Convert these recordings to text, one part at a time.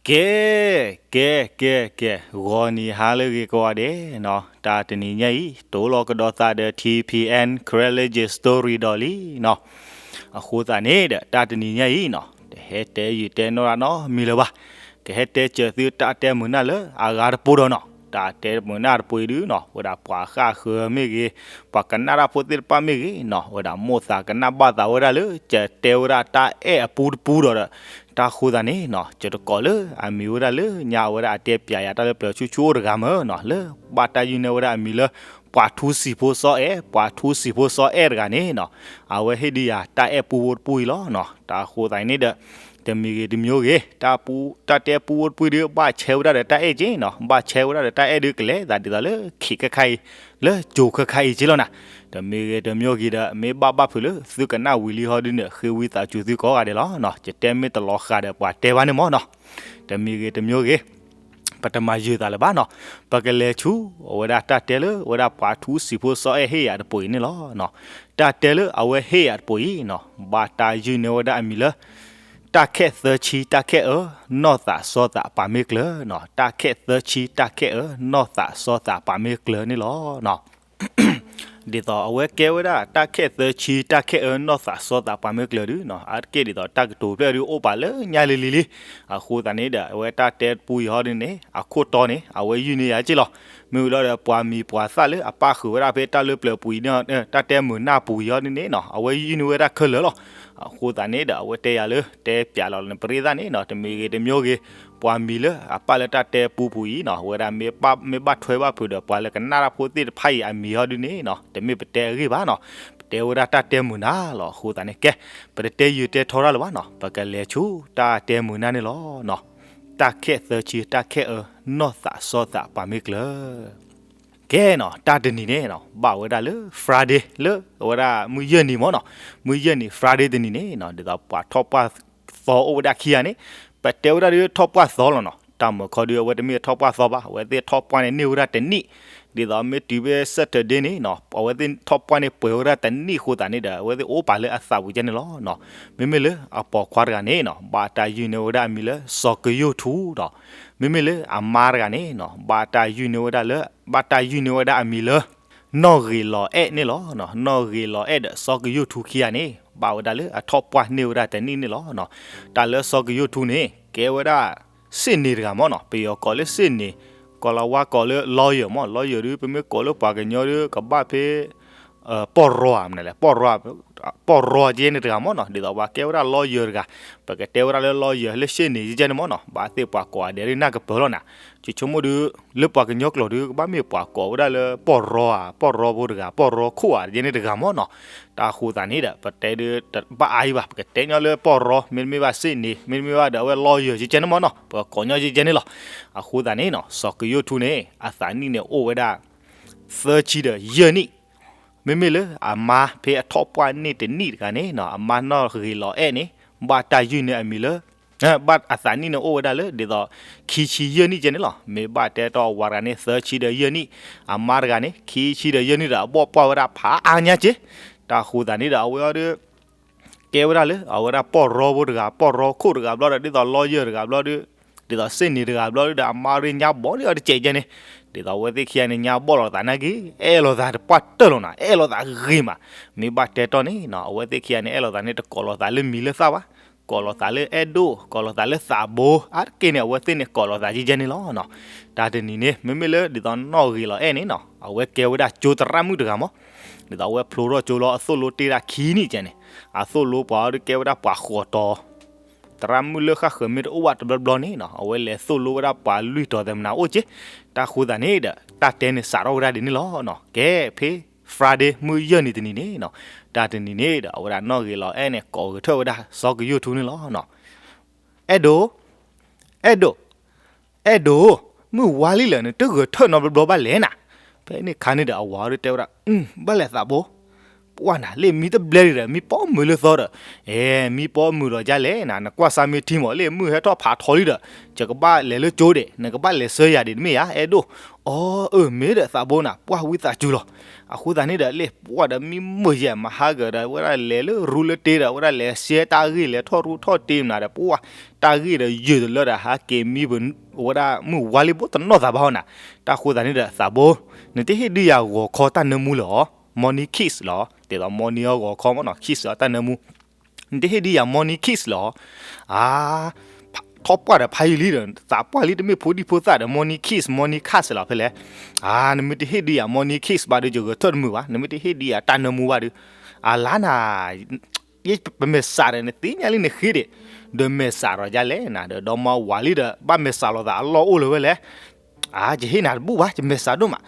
ကဲ, ကဲ, ကဲ, ကဲ, ဂီၤနံၤဟါလၢအဂ့ၤကိးဂၤဒဲးနီၤ, တၢ်တနံၤညါအံၤ တိၢ်လီၤကဒီးသးဒီး ထံၣ်ဖံၣ်အဲၣ် Karen Legend Story ဒီးလံနီၤ. အဃိသတးန့ၣ်ဒီး တၢ်တနံၤညါအံၤနီၤ, တဟဲတဲယုာ်တဲနီၢ်တၢ်နီတမံၤလၢၤဘၣ်. ကဟဲတဲစၢၤသုတၢ်တဲမုာ်နၢ်လၢအဂၤတပူၤဒီးနီၤ, တၢ်တဲမုာ်နၢ်တပူၤအံၤဒုနီၤ, ဝဲဒၣ်ပှၤဃၣ်ဃၢၤမ့ၢ်ဂ့ၤ, ပှၤကနၣ်တၢ်ဖိသ့ၣ်တဖၣ်မ့ၢ်ဂ့ၤနီၤ, ဝဲဒၣ်မိၣ်သးကနၣ်ဘၣ်သးဝဲဒၣ်လၢ ကတဲဝဲဒၣ်တၢ်အဲၣ်အပူတပူဒီးဒီး တၢ်ဃိသတးန့ၣ်နီၤ, ကတကိးလၢအမံၤဝဲဒၣ်လၢညါ အဝဲဒၣ်အတဲပၠးယၤတၢ်လၢပျၢၤဆူၣ်ဆူၣ်အိၣ်တဂၤမ့ၢ်နီၤ, လၢဘၣ်တၢ်ယုၢ်န့ၢ်ဝဲဒၣ်အမံၤလၢ ပှၤထူစံာ်ဖိစီၤအဲၣ်, ပှၤထူစံာ်ဖိစီၤအဲၣ်တဂၤန့ၣ်နီၤ, အဝဲဟ့ၣ်ဒုးယၤတၢ်အဲၣ်ပူဖိတပူအံၤလီၤနီၤ. တၢ်ဃိသတးန့ၣ်ဒီး တမံၤဂ့ၤတမံၤဂ့ၤ, တၢ်ပူ, တၢ်တဲပူဖိတပူအံၤဒု ဘၣ်ဆဲဝဲဒၣ်ဒီးတၢ်အဲၣ်က့နီၤ, ဘၣ်ဆဲဝဲဒၣ်ဒီးတၢ်အဲၣ်ဒု ကလဲၤသးဒ်သိးလၢခံးခါခါအံၤ, လၢကၠိၤခါခါအံၤက့လီၤနၤ. တမံၤဂ့ၤတမံၤဂ့ၤဒီး မ့ၢ်ဘၣ်ဘၣ်ဖုးလၢသုကနၣ်ဝံၤလံဟီဒုန့ၣ် ဃ့ဝံသးစူၤသုကိးဂၤဒဲးလီၤနီၤ. ယတဲမ့ၢ်တလီၤဃာ်ဒီးပှၤတဲဘၣ်န့ၣ်မ့ၢ်နီၤ. တမံၤဂ့ၤတမံၤဂ့ၤ ပတမၤယုာ်သးလၢၤဘၣ်နီၤ. ပကလဲၤဆူအဝဲဒၣ်တၢ်တဲလၢ အဝဲဒၣ်ပှၤထူစံာ်ဖိစီၤအဲၣ်ဟ့ၣ်ယၤတပူၤအံၤန့ၣ်လီၤနီၤ. တၢ်တဲလၢအဝဲဟ့ၣ်ယၤတပူၤအံၤနီၤ, ဘၣ်တၢ်ယုၢ်န့ၢ်ဝဲဒၣ်အမံၤလၢ တၢ်ခဲၣ်သၢဆံ တၢ်ခဲၣ်အၢ နီၢ်သးစီသးပာ်မ့ၢ်ကျၢၤနီၤ. တၢ်ခဲၣ်သၢဆံ တၢ်ခဲၣ်အၢ နီၢ်သးစီသးပာ်မ့ၢ်ကျၢၤန့ၣ်လီၤနီၤ. ဒ်သိးအဝဲကဲဝဲဒၣ် တၢ်ခဲၣ်သၢဆံ တၢ်ခဲၣ်အၢ နီၢ်သးစီသးပာ်မ့ၢ်ကျၢၤဒုနီၤ, အါတက့ၢ်ဒ်သိးတၢ်ကတိၤဖျၢၣ်ဒု အိၣ်ပာ်လၢညါလံၤလံၤလံၤ. အဃိသတးန့ၣ်ဒီး အဝဲတၢ်တဲတပူအံၤဟီဒုန့ၣ် အခိၣ်တီန့ၣ် အဝဲယုၢ်န့ၢ်ယၤက့လီၤ. မ့ၢ်ဝံၤလီၤဒီး ပှၤမံၤပှၤသၣ်လၢအပၣ်ဃုာ်ဝဲဒၣ်ဖဲတၢ်လၢပျၢၤပူၤအံၤန့ၣ် တၢ်တဲမုာ်နၢ်ပူၤအံၤဟီဒုန့ၣ်နီၤ, အဝဲယုၢ်န့ၢ်ဝဲဒၣ်ခဲလၢာ်လီၤ. အဃိသတးန့ၣ်ဒီး အဝဲတဲယၤလၢ တဲပၠးလီၤလၢနပရ့သၣ်န့ၣ်နီၤ, တမံၤဂ့ၤတမံၤဂ့ၤ, ပှၤမံၤလၢအပၣ်လၢတၢ်တဲပူပူၤအံၤနီၤ, အဝဲဒၣ်မ့ၢ်ဘၣ်ထွဲဘၣ်ဖုးဒီး ပှၤလၢကနၣ်တၢ်ဖိသ့ၣ်တဖၣ်အံၤအမံၤဟီဒုန့ၣ်နီၤ, တမ့ၢ်ပတဲအဂ့ၢ်ဘၣ်နီၤ, ပတဲဝဲဒၣ်တၢ်တဲမုာ်နၢ်လီၤ. အဃိသတးန့ၣ် ကဲ, ပတတဲယုာ်တဲထီတၢ်လၢၤဘၣ်နီၤ, ပကလဲၤဆူတၢ်တဲမုာ်နၢ်န့ၣ်လီၤနီၤ. တၢ်ခဲၣ်သၢဆံ တၢ်ခဲၣ်အၢ နီၢ်သးစီသးပာ်မ့ၢ်ကျၢၤ ကဲနီၤ, တၢ်တနံၤန့ၣ်နီၤ ဘၣ်ဝဲဒၣ်လၢ Friday လၢအဝဲဒၣ်မုၢ်ယဲၢ်နံၤမ့ၢ်နီၤ, မုၢ်ယဲၢ်နံၤ Friday တနံၤန့ၣ်နီၤ, ဒ်သိးပှၤထီၣ်ပှၢ်သီအိၣ်ဝဲဒၣ်ခံဂၤန့ၣ်, ပတဲဝဲဒၣ်ဒုးထီၣ်ပှၢ်သီလီၤနီၤ, တၢ်မုာ်ခီဒုး အဝဲတမ့ၢ်ထီၣ်ပှၢ်သီဘၣ်, အဝဲသ့ၣ်ထီၣ်ပှၢ်န့ၣ်န့ၢ်ဝဲဒၣ်တနံၣ်, ဒ်သိးမ့ၢ်တုၤဖဲ Saturday န့ၣ်နီၤ, အဝဲသ့ၣ်ထီၣ်ပှၢ်န့ၣ်ပှဲၤဝဲဒၣ်တနံၣ်အဃိသတးန့ၣ်ဒီး အဝဲသ့ၣ်အိၣ်ပာ်လၢအသးပူၤကဲန့ၣ်လီၤနီၤ. မ့မ့ၢ်လၢအပိာ်ခွါတဂၤန့ၣ်နီၤ, ဘၣ်တၢ်ယုၢ်န့ၢ်ဝဲဒၣ်အမံၤလၢ စီၤကယိၣ်ထူဒီး မ့မ့ၢ်လၢအမါတဂၤန့ၣ်နီၤ, ဘၣ်တၢ်ယုၢ်န့ၢ်ဝဲဒၣ်လၢ, ဘၣ်တၢ်ယုၢ်န့ၢ်ဝဲဒၣ်အမံၤလၢ နီၢ်ဂ့ၤလီၤအဲၣ်န့ၣ်လီၤ. နီၢ်ဂ့ၤလီၤအဲၣ်ဒီးစီၤကယိၣ်ထူခံဂၤန့ၣ် ဘၣ်ဝဲဒၣ်လၢအထီၣ်ပှၢ်န့ၢ်ဝဲဒၣ်တနံၣ်န့ၣ်လီၤ. တၢ်လၢစီၤကယိၣ်ထူန့ၣ် ကဲဝဲဒၣ် စ့ၣ်န့ၤတဂၤမ့ၢ်နီၤ, ပယီၤကိးလၢစ့ၣ်န့ၤ, ကီၤလၤဝါကိးလၢ lawyer မ့ၢ်, lawyer ဒုး ပမ့ၢ်ကိးလၢပှၤကညီဒုး ကဘၣ်ဖဲ ပီၢ်ရီဧါ, မနုၤလဲၣ်, ပီၢ်ရီ, ပီၢ်ရီကဲန့ၣ်တဂၤမ့ၢ်နီၤ, ဒ်သိးပှၤကဲဝဲဒၣ် lawyer တဂၤ, ပကတဲဝဲဒၣ်လၢ lawyer လၢစ့ၣ်န့ၤကဲန့ၣ်မ့ၢ်နီၤ, ဘၣ်သ့ၣ်ပှၤကိးဂၤဒဲးဒုးနၢ်ကပၢၤလီၤနၤ, ဆိကမိၣ်ဒုး လၢပှၤကညီကျိာ်ဒုး ကဘၣ်မ့ၢ်ပှၤကိးဝဲဒၣ်လၢပီၢ်ရီဧါ, ပီၢ်ရီဖိတဂၤ, ပီၢ်ရီခိၣ်ဧါ ကဲန့ၣ်တဂၤမ့ၢ်နီၤ. တၢ်ဃိသတးန့ၣ်ဒီး ပတဲဒုး ဘၣ်အါအံၤဘၣ်, ပကတဲညီလၢပီၢ်ရီ, မ့တမ့ၢ်ဘၣ်စ့ၣ်န့ၤ, မ့တမ့ၢ်ဘၣ်ဒီးအဝဲ lawyer ကဲန့ၣ်မ့ၢ်နီၤ, ပကိးညီကဲန့ၣ်လီၤ. အဃိသတးန့ၣ်နီၤ, စီၤကယိၣ်ထူန့ၣ် အသးနံၣ်န့ၣ်အိၣ်ဝဲဒၣ် သၢဆံဒီးယဲၢ်နံၣ်, မ့မ့ၢ်လၢအမါဖဲအထီၣ်ပှၢ်န့ၢ်တနံၣ်တဂၤန့ၣ်နီၤ, အမါနီၢ်ဂ့ၤလီၤအဲၣ်န့ၣ် ဘၣ်တၢ်ယုၢ်န့ၢ်အမံၤလၢ ဘၣ်အသးနံၣ်န့ၣ်အိၣ်ဝဲဒၣ်လၢ ဒ်သိး ခံဆံယဲၢ်နံၣ်ကဲန့ၣ်လီၤ. မ့ၢ်ဘၣ်တဲတီအဝၤတဂၤန့ၣ် သၢဆံဒီးယဲၢ်နံၣ်, အမါတဂၤန့ၣ် ခံဆံဒီးယဲၢ်နံၣ်ဒီး အဘီၣ်ပှၢ်ဝဲဒၣ်ဖးအါညါကဲ. တၢ်ဃိသတးန့ၣ်ဒီး အဝဲအီၤဒုး ကဲဝဲဒၣ်လၢ အဝဲဒၣ်ပီၢ်ရီဖိတဂၤ, ပီၢ်ရီခိၣ်တဂၤဘျီဒီး ဒ်သိး lawyer တဂၤဘျီဒီး ဒ်သိးစ့ၣ်န့ၤတဂၤဘျီဒီး အမါဒုးညါဘီၣ်န့ၢ်အီၤတကဲးကဲန့ၣ်, ဒ်သိးအဝဲသ့ၣ်ခံဂၤန့ၣ် ညါဘီၣ်လိာ်သးနာ်က့, အဲၣ်လိာ်သးတပှၢ်တၢၢ်လီၤနၤ, အဲၣ်လိာ်သးဂ့ၤမး. မ့ၢ်ဘၣ်တဲတီန့ၣ်နီၤ, အဝဲသ့ၣ်ခံဂၤန့ၣ် အဲၣ်လိာ်သးန့ၣ် တကိးလိာ်သးလၢမံၤလၢသၣ်ဘၣ်, ကိးလိာ်သးလၢအဲၣ်ဒိၣ်, ကိးလိာ်သးလၢသးဘိ, အါတက့ၢ်န့ၣ် အဝဲသ့ၣ်န့ၣ် ကိးလိာ်သးကဲကဲန့ၣ်လီၤနီၤ. တၢ်တနံၤန့ၣ် မ့မ့ၢ်လၢဒ်သိးနီၢ်ဂ့ၤလီၤအဲၣ်န့ၣ်နီၤ, အဝဲကဲဝဲဒၣ်ကၠိသရၣ်မုၣ်တဂၤမး, ဒ်သိးအဝဲဖျိထီၣ်ကၠိလီၤ အသိၣ်လိတ့ၢ်ဒၣ်ခံနံၣ်ကဲန့ၣ်, အသိၣ်လိပှၤအီၤဒုးကဲဝဲဒၣ်ပှၤဃိးတီၤ သရၣ်မုၣ်လၢဃၣ်ဃၢၤမ့ၢ်တအိၣ်ဘၣ်တဘျီဘျီန့ၣ်နီၤ, အဝဲလဲၤသိၣ်လိဝဲဒၣ်ပှၤလွံၢ်တီၤသ့ၣ်မနၤအိၣ်က့. တၢ်ဃိသတးန့ၣ်ဒီး တၢ်တဲန့ၣ်စးထီၣ်ဝဲဒၣ်ဒ်န့ၣ်လီၤနီၤ. ကဲ ဖဲ Friday မုၢ်ယဲၢ်နံၤတနံၤန့ၣ်နီၤ, တၢ်တနံၤန့ၣ်ဒီး အဝဲဒၣ်နီၢ်ဂ့ၤလီၤအဲၣ်န့ၣ် ကိးဂဲၤထၢၣ်ဝဲဒၣ်စီၤကယိၣ်ထူန့ၣ်လီၤနီၤ. အဲၣ်ဒိၣ်, အဲၣ်ဒိၣ်, အဲၣ်ဒိၣ်, မုၢ်ဝါလံလၢာ်န့ၣ် တဂဲၤထၢၣ်နီတဘျီဘၣ်လဲၣ်နၤ. ဖဲန့ၣ်ခါန့ၣ်ဒီး အဝၤအီၤဒုးတဲဝဲဒၣ်, ဘၣ်လဲၣ်သးဘိ, ပှၢ်နၤ လၢမံတဘျဲဒံးဒီး မံပိာ်မုၣ်လၢသီဒီး, အဲ မံပိာ်မုၣ်ဒီးဒ်လဲၣ်နၤ နကွၢ်စၢ်မ့ၢ်ထံမး လၢမုၢ်ဟဲထီၣ်ဖးထီလံဒီး, ယကဘၣ်လဲၤလၢကၠိဒံး နကဘၣ်လဲၤဆှၢယၤဒံးတမ့ၢ်ဧါ အဲၣ်ဒိၣ်, အီ အၢ မ့ၢ်ဒီးသးဘိနၤ ပှၢ်ဝံသးစူၤလီၤ. အဃိသတးန့ၣ်ဒီး လၢပှၢ်ဒီးမံမုာ်ယဲၢ် မဟါကဒီး အဝဲဒၣ်လဲၤလၢရူလၢတ့ဒီး အဝဲဒၣ်လဲၤဆှၢတၢ်ဂ့ၢ် လဲၤထီၣ်ရူထီၣ်တ့မနၤဒီး ပှၢ် တၢ်ဂ့ၢ်ဒီးယုၢ်တလၢဒီး ဟးက့ၤမံပ အဝဲဒၣ်မုၢ်ဝါလံ ဘိတနီၣ်သးဘၣ်ဟီနၤ. တၢ်ဃိသတးန့ၣ်ဒီး သးဘိ နတဟ့ၣ်ဒုးယၤဂီၤခီတၢ်နၢမူလၢၤအီၤ morning kiss လီၤ. ဒ်သိး morning အီၤဂီၤခီမ့ၢ်နီၤ kiss အီၤတၢ်နၢမူ, နတဟ့ၣ်ဒုးယၤ morning kiss လၢၤအီၤ. အါ ထီၣ်ပှၢ်ဒီးဖးယံာ်လံဒီး သးပှၢ်လံ တမ့ၢ်ဖိဒံဖိသၣ်ဒီး morning kiss morning kiss လီၤဖဲလဲၣ်. အါ နမ့ၢ်တဟ့ၣ်ဒုးယၤ morning kiss ဘၣ်ဒီး ယဂဲၤထၢၣ်တမုာ်ဘၣ် နမ့ၢ်တဟ့ၣ်ဒုးယၤတၢ်နၢမူဘၣ်ဒီး, အလါနၤ ယပမဲာ်ဆှးဒီး နသ့ၣ်ညါလံနဃ့ဒံး, ဒီးမဲာ်ဆှးဒီးဒ်လဲၣ်နၤ ဒီးဒီမါဝၤလံဒီး ဘၣ်မဲာ်ဆှးလိာ်သးအလီၢ်အိၣ်လၢၤဝဲလဲၣ်. အါ ယဟ့ၣ်နၤတဘူၣ်ဘၣ် ယမဲာ်ဆှးဒိၣ်မး,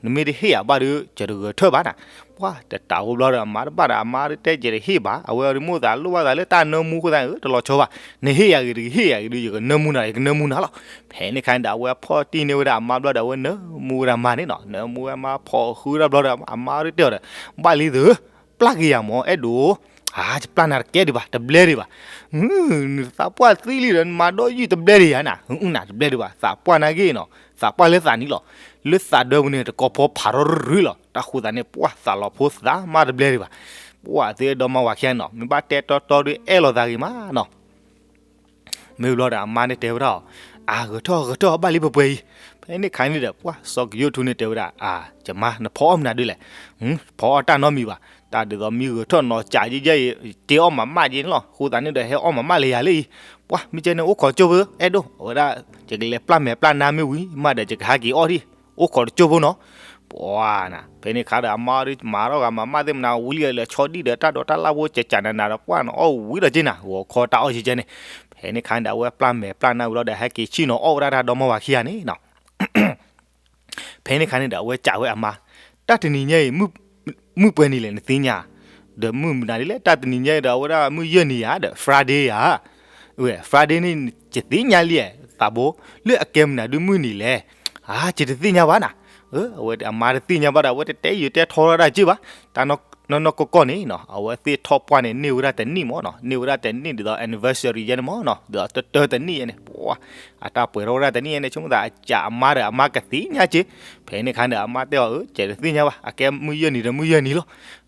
နမ့ၢ်တဟ့ၣ်ယၤဘၣ်ဒီး ယတဂဲၤထၢၣ်ဘၣ်နၤ. ပှၢ်တတးဝဲဘျီဒီး အမါတဘၣ်ဒီး အမါတဲယတဟ့ၣ်ဘၣ် အဝဲအီၤဒ်မိၣ်သးလိၣ်ဘၣ်သးလၢတၢ်နၢမူအဃိသတး တလီၤဆီဘၣ်, နဟ့ၣ်ယၤဂ့ၤတဟ့ၣ်ယၤဂ့ၤဒီး ယကနၢမူနၤ ယကနၢမူနၤလီၤ. ဖဲန့ၣ်ခါန့ၣ်ဒီး အဝဲဖီၣ်တံၢ်န့ၢ်ဝဲဒၣ်အမါဘျီဒီး အဝဲနၢမူဝဲဒၣ်မါန့ၣ်နီၤ နၢမူဝဲမါဖီၣ်ဃုဝဲဒၣ်ဘျီဒီး အမါဒ်တဲအီၤဒီး ဘၣ်လံသု ပျၢ်က့ၤယၤမး အဲၣ်ဒိၣ်, အါ ယပျၢ်နၤတကဲဒံးဘၣ် တဘျဲဒံးဘၣ်, နသးပှၢ်သံလံဒီး နမၤဒီးယုၢ်တဘျဲဒံးယၤနၤ နတဘျဲဒံးဘၣ် သးပှၢ်နာ်က့နီၤ သးပှၢ်လၢသးနံၤလီၤ, လၢသးဒၢပူၤန့ၣ် တကိးဖီဖးထီရူၤရူၤလီၤ. တၢ်ဃိသတးန့ၣ် ပှၢ်သးလီၤဖိသးမါတဘျဲဒံးဘၣ်, ပှၢ်သုဒီမါဝၤခံဂၤနီၤ မ့ၢ်ဘၣ်တဲတီတီဒီး အဲၣ်လိာ်သးဂ့ၤမးနီၤ မ့ၢ်ဘျီဒီးအမါန့ၣ်တဲဝဲဒၣ်အီၤ, အါ ဂဲၤထီၣ်ဂဲၤထီၣ်ဘၣ်လံပှဲၤပှဲၤအံၤ, ဖဲန့ၣ်ခါန့ၣ်ဒီး ပှၢ်စီၤကယိၣ်ထူန့ၣ်တဲဝဲဒၣ်, အါ ယမါ နဖီအီၣ်မနုၤဒုလဲၣ်, ဖီအီၣ်တၢ်နီတမံၤဘၣ်, တၢ်ဒ်သိးမံဂဲၤထီၣ်နီၤကးယဲယဲအံၤ တ့အီၣ်မးမးက့န့ၣ်လီၤ, အဃိသတးန့ၣ်ဒီး ဟဲအီၣ်မးမးလၢယၤလၢအံၤ, ပှၢ် မ့ၢ်ကဲန့ၣ်အိၣ်ခိးကၠိဖိ အဲၣ်ဒိၣ် အဝဲဒၣ် ယကလဲၤပျၢ်မဲာ်ပျၢ်နါမ့ၢ်ဝံၤမးဒီး ယကဟးက့ၤအီၣ်ဒံး, အိၣ်ခိးတကၠိဖိနီၤ ပှၢ်နၤ ဖဲန့ၣ်ခါဒီးအမါအီၤဒုး မၤထီၣ်ဂၤမၤမးသ့ၣ်မနၤ ဝံၤလံလဲၤဆီဒံၣ်ဒီးတၢ်ဒိးတၢ်လၣ်ဖိ ကကးနးနးဒီး ပှၢ်နအီၣ်ဝံၤဒီးက့နၤ ဂီၤခီတၢ်အီၣ်ကဲကဲန့ၣ်, ဖဲန့ၣ်ခါန့ၣ်ဒီး အဝဲပျၢ်မဲာ်ပျၢ်နါဝံၤလီၤဒီး ဟဲက့ၤဆ့ၣ်နီၤအီၣ်ဝဲဒၣ်တၢ်ဒီမါဝၤခံဂၤန့ၣ်နီၤ ဖဲန့ၣ်ခါန့ၣ်ဒီး အဝဲကးဝဲအမါ, တၢ်တနံၤညါအံၤ မုၢ်ပှဲၤနံၤလဲၣ်နသ့ၣ်ညါ, ဒီးမုၢ်မနုၤဒ်လဲၣ် တၢ်တနံၤညါအံၤဒီး အဝဲဒၣ်မုၢ်ယဲၢ်နံၤယၤဒီး Friday ယၤ, ဝဲ Friday န့ၣ် ယသ့ၣ်ညါလံ သးဘိ, လၢအကဲမနုၤဒုမုၢ်နံၤလဲၣ်, အါ ယတသ့ၣ်ညါဘၣ်နၤ, အဝဲအမါတသ့ၣ်ညါဘၣ်ဒီး အဝဲတတဲယိၤတဲထီထီၣ်ဒၣ်က့ဘၣ်, တၢ်နီၢ်နီၢ်ကီၢ်ကီၢ်န့ၣ်နီၤ အဝဲသ့ၣ်ထီၣ်ပှၢ်န့ၣ် န့ၢ်ဝဲဒၣ်တနံၣ်မးနီၤ န့ၢ်ဝဲဒၣ်တနံၣ်ဒ်သိး anniversary ယဲန့ၣ်မးနီၤ ဒ်သိးတတၢတနံၣ်ယဲန့ၣ် ပှၢ် အတၢ်ပှဲၤထီၣ်ဝဲဒၣ်တနံၣ်ယဲန့ၣ် ဆိကမိၣ်သးအကးအမါဒီး အမါကသ့ၣ်ညါက့, ဖဲန့ၣ်ခါန့ၣ်ဒီး အမါတဲအီၤ အၢ ယတသ့ၣ်ညါဘၣ် အကဲမုၢ်ယဲၢ်နံၤဒီးမုၢ်ယဲၢ်နံၤလီ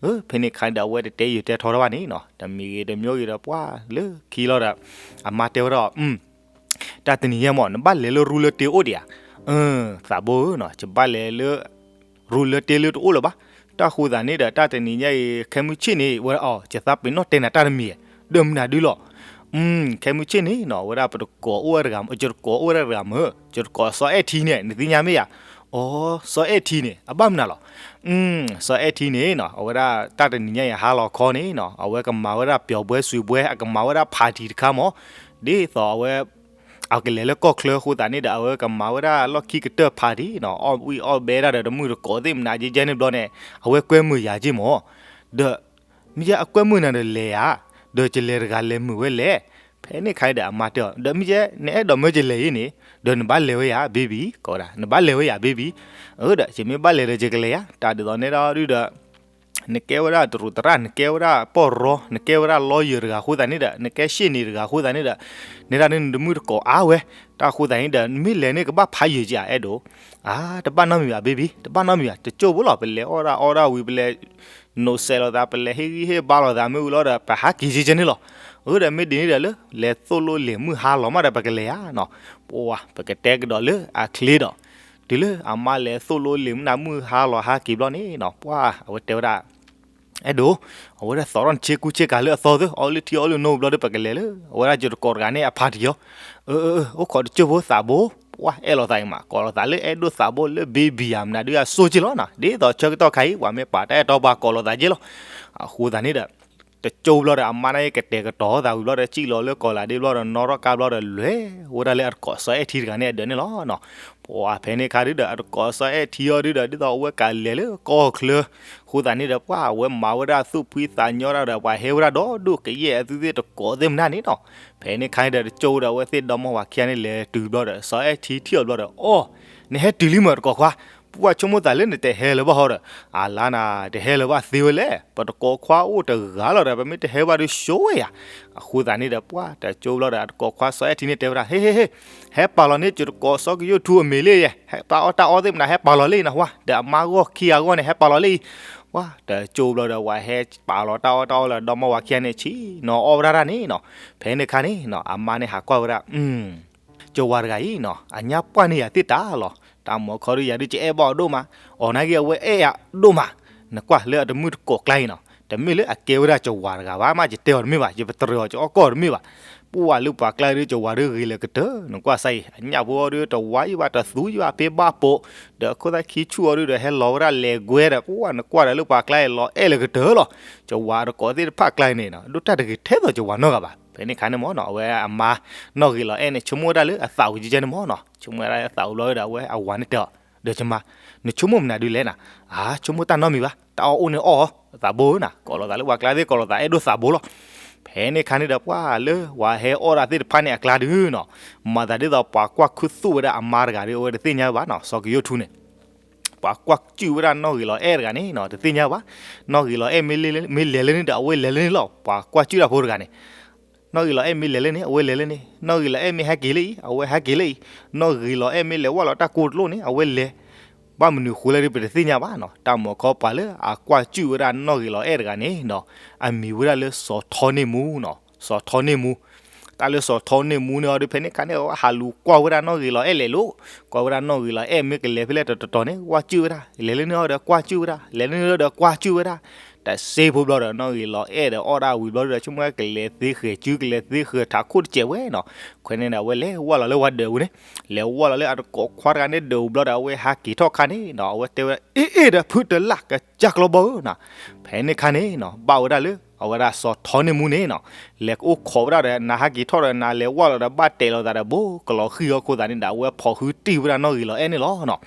ၤ, ဖဲန့ၣ်ခါန့ၣ်ဒီး အဝဲတတဲယိၤတဲထီထီၣ်ဘၣ်န့ၣ်နီၤ တမံၤဂ့ၤတမံၤဂ့ၤဒီး ပှၢ်လၢခံလီၤဒီး အမါတဲဝဲဒၣ် တၢ်တနံၤညါမး နဘၣ်လဲၤလၢရူလၢတ့အိၣ်ဒံးဧါ, သးဘိဧၢနီၤ ယဘၣ်လဲၤလၢ ရူလၢတ့လၢတအိၣ်လၢၤဘၣ်, တၢ်ဃိသးန့ၣ်ဒီး တၢ်တနံၤညါအံၤ ခဲမုၢ်ဆ့ၣ်န့ၣ် ဝဲအီၤ ယသးပ့ၤနီၣ်တဲနၤတၢ်တမံၤ, ဒီးမနုၤဒုလီၤ, ခဲမုၢ်ဆ့ၣ်န့ၣ်နီၤ ဝဲဒၣ်ပတကိးအိၣ်ဝဲတဂၤ ယတကိးအိၣ်ဝဲဒၣ်တဂၤမ့ၢ် ယတကိးစီၤအဲၣ်ထံန့ၣ် နသ့ၣ်ညါမ့ၢ်ဧါ, အိ စီၤအဲၣ်ထံန့ၣ် အဘၣ်မနုၤလီၤ, စီၤအဲၣ်ထံန့ၣ်နီၤ အဝဲဒၣ်တၢ်တနံၤညါအံၤဟါလီၤခီန့ၣ်နီၤ အဝဲကမၤဝဲဒၣ်ပျီၤပွဲစွံပွဲ အကမၤဝဲဒၣ် party တခါမး, ဒ်သိးအဝဲ အကလဲၤလၢကီၢ်ချၢအဃိသတးန့ၣ်ဒီး အဝဲကမၤဝဲဒၣ်လီၢ်ခံကတၢၢ် party နီၤ အီၣ်ဝံၣ်အီၣ်ဘဲဒၣ်ဒီးတမုၢ်တကိးသ့ၣ်မနၤကဲကဲန့ၣ်ဘျီန့ၣ် အဝဲကွဲမုာ်ယၤက့မး, ဒီး မ့ၢ်ယဲအကွဲမုာ်နၤဒီးလဲၤဧါ, ဒီးယလဲၤတဂၤလဲၤမုာ်ဝဲလဲၣ်, ဖဲန့ၣ်ခါအံၤဒီးအမါတဲအီၤ ဒီးမ့ၢ်ယဲ နအဲၣ်ဒိးမၢယလဲၤအံၤန့ၣ် ဒီးနဘၣ်လဲၤဝဲယၤ baby ကိးဝဲဒၣ် နဘၣ်လဲၤဝဲယၤ baby, အၢ ဒီးယမ့ၢ်ဘၣ်လဲၤဒီးယကလဲၤယၤ တၢ်ဒ်သိးန့ၣ်ဒီးဒုဒီး နကဲဝဲဒၣ်တရူးသရၣ် နကဲဝဲဒၣ်ပီၢ်ရီ နကဲဝဲဒၣ် lawyer တဂၤအဃိသတးန့ၣ်ဒီး နကဲရှ့ၣ်န့ၣ်တဂၤအဃိသတးန့ၣ်ဒီး နဲဒၣ်န့ၣ်နတမုၢ်တကိးအါဝဲ, တၢ်အဃိသတးန့ၣ်ဒီး နမ့ၢ်လဲၤန့ၣ်ကဘၣ်ဖးယံာ်က့ဧါ အဲၣ်ဒိး, အါ တဘၣ်နီတမံၤဘၣ် baby တဘၣ်နီတမံၤဘၣ် တကၠိၢ်ဖိလီၤ ပလဲၤအီၣ်ဒၣ်အီဒၣ်ဝံၤ ပလဲၤ နိးစဲးလိာ်သး ပလဲၤဟ့ၣ်ဂံၢ်ဟ့ၣ်ဘါလိာ်သးမ့ၢ်ဝံၤလီၤဒီး ပဟးက့ၤကဲကဲန့ၣ်လီၤ, အၢ ဒီးမ့ၢ်ဒ်န့ၣ်ဒီးလၢ လဲၤသိၣ်လိလံာ်မုၢ်ဟါလီၤမးဒီးပကလဲၤဧါနီၤ, ပဝဲ ပကတဲကဒီးလၢအချ့ဒီး တုၤလၢအမါလဲၤသိၣ်လိလံာ်မုၢ်နၤမုၢ်ဟါလီၤဟါက့ၤဘျီန့ၣ်နီၤ ပှၢ် အဝဲတဲဝဲဒၣ် အဲၣ်ဒိး, အဝဲဒၣ်သီထီၣ်နဆ့ကူဆ့ကၤလၢအသီသၢ အီလုၢ်ထံအီလုၢ်နိဘျီဒီး ပကလဲၤလၢ အဝဲဒၣ်ယတကိးတဂၤန့ၣ်အ party အီၤ, အၢ အၢ အိၣ်ခိးတကၠိၢ်ဖိသးဘိ, ပှၢ် အဲၣ်လိာ်သးအံၤမး ကိးလိာ်သးလၢအဲၣ်ဒိးသးဘိလၢ baby ယၤမနုၤဒုအစိက့လီၤနီၤ ဒ်သိးဆၢကတီၢ်ခါအံၤ ပှၤမ့ၢ်ပာ်တၢ်အဲၣ်တီပှၤကိးလိာ်သးက့လီၤ, အဃိသတးန့ၣ်ဒီး တကၠိၢ်ဘျီဒီး အမါန့ၣ်ကတဲာ်ကတီၤသးဝံၤဘျီဒီး စံၣ်လီၤလၢကီၢ်လၤဒ့ဘျီဒီး နီၣ်ထီၣ်ကါဘျီဒီး လဲၤဝဲဒၣ်လၢအတကိးစီၤအဲၣ်ထံတဂၤန့ၣ်အဒၢးန့ၣ်လီၤနီၤ, ပှၢ်ဖဲန့ၣ်ခါဒုဒီး အတကိးစီၤအဲၣ်ထံအီၤဒုဒီး ဒ်သိးအဝဲကလဲၤလၢကီၢ်ချၢ, အဃိသတးန့ၣ်ဒီး ပှၢ်အဝဲမၤဝဲဒၣ်သူၣ်ဖှံသးညီဒၣ်ဒီး ပှၤဟဲဝဲဒၣ်ဒီဒိၣ်ကယဲၢ်အသုသ့ၣ်တကိးသ့ၣ်မနုၤန့ၣ်နီၤ, ဖဲန့ၣ်ခါန့ၣ်ဒီး တကၠိၢ်ဝဲဒီးအဝဲသ့ၣ်ဒီမါဝၤခံဂၤန့ၣ် လဲၤတုၤဘျီဒီး စီၤအဲၣ်ထံထံၣ်အီၤဘျီဒီး အိ နဟဲတုၤလံမးတကိးခွါ, ပှၢ်ဆိကမိၣ်သးလၢနတဟဲလၢၤဘၣ်ဟီဒီး, အလါနၤတဟဲလၢၤဘၣ်သ့ဝဲလဲၣ်, ပတကိးခွါအိၣ်တဂၤလီၤဒီး ပမ့ၢ်တဟဲဘၣ်ဒီးဆိဝဲယၤ. အဃိသတးန့ၣ်ဒီး ပှၢ်တကၠိဘျီဒီး အတကိးခွါစီၤအဲၣ်ထံန့ၣ်တဲဝဲဒၣ်, ဟ့ဟ့ဟ့, ဟဲပာ်လီၤန့ၢ်ကၠိတကိးစီၤကယိၣ်ထူအမ့ၤလံယဲ, ဟဲပာ်အီၣ်တၢ်အီၣ်သ့ၣ်မနၤ ဟဲပာ်လီၤလံနဟါ, ဒီးအမါဂီၢ်ခံဂၤအဂီၢ်န့ၣ် ဟဲပာ်လီၤလံအံၤ. ပှၢ်တကၠိဘျီဒီး ဝၤဟဲပာ်လီၤတၢ်အီၣ်တၢ်အီလၢဒီမါဝၤခံဂၤန့ၣ် ဆံးနီၤအီၣ်ဝဲဒၣ်တၢ်န့ၣ်နီၤ. ဖဲန့ၣ်အခါန့ၣ်နီၤ အမါန့ၣ်ဟးကွၢ်ဝဲဒၣ် ကၠိဝၤတဂၤအံၤနီၤ အညၣ်ပှၢ်န့ၢ်ယၤသ့ၣ်တၢ်လီၤ. တၢ်မၤခီဒီးယၤဒုး ယအဲၣ်ဘၣ်အီၤဒိၣ်မး, အီၤနာ်က့အဝဲအဲၣ်ယၤဒိၣ်မး. နကွၢ်လၢအတမုၢ်တကိးကျါအံၤနီၤ, တမ့ၢ်လၢအကဲဝဲဒၣ်ကၠိဝၤတဂၤဘၣ်မး, ယတဲအီၤတမ့ၢ်ဘၣ်, ယပတြၢၤအီၤ ယအီၣ်ကီၢ်တမ့ၢ်ဘၣ်. ပှၢ်လၢပှၤကျါဒုး ကၠိဝၤဒုးဂ့ၤလၢကတၢၢ်, နကွၢ်စၢ်အံၤ အညၣ်ဖိအီၤဒုး တဝါယံၣ်ဘၣ်တသူယံၣ်ဘၣ် ဖဲဘၣ်ပိာ်, ဒီးခိၣ်သၣ်ခံဆူၣ်အီၤဒုးဒီး ဟဲလီၤဝဲဒၣ်လဲၤကွဲဒီး ပှၢ်နကွၢ်ဒီးလၢပှၤကျါအံၤလီၤအဲၣ်လၢကတၢၢ်လီၤ. ကၠိဝၤတကိးသ့ၣ်တဖၣ်ကျါအံၤန့ၣ်နီၤ ဒိၣ်တၢ်တဂ့ၤထဲသိးကၠိဝၤနီတဂၤဘၣ်. ဖဲန့ၣ်အခါန့ၣ်မ့ၢ်နီၤ အဝဲအမါနီၣ်ဂ့ၤလီၤအဲၣ်န့ၣ် ဆိကမိၣ်ဝဲဒၣ်လၢအသးဝံၤကဲကဲန့ၣ်မ့ၢ်နီၤ, ဆိကမိၣ်ဝဲဒၣ်လၢအသးဝံၤဘျီဒီး အဝဲအဝၤန့ၣ်တဲအီၤ, ဒီးယမါ, နဆိကမိၣ်မနုၤဒုးလဲၣ်နၤ, အါ ဆိကမိၣ်တၢ်နီတမံၤဘၣ်, တၢ်အီၣ်အိၣ်န့ၣ်အီၣ်အီၤ, သးဘိဧၢနၤ, ကိးလီၤသးလၢပှၤကျါသ့ၣ် ကိးလီၤသးအဲၣ်ဒိၣ်သးဘိလီၤ. ဖဲန့ၣ်အခါန့ၣ်ဒီး ပှၢ်လၢပှၤဟဲအီၣ်ဒၣ်သ့ၣ်တဖၣ်န့ၣ်အကျါဒုးနီၤ, မၤသးဒ်သိးပှၤကွၢ်ခူသူၣ်ဝဲဒၣ်အမါတဂၤဒီး အဝဲတသ့ၣ်ညါဘၣ်နီၤ, စီၤကယိၣ်ထူန့ၣ် ပှၤကွၢ်စူၣ်ဝဲဒၣ်နီၣ်ဂ့ၤလီၤအဲၣ်တဂၤန့ၣ်နီၤ တသ့ၣ်ညါဘၣ်. နီၣ်ဂ့ၤလီၤအဲၣ်မ့ၢ်လဲၤ, မ့ၢ်လဲၤလၢန့ၣ်ဒီး အဝဲလဲၤလၢန့ၣ်လီၤ, ပှၤကွၢ်စူၣ်တၢ်ဖိတဂၤန့ၣ် နီၣ်ဂ့ၤလီၤအဲၣ်မ့ၢ်လဲၤလၢန့ၣ် အဝဲလဲၤလၢန့ၣ်, နီၣ်ဂ့ၤလီၤအဲၣ်မ့ၢ်ဟဲက့ၤလၢအံၤ အဝဲဟဲက့ၤလၢအံၤ, နီၣ်ဂ့ၤလီၤအဲၣ်မ့ၢ်လဲၤဝဲလီၤတၢ်ကိၢ်တလိၣ်န့ၣ် အဝဲလဲၤ. ဘၣ်မနုၤဃိလဲၣ်ဒုး ပတသ့ၣ်ညါဘၣ်နီၤ, တၢ်မၤခီပှၤလၢအကွၢ်စူၣ်ဝဲဒၣ်နီၣ်ဂ့ၤလီၤအဲၣ်တဂၤန့ၣ်နီၤ, အမံၤဝဲဒၣ်လၢစီၤထီန့ၢ်မူနီၤ, စီၤထီန့ၢ်မူ တၢ်လၢစီၤထီန့ၢ်မူန့ၣ်အီၤဒုး ဖဲန့ၣ်အခါန့ၣ် ဟးလူၤကွၢ်ဝဲဒၣ်နီၣ်ဂ့ၤလီၤအဲၣ်လဲၤလိၤ, ကွၢ်ဝဲဒၣ်နီၣ်ဂ့ၤလီၤအဲၣ်မ့ၢ်ကလဲၤဖဲလဲၣ်တတီၤတီၤန့ၣ် ကွၢ်စူၣ်ဝဲဒၣ်, လဲၤလၢန့ၣ်အီၤဒီးကွၢ်စူၣ်ဝဲဒၣ်, လဲၤလၢန့ၣ်အီၤဒီးကွၢ်စူၣ်ဝဲဒၣ်. တစ့ဖိဘျီဒီး နီၣ်ဂ့ၤလီၤအဲၣ်ဒီးအီၣ်ဒၣ်ဝံၤဘျီဒီး ဆိကမိၣ်ကလဲၤသ့ဃဲၤစု ကလဲၤသ့ဃဲၤထးခိၣ်တစဲးဝဲနီၤ, ခွဲးန့ၣ်ဒီး အဝဲလဲၤဝဲလီၤလၢဝၤဒၢးပူၤန့ၣ်, လဲၤဝဲလီၤလၢအတကိးခွါတဂၤန့ၣ်ဒၢးပူၤဘျီဒီး အဝဲဟးက့ၤထီၣ်ခါန့ၣ်နီၤ အဝဲတဲဝဲဒၣ် အ့ၣ်အ့ၣ်ဒီး ဖုတလၢ်ကစၢ်ကျီဘီဧၢနီၤ. ဖဲန့ၣ်ခါန့ၣ်နီၤ ဘၣ်ဝဲဒၣ်လၢ အဝဲဒၣ်စီၤထီန့ၢ်မူန့ၣ်နီၤ, လဲၤကအိၣ်ခိးဝဲဒၣ်ဒီး နၤဟးက့ၤထီၣ်ဒီး နၤလဲၤဝဲလီၤဒီး ဘၣ်တဲာ်လီၤသးဒီး ဘိကလီၤဃံၤအီၤအဃိသတးန့ၣ်ဒီး အဝဲဖီၣ်ဟုတံၢ်ဝဲဒၣ်နီၣ်ဂ့ၤလီၤအဲၣ်န့ၣ်လီၤနီၤ.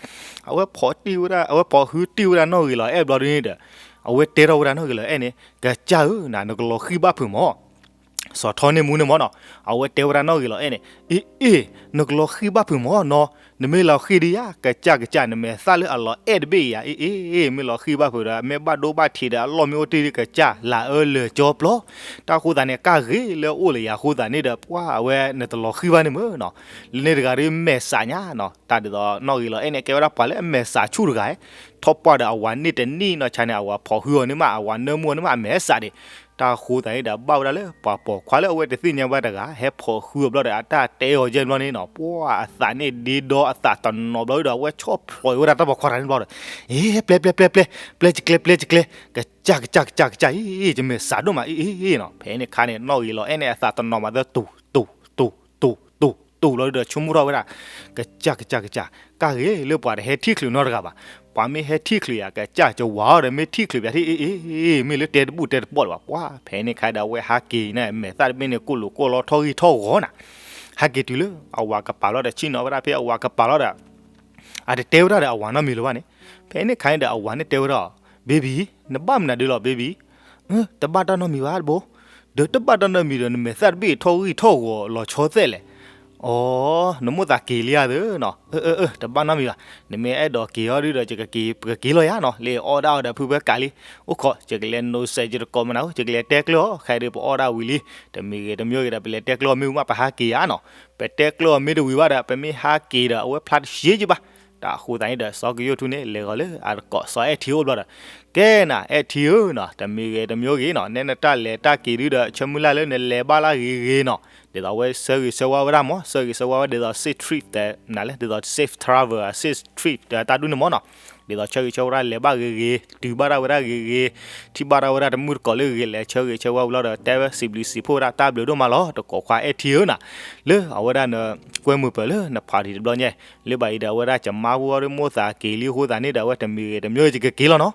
အဝဲဖီၣ်တံၢ်ဝဲဒၣ်, အဝဲဖီၣ်ဟုတံၢ်ဝဲဒၣ်နီၣ်ဂ့ၤလီၤအဲၣ်ဘျီဒုန့ၣ်ဒီး အဝဲတဲထီၣ်ဝဲဒၣ်နီၣ်ဂ့ၤလီၤအဲၣ်န့ၣ် ကစၢ်ဧၢနၤ နကလီၤဃံၤဘၣ်ဖုးမၢ် စီၤထီန့ၢ်မူန့ၣ်မၢ်နီၤ, အဝဲတဲဝဲဒၣ်နီၣ်ဂ့ၤလီၤအဲၣ်န့ၣ်, အ့ၣ်အ့ၣ်, နကလီၤဃံၤဘၣ်ဖုးမၢ်နီၤ, နမ့ၢ်လီၤဃံၤဒံးယါ ကစၢ်ကစၢ် နမဲာ်သၣ်လၢအလီၤအဲၣ်တဘ့ၣ်ယါ, အ့ၣ်အ့ၣ်, မ့ၢ်လီၤဃံၤဘၣ်ဖုးဒီး မ့ၢ်ဘၣ်ဒိဘၣ်ထံးဒီး အလီၢ်မ့ၢ်အိၣ်တ့ၢ်ဒံးကစၢ် လၢအၢလၢာ်ကၠီပျီ, တၢ်ဃိသတးန့ၣ် ကၢ်ဂ့ၤလၢအိၣ်လၢယၤအဃိသတးန့ၣ်ဒီး ပှၢ်အဝဲနတလီၤဃံၤဘၣ်န့ၣ်မၢ်နီၤ, လၢန့ၣ်တဂၤဒုးမဲာ်ဆှးညါနီၤ, တၢ်ဒ်သိးနီၣ်ဂ့ၤလီၤအဲၣ်န့ၣ် ကဲဝဲဒၣ်ပှၤလၢအမဲာ်ဆှးဆူၣ်တဂၤ, ထီၣ်ပှၢ်ဒီးအဝၤန့ၣ်တနံၣ်နီၤဆါန့ၣ် အဝၤဖီၣ်ဟုအီၤန့ၣ်မး အဝၤနၢမူအီၤန့ၣ်မး အမဲာ်ဆှးဒံး, တၢ်ဃိသတးန့ၣ်ဒီး ဘၣ်ဝဲဒၣ်လၢပှၤပိာ်ခွါလၢအဝဲတသ့ၣ်ညါဘၣ်တဂၤ ဟဲဖီၣ်ဟုအီၤဘျီဒီး အတၢ်တဲအီၤယဲၢ်ဘျီန့ၣ်နီၤ, ပှၢ်အသးန့ၣ်ဒ့ဒီအသးတနီၤဘျီဒီး အဝဲဆီၣ်ဖျိးဝဲဒၣ်တၢ်ပိာ်ခွါတဂၤန့ၣ်ဘျီဒီး, အ့ၣ် ပျဲပျဲပျဲပျဲ, ပျဲယကျဲ ပျဲယကျဲ, ကစၢ်ကစၢ်ကစၢ်ကစၢ်အံၤ ယမဲာ်ဆှးဒိၣ်မးအ့ၣ်အ့ၣ်နီၤ, ဖဲန့ၣ်ခါန့ၣ် နီၣ်ဂ့ၤလီၤအဲၣ်န့ၣ် အသးတနီၤမးသၢ တူၢ် တူၢ် တူၢ် တူၢ် တူၢ် တူၢ်လီၤဒီး ဆိကမိၣ်ထီၣ်ဝဲဒၣ်, ကစၢ်ကစၢ်ကစၢ်, ကၢ်ဂ့ၤလၢပှၤတဟဲထံၣ်ချုးနီတဂၤဘၣ်, ပှၤမ့ၢ်ဟဲထံၣ်ချုးယၤ ကစၢ်ကဝၤအီၤဒီး မ့ၢ်ထံၣ်ချုးပၠးထံၣ်အ့ၣ်အ့ၣ်, မ့ၢ်လၢတဲတဘူၣ်တဲတပီၣ်လၢၤဘၣ်, ပှၢ်ဖဲန့ၣ်ခါဒီး အဝဲဟးက့ၤန့ၣ် မဲာ်သၣ်တဘ့ၣ်န့ၣ် ကိၢ်လိာ်ကိၢ်လီထီၣ်ဂံၢ်ထီၣ်ဂီၤနၤ, ဟဲက့ၤတုၤလၢအဝၤကပၤလီၤဒီး ဆ့ၣ်နီၤဝဲဒၣ်ဖဲအဝၤကပၤလီၤဒီး အတတဲဝဲဒၣ်ဒီးအဝၤနီတမံၤလၢၤဘၣ်န့ၣ်, ဖဲန့ၣ်ခါန့ၣ်ဒီး အဝၤန့ၣ်တဲဝဲဒၣ်, baby, နဘၣ်မနုၤဒုလီၤ baby, တဘၣ်တၢ်နီတမံၤဘၣ်တဘိ, ဒီးတဘၣ်တၢ်နီတမံၤဒီး နမဲာ်သၣ်တဘ့ၣ်ထီၣ်ဂံၢ်ထီၣ်ဂီၤလီၤဆီသဲလဲၣ်, အိ, နမိၣ်သးက့ၤလံဧါသၢနီၤ, အၢ အၢ တဘၣ်နီတမံၤဘၣ်, နမ့ၢ်အဲၣ်ဒိးက့ၤအီၤဒုဒီး ယကက့ၤ ပကက့ၤလီၤယၤနီၤ, လၢအီၣ်ဒၣ်အီၤဒီးဖုဖၢကးလံ, အိၣ်ခိး ယကလဲၤနိးစဲး ယတကိးမနုၤ, ယကလဲၤတဲကျၢၢ်အီၤ, ခဲအံၤဒုးပအီၣ်ဒၣ်ဝံၤလံ, တမံၤဂ့ၤတမံၤဂ့ၤဒီး ပလဲၤတဲကျၢၢ်အီၤမ့ၢ်ဝံၤမး ပဟးက့ၤဧါနီၤ, ပတဲကျၢၢ်အီၤမ့ၢ်တဝံၤဘၣ်ဒီး ပမ့ၢ်ဟးက့ၤဒီး အဝဲဖျါတယံာ်က့ဘၣ်, တၢ်ဃိသတးန့ၣ်ဒီး စီၤကယိၣ်ထူန့ၣ် လဲၤဃီၤလၢအတကိးစီၤအဲၣ်ထံအိၣ်ဘျီဒီး, ကဲနၤ အဲၣ်ထံဧၢနီၤ, တမံၤဂ့ၤတမံၤဂ့ၤနီၤ, နဲနတၢ်လဲၤတၢ်က့ၤဒုဒီး ဆၢမုၢ်လၢ်လၢနလဲၤဘၣ်လၢဂ့ၤဂ့ၤနီၤ, ဒ်သိးအဝဲဆၢဂ့ၤဆၢဝါဝဲဒၣ်မး, ဆၢဂ့ၤဆၢဝါဝဲဒ်သိး safe trip တဲနၤလဲၣ်, ဒ်သိး safe travel, safe trip တၢ်ဒုန့ၣ်မးနီၤ, ဒ်သိးဆၢဂ့ၤဆၢဝါဝဲဒၣ် လဲၤဘၣ်ဂ့ၤဂ့ၤ, တုၤဘၣ်ဒၣ်ဝဲဒၣ်ဂ့ၤဂ့ၤ, ထံၣ်ဘၣ်ဒၣ်ဝဲဒၣ်တမုၢ်တကိးလၢဂ့ၤဂ့ၤ လဲၤဆၢဂ့ၤဆၢဝါဝံၤလီၤဒီး တဲဝဲစံးဘျုးစံးဖှိၣ်ဝဲဒၣ် တၢ်ဘျုးဒိၣ်မးလီၤ တကိးခွါအဲၣ်ထံဧၢနီၤ, လၢအဝဲဒၣ်နကွဲမုာ်ပၢၤလၢနဖးထံးတဘျီညါ, လၢဘၣ်အံၤဒီး အဝဲဒၣ်ယမါဖိအီၤဒုး မိၣ်သးက့ၤလံအဃိသတးန့ၣ်ဒီး အဝဲတမံၤဂ့ၤတမံၤဂ့ၤ ယကက့ၤလီၤနီၤ,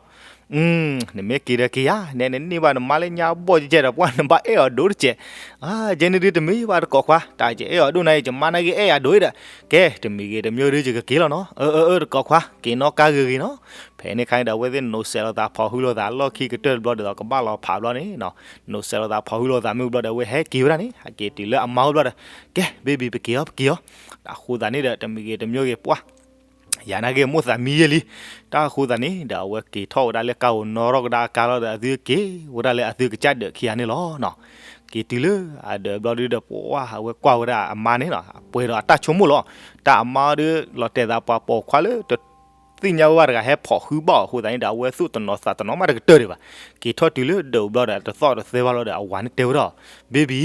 အၢ နမ့ၢ်က့ၤဒီးက့ၤဧါ, နဲနန့ၢ်ဘၣ်နမါလၢညါဘီၣ်ကဲကဲဒီး ပှၢ်နဘၣ်အဲၣ်အီၤဒိၣ်တကဲး, အါ ယဲန့ၣ်ဒုးတမ့ၢ်ဘၣ်တကိးခွါ, တၢ်ယအဲၣ်အီၤဒိၣ်နၤအံၤ ယမါနာ်က့အဲၣ်ယၤဒိၣ်အံၤဒီး, ကဲ တမံၤဂ့ၤတမံၤဒုး ယကက့ၤလီၤနီၤ, အၢ အၢ အၢ တကိးခွါ က့ၤနီၣ်ကါဂ့ၤဂ့ၤနီၤ, ဖဲန့ၣ်ခါန့ၣ်ဒီး အဝဲသ့ၣ်နိးစဲးလိာ်သးဖီၣ်ဟုလိာ်သး လီၢ်ခံကတၢၢ်တဘျီ ဒ်သိးကဘၣ်လီၤဖးဘျီန့ၣ်နီၤ, နိးစဲးလိာ်သးဖီၣ်ဟုလိာ်သးမ့ၢ်ဘျီဒီး အဝဲဟဲက့ၤဝဲဒၣ်န့ၣ် ဟဲက့ၤတုၤလၢအမါအိၣ်ဘျီဒီး, ကဲ baby ပက့ၤအီၤ ပက့ၤအီၤ, တၢ်ဃိသတးန့ၣ်ဒီး တမံၤဂ့ၤတမံၤဂ့ၤ ပှၢ် ယၤနာ်က့မိၣ်သးမံယဲၢ်လံ. တၢ်ဃိသးန့ၣ်ဒီး အဝဲက့ၤထီၣ်ဝဲဒၣ်လၢကါဧိၤနီၣ်ရီၣ်ကဒါကါလီၤဒီး အသုက့ၤဝဲဒၣ်လၢအသုကစၢ်ဒၢးခံဂၤန့ၣ်လီၤနီၤ. က့ၤတုၤလၢအဒၢးဘျီဒုဒီး ပှၤအဝဲကွၢ်ဝဲဒၣ်အမါန့ၣ်နီၤ, ပှဲၤဒီးအတၢ်ဆိကမိၣ်လီၤ. တၢ်အမါအီၤဒု လီၤတဲာ်သးပှၤပိာ်ခွါလၢ တသ့ၣ်ညါဝဲဘၣ်တဂၤ ဟဲဖိးဟုဘၣ်အီၤအဃိသတးန့ၣ်ဒီး အဝဲသူၣ်တနီၤသးတနီၤမးတကတၢၢ်ဒံးဘၣ်. က့ၤထီၣ်တုၤလၢဒၢးဘျီဒီး တသီၣ်တသဲဘၣ်လီၤဒီး အဝၤန့ၣ်တဲဝဲဒၣ်အီၤ, Baby,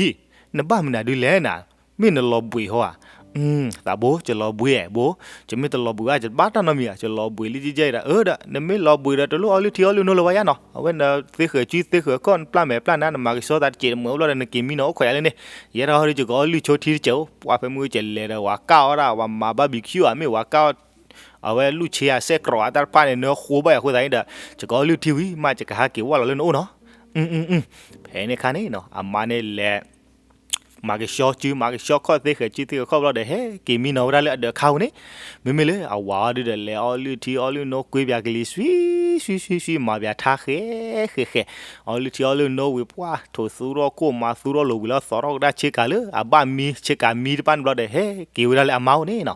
နဘၣ်မနုၤဒုလဲၣ်နၤ, မ့ၢ်နလီၤဘှံးဟီဧါ. သးဘိ ယလီၤဘှံးဘိ, ယမ့ၢ်တလီၤဘှံးဘၣ် ယတဘၣ်တၢ်နီတမံၤဘၣ်, ယလီၤဘှံးလံကဲကဲအံၤဒီး အၢဒီး နမ့ၢ်လီၤဘှံးဒီး တလိၣ်အီလုၢ်ထံအီလုၢ်နိလၢၤဘၣ်ယါနီၤ, အဝဲနသ့ဃဲၤစုသ့ဃဲၤခီၣ် နပျၢ်မဲာ်ပျၢ်နါ နမၤကဆှီသးတစဲးတမှဲးအိၣ်ဘျီဒီး နက့ၤမံနီၤအိၣ်ခိးယၤလၢန့ၣ်, ယဲဒၣ်ဟီဒီး ယကအီလုၢ်ဆိထံတစဲးအိၣ်, ပှၤဖဲမုၢ်ကလဲၤဒီး ဝၤကၢ်အီၣ်ဒၣ် ဝၤမၤ barbecue ဧါ မ့ၢ်ဝၤကၢ်အီၣ် အဝဲလုၢ်ဆ့ဧါ စဲးကြီၤဧါ တၢ်တဖၣ်န့ၣ် နဃိဘၣ်ယၤအဃိသတးန့ၣ်ဒီး ယကအီလုၢ်ထံဝံၤမး ယကဟးက့ၤဝၢ်လီၤလၢနအိၣ်နီၤ. ဖဲန့ၣ်အခါန့ၣ်နီၤ အမါန့ၣ်လဲၤ မၤကဆှီစု မၤကဆှီခီၣ်သ့ဃဲၤစုသ့ဃဲၤခီၣ်ဘျီဒီး ဟဲက့ၤမံနီၤဝဲဒၣ်လၢအဒၢးခါပူၤန့ၣ်, မ့မ့ၢ်လၢအဝၤအီၤဒုဒီး လဲၤအီလုၢ်ထံအီလုၢ်နိ ကွ့ပၠးကလံၤ ဆွံ ဆွံ ဆွံ ဆွံ မၤပၠးထါဃဲဃဲဃဲ, အီလုၢ်ထံအီလုၢ်နိဝံၤ ပှၢ်ထိးသူထီၣ်ခိၣ် မၤသူထီၣ်လိာ်ဝံၤလၢ သီထီၣ်ကဒါဆ့ကၤလၢအဘၣ်မံ ဆ့ကၤမံတဖၣ်န့ၣ်ဘျီဒီး ဟဲက့ၤဝဲဒၣ်လၢအမါအိၣ်န့ၣ်နီၤ.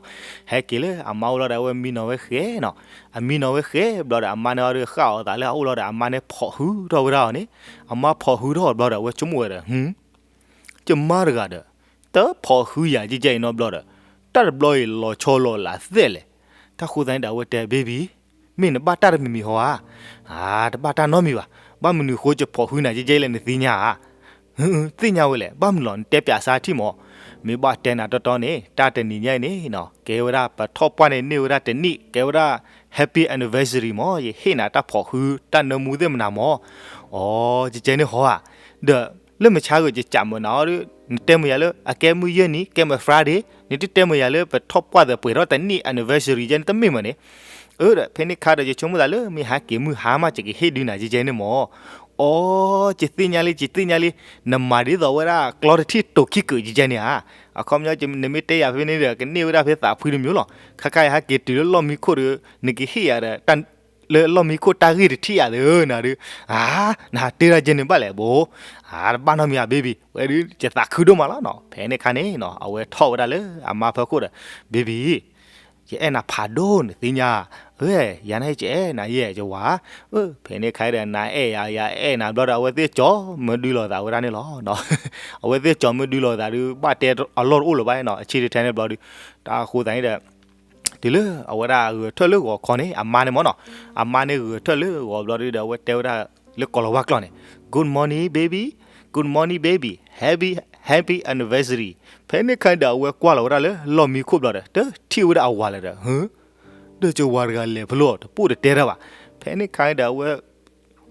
ဟဲက့ၤလၢအမါအိၣ်လီၤဒီး အဝဲမံနီၤဝဲဃဲနီၤ. အမံနီၤဝဲဃဲဘျီဒီး အမါန့ၣ်အီၤဒုဃၣ်အီၤသးလၢအအိၣ်လီၤဒီး အမါန့ၣ်ဖိးဟုထီၣ်ဝဲဒၣ်အီၤန့ၣ်, အမါဖိးဟုထီၣ်အီၤဘျီဒီး အဝဲဆိကမိၣ်ဝဲဒီး ဟူ ယမါတဂၤဒီး တဖိးဟုယၤကဲကဲအံၤနီတဘျီဒီး တၢ်တဘျီအံၤလီၤဆီလီၤလးသဲလဲၣ်. တၢ်ဃိသတးန့ၣ်ဒီး အဝဲတဲ Baby, မ့ၢ်နဘၣ်တၢ်တမံၤမံၤဟီဧါ. အါ တဘၣ်တၢ်နီတမံၤဘၣ်. ဘၣ်မနုၤဃိယဖိးဟုနၤကဲကဲလဲၣ် နသ့ၣ်ညါဧါ. သ့ၣ်ညါဝဲလဲၣ်, ဘၣ်မနုၤလီၤ နတဲပၠးစၢ်ထံၣ်မး. မ့ၢ်ဘၣ်တဲနၤတီတီန့ၣ် တၢ်တနံၤညါအံၤန့ၣ်နီၤ ကဲဝဲဒၣ်ပထီၣ်ပှၢ်န့ၣ် န့ၢ်ဝဲဒၣ်တနံၣ် ကဲဝဲဒၣ် Happy Anniversary မး ယဟ့ၣ်နၤတၢ်ဖိးဟု တၢ်နၢမူသ့ၣ်မနၤမး. အီ ကဲကဲန့ၣ်ဟီဧါ. ဒီး လၢမုၢ်ဆါဂ့ၤ ယကးမၢနၤအီၤဒီး နတဲမ့ၢ်ယၤလၢ အကဲမုၢ်ယဲၢ်နံၤ ကဲမုၢ် Friday, နတတဲမ့ၢ်ယၤလၢ ပထီၣ်ပှၢ်သပှဲၤထီၣ်တနံၣ် anniversary ယဲန့ၣ် တမ့ၢ်မၢန့ၣ်. အၢ ဒီး ဖဲန့ၣ်ခါဒီး ယဆိကမိၣ်သးလၢ မ့ၢ်ဟးက့ၤမုၢ်ဟါမး ယကဟ့ၣ်ဒုးနၤ ကဲကဲန့ၣ်မး. အီ ယသ့ၣ်ညါလံ ယသ့ၣ်ညါလံ, နမၤဒ်သိးဝဲဒၣ်ကျီတထံၣ်တိာ်ခံကုာ် ကဲကဲန့ၣ်ဧါ. အခီပညီ နမ့ၢ်တဲယၤဖဲန့ၣ်ဒီး ကန့ၢ်ဝဲဒၣ်ဖဲသးဖှံတမံၤလီၤ. ခါခါအံၤဟဲက့ၤတုၤလၢလီၢ်မံခိၣ်ဒီး နကဟ့ၣ်ယၤဒီး တၢ် လၢလီၢ်မံခိၣ်တၢ်ဂ့ၢ်တထံၣ်ယၤသ့ဧၢ နၤဒီး, အါ, နဟးတဲဒၣ်ကဲန့ၣ်ဘၣ်လဲၣ်ဘိ, အါ တဘၣ်နီတမံၤဧါ baby, ဝဲဒုး ယသးခုဒိၣ်မးလီၤနီၤ. ဖဲန့ၣ်ခါန့ၣ်နီၤ အဝဲထီၣ်ဝဲဒၣ်လၢအမါဖီခိၣ်ဒီး, baby, ယအဲၣ်နၤဖးဒိၣ် နသ့ၣ်ညါ, အၢ, ယၤန့ၣ် ယအဲၣ်နၤယဲၢ် ယဝၤ, အၢ, ဖဲန့ၣ်ခါဒီး နအဲၣ်ယၤ ယအဲၣ်နၤဘျီဒီး အဝဲသ့ၣ်ကၠီမ့ၢ်ဒုးလိာ်သးဝဲဒၣ်န့ၣ်လီၤ. အဝဲသ့ၣ်ကၠီမ့ၢ်ဒုးလိာ်သးဒီး ဘၣ်တဲအလီၢ်တအိၣ်လၢၤဘၣ်နီၤ, အဆံတထဲန့ၣ်ဘျီဒီး, တၢ်အဃိသတးန့ၣ်ဒီး တုၤလၢအဝဲဒၣ်ဂဲၤထၢၣ်လၢဂီၤခီန့ၣ် အမါန့ၣ်မ့ၢ်နီၤ, အမါန့ၣ်ဂဲၤထၢၣ်လၢဂီၤဘျီဒီး အဝဲတဲဝဲဒၣ်လၢကိၤလၤဝါကျိာ်န့ၣ်, Good morning, baby. Good morning, baby. Happy, happy anniversary. ဖဲန့ၣ်ခါဒီး အဝဲကွၢ်လီၤဝဲဒၣ်လၢလီၢ်မံခိၣ်ဘျီဒီး တထံၣ်ဝဲဒၣ်အဝၤလၢၤဒီး, ဟၢ, ဒီးကဝၤတဂၤလဲၤဖဲလဲၣ် တပိၢ်တတဲတၢ်ဘၣ်. ဖဲန့ၣ်ခါဒီး အဝဲ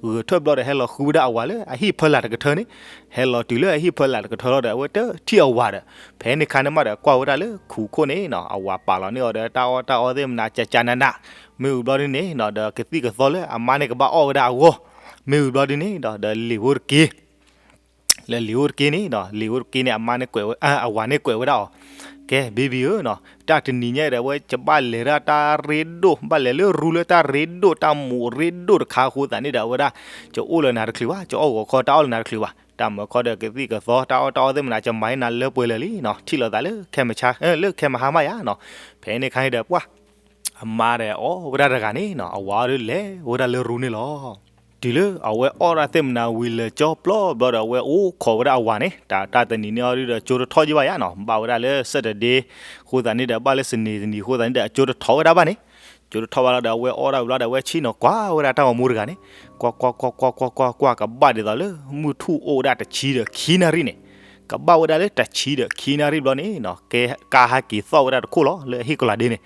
ဂဲၤထၢၣ်ဘျီဒီး ဟဲလီၤဃုဝဲဒၣ်အဝၤလၢအဟံၣ်ဖီလာ်တကထၢန့ၣ်, ဟဲလီၤတုၤလၢအဟံၣ်ဖီလာ်တကထၢလီၤဒီး အဝဲတထံၣ်အဝၤဒီး, ဖဲန့ၣ်ခါန့ၣ်မးဒီး ကွၢ်ဝဲဒၣ်လၢခူၣ်ခိၣ်န့ၣ်နီၤ, အဝၤပာ်လီၤန့ၢ်အီၤဒီး တၢ်အီၣ်တၢ်အီသ့ၣ်မနၤ ကကနးနး, မ့ၢ်ဝံၤဘျီဒုန့ၣ်နီၤ ဒီးကသံၣ်ကသီလၢအမါန့ၣ်ကဘၣ်အီၣ်ဝဲဒၣ်အဂီၢ်, မ့ၢ်ဝံၤဘျီဒုန့ၣ်ဒီး ဒီးလံာ်ဖိတက့ၢ် လၢလံာ်ဖိတက့ၢ်န့ၣ်နီၤ, လံာ်ဖိတက့ၢ်န့ၣ် အမါန့ၣ်ကွဲးဝဲ, အဝၤန့ၣ်ကွဲးဝဲဒၣ်အီၤ, ကဲ baby ဧၢနီၤ, တၢ်တနံၤညါဒီး အဝဲယဘၣ်လဲၤဒၣ်တၢ်ရ့ဒိၣ်, ဘၣ်လဲၤလၢရူလၢတၢ်ရ့ဒိၣ် တၢ်မိးရ့ဒိၣ်တခါအဃိသတးန့ၣ်ဒီး အဝဲဒၣ် ယအိၣ်လၢနၤတချုးဘၣ်, ယအီၣ်ဂီၤခီတၢ်အီၣ်လၢနၤတချုးဘၣ်, တၢ်မၤခီဒီးကသံၣ်ကသီ တၢ်အီၣ်တၢ်အီသ့ၣ်မနၤ ယမၤန့ၢ်နၤလၢပှဲၤလၢာ်လံနီၤ, ထံၣ်လိာ်သးလၢခဲမုၢ်ဆါ, လၢခဲမုၢ်ဟါမးယါနီၤ. ဖဲန့ၣ်ခါန့ၣ်ဒီး ပှၢ် အမါဒီးအီၣ်ဝဲဒၣ်တဂၤန့ၣ်နီၤ, အဝၤဒီးလဲၤဝဲဒၣ်လၢရူန့ၣ်လီၤ. တုၤလၢအဝဲအီၣ်ဒၣ်သ့ၣ်မနၤဝံၤလၢာ်ကၠီပျီဘျီဒီး အဝဲအိၣ်ခိးဝဲဒၣ်အဝၤန့ၣ်, တၢ်တၢ်တနံၤန့ၣ်အီၤဒုဒီး ကၠိတထီၣ်ယံၢ်ဘၣ်ယါနီၤ, ဘၣ်ဝဲဒၣ်လၢ Saturday အဃိသတးန့ၣ်ဒီး ဘၣ်လၢ စနေ တနံၤအဃိသတးန့ၣ်ဒီး အကၠိတထီၣ်ဝဲဒၣ်ဘၣ်န့ၣ်, ကၠိတထီၣ်ဘၣ်လီၤဒီး အဝဲအီၣ်ဒၣ်ဝံၤလီၤဒီး အဝဲဆ့ၣ်နီၤကွၢ်ဝဲဒၣ်တၢ်ဂီၤမူတဂၤန့ၣ်, ကွၢ်ကွၢ်ကွၢ်ကွၢ်ကွၢ်ကွၢ်ကွၢ် ကဘၣ်ဒ်သိးလၢ မုၢ်ထူၣ်အိၣ်ဝဲဒၣ်တဆံဒီးခံနၣ်ရံၣ်န့ၣ်, ကဘၣ်ဝဲဒၣ်လၢတဆံဒီးခံနၣ်ရံၣ်ဘျီန့ၣ်နီၤ, ကဲ ကါဟးက့ၤသီၣ်ဝဲဒၣ်တခိၣ်လီၤ လၢအဟံၣ်ကလၤဒ့န့ၣ်,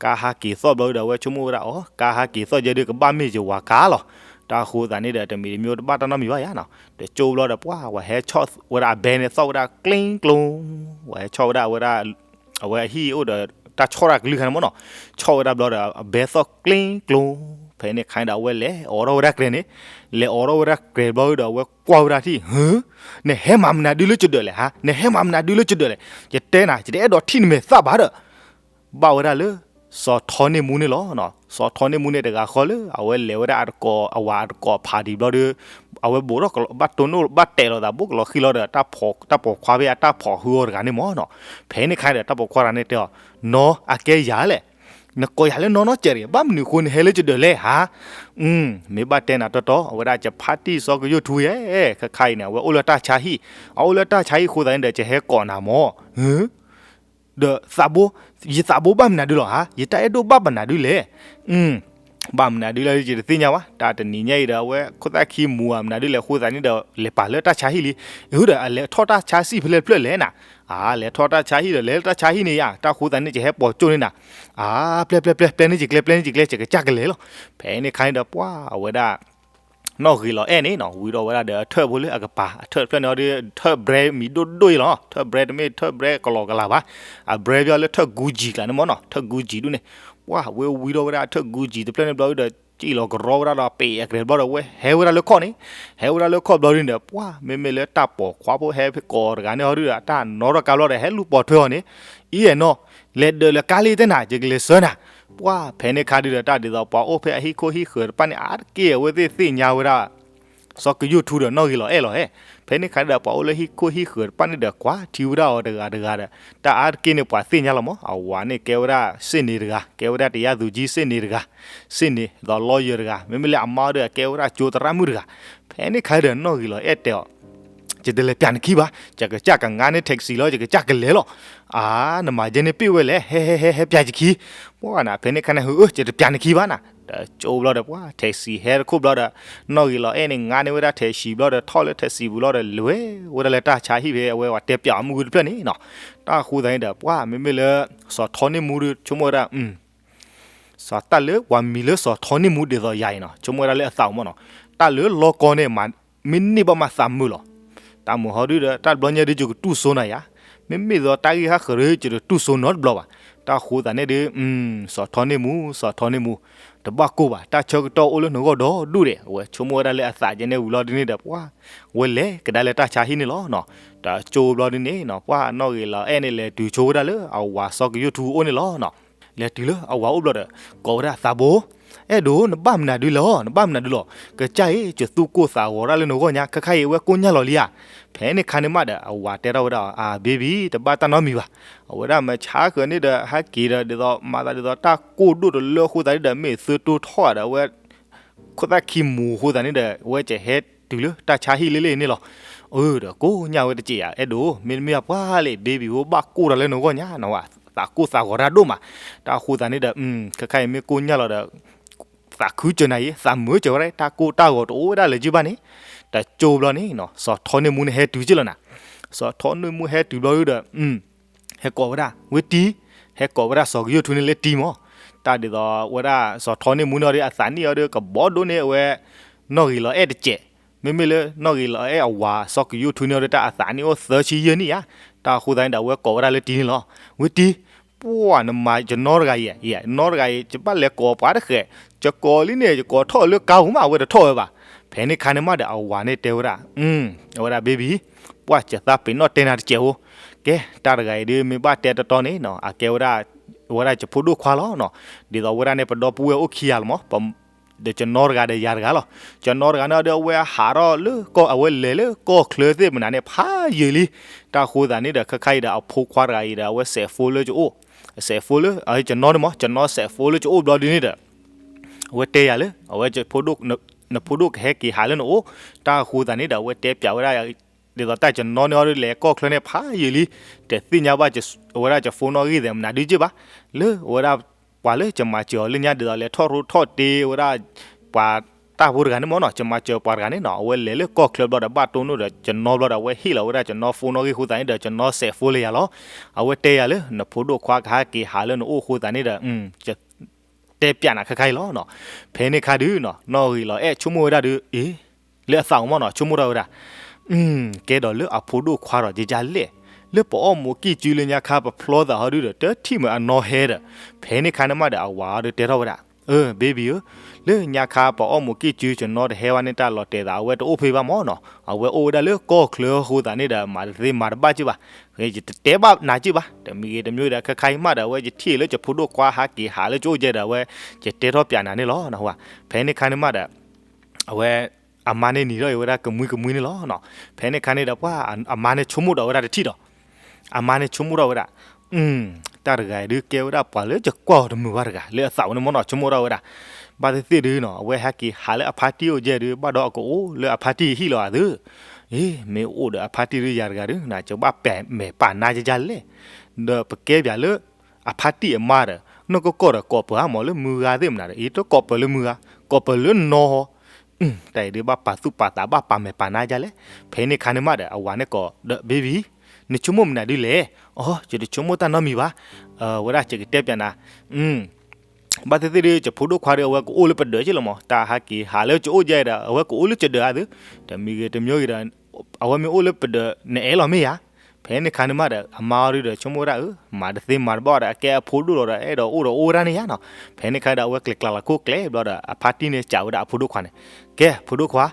ကါဟးက့ၤသီၣ်ဘျီဒီး အဝဲဆိကမိၣ်ဝဲဒၣ်အီၤ, ကါဟးက့ၤသီၣ်ယဲဒုး ကဘၣ်မ့ၢ်ယဝၤကါလီၤ. တၢ်အဃိသတးန့ၣ်ဒီး တမံၤတမံၤတဘၣ်တၢ်နီတမံၤဘၣ်ယါနီၤ, ဒီးကၠိဘျီဒီး ပှၢ် ဝဲဟဲဆီၣ်ဝဲဒၣ်အဘဲန့ၣ် သီၣ်ဝဲဒၣ်ကျ့ကျိ, ဝဲဟဲဆီၣ်ဝဲဒၣ်ဝဲဒၣ် အဝဲအဟံၣ်အိၣ်ဒီး တၢ်ဆီၣ်တၢ်ကလုၢ်ခါန့ၣ်မ့ၢ်နီၤ, ဆီၣ်ဝဲဒၣ်ဘျီဒီး အဘဲသီၣ်ကျ့ကျိ, ဖဲန့ၣ်ခါန့ၣ်ဒီး အဝဲလဲၤအိးထီၣ်ဝဲဒၣ်တြဲၤန့ၣ်, လဲၤအိးထီၣ်ဝဲဒၣ်တြဲၤဘျီဒီး အဝဲကွၢ်ဝဲဒၣ်ထံၣ်, ဟၢ, နဟဲမၤမနုၤဒုလၢကဒၢးလဲၣ်ဟါ, နဟဲမၤမနုၤဒုလၢကဒၢးလဲၣ်, ယတဲနၤ ယတအဲၣ်ဒိးထံၣ်နမဲာ်သၣ်ဘၣ်ဒီး ဘၣ်ဝဲဒၣ်လၢ စီၤထီန့ၢ်မူန့ၣ်လီၤ. စီၤထီန့ၢ်မူန့ၣ်တဂၤဃီလၢ အဝဲလဲၤဝဲဒၣ်အတကိး အဝၤအတကိးဖးဒံးဘျီဒီး အဝဲဘူးထီၣ် ဘၣ်တိၢ်နီၣ် ဘၣ်တဲာ်လိာ်သးဘူးကလီၤဃံလီၤဒီး တၢ်ပိာ်ခွါဖဲအတၢ်ဖိးဟုအီၤတဂၤန့ၣ်မ့ၢ်နီၤ. ဖဲန့ၣ်ခါဒီး တၢ်ပိာ်ခွါတဂၤန့ၣ်တဲအီၤ, နီၢ် အကဲယၤလဲၣ်. နကိးယၤလၢနီၢ်နီၢ်စဲးတဂ့ၤ, ဘၣ်မနုၤဃိနဟဲလၢယဒၢးလဲၣ်ဧါ. မ့ၢ်ဘၣ်တဲနၤတီတီ, အဝဲဒၣ်ယဖါတံၢ်စီၤကယိၣ်ထူယဲ, ခဲခါအံၤန့ၣ် အဝဲအိၣ်လၢတၢ်ဆါဟံၣ်, အအိၣ်လၢတၢ်ဆါဟံၣ်အဃိသတးန့ၣ်ဒီး ယဟဲကိးနၤမၢ်. ဒီးသးဘိ, ယသးဘိဘၣ်မနုၤဒုလီၤဧါ, ယတၢ်အဲၣ်ဒိၣ်ဘၣ်မနုၤဒုလဲၣ်. ဘၣ်မနုၤဒုလဲၣ် ယတသ့ၣ်ညါဘၣ်. တၢ်တနံၤညါအံၤဒီး အဝဲခိၣ်သၣ်ခံမူၤဧါ မနုၤဒုလဲၣ်အဃိသတးန့ၣ်ဒီး လဲၤပာ်လၢတၢ်ဆါဟံၣ်လံ. အဟူဒီး အလဲၤထီၣ်တၢ်ဆါဟံၣ်ဖဲလဲၣ်တဖျၢၣ်လဲၣ်နၤ. အလဲၤထီၣ်တၢ်ဆါဟံၣ်ဒီး လဲၤလၢတၢ်ဆါဟံၣ်န့ၣ်ဧါ, တၢ်အဃိသတးန့ၣ် ယဟဲပိာ်ကၠိန့ၢ်နၤ. အါ, ပျဲပျဲပျဲ ပျဲန့ၢ်ယကျဲ ပျဲန့ၢ်ယကျဲ ယကစၢ်ကလဲၤလီၤ. ဖဲန့ၣ်ခါန့ၣ်ဒီး ပှၤအဝဲဒၣ် နီၣ်ဂ့ၤလီၤအဲၣ်န့ၣ်နီၤ ဝံၤဒီးဝဲဒၣ်ဒီးအထၢၣ်ဖိလၢအကပၤ အထၢၣ်တဖျၢၣ်န့ၣ်ဒီး ထၢၣ် brand မံၤဒိၣ်ဒိၣ်အံၤလီၤ. ထၢၣ် brand တမ့ၢ်ထၢၣ် brand ကလီကလီဘၣ်. အ brand ပျီလၢထၢၣ် Gucci ကျါန့ၣ်မၢ်နီၤ, ထၢၣ် Gucci ဒူၣ်န့ၣ်. ပှၤဝဲဝံၤဒီးဝဲဒၣ်အထၢၣ် Gucci တဖျၢၣ်န့ၣ်ဘျီဒီး စံၣ်လီၤကရီဝဲဒၣ်ဒီး ပ့ၤအကရဲၣ်ဘျီဒီး ဝဲဟဲဝဲဒၣ်လၢခီၣ်န့ၣ်, ဟဲဝဲဒၣ်လၢခီၣ်ဘျီဒ်န့ၣ်ဒီး ပှၤမ့မ့ၢ်လၢတၢ်ပိာ်ခွါဖိဟဲကိးတဂၤန့ၣ်ဟီဒုဒီး တၢ်နီၣ်ထီၣ်ကါဘျီဒီး ဟဲလူၤပိာ်ထွဲအီၤန့ၣ်, အံၤအဲၣ်နီၤ, လဲၤဒၢးလၢကါလံတဲနၤ ယကလဲၤဆှၢနၤ. ပှၤဖဲန့ၣ်ခါဒုဒီး တၢ်ဒ်သိးပှၤအိၣ်ဖဲအဟံၣ်ခိၣ်ဟံၣ်ဃၢၤတဖၣ်န့ၣ် အါတက့ၢ်အဝဲသ့ၣ်သ့ၣ်ညါဝဲဒၣ် စီၤကယိၣ်ထူဒီးနီၣ်ဂ့ၤလီၤအဲၣ်လီၤဧါ. ဖဲန့ၣ်ခါဒုဒီး ပှၤအိၣ်လၢဟံၣ်ခိၣ်ဟံၣ်ဃၢၤတဖၣ်န့ၣ်ဒီး ကွၢ်ထံဝဲဒၣ်အီၤတဂၤတဂၤဒီး တၢ်အါတက့ၢ်န့ၣ် ပှၤသ့ၣ်ညါလီၤမၢ်. အဝၤန့ၣ်ကဲဝဲဒၣ် ရှေ့နေ တဂၤ, ကဲဝဲဒၣ် တရားသူကြီး ရှေ့နေ တဂၤ, ရှေ့နေ ဒီး lawyer တဂၤ, မ့မ့ၢ်လၢအမါဒီး အကဲဝဲဒၣ်ကၠိသရၣ်မုၣ်တဂၤ. ဖဲန့ၣ်ခါဒီး နီၣ်ဂ့ၤလီၤအဲၣ်တဲအီၤ, ယတလဲၤပျးနခံဘၣ်, ယကစၢ်ကငါန့ၢ် taxi လီၤ, ယကစၢ်ကလဲၤလီၤ. အါ, နမၤယဲန့ၣ်ပ့ၢ်ဝဲလဲၣ်, ဟဲဟဲဟဲဟဲပျးယခံ. ပှၤနၤ ဖဲန့ၣ်ခါန့ၣ် ဟၢအၢ ယတပျးနခံဘၣ်နၤ. ဒီးကၠိဘျီဒီး ပှၤ taxi ဟဲတခိၣ်ဘျီဒီး နီၣ်ဂ့ၤလီၤအဲၣ်န့ၣ် ငါန့ၢ်ဝဲဒၣ် taxi ဘျီဒီး ထီၣ်လၢ taxi ပူၤလီၤဒီး လဲၤဝဲဒၣ်လၢတၢ်ဆါဟံၣ်ဖဲ အဝဲဝဲတဲပျးအီၤမုၢ်ဝံၤတဖျၢၣ်န့ၣ်နီၤ. တၢ်အဃိသတးန့ၣ်ဒီး ပှၤမ့မ့ၢ်လၢ စီၤထီန့ၢ်မူဒီး ဆိကမိၣ်ဝဲဒၣ် စီၤတၢ်လၢပှၤမံၤလၢစီၤထီန့ၢ်မူဒ်သိးယၤအံၤနီၤ ဆိကမိၣ်ဝဲဒၣ်လၢအသးအိၣ်မၢ်နီၤ, တၢ်လၢလီၢ်ကီၢ်န့ၣ် မ့ၢ်န့ၢ်ဘၣ်မးသးမုာ်လီၤ. တၢ်မုာ်ဟီဒုဒီး တၢ်တဘျီညါဒု ယကတူၢ်စိနီၤယၤ, မ့မ့ၢ်သိးတၢ်ဂ့ၢ်ဟးဃၢၤဒီး ယတတူၢ်စိနီတဘျီဘၣ်. တၢ်အဃိသတးန့ၣ်ဒီး စီၤထီန့ၢ်မူ စီၤထီန့ၢ်မူ, တဘၣ်ကိၢ်ဘၣ်, တၢ်ဆၢကတီၢ်အိၣ်လၢနဂီၢ်ဒီဒူၣ်ဒဲး. အဝဲဆိကမိၣ်ဝဲဒၣ်လၢအသးယဲန့ၣ်ဝံၤလီၤဒ်န့ၣ်ဒီး ပှၤ ဝဲလဲၤကဒါလၢတၢ်ဆါဟံၣ်န့ၣ်လီၤနီၤ. တၢ်ကၠိဘျီဒ်န့ၣ်နီၤ ပှၤနီၣ်ဂ့ၤလီၤအဲၣ်န့ၣ် လဲၤတုၤဆိဝဲဒၣ်လၢအဝၤစီၤကယိၣ်ထူအအိၣ်န့ၣ်လီၤနီၤ. လဲၤတုၤလၢအဝၤအိၣ်ဘျီဒီး ကိးဝဲဒၣ်သးဘိ, အဲၣ်ဒိး နဘၣ်မနုၤဒုလဲၣ်, နဘၣ်မနုၤဒုလီၤ. ကစၢ်အံၤ ယသူၣ်ကိၢ်သးဂီၤတၢ်လၢနဂီၢ်ညါ ခဲခါအံၤ အဝဲကိၢ်ညၢ်လီၤလံဧါ. ဖဲန့ၣ်ခါန့ၣ်မးဒီး အဝၤတဲထီၣ်ဝဲဒၣ်အီၤ, အါ baby တဘၣ်တၢ်နီတမံၤဘၣ်. အဝဲဒၣ်မၤဆါဃၢၤန့ၣ်ဒီး ဟဲက့ၤဒီး ဒ်သိးမၤသးဒ်သိးတၢ်ကိၢ်ဒိၣ်တလၢအဃိသတးန့ၣ်ဒီး မ့ၢ်သုတိၢ်ထီၣ်ဒီး အဝဲ ခိၣ်သၣ်ခံမူၤအဃိသတးန့ၣ်ဒီး အဝဲကဟဲတုၤလၢတၢ်ဆါဟံၣ်လၢလၢန့ၣ်လီၤ. အၢ ဒီးကိၢ်ညၢ်ဝဲတစဲးယၤ, အဲၣ်ဒိး မ့တမ့ၢ်ပှၤလၢ baby ဖိဘၣ်ကိၢ်တၢ်လၢနဂီၢ်ညါနီၤ, သးကိၢ်သးဂီၤတၢ်ဒိၣ်မး. တၢ်အဃိသတးန့ၣ်ဒီး ခဲခါအံၤမ့ၢ်ကိၢ်ညၢ်လီၤဒီး သးခုစၢၤနၤအံၤ သးမုာ်စၢၤဝဲဒၣ် တၢ်ကိၢ်တၢ်ဂီၤတအိၣ်ဝဲဒၣ်လၢၤက့ဘၣ်န့ၣ်. တၢ်ကၠိဘျီန့ၣ် စီၤထီန့ၢ်မူန့ၣ်ဟဲတုၤက့လီၤနၤ. စီၤထီန့ၢ်မူဟဲတုၤဘျီဒီး ဟဲကိးဝဲဒၣ် ဝ့တံ, ဟဲကိးဝဲဒၣ်စီၤကယိၣ်ထူန့ၣ်လၢတံမၢ်. တၢ်ဒ်သိးဝဲဒၣ်စီၤထီန့ၢ်မူန့ၣ်ဒီး အသးနံၣ်အီၤဒီးကဘီဒိၣ်န့ၢ်အဝဲ နီၣ်ဂံၢ်လီၤအဲၣ်တစဲး, မ့မ့ၢ်လၢနီၣ်ဂံၢ်လီၤအဲၣ်အဝၤစီၤကယိၣ်ထူန့ၣ်ဒီး တၢ်အသးနံၣ်အိၣ်သၢဆံယဲၢ်နံၣ်ဧါ. တၢ်အဃိသတးန့ၣ်ဒီး အဝဲကိးဝဲဒၣ်လၢတံန့ၣ်လီၤ. ဝ့တံ, ပှၤနမၤယနီတဂၤအံၤ, ယနီတဂၤအံၤ ယဘၣ်လဲၤကိးပှၤတဃဲး, ယကိးလံန့ၣ် ယကိးထီၣ်လၢကါပူၤမး အဝဲတထီၣ်ဝဲဘၣ်. ဖဲန့ၣ်ခါန့ၣ်မးဒီး အဝၤန့ၣ်တဲဝဲဒၣ်, အဝဲဒၣ် baby, ပှၤယသးပ့ၤနီၣ်တဲနၤတစဲးဧိၤ, ကဲ တၢ်တဂၤအံၤဒီး မ့ၢ်ဘၣ်တဲတီတီန့ၣ်နီၤ အကဲဝဲဒၣ် ဝဲဒၣ်ယဖိဒိၣ်ခွါလီၤနီၤ. ဒ်သိးဝဲဒၣ်န့ၣ် ပဒီပုၢ်ဝဲၢ်အိၣ်ခံဂၤလီၤမး, ဒီးယနီတဂၤဒီးယၤတဂၤလီၤ. ယနီတဂၤန့ၣ်ဒီး အဝဲဟးထီၣ်လၢကီၢ် အဝဲလဲၤလၢကီၢ်ချၢသ့ၣ်မနုၤန့ၣ် ဖးယံာ်လံ. တၢ်အဃိသတးန့ၣ်ဒီး ခဲခါအံၤဒီး အဖိခွါတဂၤအံၤဒီး အဝဲစဲးဖိလၢယအိၣ်, စဲးဖိလၢ ယနီၤန့ၣ်မး ယနီၤစဲးဖိလၢယအိၣ်ဘျီဒ်န့ၣ်ဒီး အဝဲတဲယၤလၢ အဝဲ နဖိဒိၣ်ကဟဲက့ၤဟးလၢနအိၣ်. တၢ်အဃိသတးန့ၣ်ဒီး အဝဲတဲပျးဝဲဒၣ် ဒ်သိးတၢ်ယနီၤန့ၣ်ဒီး လဲၤကီၢ်ချၢန့ၣ် ဖးယံာ်လံ. တသ့ၣ်ညါဘၣ် အဝဲဒၣ်ယဖိနီၣ်ဂံၢ်သဲးမနုၤဒုက့ဘၣ်. လၢအဝဲဒၣ်ပှၤလၢယမၤစၢၤအီၤလၢညါ ဒ်သိးလဲၤထီၣ်ရိထီၣ်တ့ဝဲဒၣ် ပှၤတၢ်ဖိတဂၤန့ၣ်မးနီၤ, ယမၤစၢၤပှၤတဂၤန့ၣ်နီၤ, အဝဲလဲၤလၢကီၢ်ချၢဘျီဒီး ဘၣ်တိၢ်နီၣ်ဒီးယနီၤဘျီဒီး အဝဲဟ့ၣ်လီၤဝဲဒၣ်ယနီၤဖိနီၣ်ဂံၢ်အဃိသတးန့ၣ်ဒီး ယနီၤစဲးဖိလၢယၤလီၤ. အဝဲတဲယၤလၢ နဖိဒိၣ်ခွါကဟဲက့ၤဟးလၢနအိၣ်အဃိသတးန့ၣ်ဒီး တဲပျးနၤခဲခါအံၤလီၤနီၤ. ဖဲန့ၣ်ခါဒုးနီၤ နီၣ်ဂံၢ်လီၤအဲၣ်ဆိကမိၣ်ဝဲဒၣ်ဒီး အ့ လၢအသးအိၣ်မးနီၤ ဆိကမိၣ်ထီၣ်ဝဲဒၣ် ကဲဒီးလၢအဖိဒိၣ်ခွါဒီး ယယလဲၣ်, လၢပအီၣ်မူးကံၢ်စုလၢညါခါ ပဖျီသးဟီဒုဒီး တထံၣ်မ့ၢ်အနီၢ်ဟဲဒီး, ဖဲန့ၣ်ခါန့ၣ်မးဒီး အဝၤဒီးတဲထီၣ်ဝဲဒၣ်, အၢ baby ဧၢ, လၢညါခါပအီၣ်မူးကံၢ်စု ယနီၤတဟဲဝဲန့ၣ် တၢ်လီၤတဲာ်သးအဝဲတအိၣ်ဖဲဘၣ်မးနီၤ, အဝဲအိၣ်ဝဲဒၣ်လၢကီၢ်ချၢအဃိသတးန့ၣ်ဒီး မၤတသ့မၤတဘၣ်က့ဘၣ်, ယတတဲဘၣ်နၤက့ဘၣ်, တမံၤဂ့ၤတမံၤဒီး ခဲခါအံၤမးဒီး အဝဲယထံၣ်လၢယဖိဒိၣ်ခွါဟးက့ၤဟးလၢယအိၣ်ကဲဒီး အဝဲ ယတဲထီၣ်ပျးနၤန့ၣ်လီၤ. ဖဲန့ၣ်ခါန့ၣ်မးဒီး အဝဲ အမါန့ၣ်နံၤထီၣ်အံၤဝဲဒၣ်ကမှံကမှံန့ၣ်လီၤ. ဖဲန့ၣ်ခါန့ၣ်ဒီး ပှၤအမါန့ၣ်ဆိကမိၣ်ဒီးဝဲဒၣ်တထံၣ်ဒီး အမါန့ၣ်ဆိကမိၣ်ထီၣ်ဝဲဒၣ်, တၢ်တဂၤအံၤဒုးကဲဝဲဒၣ်ပှၤလၢယကွၢ်အီၤတမုာ်ဘၣ်တဂၤ လၢအသးဝဲန့ၣ်မ့ၢ်နီၤ ဆိကမိၣ်ဒၣ်ဝဲဒၣ်. ဘၣ်သ့ၣ်သ့ၣ်ဒုးနီၤ အဝဲဟဲက့ၤဟးလၢအဖါတံၢ်အိၣ်ကဲဒုး ဘၣ်ဒီးအကအိၣ်လၢအဖါတံၢ်ဟံၣ်လီၤဧါသု. အ့ မ့ၢ်အိၣ်ဒီးအဖါတံၢ်ဒုးယၤတဂၤဒုး နကဘၣ်ပဲာ်မဲာ်ပာ်နါယကလဲၣ်. ဒီးပကဲပၠးလၢ အဖါတံၢ်အမါဒီး နီၢ်ကီၢ်ကီၢ်ဒီးကိးပၢၤဧါမးလၢမုၢ်ဂၤသ့ၣ်မနုၤဒီး အံၤတကိးပၢၤလၢမုၢ်ဂၤ ကိးပၢၤလၢနီၢ်ဟီ တၢ်အံၤဒုးဘၣ်ပာ်သူၣ်ပာ်သးဘၣ်ပာ်မဲာ်ပာ်နါယလဲၣ်. ဖဲန့ၣ်ခါန့ၣ်မးဒီး အဝၤန့ၣ်ကိးဒီး baby နဆိကမိၣ်မနုၤဒုးလဲၣ်. အိ ယတဆိကမိၣ်တၢ်နီတမံၤဘၣ်. ဝဲဒၣ်ယကတဲပၠးနၤ ဘၣ်သ့ၣ်သ့ၣ်ဒုး ယဖိဒိၣ်ခွါဒုး အဝဲကအိၣ်လၢပဒၢးက့လီၤမး တၢ်ဟးက့ၤဟးလၢယအိၣ်ကဲအံၤဒီး အဝဲကအိၣ်လၢယဒၢးဧါသု. တမံၤဂ့ၤတမံၤဂ့ၤဒီး အဝဲမ့ၢ်အိၣ်လၢပဒၢး နအဲၣ်လီၤမ့ၢ်ယၤ. ဖဲန့ၣ်ခါန့ၣ်မးဒီး အမါအီၤဒုးဒီး ဆိကမိၣ်ဝဲဒၣ်ဧၢ မၤတသ့မၤတဘၣ်ဒီး အကဲအဖိဒိၣ်လီၤဒီး အဲၣ်ဒိးအိၣ်ဒီးအိၣ်ဝဲဒၣ်န့ၣ်ယါနီၤ. ဖဲန့ၣ်ခါဒီး အဝဲကျဲၤကျါလီၤခိၣ်ကျဲဘျီဒီး အဖါတံၢ်န့ၣ်စံးဝဲဒၣ်အဖိဒိၣ်ခွါန့ၣ် ကဲ ဖိဒိၣ်ခွါ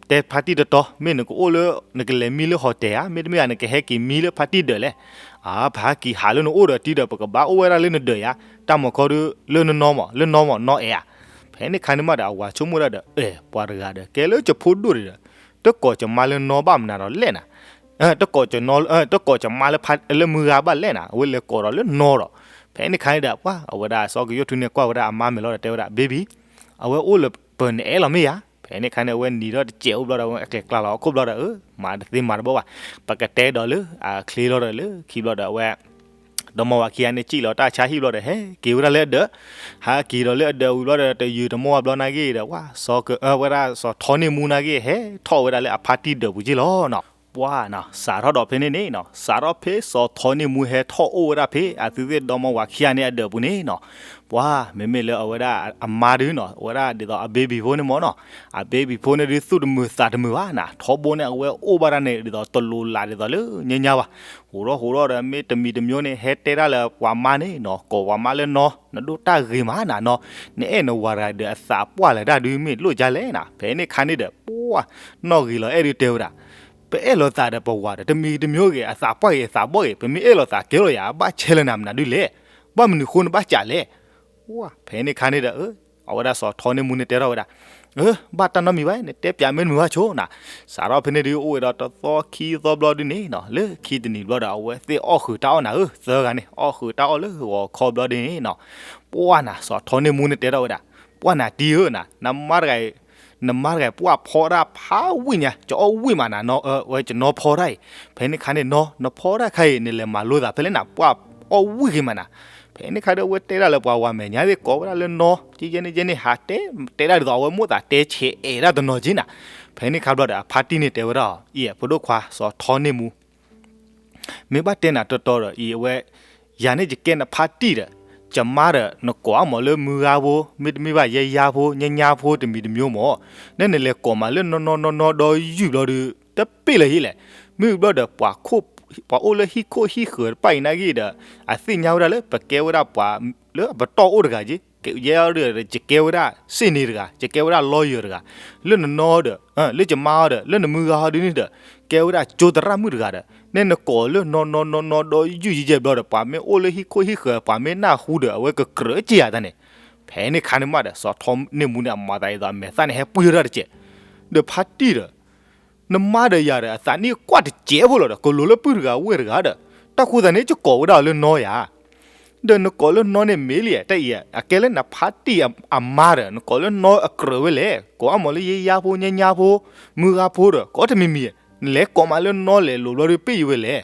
တဲဖါတံၢ်တတီ မ့ၢ်နကအိၣ်လၢ နကလဲၤမံလၢ hotel ဧါ မ့တမ့ၢ်ဧါ နကဟဲက့ၤမံလၢဖါတံၢ်ဒၢးလဲၣ်. အါ ပဟဲက့ၤဟးလၢနအိၣ်ဒီးတံၢ်ဒီး ပကဘၣ်အိၣ်ဝဲဒၣ်လၢနဒၢးယါ, တၢ်မၤခီဒုး လၢနနီၢ်မး လၢနီၢ်မး နီၢ်အဲၣ်ဧါ. ဖဲန့ၣ်ခါန့ၣ်မးဒီး အဝၤဆိကမိၣ်ဒၣ်ဒီး အဲ ပှၤတဂၤဒီး ကဲလၢယဖိဒိၣ်ဒံးဒီး တကိးယမါလၢနီၢ်ဘၣ်မနုၤဒီးလဲၣ်နၤ တကိးယမါလၢ လၢမုၢ်ဂၤဘၣ်လဲၣ်နၤ အဝဲလဲၤကိးဒီးလၢနီၢ်ဒီး. ဖဲန့ၣ်ခါန့ၣ်ဒီး ပှၤ အဝဲဒၣ်စီၤကယိၣ်ထူန့ၣ်ကွၢ်ဝဲဒၣ်အမါမဲာ်လီၤဒီးတဲဝဲဒၣ် baby အဝဲအိၣ်လၢပၢၤနအဲၣ်လီၤမ့ၢ်ယါ. ဖဲန့ၣ်ခါန့ၣ် အဝဲနံၤဒီးတစဲးအိၣ်ဘျီဒီး အဝဲကျဲၤကျါလီၤအခိၣ်ဘျီဒီး မၤတသ့မၤတဘၣ်ဘၣ်. ပကတဲဒီးလၢအချ့လီၤဒီးလၢခံဘျီဒီး အဝဲ ဒီမါဝၤခံဂၤန့ၣ် စံၣ်လီၤတၢ်ဆါဟံၣ်ဘျီဒီး ဟဲက့ၤဝဲဒၣ်လၢအဒၢး, ဟဲက့ၤဒီးလၢအဒၢးဝံၤဘျီဒီး တယုာ်တမီၢ်ဘျီနာ်က့ဒီး ဝဲ စီၤထီန့ၢ်မူနာ်က့ ဟဲထီၣ်ဝဲဒၣ်လၢအဖါတံၢ်ဒၢးပူၤက့လီၤနီၤ. ပှၤနီၤ စးထီၣ်ဒီးဖဲန့ၣ်န့ၣ်နီၤ စးထီၣ်ဖဲစီၤထီန့ၢ်မူဟဲထီၣ်အိၣ်ဝဲဒၣ်ဖဲအသုသ့ၣ်ဒီမါဝၤခံဂၤန့ၣ်အဒၢးပူၤန့ၣ်နီၤ ပှၤ မ့မ့ၢ်လၢအဝဲဒၣ်အမါဒုနီၤ အဝဲဒၣ်ဒ်သိးအ baby ဖိန့ၣ်မ့ၢ်နီၤ, အ baby ဖိန့ၣ်ဒုးသူၣ်တမုာ်သးတမုာ်ဘၣ်နီၤ, ထီဘိန့ၣ် အဝဲအိၣ်ဘၣ်ဒၣ်န့ၣ် ဒ်သိးတလိၤလးဒ်သိးလၢညါညါဘၣ်. ဟူးထီၣ်ဟူးထီၣ်ဒီး မ့ၢ်တမံၤတမံၤန့ၣ် ဟဲတဲဒၣ်လၢပှၤမါန့ၣ်နီၤ ကိးပှၤမါလၢနီၢ် နဒိၣ်တၢ်ဂ့ၤမးနၤနီၤ, နအဲၣ်နဝၤတဂၤဒီးအသးပှၢ်လၢၤတၢ်ဒုးမ့ၢ်လိၣ်ကလဲၣ်နၤ. ဖဲန့ၣ်ခါန့ၣ်ဒီး ပှၤ နီၢ်ဂ့ၤလီၤအဲၣ်ဒုးတဲဝဲဒၣ် ပအဲၣ်လိာ်သးဒီးပဝၤဒီး တမံၤတမံၤဂ့ၤ အသးပှၢ်ဂ့ၤ အသးဘီၣ်ဂ့ၤ ပမ့ၢ်အဲၣ်လိာ်သးကဲလီၤယၤ ဘၣ်ဆဲးလၢနၤမနုၤဒုးလဲၣ်, ဘၣ်မနုၤဃိနဘၣ်စးလဲၣ်. ဖဲန့ၣ်ခါန့ၣ်ဒီး အဝဲဒၣ်စီၤထီန့ၢ်မူန့ၣ်တဲထီၣ်ဝဲဒၣ် ဘၣ်တၢ်နီတမံၤဘၣ် နတဲပၠးမ့ၢ်တမုာ်ဘၣ်ဆိနၤ. စးထီၣ်ဖဲန့ၣ်ဒုး အိၣ်ဝဲဒီးတသီခံသီဘျီဒုးန့ၣ်နီၤ လၢခံတနံၤဘျီဒီး အဝဲသ့ၣ်အီၣ်ဃုာ်တၢ်အီၣ်နၤဧၢ သၢဂၤန့ၣ် အီၣ်ဃုာ်တၢ်အီၣ်လၢဂီၤခီဘျီဒုးန့ၣ်နီၤ ပှၤနၤ စီၤထီန့ၢ်မူန့ၣ်တဲထီၣ်ဝဲဒၣ် ပှၤနၤတံၤဧၢနၤ နမါတဂၤအံၤ နမါတဂၤအံၤ ပှၤဖီဒၣ်ဖးဝံၣ်ညါ ကအီၣ်ဝံၣ်မးနၤနီၤ ဝဲယနီၢ်ဖီဒၣ်အံၤ. ဖဲန့ၣ်ခါန့ၣ်နီၤ နဖီဒၣ်ခါအံၤ နလဲၤမၤလိသးဖဲလဲၣ်နၤ ပှၤအီၣ်ဝံၣ်ဂ့ၤမးနၤ. ဖဲန့ၣ်ခါဒီး အဝဲတဲဒၣ်လၢပှၤဝၤမဲာ်ညါသ့ၣ်ကိးဝဲဒၣ်လၢနီၢ် ကဲယဲန့ၣ်ယဲန့ၣ် ဟးတဲ တဲဒၣ်ဒ်သိးအဝဲမိၣ်သးတဲဆဲးအဲၣ်ဒၣ်တနီၤက့နၤ. ဖဲန့ၣ်ခါဘျီဒီး အဖါတံၢ်န့ၣ်တဲဝဲဒၣ် အံၤ ဖိဒိၣ်ခွါ စီၤထီန့ၢ်မူ မ့ၢ်ဘၣ်တဲနၤတီတီဒီး အံၤ အဝဲ ယၤန့ၣ်ယကဲနဖါတံၢ်ဒီး ယမါဒီး နကိးအမးလၢမုၢ်ဂၤဖိ မ့တမ့ၢ်ဘၣ်ယဲယါဖိ ညါညါဖိ တမံၤတမံၤမး နဲနလဲၤကိးမးလၢနီၢ်နီၢ်နီၢ်နီၢ်ဒီးယုၢ်ဘျီဒုး တပ့ၢ်လၢၤဟံၣ်လဲၣ်. မ့ၢ်ဘျီဒီး ပှၤအိၣ်လၢဟံၣ်ခိၣ်ဟံၣ်ဃၢၤတဖၣ်အံၤနာ်က့ဒီး အသ့ၣ်ညါဝဲဒၣ်လၢ ပကဲဝဲဒၣ်ပှၤလၢအပတီၢ်အိၣ်တဂၤက့ ယဲဒီး ယကဲဝဲဒၣ် စ့ၣ်န့ၤတဂၤ ယကဲဝဲဒၣ် lawyer တဂၤ လၢနနီၢ်ဒီး လၢယမါအီၤဒီး လၢနမုၢ်ဂၤဟီဒ်န့ၣ်ဒီး ကဲဝဲဒၣ်ကၠိသရၣ်မုၣ်တဂၤဒီး နဲနကိးလၢနီၢ်နီၢ်နီၢ်နီၢ်ဒီးယုၢ်ယဲယဲဘျီဒီး ပှၤမ့ၢ်အိၣ်လၢဟံၣ်ခိၣ်ဟံၣ်ဃၢၤ ပှၤမ့ၢ်နၢ်ဟူဒီး အဝဲကကြၢးက့ၤယၤတၢ်န့ၣ်. ဖဲန့ၣ်ခါန့ၣ်မးဒီး စီၤထီန့ၢ်မူန့ၣ် အမၤသးဒ်သိးအမဲာ်သၣ်န့ၣ် ဟဲပှံၢ်ထီၣ်တၢ်တစဲး ဒီးဖါတံၢ်ဒီး နမါဒီးယၤဒီး အသးနံၣ်ကွၢ်တစဲးဖိလီၤဒီး ကလိၤလၢပုၢ်တဂၤဝဲၢ်တဂၤဒီး တၢ်ဃိသးန့ၣ် ယကိးဝဲဒၣ်အီၤလၢနီၢ်ယၤ ဒီးနကိးလၢနီၢ်န့ၣ်မ့ၢ်လံ တၢ်အံၤ အကဲလၢနဖါတံၢ်အမါဒီး နကိးလၢနီၢ်အကြၢးဝဲလဲၣ်. ကိးအမးလၢယဲယါဖိ ညါညါဖိ မုၢ်ဂၤဖိဒီး ကိးတမံၤမံၤ နလဲၤကိးမးလၢနီၢ်လဲၣ်လိၤဘျီဒုးပ့ၢ်ယဝဲလဲၣ်.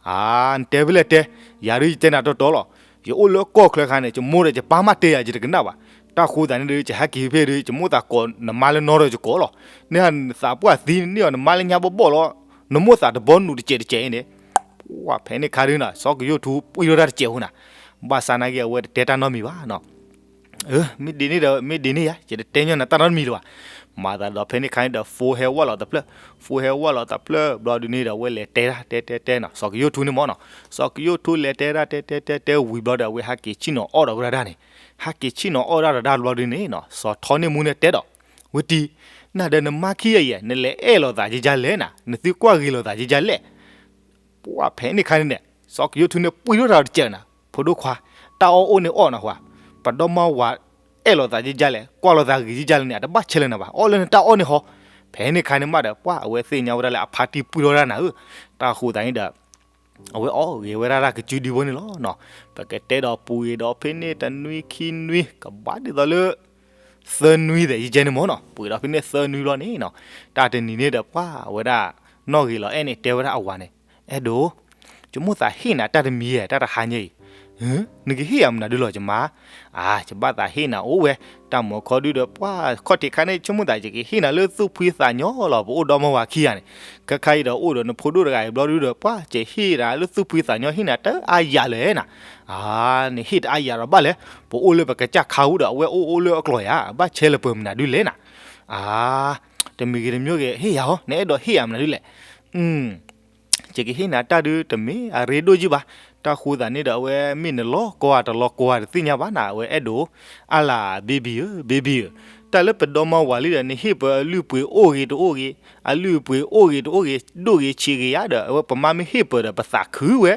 အါ နတဲဖဲလဲၣ်တဲ ယၤဒုးယတဲနၤတီတီလီၤ. ယအိၣ်လၢကီၢ်ချၢခါန့ၣ် ယမိၢ်ဒီးယပၢ်မးတဲယၤ ယတကနၣ်ဘၣ်. တၢ်ဃိသးန့ၣ်ဒီး ယဟဲက့ၤဖဲဒီး ယမိၢ်သးကိးနမါလၢနီၢ်ဒီးယကိးလီၤ. နသးပှၢ်သံန့ၢ်အီၤ နမါလၢညါဘီဘီၣ်လီၤ. နမိၢ်သးတဘီနုာ်တစဲးတစဲးအံၤန့ၣ် ဖဲန့ၣ်ခါဒုးနီၤ စီၤကယိၣ်ထူပှံၢ်ထီၣ်တၢ်တစဲးဖိနၤ. ဘၣ်ဆၣ်နာ်က့ အဝဲတတဲတၢ်နီတမံၤဘၣ်နီၤ. မ့ၢ်ဒ်န့ၣ်ဒီး မ့ၢ်ဒ်န့ၣ်ယါ ယတတဲညီနၤတၢ်နီတမံၤလၢၤဘၣ်. မၤသးဒီးဖဲန့ၣ်ခါန့ၣ်ဒီး ဖိဟဲဝဲလီၤတဖျၢၣ်, ဖိဟဲဝဲလီၤတဖျၢၣ်ဘျီဒုးန့ၣ်ဒီး အဝဲလဲၤတဲတၢ်တဲတဲတဲနီၤ စီၤကယိၣ်ထူန့ၣ်မ့ၢ်နီၤ. စီၤကယိၣ်ထူလဲၤတဲတၢ်တဲတဲတဲတဲဝံၤဘျီဒီး အဝဲဟဲက့ၤဆ့ၣ်နီၤအီၣ်ဒီးဝဲဒၣ်န့ၣ်, ဟဲက့ၤဆ့ၣ်နီၤအီၣ်ဒၣ်ဒီးတၢ်ဘျီဒုးန့ၣ်နီၤ စီၤထီန့ၢ်မူန့ၣ်တဲဒီး ဝဲတံၤ, နၤဒီးနမါခံဂၤအံၤ နလဲၤအဲၣ်လိာ်သးကကလဲၣ်နၤ, နသုကွၢ်ဂ့ၤလိာ်သးကကလဲၣ်. ပှၤဖဲန့ၣ်ခါန့ၣ်န့ၣ် စီၤကယိၣ်ထူန့ၣ်ပှံၢ်ထီၣ်တၢ်တစဲးနၤ, ဖိဒိၣ်ခွါ, တၢ်အီၣ်အိၣ်န့ၣ်အီၣ်နၤဟါ, ပဒီမါဝၤအဲၣ်လိာ်သးကကလဲၣ်, ကွၢ်လိာ်သးဂ့ၤကကလဲၣ်န့ၣ် အတဘၣ်ဆဲးလၢၤနၤဘၣ်, အီၣ်လၢနတၢ်အီၣ်န့ၣ်ဟီ. ဖဲန့ၣ်ခါန့ၣ်မးဒီး ပှၤအဝဲသ့ၣ်ညါဝဲဒၣ်လၢအဖါတံၢ်ပှံၢ်ထီၣ်တၢ်နၤဧၢ, တၢ်ဃိသးန့ၣ်ဒီး အဝဲအီၣ်ဂ့ၤဝဲဒၣ်တၢ်ကစုဒုဖိန့ၣ်လီၤနီၤ. ပကတဲဒီးပှ့ၤဒီးဖဲန့ၣ်တနွံခံနွံ ကဘၣ်ဒ်သိးလၢ သၢနွံသဲးယကဲန့ၣ်မ့ၢ်နီၤ. ပှ့ၤဒီးဖဲန့ၣ်သၢနွံဘျီန့ၣ်နီၤ, တၢ်တနံၤန့ၣ်ဒီးပှၤဝဲဒၣ် နီၣ်ဂ့ၤလီၤအဲၣ်န့ၣ် တဲဝဲဒၣ်အဝၤန့ၣ်, အဲၣ်ဒိး, ယမိၣ်သးဟ့ၣ်နၤတၢ်တမံၤဧါ တၢ်တဟါညါအံၤ, နကဟ့ၣ်ယၤမနုၤဒုလီၤယမါ, အါ ယဘၣ်သးဟ့ၣ်နၤအိၣ်ဝဲ, တၢ်မၤခီဒုဒီးပှၤခီၣ်ထံးခါန့ၣ် ဆိကမိၣ်သးယကဟ့ၣ်နၤလၢသူၣ်ဖှံသးညီလီၤ. ပအိၣ်ဒီမါဝၤခံဂၤန့ၣ်, ခဲခါအံၤဒီးအိၣ်ဒီးနဖိဒိၣ်တဂၤအံၤဘျီဒုဒီး ပှၤကဟ့ၣ်နၤလၢသူၣ်ဖှံသးညီ ဟ့ၣ်နၤတအါယၤလၢၤနၤ, အါ နဟ့ၣ်တအါယၤဒီးဘၣ်လဲၣ်, ပအိၣ်လၢပကစၢ်ခါအူဒီး အဝဲအိၣ်အိၣ်လၢအကျိၤယၤ ဘၣ်ဆဲလၢပှဲၤမနုၤဒုလဲၣ်နၤ, အါ တမံၤဂ့ၤတမံၤဂ့ၤ ဟ့ၣ်ယၤဟီ နအဲၣ်ဒိးဟ့ၣ်ယၤမနုၤဒုလဲၣ်, ယကဟ့ၣ်နၤတၢ်ဒုတမ့ၢ်အရ့ဒိၣ်ယုၢ်ဘၣ်, တၢ်ဃိသးန့ၣ်ဒီး အဝဲမ့ၢ်နလီၤကီၢ်တလီၤကီၢ်တသ့ၣ်ညါဘၣ်နၤ, အဝဲအဲၣ်ဒိး, အါလၢ baby ဧၢ baby ဧၢ, တၢ်လၢပဒီမါဝၤလံဒီး နဟ့ၣ်ပှၤအလုၢ်အပှ့ၤအိၣ်ဂ့ၤတအိၣ်ဂ့ၤ, အလုၢ်အပှ့ၤအိၣ်ဂ့ၤတအိၣ်ဂ့ၤ ဒိၣ်ဂ့ၤဆံးဂ့ၤယၤဒီး အဝဲပမါမ့ၢ်ဟ့ၣ်ပှၤဒီးပသးခုဝဲ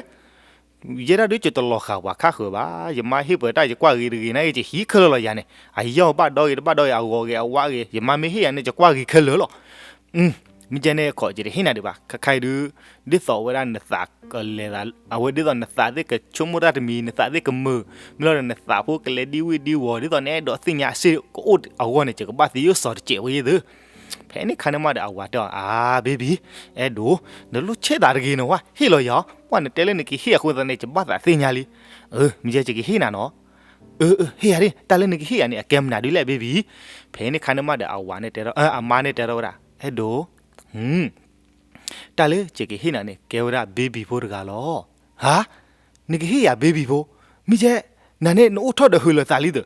ယဲဒၣ်ဒုးယတလီၤဃာ်ပှၤခါဃၢၤဘၣ်, ယမါဟ့ၣ်ပှၤတၢ်ယကွၢ်ဂ့ၤတဂ့ၤန့ၣ်ဂ့ၤ ယဟံးခဲလၢာ်လီၤယၤန့ၣ်, အယီၢ်ဘၣ်ဒီဂ့ၤတဘၣ်ဒီဂ့ၤ အဂီၤဂ့ၤအဝါဂ့ၤ ယမါမ့ၢ်ဟ့ၣ်ယၤန့ၣ် ယကွၢ်ဂ့ၤခဲလၢာ်လီၤ. မ့ၢ်ကဲန့ၣ်ခီ ယတဟ့ၣ်နၤဒံးဘၣ်, ခဲခါအံၤဒုး ဒ်သိးဝဲဒၣ်နသးကလဲၤသး အဝဲဒ်သိးနသးသ့ၣ်ကဆိကမိၣ်တၢ်တမံၤ နသးသ့ၣ်ကမုာ်, မ့ၢ်လီၤဒီးနသးဖိကလဲၤဒံဝံၤဒံဝီၤ ဒ်သိးနအဲၣ်ဒိးသ့ၣ်ညါအစ့ၢ်ကအိၣ်အဂီၢ်န့ၣ် ယကဘၣ်သ့ယိၣ်စီၤတစဲးဝဲယဲၢ်သု ဖဲန့ၣ်ခါန့ၣ်မးဒီးအဝၤတဲအီၤ, အါ baby, အဲၣ်ဒိး, နလိၣ်ဆဲးသးတဂ့ၤနီၤဝဲ ဟ့ၣ်လီၤယၤအီၤ, ပှၢ်နတဲလၢနကဟ့ၣ်အဃိသတးန့ၣ် ယဘၣ်သးသ့ၣ်ညါလံ, မ့ၢ်ကဲယကဟ့ၣ်နၤနီၤ, အၢ ဟ့ၣ်ယၤဒ် တၢ်လၢနကဟ့ၣ်ယၤန့ၣ် အကဲမနုၤဒုလဲၣ် baby, ဖဲန့ၣ်ခါန့ၣ်မးဒီးအဝၤန့ၣ်တဲထီၣ် အမါန့ၣ်တဲထီၣ်ဝဲဒၣ် အဲၣ်ဒိး တၢ်လၢယကဟ့ၣ်နၤန့ၣ် ကဲဝဲဒၣ် baby ဖိတဂၤလီၤ. ဟါ, နကဟ့ၣ်ယၤ baby ဖိ, မ့ၢ်ကဲ, နၤန့ၣ်နအိၣ်ထီၣ်ဒီးဟုးလၢသးလံသု,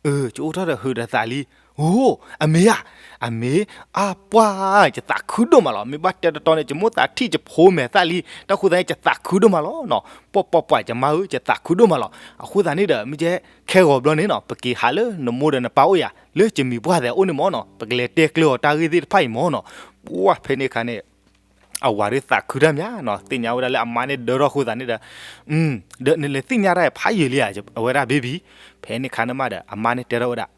အၢ ယအိၣ်ထီၣ်ဒီးဟုးဒီးသးလံ, အိ အမ့ၢ်ဧါ, အမ့ၢ်, အါပှၢ်, ယသးခုဒိၣ်မးလီၤ, မ့ၢ်ဘၣ်တဲတီတီန့ၣ် ယမိၣ်သးထံၣ်ယဖိမဲာ်သၣ်လံ, တၢ်ဃိသတးန့ၣ် ယသးခုဒိၣ်မးလီၤနီၤ, ပှၤပှၤပှၤ ယမါဧၢ ယသးခုဒိၣ်မးလီၤ, အဃိသတးန့ၣ်ဒီး မ့ၢ်ကဲ, ခဲဂီၤဘျီန့ၣ်နီၤ ပက့ၤဟးလၢနမိၢ်ဒီးနပၢ်အိၣ်ယၤ လၢယမံၤပှၢ်သဲးအိၣ်န့ၣ်မ့ၢ်နီၤ ပကလဲၤတဲကျၢၤအီၤတၢ်ဂ့ၢ်သ့ၣ်တဖၣ်အံၤမ့ၢ်နီၤ, ပှၢ်ဖဲန့ၣ်ခါန့ၣ် အဝၤဒုးသးခုတၢ်မးနီၤ သ့ၣ်ညါဝဲဒၣ်လၢအမါန့ၣ်ဒၢထီၣ်ဃိသတးန့ၣ်ဒီး, ဒီးနလဲၤသ့ၣ်ညါတၢ်ဖးယံာ်လံဧါ အဝဲဒၣ် baby, ဖဲန့ၣ်ခါန့ၣ်မးဒီး အမါန့ၣ်တဲထီၣ်ဝဲဒၣ်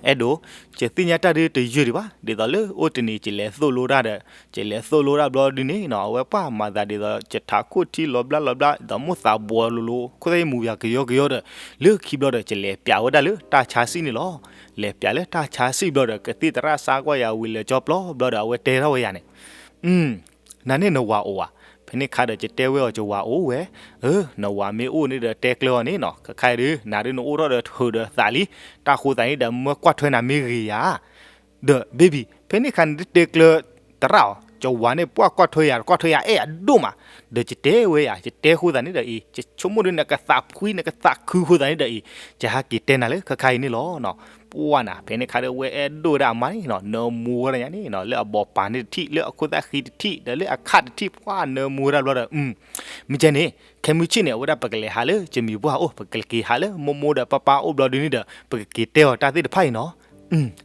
အဲၣ်ဒိး, ယသ့ၣ်ညါတၢ်ဒုးတယုၢ်ဒံးဘၣ် ဒ်သိးလၢအိၣ်တနံၤ ယလဲၤသိၣ်လိတၢ်ဒီး, ယလဲၤသိၣ်လိတၢ်ဘျီဒုန့ၣ်နီၤ အဝဲပှၢ်မၤသးဒ်သိး ယထးခိၣ်ထံလီၤဘျါလီၤဘျါ ဒီးမိၣ်သးဘှီလိၤလိၤ ခိၣ်သၣ်ယမူယၤကယီကယီဒီး, လၢခံဘျီဒီး ယလဲၤပျးဝဲဒၣ်လၢတၢ်ဆါစံၣ်န့ၣ်လီၤ. လဲၤပျးလၢတၢ်ဆါစံၣ်ဘျီဒီး ကသံၣ်သရၣ်ဆါကွၢ်ယၤဝံၤလဲၤကၠီပျီဘျီဒီး အဝဲတဲထီၣ်ဝဲယၤန့ၣ် နၤန့ၣ်နဝၤအိၣ်ဧါ, ဖဲန့ၣ်ခါဒီး ယတဲဝဲအီၤ ယဝၤအိၣ်ဝဲ, အၢ နဝၤမ့ၢ်အိၣ်န့ၣ်ဒီးတဲကျၢၤအီၤန့ၣ်နီၤ ခဲခါအံၤဒုး နၤဒုးနအိၣ်ထီၣ်ဒီးဟုးဒီးသးလံ, တၢ်ဃိသတးန့ၣ်ဒီး မၢကွၢ်ထွဲနၤမ့ၢ်ဂ့ၤယၤ ဒီး baby ဖဲန့ၣ်ခါန့ၣ် တဲကျၢၤသရၣ်အီၤ ယဝၤန့ၣ် ပှၢ်ကွၢ်ထွဲယၤ ကွၢ်ထွဲယၤအဲၣ်အဒိၣ်မး, ဒီးယတဲဝဲယၤ ယတဲဃိသတးန့ၣ်ဒီးအံၤ ယဆိကမိၣ်ဒုးနကသးဖှံနကသးခုဃိသတးန့ၣ်ဒီးအံၤ ယဟးက့ၤတဲနၤလၢခဲခါအံၤန့ၣ်လီၤ. ပှၢ်နၤ ဖဲန့ၣ်ခါဒီး ဝဲအဲၣ်ဒိၣ်ဝဲဒၣ်အမါန့ၣ်နီၤ နၢမူဝဲဒၣ်ညါန့ၣ်နီၤ လၢအဘီပာ်န့ၣ်တထံၣ် လၢအခိၣ်သၣ်ဃံတထံၣ် ဒီးလၢအခၣ်တထံၣ် ပှၢ်နၢမူဝဲဒၣ်ဘျီဒီး မ့ၢ်ကဲန့ၣ် ခဲမုၢ်ဆ့ၣ်န့ၣ် အဝဲဒၣ်ပကလဲၤဟးလၢယမံၤပှၢ်အိၣ် ပကက့ၤဟးလၢမိၢ်မိၢ်ဒီးပၢ်ပၢ်အိၣ်ဘျီဒုန့ၣ်ဒီး ပကက့ၤတဲအီၤတၢ်သ့ၣ်တဖၣ်အံၤနီၤ.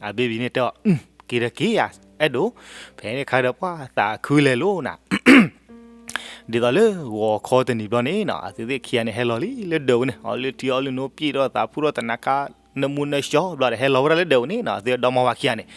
အ baby န့ၣ်တဲအီၤ က့ၤဒီးက့ၤယၤ အဲၣ်ဒိး, ဖဲန့ၣ်ခါဒီးပှၢ်သးခုလဲၤလိာ်နၤ ဒ်သိးလၢဂီၤခီတနံၤဘျီန့ၣ်နီၤ အသုသ့ၣ်ခံဂၤန့ၣ် ဟဲလီၤလံလၢဒၢးပူၤန့ၣ် အီလုၢ်ထံအီလုၢ်နိ ပံၣ်ထီၣ်သးဖုၣ်ထီၣ်သနါခါ နၢမူနၢဆှီဘျီဒီး ဟဲလီၤဝဲဒၣ်လၢဒၢးပူၤန့ၣ်နီၤ အသုဒီမါဝၤခံဂၤန့ၣ်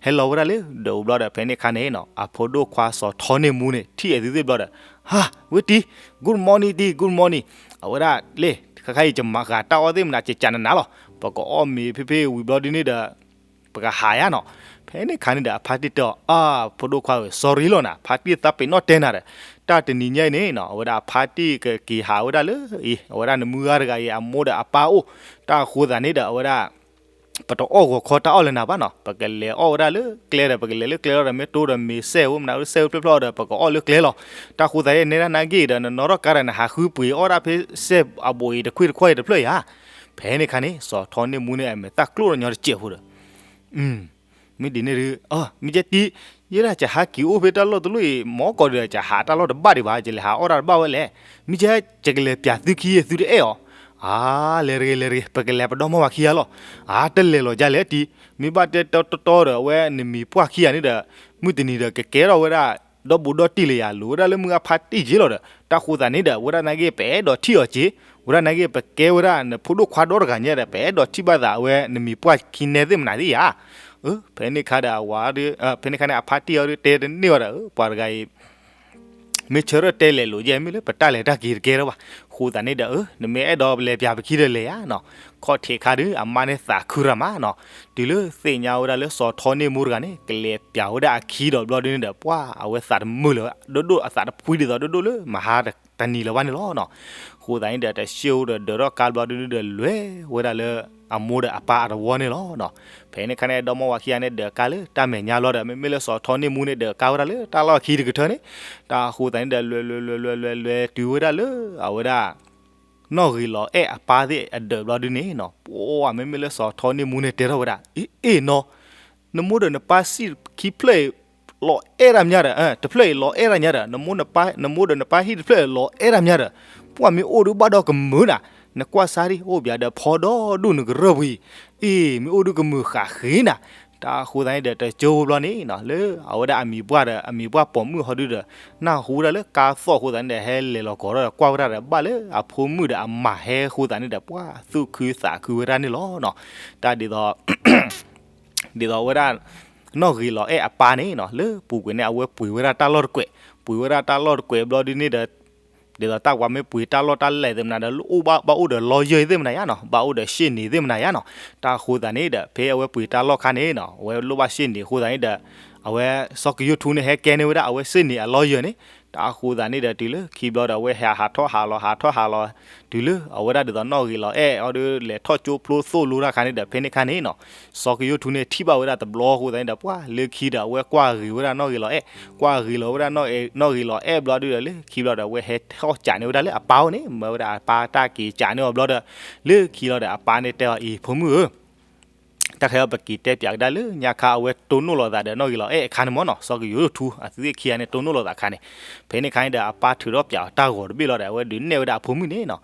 ဟဲလီၤဝဲဒၣ်လၢဒၢးပူၤဘျီဒီး ဖဲန့ၣ်ခါန့ၣ်နီၤ အဖိဒိၣ်ခွါစီၤထီန့ၢ်မူန့ၣ် ထံၣ်အသုသ့ၣ်ဘျီဒီး ဟါ ဝဲတံၤ good morning တံၤ good morning အဝဲဒၣ်လၢ ခဲခါအံၤယမၤဃာ်တၢ်အီၣ်သ့ၣ်မနၤ ယကနနၤလီၤ ပကအီၣ်မ့ၤဖ့ဖ့ဝံၤဘျီဒုန့ၣ်ဒီး ပကဟးယါနီၤ. ဖဲန့ၣ်ခါန့ၣ်ဒီး အဖါတံၢ်တဲအီၤ အါ ဖိဒိၣ်ခွါဧၢ sorry လီၤနၤ ဖါတံၢ်သးပ့ၤနီၣ်တဲနၤဒီး တၢ်တနံၤညါအံၤန့ၣ်နီၤ အဝဲဒၣ်အဖါတံၢ်ကက့ၤဟးဝဲဒၣ်လၢအံၤ အဝဲဒၣ်နမုၢ်ဂၤတဂၤအံၤ အမိၢ်ဒီးအပၢ်အိၣ် တၢ်အဃိသတးန့ၣ်ဒီး အဝဲဒၣ် ပတအီၣ်ဂီၤခီတၢ်အီၣ်လၢနၤဘၣ်နီၤ ပကလဲၤအီၣ်ဝဲဒၣ်လၢကျဲဒီး ပကလဲၤလၢကျဲလီၤဒီး မ့ၢ်တိဒီးမ့ၤစဲၣ်ဝဲမနုၤ စဲၣ်ဝဲဖျၢၣ်ဖျၢၣ်ဒီး ပကအီၣ်လၢကျဲလီၤ. တၢ်ဃိသတးန့ၣ် နဲဒၣ်နၤဂ့ၢ်ဒီး နနီၢ်ထီၣ်ကါဒီး နဟးဃုပှ့ၤအီၣ်ဒၣ်ဖဲစဲၣ်အဘိးအံၤတခွံၣ်တခွါအံၤတဖျၢၣ်ယါ ဖဲန့ၣ်ခါန့ၣ် စီၤထီန့ၢ်မူန့ၣ် အမဲာ်သၣ်ကျိၣ်ဒီးညီတစဲးဖိဒီး မ့ၢ်ဒ်န့ၣ်ဒုး မ့ၢ်ကဲတံၤ ယဲဒၣ်ကဟးက့ၤအိၣ်ဖဲတၢ်လီၢ်တလီၢ်အံၤ မ့ၢ်ကီးဒီး ကဟးတၢ်လီၢ်တဘၣ်ဒံးဘၣ် ယလဲၤဟးအီၣ်တၢ်တဘၣ်ဝဲလဲၣ်. မ့ၢ်ကဲ ယကလဲၤပျးသုခံ သုတအဲၣ်အီၤ အါ လဲၤတဂ့ၤ လဲၤတဂ့ၤ ပကလဲၤပဒီမါဝၤခံဂၤလီၤ. အါ တလဲၤလီၤဒ်လဲၣ်တံၤ မ့ၢ်ဘၣ်တဲတီတီဒီး အဝဲနမံၤပှၢ်ခံဂၤန့ၣ်ဒီး မုၢ်တနံၤဒီး ကကဲထီၣ်ဝဲဒၣ် ဒီဘူးဒီတံၢ်လၢယၤ လိၤဝဲဒၣ်လၢမုၢ်ဂၤဖါတံၢ်က့လီၤဒီး တၢ်ဃိသတးန့ၣ်ဒီး ဝဲဒၣ်နၤဂ့ၢ် ပအဲၣ်ဒိးထံၣ်အီၤက့ ဝဲဒၣ်နၤဂ့ၢ် ပကဲဝဲဒၣ်နဖိဒိၣ်ခွါဒီတဂၤညါဒီး ပအဲၣ်ဒိးထံၣ်ဘၣ်သးအဝဲနမံၤပှၢ်ခံနဲသ့ၣ်မနၤသ့ၣ်ယါ. ဖဲန့ၣ်ခါဒီးအဝၤဒီး ဖဲန့ၣ်ခါန့ၣ် အဖါတံၢ်အီၤဒီး တဲတန့ၢ်ဝဲဒီး ပှၤတဂၤအံၤ မ့ၢ်ဆၢထၢၣ်တဲလဲၤလိာ်ယဲၢ် မ့ၢ်လၢပတၢ်လဲၤတၢ်က့ၤတကဲထီၣ်ဘၣ်. အဃိသတးန့ၣ်ဒီး အၢ နမ့ၢ်အဲၣ်ဒိးလဲၤပၠးပခံဒီးလဲၤယါနီၤ. ခီၣ်ထံးခါဒုး အမါန့ၣ်သးခုရၤမးနီၤ. တုၤလၢသ့ၣ်ညါဝဲဒၣ်လၢစီၤထီန့ၢ်မူတဂၤန့ၣ် ကလဲၤပၠးဝဲဒၣ်အခံဒီးဘျီဒုန့ၣ်ဒီး ပှၢ်အဝဲသးတမုာ်လၢၤ ဒိၣ်ဒိၣ်အသးတဖှံဒ်သိးဒိၣ်ဒိၣ်လၢမဟါတနံၤလၢၤဘၣ်န့ၣ်လီၤနီၤ. အဃိသတးန့ၣ်ဒီး တၢ်စံၣ်အိၣ်ဒီးဒၢးထီၣ်ကါဘျီဒုန့ၣ်ဒီး လဲၤဝဲဒၣ်လၢအမိၢ်ဒီးအပၢ်အတဝီန့ၣ်လီၤနီၤ. ဖဲန့ၣ်ခါန့ၣ် ဒီမါဝၤခံဂၤန့ၣ် ဒၢးကါလၢတၢ်မဲာ်ညါဘျီဒီး မ့မ့ၢ်လၢစီၤထီန့ၢ်မူန့ၣ် ဒၢးကါဝဲဒၣ်လၢတၢ်လီၢ်ခံတကထၢန့ၣ်, တၢ်အဃိသတးန့ၣ်ဒီး လဲၤလဲၤလဲၤလဲၤလဲၤလဲၤတုၤဝဲဒၣ်လၢအဝဲဒၣ် နီၢ်ဂ့ၤလီၤအဲၣ်အပၢ်သ့ၣ်အဒၢးဘျီဒုန့ၣ်နီၤ, ပှၤမ့မ့ၢ်လၢစီၤထီန့ၢ်မူန့ၣ်တဲထီၣ်ဝဲဒၣ်, အ့ အ့ၣ်နီၤ, နမိၢ်ဒီးနပၢ်ဟံၣ်ခံဖျၢၣ်အံၤ လီၤအဲၣ်တၢ်မးဒီး, တဖျၢၣ်အံၤလီၤအဲၣ်တၢ်ညါဒီး, နမိၢ်ဒီးနပၢ်ဟံၣ်တဖျၢၣ်လီၤအဲၣ်တၢ်မးဒီး, ပှၤမ့ၢ်အိၣ်ဒုးဘၣ်ဒီးကမုာ်နၤ, နကွၢ်စါဒံး အိၣ်ဘၣ်ဒီးဖီဒီဒူၣ်နကရၢၢ်ပူၤအံၤ, အ့ၣ် မ့ၢ်အိၣ်ဒုးကမုာ်ဃာ်ဃ့နၤ, တၢ်အဃိသတးန့ၣ်ဒီး တကၠိဖိဘျီန့ၣ်နီၤ လၢအဝဲဒၣ်အမံၤပှၢ်ဒီး အမံၤပှၢ်ပိာ်မုၣ်ဟီဒုဒီး နၢ်ဟူဝဲဒၣ်လၢကါသီၣ်အဃိသတးန့ၣ်ဒီး ဟဲလဲၤလီၤကီးထီၣ်ဒီး ကွၢ်ဝဲဒၣ်ဒီး ဘၣ်လၢအဖိမုၣ်ဒီးအမါဟဲအဃိသတးန့ၣ်ဒီး ပှၤသူၣ်ခုသးခုဝဲဒၣ်န့ၣ်လီၤနီၤ. တၢ်ဒ်သိး ဒ်သိးဝဲဒၣ် နီၢ်ဂ့ၤလီၤအဲၣ်အပၢ်န့ၣ်နီၤ လၢပူၤကွံာ်န့ၣ် အဝဲပှ့ၤဝဲဒၣ်တၢ်လီၢ်တကွဲး, ပှ့ၤဝဲဒၣ်တၢ်လီၢ်တကွဲးဘျီဒုန့ၣ်ဒီး ဒ်သိးတၢ်ပှၤမ့ၢ်ပှ့ၤတၢ်လီၢ်တၢ်လဲၤသ့ၣ်မနုၤဒီး အိၣ်ဘၣ်အိၣ်ဒီးလီယၢၢ်သ့ၣ်မနုၤယါနီၤ, ဘၣ်အိၣ်ဒီးရှေ့နေသ့ၣ်မနုၤယါနီၤ. တၢ်အဃိသတးန့ၣ်ဒီး ဖဲအဝဲပှ့ၤတၢ်လီၢ်ခါန့ၣ်နီၤ အဝဲလိၣ်ဘၣ်ရှေ့နေအဃိသတးန့ၣ်ဒီး အဝဲစီၤကယိၣ်ထူန့ၣ် ဟဲကဲန့ၢ်ဝဲဒၣ်အဝဲရှေ့နေအလီယၢၢ်န့ၣ်, တၢ်အဃိသတးန့ၣ်ဒီး တုၤလၢခံဘျီဒီး အဝဲဟးဟးထီၣ်ဟးလီၤ ဟးထီၣ်ဟးလီၤ, တုၤလၢအဝဲဒၣ်ဒ်သိးနီၢ်ဂ့ၤလီၤအဲၣ်အီၤဒုး လဲၤထီၣ်ကၠိဖျိသိၣ်လိတၢ်ခါန့ၣ်ဒီး ဖဲန့ၣ်ခါန့ၣ်နီၤ စီၤကယိၣ်ထူန့ၣ် ထံၣ်ဘၣ်ဝဲဒၣ်တဘျီအဃိသတးန့ၣ်ဒီး ပှၤလၢခံဒီး အဝဲကွၢ်ဂ့ၤဝဲဒၣ်နီၢ်ဂ့ၤလီၤအဲၣ်, ကွၢ်ဂ့ၤလီၤဝဲဒၣ်နီၢ်ဂ့ၤလီၤအဲၣ်ဘျီဒုဒီး လၢခံဘျီဒီး အဝဲဟဲထီၣ်ကးန့ၢ်ဝဲဒၣ်လၢအပၢ်အိၣ်န့ၣ်, မၢဝဲဒၣ်အပၢ်တၢ်က့ၤကးန့ၢ်အီၤဘျီဒီး လၢခံလီၤဒီး အပၢ်န့ၣ်တဲအီၤအံၤ ဖိမုၣ်ဧၢ, တၢ်ခဲအံၤပက့ၤတဲပၠးကဒါလၢညါခါ အဝဲတိၢ်နီၣ်လိာ်သးဒီးနီၢ်ဂ့ၤလီၤအဲၣ်အခါန့ၣ်မ့ၢ်နီၤ, စီၤကယိၣ်ထူ အသုသ့ၣ်ခံဂၤန့ၣ် တိၢ်နီၣ်လိာ်သးအခါန့ၣ်, ဖဲန့ၣ်ခါန့ၣ်ဒီး အပၢ်ထုးထီၣ်ပၠးအီၤတၢ်ဂီၤတဘ့ၣ်လီၤဒီး အဝဲဒုးနဲၣ်ဝဲဒၣ်အဖိမုၣ်န့ၣ်နီၤ,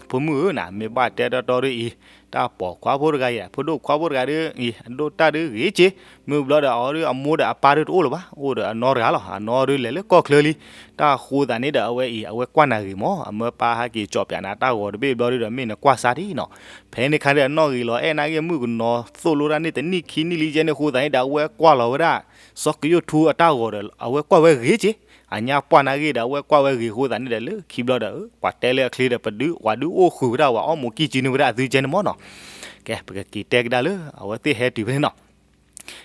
ဖိမုၣ်ဧၢနၤ, မ့ၢ်ဘၣ်တဲတီတီဒ်အံၤ, တၢ်ပိာ်ခွါဖိတဂၤအံၤ ဖိဒိၣ်ခွါဖိတဂၤဒ်အံၤ အဒိၣ်တၢ်ဒုးဂ့ၤက့ၤ, မ့ၢ်ဘျီဒီး အီၤဒုးအမိၢ်ဒီးအပၢ်ဒုးတအိၣ်လၢၤဘၣ်, အိၣ်ဒီးအနီတဂၤလီၤ, အနီဒုးလဲၤလၢကီၢ်ချၢလံ, တၢ်အဃိသတးန့ၣ်ဒီး အဝဲအံၤ အဝဲကွၢ်နၤဂ့ၤမး, အမၢပၢ်ဟဲက့ၤကၠီၣ်ပၠးနၤတၢ်ဂီၤတဘ့ၣ်ဘျီဒုဒီး မ့ၢ်နကွၢ်စါဒ်နီၤ, ဖဲန့ၣ်ခါဒီး နီၢ်ဂ့ၤလီၤအဲၣ်နာ်က့ မုၣ်ကနီၤသိၣ်လိတၢ်န့ၣ် တနံၣ်ခံနံၣ်လံယဲန့ၣ်အဃိသတးန့ၣ်ဒီး အဝဲကွၢ်လီၤဝဲဒၣ် စီၤကယိၣ်ထူအတၢ်ဂီၤဒီး အဝဲကွၢ်ဝဲဂ့ၤက့ၤ, အညါပှၢ်နာ်က့ဒီး အဝဲကွၢ်ဝဲဂ့ၤအဃိသတးန့ၣ်ဒီး လၢခံဘျီဒီး ပှၤတဲလၢအချ့ဒီး ပဒုး ပှၤဒုးအိၣ်ဃုာ်ဝဲဒၣ်ဝဲ အီၣ်မူးကံၢ်ကံန့ၢ်ဝဲဒၣ်အသုကဲန့ၣ်မ့ၢ်နီၤ, ကဲ ပကက့ၤတဲကဒါလၢ အဝဲသ့ၣ်ဟဲတုၤဖဲန့ၣ်နီၤ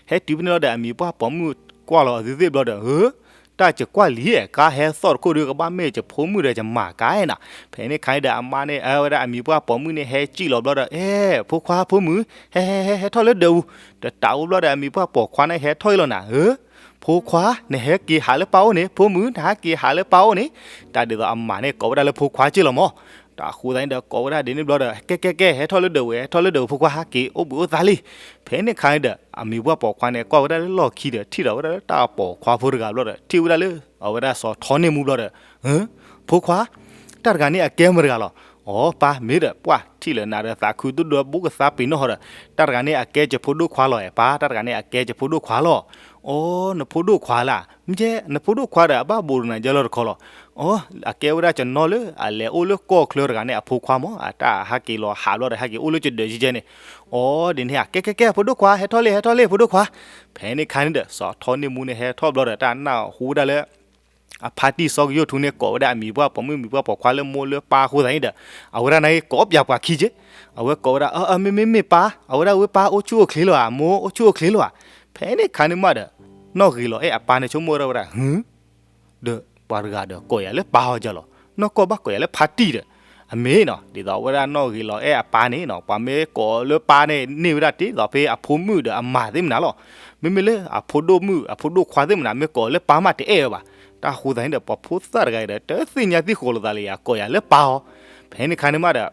ဟဲတုၤဖဲန့ၣ်လီၤဒီး အမံၤပှၢ်ပိာ်မုၣ်ကွၢ်လီၤအသုသ့ၣ်ဘျီဒီး ဧၢ, တၢ်ယကွၢ်လံဧါ, ကါဟဲသီၣ်တခိၣ်ဒုး ကဘၣ်မ့ၢ်ယဖိမုၣ်ဒီးယမၤကါဧါနီၤ, ဖဲန့ၣ်ခါန့ၣ်ဒီး အမါန့ၣ် အဝဲဒၣ်အမံၤပှၢ်ပိာ်မုၣ်န့ၣ် ဟဲစံၣ်လီၤဘျီဒီး အဲ ဖိခွါ ဖိမုၣ်, ဟဲ ဟဲ ဟဲ ဟဲထီၣ်လၢဒၢးပူၤ, တတးအိၣ်ဘျီဒီး အမံၤပှၢ်ပိာ်ခွါန့ၣ် ဟဲထီၣ်အံၤလီၤနၤ, ဧၢ, ဖိခွါ နဟဲက့ၤဟးလၢပၢ်အိၣ်န့ၣ်, ဖိမုၣ် နဟဲက့ၤဟးလၢပၢ်အိၣ်န့ၣ်, တၢ်ဒ်သိးအမါန့ၣ် ကိးဝဲဒၣ်လၢဖိခွါက့ၢ်လီၤမး, တၢ်အဃိသတးန့ၣ်ဒီး ကိးဝဲဒၣ်ဒ်န့ၣ်ဘျီဒီး ကဲ ကဲ ကဲ ဟဲထီၣ်လၢဒၢးဝဲ ဟဲထီၣ်လၢဒၢးဝဲ ဖိခွါ ဟဲက့ၤအိၣ်ဘှံးအိၣ်သါလံ, ဖဲန့ၣ်ခါန့ၣ်ဒီး အမံၤပှၢ်ပိာ်ခွါန့ၣ် ကွၢ်ဝဲဒၣ်လၢလီၢ်ခံဒီး ထံၣ်ဒီးဝဲဒၣ်လၢတၢ်ပိာ်ခွါဖိတဂၤဘျီဒီး ထံၣ်ဝဲဒၣ်လၢ အဝဲဒၣ်စီၤထီန့ၢ်မူဘျီဒီး ဧၢ, ဖိခွါ, တၢ်တဂၤန့ၣ်အကဲမတၤတဂၤလီၤ, အီ ပၢ် မ့ၢ်ဒီး ပှၢ် ထံၣ်လၢနၤဒီးသးခုဒိၣ်ဒိၣ် ဘူးကသါပ့ၤနီၣ်ဟီဒီး တၢ်တဂၤန့ၣ်အကဲယဖိဒိၣ်ခွါလီၤ ပၢ်, တၢ်တဂၤန့ၣ်အကဲယဖိဒိၣ်ခွါလီၤ, အီ နဖိဒိၣ်ခွါလၢ်, မ့ၢ်ကဲ နဖိဒိၣ်ခွါဒီး အဘၣ်ဘိးနၤယဲလီၤတခီလီၤ, အီ အကဲဝဲဒၣ်ယနီၢ်လၢအလဲၤအိၣ်လၢကီၢ်ချၢတဂၤန့ၣ် အဖိခွါမး, အတၢ်ဟးက့ၤလီၤဟးဘျီဒီး ဟဲက့ၤအိၣ်လၢယဒၢးယဲန့ၣ်, အီ ဒ်န့ၣ်ဧါ, ကဲ ကဲ ကဲ ဖိဒိၣ်ခွါ ဟဲထီၣ်လံ ဟဲထီၣ်လံ ဖိဒိၣ်ခွါ, ဖဲန့ၣ်ခါန့ၣ်ဒီး စီၤထီန့ၢ်မူန့ၣ် ဟဲထီၣ်ဘျီဒီး တၢ်နၢ်ဟူဝဲဒၣ်လၢ အဖါတံၢ်စီၤကယိၣ်ထူန့ၣ် ကိးဝဲဒၣ်အမံၤပှၢ်ပိာ်မုၣ် မံၤပှၢ်ပိာ်ခွါလၢမိၢ်လၢပၢ်အဃိသတးန့ၣ်ဒီး အဝဲဒၣ်န့ၣ် ကိးပၠးပှၤခံက့, အဝဲကိးဝဲဒၣ် အၢ အၢ မ့ၢ် မ့ၢ် မ့ၢ်ပၢ်, အဝဲဒၣ်ဝဲပၢ်အိၣ်ဆူၣ်အိၣ်ချ့လီၤဧါ, မိၢ်အိၣ်ဆူၣ်အိၣ်ချ့လီၤဧါ, ဖဲန့ၣ်ခါန့ၣ်မးဒီး နီၢ်ဂ့ၤလီၤအဲၣ်အပၢ်န့ၣ် ဆိကမိၣ်ဝဲဒၣ်ဝဲဒၣ် ဟု ဒီးပှၤတဂၤဒီးကိးယၤလၢပၢ်အီၤဒ်လီၤ, နီၢ်ကီၢ်ဘၣ်ကိးယၤလၢဖါတံၢ်ဒီး, အမ့ၢ်နီၤ ဒ်သိးအဝဲဒၣ်နီၢ်ဂ့ၤလီၤအဲၣ်အပၢ်န့ၣ်နီၤ ပှၤမ့ၢ်ကိးလၢပၢ်န့ၣ် န့ၢ်ဝဲဒၣ်တ့ၢ်ဒီးဖဲအဖိမုၣ်ဒီးအမါသ့ၣ်မနုၤလီၤ, မ့မ့ၢ်လၢအဖိဒိၣ်မုၣ် အဖိဒိၣ်ခွါသ့ၣ်မနုၤ မ့ၢ်ကိးလၢပၢ်မးတအဲၣ်ဝဲဘၣ်, တၢ်ဃိသတးန့ၣ်ဒီး ပှၤဖိသၣ်တဂၤအံၤဒီး တသ့ၣ်ညါသံၣ်ဃိးလိာ်သးလၢယၤ ကိးယၤလၢပၢ်အီၤ, ဖဲန့ၣ်ခါန့ၣ်မးဒီး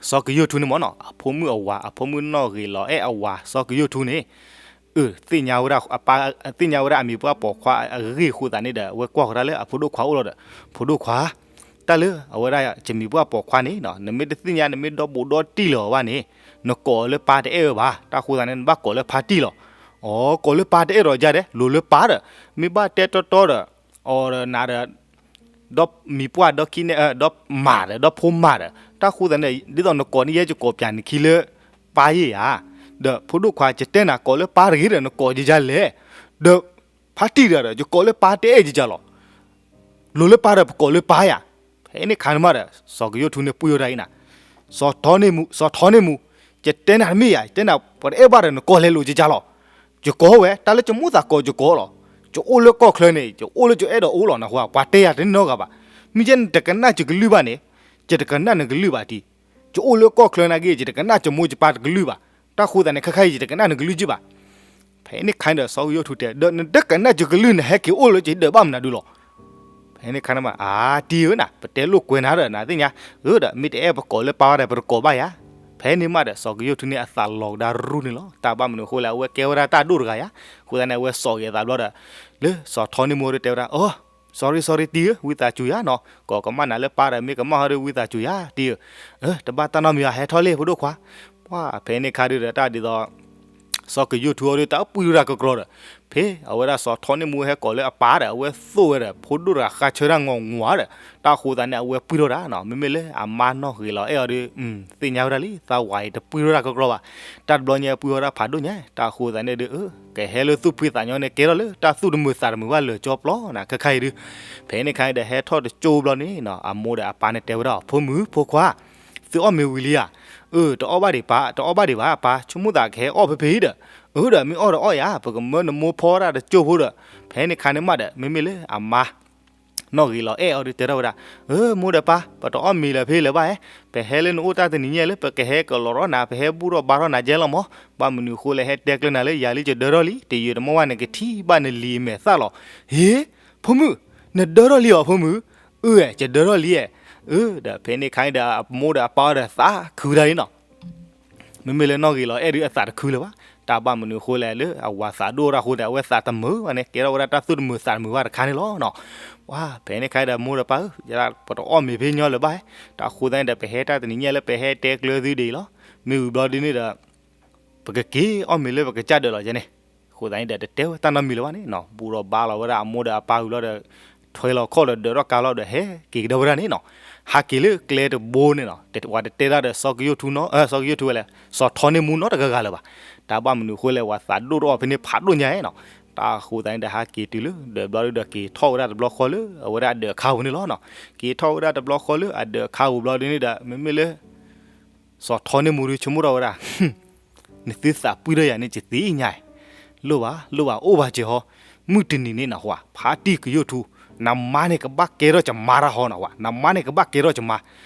စီၤကယိၣ်ထူန့ၣ်မ့ၢ်နီၤ အဖိမုၣ်အဝၤ အဖိမုၣ်နီၢ်ဂ့ၤလီၤအဲၣ်အဝၤ စီၤကယိၣ်ထူန့ၣ် အၢ သ့ၣ်ညါဝဲဒၣ်အပၢ် သ့ၣ်ညါဝဲဒၣ်အမံၤပှၢ်ပိာ်ခွါအဂ့ၢ်အဃိသတးန့ၣ်ဒီး အဝဲကွၢ်ဃီၤတၢ်လၢအဖိဒိၣ်ခွါအိၣ်လီၤဒီး ဖိဒိၣ်ခွါ တၢ်လၢအဝဲဒၣ်ယမံၤပှၢ်ပိာ်ခွါန့ၣ်နီၤ နမ့ၢ်တသ့ၣ်ညါ နမ့ၢ်ဒီဘူးဒီတံၢ်လၢၤအီၤဘၣ်န့ၣ် နကိးအီၤလၢပၢ်တအဲၣ်ဝဲဘၣ်, တၢ်ဃိသတးန့ၣ် နဘၣ်ကိးလၢဖါတံၢ်လီၤ. အိ ကိးလၢပၢ်တအဲၣ်ဒီးယၤဒဲး လိၤလၢပၢ်ဒီး မ့ၢ်ဘၣ်တဲတီတီဒီး အီၤဒီးနၤဒီး ဒီးမံၤပှၢ်ဒီးခံန့ၣ် ဒီးမၤဒီး ဒီးဖိမၤဒီး တၢ်ဃိသတးန့ၣ် ဒ်သိးနကိးန့ၢ်ယဲ ယကိးပၠးနခံလၢပၢ်ယဲၢ်ဧါ, ဒီးဖိဒိၣ်ခွါ ယတဲနၤကိးလၢပၢ်တဂ့ၤဒီး နကိးယယၤလဲၣ်, ဒီးဖါတံၢ်တဂၤဒီး ယကိးလၢပၢ်တအဲၣ်ယယၤလီၤ. လိၤလၢပၢ်ဒီးပကိးလၢပၢ်ယၤ. ဖဲန့ၣ်ခါန့ၣ်မးဒီး စီၤကယိၣ်ထူန့ၣ်ပှံၢ်ဝဲဒၣ်အံၤနၤ, စီၤထီန့ၢ်မူ, စီၤထီန့ၢ်မူ, ယတဲနၤတမ့ၢ်ယၤ, ယတဲနၤ ပှၤတအဲၣ်ဘၣ်ဒီးနကိးလဲၤလိာ်ကကါလီၤ. ယကိးဝဲ တၢ်လၢယမိၣ်သးကိးယကိးလီၤ. ယအိၣ်လၢကီၢ်ချၢန့ၣ် ယအိၣ်လၢယအဲၣ်ဒိးအိၣ်လီၤနဟူဧါ, ပှၤတဲယၤတန့ၢ်နီတဂၤဘၣ်. မ့ၢ်ယဲနတကနၣ်ယကလုၢ်ဘၣ်န့ၣ်, ယတကနၣ်နကလုၢ်ဘၣ်တံၢ်. ယအိၣ်လၢကီၢ်ချၢနာ်က့ ယတကနၣ်ယမိၢ်ယပၢ်တကလုၢ်ဘၣ်. တၢ်ဃိသးန့ၣ် ခဲခါအံၤ ယတကနၣ်နကလုၢ်က့ဘၣ်. ဖဲန့ၣ်ခါန့ၣ်ဒီး စီၤကယိၣ်ထူတဲ ဒီးနတကနၣ်ယကလုၢ် နဟဲက့ၤအိၣ်လၢယဒၢးဘၣ်မနုၤဒုလီၤ. ဖဲန့ၣ်ခါန့ၣ်မး အါတံၢ်ဧၢနၤ, ပတဲလိာ်ကွဲနၤဒီးနသ့ၣ်ညါ, ဧၢဒီး မ့ၢ်တအဲၣ်ပကိးလၢပၢ်ဘၣ်ဒီး ပတကိးဘၣ်ယၤ. ဖဲန့ၣ်မးဒီး စီၤကယိၣ်ထူန့ၣ်အသးလီၤကဒါရူၢ်န့ၣ်လီၤ. တၢ်ဘၣ်မနုၤအဃိလဲၣ်, အဝဲကဲဝဲဒၣ်တၢ်ဒိၣ်တဂၤယၤ. အဃိသတးန့ၣ် အဝဲစိာ်က့ၤအသးဘျီဒီး လၢစီၤထီန့ၢ်မူဒီးတဲဝဲဒၣ်, အိ sorry sorry တံၢ်ဧၢ, ဝံသးစူၤယၤနီၤ, ကိးကမၣ်နၤလၢပၢ်ဒီး မ့ၢ်ကမၣ်ဟီဒီး ဝံသးစူၤယၤတံၢ်ဧၢ. တဘၣ်တၢ်နီတမံၤဘၣ်, ဟဲထီၣ်လံ ဖိဒိၣ်ခွါ. ပှၤဖဲန့ၣ်ခါဒုဒီး တၢ်ဒ်သိး စီၤကယိၣ်ထူအီၤဒု တၢ်ပှံၢ်ထီၣ်တၢ်ကကြီဒီး ဖဲအဝဲဒၣ်စီၤထီန့ၢ်မူဟဲကိးလၢအပၢ်ဒီး အဝဲသိၣ်ဝဲဒီး ဖိဒိၣ်တဂၤဃါဆၢတၢ်ငီၢ်ငီၢ်ဒီး တၢ်ဃိသးန့ၣ် အဝဲပှံၢ်ထီၣ်တၢ်နီၤ. မ့မ့ၢ်လၢအမါနီၣ်ဂ့ၤလီၤအဲၣ်အီၤဒီး သ့ၣ်ညါဝဲဒၣ်လံ သးဝးအံၤတပှံၢ်ထီၣ်တၢ်ကကြီဘၣ်. တၢ်တဘျီညါပှံၢ်ထီၣ်တၢ်ဖးဒိၣ်ညါ, တၢ်ဃိသးန့ၣ်ဒု ကဟဲလၢသူၣ်ဖှံသးညီန့ၣ် ကဲထီၣ်လၢတၢ်သူၣ်တမုာ်သးတမုာ်ဘၣ်လၢာ်ကၠီပျီနၤ ခဲခါအံၤဒု. ဖဲန့ၣ်ခါအံၤဒီး ဟဲထီၣ်တကၠိဘျီန့ၣ်နီၤ အမိၢ်ဒီးအပၢ်န့ၣ်တဲဝဲဒၣ်, ဖိမုၣ်ဖိခွါ, သုအီၣ်မ့ၤဝံၤလံဧါ. အၢ တအီၣ်ဘၣ်ဒံးပၢ်, တအီၣ်ဘၣ်ဒံးဘၣ်ပၢ်, ဆိကမိၣ်သးကဟဲအီၣ်ဖဲဖဲအံၤဒီး. အၢဒီး မ့ၢ်အီၣ်ဒီးအီၣ်ယၤ, ပကမၢနမိၢ်ဖီဒၣ်တကၠိဖိဒီး. ဖဲန့ၣ်ခါန့ၣ်မးဒီး မ့မ့ၢ်လၢအမါ နီၣ်ဂ့ၤလီၤအဲၣ်အီၤဒုတဲထီၣ်ဝဲဒၣ်, အၢ မိၢ်ဒီးပၢ်, ပတအီၣ်မ့ၤလၢၤဖဲလၢၤဘၣ်ဧါ. ပဟဲလၢနအိၣ်တၢ်တနံၤညါလၢ ပကဟဲကလီၤထီၣ်နၤ, ပဟဲဘူၣ်ထီၣ်ဘါထီၣ်နၤကဲလီၤမး. ဘၣ်မနုၤအဃိလဲၣ် ဟဲတဲကျၢၤနၤလၢ ယၤလံယဒၢထီၣ်လံ, တယုာ်တမီၢ်ဘၣ်န့ၣ် ကထံၣ်ဘၣ်နလံာ်မဲာ်သၣ်လီၤ. ဟ့ ဖိမုၣ်, နဒၢထီၣ်လံဧါ ဖိမုၣ်. အၢ ကဒၢထီၣ်လံဧါ. အၢဒီး ဖဲန့ၣ်ခါအံၤဒီး အမိၢ်ဒီးအပၢ်ဒီးသးခုတၢ်လံနီၤ. မ့မ့ၢ်လၢနီၣ်ဂ့ၤလီၤအဲၣ်ဒုအသးတခုလၢၤဘၣ်. တၢ်ဘၣ်မနုၤအဃိလဲၣ်, လၢအဝၤသးဒိၣ်တၢ်အဃိဒီး အဝဲသးတမုာ်ဘၣ်န့ၣ် ကဲထီၣ်ဝဲဒၣ်တၢ်သူၣ်တမုာ်သးတမုာ်ဘၣ်တခါန့ၣ်လီၤနီၤ. ပှၤဖဲန့ၣ်ခါအံၤဒီး မိၢ်ဒီးပၢ်ဧၢ, ပတအီၣ်မ့ၤဖဲညီလၢၤဘၣ်ဧါ. တၢ်ဃိသတးန့ၣ်ဒီး ပဟဲတၢ်တနံၤညါလၢ ပဟဲတဲကျၢၤသုဒ်အံၤလီၤ. မ့ၢ်ဝံၤဘျီဒ်န့ၣ်ဒီး ပကက့ၤအီၣ်မ့ၤလၢပကစၢ်ဒၢးလီၤကဲန့ၣ်. အဃိသတးန့ၣ်ဒီး တတဲဝဲတၢ်နီတမံၤလၢၤဘၣ်န့ၣ်နီၤ. ဘူၣ်ထီၣ်ဘါလီၤဝဲဒၣ်အမိၢ်ဒီးအပၢ်ဝံၤဘျီဒီး ထွဲလီၤခီၣ်ဒီးဒၢးထီၣ်ကါလီၤဒီး ဟဲက့ၤကဒီးဝဲဒၣ်န့ၣ်နီၤ. ဟးက့ၤလၢကျဲတဘိန့ၣ်နီၤ, ပှၤတတဲတၢ်ဒီးစီၤကယိၣ်ထူနီၤ, စီၤကယိၣ်ထူဝဲလဲၣ်, စီၤထီန့ၢ်မူနီတဂၤဂၤလၢၤဘၣ်. တၢ်ဘၣ်မနုၤအဃိလဲၣ်, ပှၤသးဒိၣ်ထီၣ်အီၤဖဲန့ၣ်ဖးဒိၣ်ညါနီၤ. တၢ်ဃိသတးန့ၣ်ဒီး ဟးက့ၤတုၤလၢဒၢးဘျီဒုဒီး က့ၤထီၣ်ဝဲဒၣ်တဘျီဃီလၢ အဝဲဒၣ်အဒၢးအခါပူၤန့ၣ်လီၤနီၤ. က့ၤထီၣ်ဝဲဒၣ်တဘျီဃီလၢအဒၢးအခါပူၤဘျီဒ်န့ၣ်ဒီး မ့မ့ၢ်လၢ စီၤထီန့ၢ်မူဒုဆိကမိၣ်ထီၣ်ဝဲဒၣ်, နသုသးပှံၢ်ထီၣ်ယၤန့ၣ် ယသ့ၣ်ညါ, လိၣ်ဘၣ် လိၣ်ဘၣ် အိၣ်ဘၣ်စ့ၢ်ဟီ, မုၢ်တနံၤန့ၣ်နဟူဧါ, ဖါတံၢ်ကယိၣ်ထူ, နမါန့ၣ်ကဘၣ်ကဲထီၣ်ယမါတၢ်ဟီနဟူဧါ, နမါန့ၣ်ကဘၣ်ကဲထီၣ်ယမါ.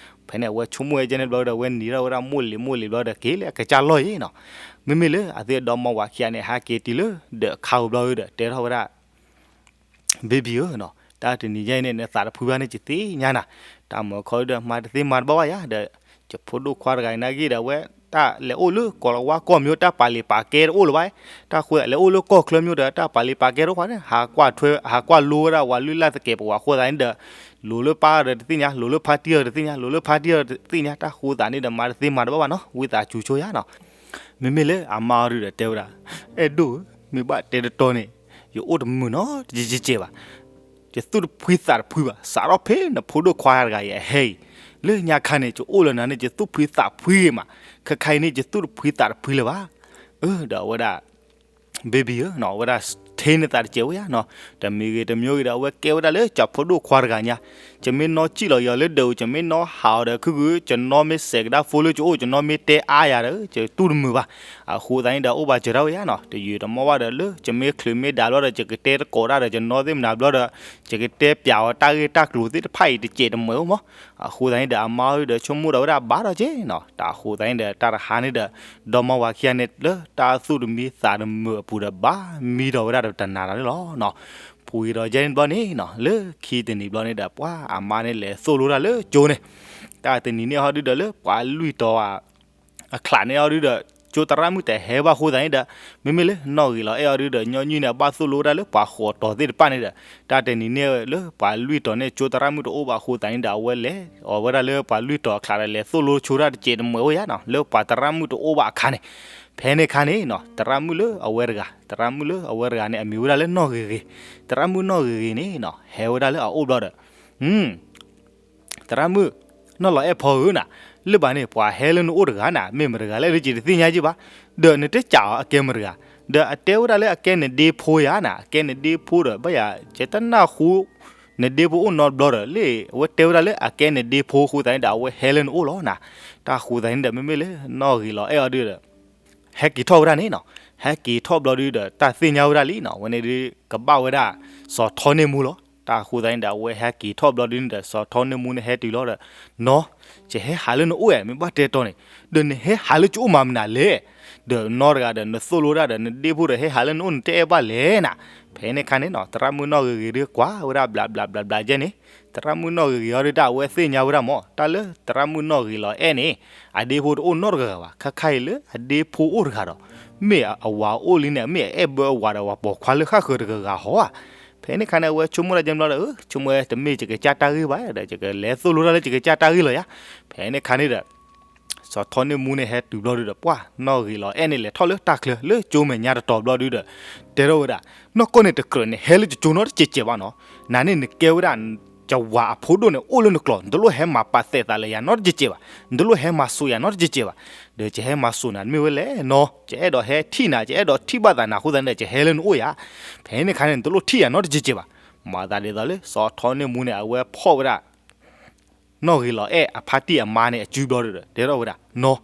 ဖဲန့ၣ်အဝဲဆိကမိၣ်ဝဲကဲန့ၣ်ဘျီဒီး အဝဲနံၤထီၣ်ဝဲဒၣ်မိၢ်လံၤမိၢ်လံၤဘျီဒီး က့ၤလၢအကစၢ်လီၢ်အံၤနီၤ. မ့မ့ၢ်လၢအသုဒီမါဝၤခံဂၤန့ၣ် ဟးက့ၤတုၤလၢဒၢးအခါပူၤဘျီဒီး တဲထီၣ်ဝဲဒၣ် baby ဧၢနီၤ, တၢ်တနံၤညါအံၤန့ၣ် နသးတဖှံဘၣ်န့ၣ် ယသ့ၣ်ညါနၤ. တၢ်မၤခီဒုဒီး မၤတသ့မၤတဘၣ်ဘၣ်ယၤဒီး, ယဖိဒိၣ်ခွါတဂၤအံၤနာ်က့ဒီး အဝဲတၢ်လဲၤအိၣ်လၢကီၢ်လၤဝါကီၢ်မ့ၢ် တၢ်ပာ်လံာ်ပာ်ကဲတအိၣ်လၢၤဘၣ်. တၢ်ဃိလဲၤအိၣ်လၢကီၢ်ချၢမ့ၢ်ဒီး တၢ်ပာ်လံာ်ပာ်ကဲတအိၣ်ဘၣ်န့ၣ် ဟးကွၢ်ထွဲ ဟးကွၢ်လိဝဲဒၣ်ဝၤလုၢ်လၢ်သကဲးပဝးအဃိသတးန့ၣ်ဒီး လိၤလၢပၢ်ဒီးတသ့ၣ်ညါ, လိၤလၢဖါတံၢ်ဒီးတသ့ၣ်ညါ, လိၤလၢဖါတံၢ်ဒီးတသ့ၣ်ညါ, တၢ်ဃိသတးန့ၣ်ဒီး မၤတသ့မၤတဘၣ်ဘၣ်နီၤ, ဝံသးစူၤဆိယၤနီၤ. မ့မ့ၢ်လၢအမါအီၤဒုဒီးတဲဝဲဒၣ်, အဲၣ်ဒိၣ်ဧၢ, မ့ၢ်ဘၣ်တဲတတီၤန့ၣ် ယအိၣ်တမုာ်နီတကဲးဘၣ်. ယသူၣ်တဖှံသးတဖှံဘၣ်, စးထီၣ်ဖဲနဖိဒိၣ်ခွါတဂၤအံၤအဟဲအံၤ, လၢညါခါန့ၣ် ယအိၣ်လၢနၤန့ၣ် ယသူၣ်ဖှံသးဖှံဂ့ၤမး, ခဲခါအံၤန့ၣ် ယသူၣ်တဖှံသးတဖှံလၢၤဘၣ်. အၢ ဒီးအဝဲဒၣ် baby ဧၢနီၤ, အဝဲဒၣ်ထဲန့ၢ်သးတစဲးဝဲယၤနီၤ, တမံၤဂ့ၤတမံၤဂ့ၤဒီး အဝဲကဲဝဲဒၣ်လၢ ကၠီဖိဒိၣ်ခွါတဂၤညါ, ယမ့ၢ်နီၣ်စံၣ်လီၤယီၤလၢဒၢးအူ ယမ့ၢ်နီၣ်ဟးအီၤဒီး ခုၣ်ခုၣ် ယနီၣ်မ့ၢ်စဲးကဒါ phone လၢယအိၣ် ယနီၣ်မ့ၢ်တဲအါယၤဒီး ယတူၢ်တမုာ်ဘၣ်. အဃိသတးန့ၣ်ဒီး အိၣ်ဘၣ်စၢၤတၢ်ဝဲယၤနီၤ, တယုာ်တမီၢ်ဘၣ်ဒီး လၢယမ့ၢ်ချုးမ့ၢ်ဒၣ်ဘျီဒီး ယကတဲတကိးတၢ်ဒီး ယနီၣ်သ့ၣ်မနၤဘျီဒီး ယကတဲပျးအီၤတၢ်ဂ့ၢ်တၢ်ကျိၤသ့ၣ်တဖၣ်အံၤ တစဲးတမှဲၤအိၣ်မး. အဃိသတးန့ၣ်ဒီး အမါအီၤဒုဒီး ဆိကမိၣ်ဒီးဝဲဒၣ်ဘၣ်ဒီးက့နီၤ, တၢ်အဃိသတးန့ၣ်ဒီး တၢ်တဟါန့ၣ်ဒီး ဒီမါဝၤခံဂၤန့ၣ် လၢတၢ်သူၣ်တမံသးတမုာ်အပူၤဒီး ဘၣ်မံဒီးဝဲဒၣ်တနၤနၤန့ၣ်လီၤ. ပှဲၤဒီးယဲန့ၣ်ဘျီန့ၣ်နီၤ, လၢခံတနံၤဘျီန့ၣ်ဒီး ပှၤအမါန့ၣ်လဲၤသိၣ်လိတၢ်လၢကၠိန့ၣ်, တၢ်တနံၤန့ၣ်ဟီဒုဒီး လၢပှၤလွံၢ်တီၤ အချးန့ၣ်အီၤဒုဒီး ကၠိသရၣ်မုၣ်တဟဲဘၣ်အဃိသတးန့ၣ်ဒီး မ့မ့ၢ်လၢနီၣ်ဂံၢ်လီၤအဲၣ်အီၤဒုဒီး ညီနုၢ်န့ၣ် အဘၣ်သိၣ်လိတၢ်လၢပှၤဃိးတီၤသ့ၣ်တဖၣ်န့ၣ်ဒီး တၢ်တနံၤန့ၣ်လၢ ပှၤလွံၢ်တီၤန့ၣ် ကၠိသရၣ်မုၣ်တအိၣ်ဘၣ်အဃိသတးန့ၣ်ဒီး အဝဲလဲၤအီၤဝဲဒၣ်လၢပှၤလွံၢ်တီၤအချးဒီး လဲၤသိၣ်လိဆိတၢ်တစဲးတမှဲၤအိၣ်ယၤနီၤ, လၢပှၤသရၣ်မုၣ်တအိၣ်ဘၣ်အခါန့ၣ်. ဖဲန့ၣ်အခါန့ၣ်နီၤ, သရၣ်မုၣ်လၢအဝဲတဂၤ, သရၣ်မုၣ်လၢအဝဲတဂၤန့ၣ် အမံၤဝဲဒၣ်လၢနီၣ်ဂ့ၤဂ့ၤ, သရၣ်မုၣ်နီၣ်ဂ့ၤဂ့ၤန့ၣ်နီၤ ဟဲဝဲဒၣ်လၢအအိၣ်ဘျီဒီး သရၣ်မုၣ်, နီၢ်လီၤအဲၣ်ဖီဧၢနၤ, လၢဘၣ်န့ၣ် ပှၤဟဲလၢနအိၣ်တဂၤနၤ, မ့ၢ်မတဂၤလဲၣ်ဒုး ယတသ့ၣ်ညါက့ဘၣ်, ဒီးနတကးအီၤအကဲမတဂၤ, ဒီးအတဲဝဲဒၣ်လၢအကဲနဒ့ဖိယၤနၤ, အကဲနဒ့ဖိဒီး ဘၣ်ယၤ ယတနၢ်ဟူ နဒ့ဖိအိၣ်နီတဘျီဒီး လၢအဝဲတဲဝဲဒၣ်လၢအကဲနဒ့ဖိအဃိသတးန့ၣ်ဒီး အဝဲဟဲလၢနအိၣ်လီၤနၤ. တၢ်အဃိသတးန့ၣ်ဒီး မ့မ့ၢ်လၢနီၣ်ဂ့ၤလီၤအဲၣ်အီၤဒုဒီး ဟဲက့ၤထီၣ်ဝဲဒၣ်န့ၣ်နီၤ. ဟဲက့ၤထီၣ်ဘျီဒုဒီး တၢ်သ့ၣ်ညါဝဲဒၣ်လံနီၤ, အဝဲန့ၣ်ဒုကဘၣ်ဝဲဒၣ် စီၤထီန့ၢ်မူလီၤ. တၢ်အဃိသတးန့ၣ်ဒီး အဝဲဟဲက့ၤထီၣ်ဘျီဒုန့ၣ်ဒီး စီၤထီန့ၢ်မူန့ၣ်ဟဲတုၤလီၤဒီး နီၤ, ယဟဲဟးလၢနအိၣ်ဧါ, မ့ၢ်ဘၣ်တဲတီၤန့ၣ်, ဒီးနဟဲဟးလၢကအိၣ်မၤမနုၤလဲၣ်. ဒီးနီတဂၤဒီး နသိၣ်လိဒၣ်ဒီး နဒ့ဖိဒီးဟဲဟးလၢနအိၣ် နတအဲၣ်ဘၣ်လဲၣ်နၤ. ဖဲန့ၣ်ခါန့ၣ်နီၤ သရၣ်မုၣ်နီၣ်ဂ့ၤဂ့ၤဒုကွၢ်ဝဲဒၣ် ဘျးဘျးဘျးဘျးယဲန့ၣ်, သရၣ်မုၣ်နီၣ်ဂ့ၤဂ့ၤအီၤဒုတၢ် အဝဲသ့ၣ်ညါဝဲဒၣ်မး တၢ်လၢသရၣ်မုၣ်နီၣ်ဂ့ၤလီၤအဲၣ်န့ၣ် အဒ့ဖိတအိၣ်နီတဂၤဘၣ်, ခါခါအံၤလၢအဒ့ဖိအိၣ်တဂၤဒီး မ့ၢ်အဝၤအိၣ်လံန့ၣ် မ့ၢ်အအဲၣ်ဘၢအဝၤဒီး ဝၤပိာ်ခွါလၢဃၣ်ဃၢၤတဂၤဂၤဟီဧါ. ဖဲန့ၣ်ခါန့ၣ် အဝဲဆိကမိၣ်ဒၣ်ကဲဘျီဒီး ဆိကမိၣ်ဝဲ တမ့ၢ်ယကစၢ်တၢ်ဂ့ၢ်ဘၣ်ဒီး ယကလဲၤသိၣ်လိတၢ်လၢယကစၢ်တၢ်ဂ့ၢ်လီၤယၤ. ဖဲန့ၣ်ခါန့ၣ်ဒီး စီၤထီန့ၢ်မူန့ၣ်ဟဲတုၤဘျီဒုဒီး ပှၢ်နီၣ်ဂ့ၤလီၤအဲၣ်န့ၣ် လဲၤထီၣ်လၢတၢ်ချၢလၢကၠိမဲာ်ညါတတီၤဘျီဒုဒီး တဲထီၣ်ဝဲဒၣ်, နီၢ်ကီၢ်န့ၣ်တကြၢးန့ၣ် ဟဲလၢယကၠိနီတစဲးစဲးဘၣ်နီၤ. နၤန့ၣ်နကဲဝဲဒၣ် ယဝၤအဖိဒိၣ်န့ၣ် အိၣ်လၢနကျိာ်, နတလိၣ်ဟဲမၤပာ်သဲးသးလၢယၤနီတစဲးစဲးဘၣ်, နတလိၣ်ဟဲမၤစိာ်ယၤနီတစဲးစဲးဘၣ်. ဒီးယဟဲမၤစိာ်နၤတမ့ၢ်ဝဲလဲၣ်နီၤ, ယအဲၣ်ဒိးဟဲထံၣ်နၤ, ယအဲၣ်ဒိးထံၣ်ဘၣ်သးနၤအဃိသတးန့ၣ်ဒီး ယဟဲလၢနအိၣ်ယၤ. ဖဲန့ၣ်ခါန့ၣ် နတလိၣ်ထံၣ်ယၤနီတစဲးစဲးဘၣ်. မၤသးဒ်သိးလၢ စီၤထီန့ၢ်မူန့ၣ် အဝဲဖီၣ်ဝဲဒၣ် နီၣ်ဂ့ၤလီၤအဲၣ်အဖါတံၢ်အမါန့ၣ် အစုဘျီဒီး တဲထီၣ်ဝဲဒၣ်, နီၤ,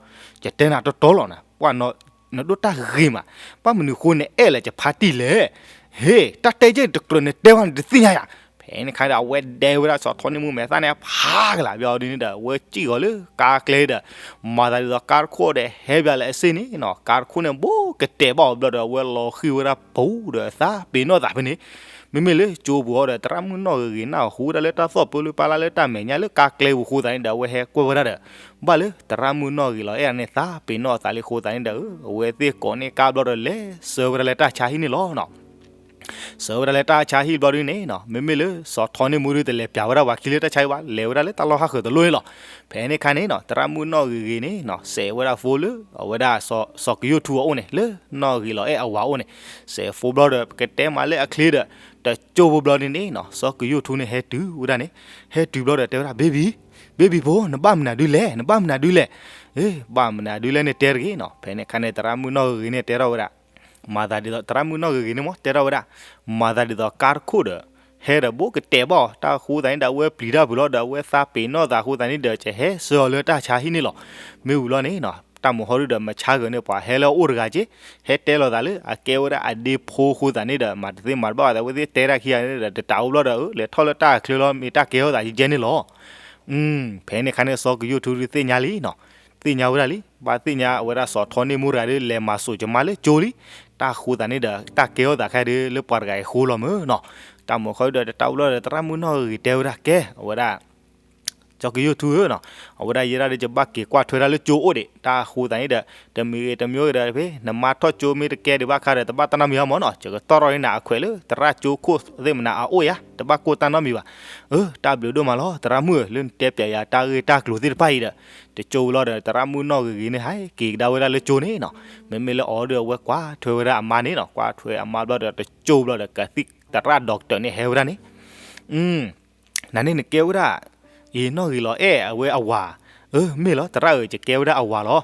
ယတဲနၤတီတီလီၤနၤ, ပှၢ်နီၤ, နဒိၣ်တၢ်ဂ့ၤမး, ဘၣ်မနုၤဃိနအဲၣ်လၢယဖါတံၢ်လဲၣ်. ဟ့ၣ်, တၢ်တဲယဲၢ်တကြၢးနတဲဘၣ်နတသ့ၣ်ညါယၤ. ဖဲန့ၣ်ခါဒီး အဝဲဒဲဝဲဒၣ်စီၤထီန့ၢ်မူမဲာ်သၣ်န့ၣ် ဖးကလာ်ဘျီဒ်န့ၣ်ဒီး အဝဲစံၣ်ဂီၤလၢကါကျဲဒီး မၤသးဒ်သိးကါတခိၣ်ဒီးဟဲဘၣ်လၢအစ့ၢ်န့ၣ်နီၤ, ကါတခိၣ်န့ၣ် ဘူးကတဲာ်ဘၣ်အီၤဘျီဒီး အဝဲလီၤဃံၤဝဲဒၣ်ပူၤဒီး သးပ့ၤနီၣ်သးဖဲန့ၣ် မ့မ့ၢ်လၢကၠိပူၤအီၤဒီး သရၣ်မုၣ်နီၣ်ဂ့ၤဂ့ၤနၢ်ဟူဝဲဒၣ်လၢတၢ်သီၣ်ပၢလၢပၢ်လၢ်လၢတၢ်မဲာ်ညါလၢကါကျဲပူၤအဃိသတးန့ၣ်ဒီး အဝဲဟဲကွၢ်ဝဲဒၣ်ဒီး ဘၣ်လၢသရၣ်မုၣ်နီၣ်ဂ့ၤလီၤအဲၣ်န့ၣ် သးပ့ၤနီၣ်အသးလံအဃိသတးန့ၣ်ဒီး အဝဲသ့ၣ်ကိးန့ၢ်ကါဘျီဒီး လဲၤဆှၢဝဲဒၣ်လၢတၢ်ဆါဟံၣ်န့ၣ်လီၤနီၤ. ဆှၢဝဲဒၣ်လၢတၢ်ဆါဟံၣ်ဘျီဒ်န့ၣ်နီၤ, မ့မ့ၢ်လၢစီၤထီန့ၢ်မူဒ်တလဲၤပျးဝဲဒၣ်ပှၤခံလၢတၢ်ဆါဟံၣ်ဘၣ်, လဲၤဝဲဒၣ်လၢတၢ်လီၢ်ဟးဃၢၤတလိၣ်န့ၣ်လီၤ. ဖဲန့ၣ်ခါန့ၣ်နီၤ သရၣ်မုၣ်နီၣ်ဂ့ၤဂ့ၤန့ၣ်နီၤ စဲးဝဲဒၣ်ဖိလၢ အဝဲဒၣ်စီၤကယိၣ်ထူအအိၣ်န့ၣ် လၢနီၣ်ဂ့ၤလီၤအဲၣ်အဝၤအိၣ်န့ၣ် စဲးဖိဘျီဒီး ပကတဲမးလၢအချ့ဒီး တကၠိဖိဘျီဒ်န့ၣ်နီၤ စီၤကယိၣ်ထူန့ၣ်ဟဲတုၤဝဲဒၣ်န့ၣ်, ဟဲတုၤဘျီဒီးတဲဝဲဒၣ် baby, baby ဖိ နဘၣ်မနုၤဒ်လဲၣ်, နဘၣ်မနုၤဒ်လဲၣ်, ဘၣ်မနုၤဒ်လဲၣ်န့ၣ်တဲတဂ့ၤနီၤ. ဖဲန့ၣ်ခါန့ၣ် သရၣ်မုၣ်နီၣ်ဂ့ၤဂ့ၤန့ၣ်တဲထီၣ်ဝဲဒၣ် မၤသးဒ်သိး သရၣ်မုၣ်နီၣ်ဂ့ၤဂ့ၤန့ၣ်မ့ၢ်တဲထီၣ်ဝဲဒၣ်, မၤသးဒ်သိးကါတခိၣ်ဒီး ဟဲဒီးဘူးကတဲာ်ဘၣ်အီၤ, တၢ်အဃိသတးန့ၣ်ဒီး အဝဲပျံၤတၢ်ဖုးလီၤဒီး အဝဲသးပ့ၤနီၣ်သးအဃိသတးန့ၣ်ဒီး ကဟဲဆှၢအီၤလၢတၢ်ဆါဟံၣ်န့ၣ်လီၤ. မ့ၢ်ဝံၤလီၤန့ၣ်နီၤ တၢ်မိၣ်ဟီဒုဒီး မဆါဂၢၤန့ၣ် ပှၤဟဲလၢအအိၣ်တဂၤက့, ဟဲတဲလီၤသးလၢအကဲဝဲဒၣ်အဒ့ဖိအဃိသတးန့ၣ်ဒီး မၤတသ့မၤတဘၣ်သး အဝဲသ့ၣ်တဲတၢ်ခံဂၤန့ၣ်ဒီး တတးအိၣ်ဘျီဒီး လဲၤထီၣ်လၢတၢ်ချၢလီၤ မ့ၢ်တၢ်ကဲထီၣ်သးယဲန့ၣ်လီၤ. ဖဲန့ၣ်ခါန့ၣ် စီၤကယိၣ်ထူဒုးသ့ၣ်ညါလံနီၤ, သ့ၣ်ညါဝဲဒၣ်လံ, ဘၣ်သ့ၣ်ညါအဝဲဒၣ်စီၤထီန့ၢ်မူတဂၤဒုး လဲၤမၤစိာ်ကမါလၢကၠိလံ, တၢ်အဃိသတးန့ၣ်ဒီး တၢ်ကဲထီၣ်သးခဲဒုး လၢပှၤတဂၤအံၤအဃိလီၤမ့ၢ်နီၤ. တၢ်မိၣ်ဟီဒုဒီး တတးအိၣ်ဘျီဒီး သရၣ်မုၣ်နီၣ်ဂ့ၤဂ့ၤတဲဝဲဒၣ်ကဲ အဝဲဒၣ် စီၤကယိၣ်ထူဧၢနီၤ, အဝဲဒၣ်ယဲဒၣ်ဒုး ယဘၣ်က့ၤကွၢ်ထွဲဒၣ်လၢကၠိအိၣ်ဒံး, တၢ်အဃိသတးန့ၣ်ဒီး တမံၤဂ့ၤတမံၤဂ့ၤဒီး ဖဲနမါထီၣ်ကၠိ မ့ၢ်တကဲဒံးဘၣ်ခါဒီး တဘၣ်တၢ်နီတမံၤဘၣ်မ့ၢ်နီၤ, ယကတီၢ်ထီၣ်န့ၢ်နၤအခွဲးလၢသရၣ်ကၠိခိၣ်သ့ၣ်မနၤအအိၣ်ယါ, တဘၣ်ကိၢ်တၢ်နီတမံၤဘၣ်. အၢ တၢ်ဘျုးဒိၣ်မးလီၤ သရၣ်မုၣ်ဧၢ, လၢနတဲပျးယၤတၢ်ဂ့ၢ်တၢ်ကျိၤသ့ၣ်တဖၣ်အံၤဒီး တကၠိလီၤဒီး သရၣ်မုၣ်နီၣ်ဂ့ၤဂ့ၤန့ၣ် ဟဲက့ၤကဒါဝဲဒၣ်လၢကၠိန့ၣ်နီၤ, မ့မ့ၢ်လၢအီၤဒုး အဝဲကွၢ်ထွဲဝဲဒၣ်အမါန့ၣ်နီၤ, ကွၢ်ထွဲအမါဘျီဒီး တကၠိဘျီဒီး ကသံၣ်သရၣ် doctor န့ၣ်ဟဲဝဲဒၣ်န့ၣ် နန့ၣ်နကဲဝဲဒၣ် အံၤနီၣ်ဂ့ၤလီၤအဲၣ်အဝဲအဝၤ, အၢ မ့ၢ်လီၤ သရၣ်ဧၢ ယကဲဝဲဒၣ်အဝၤလီၤ.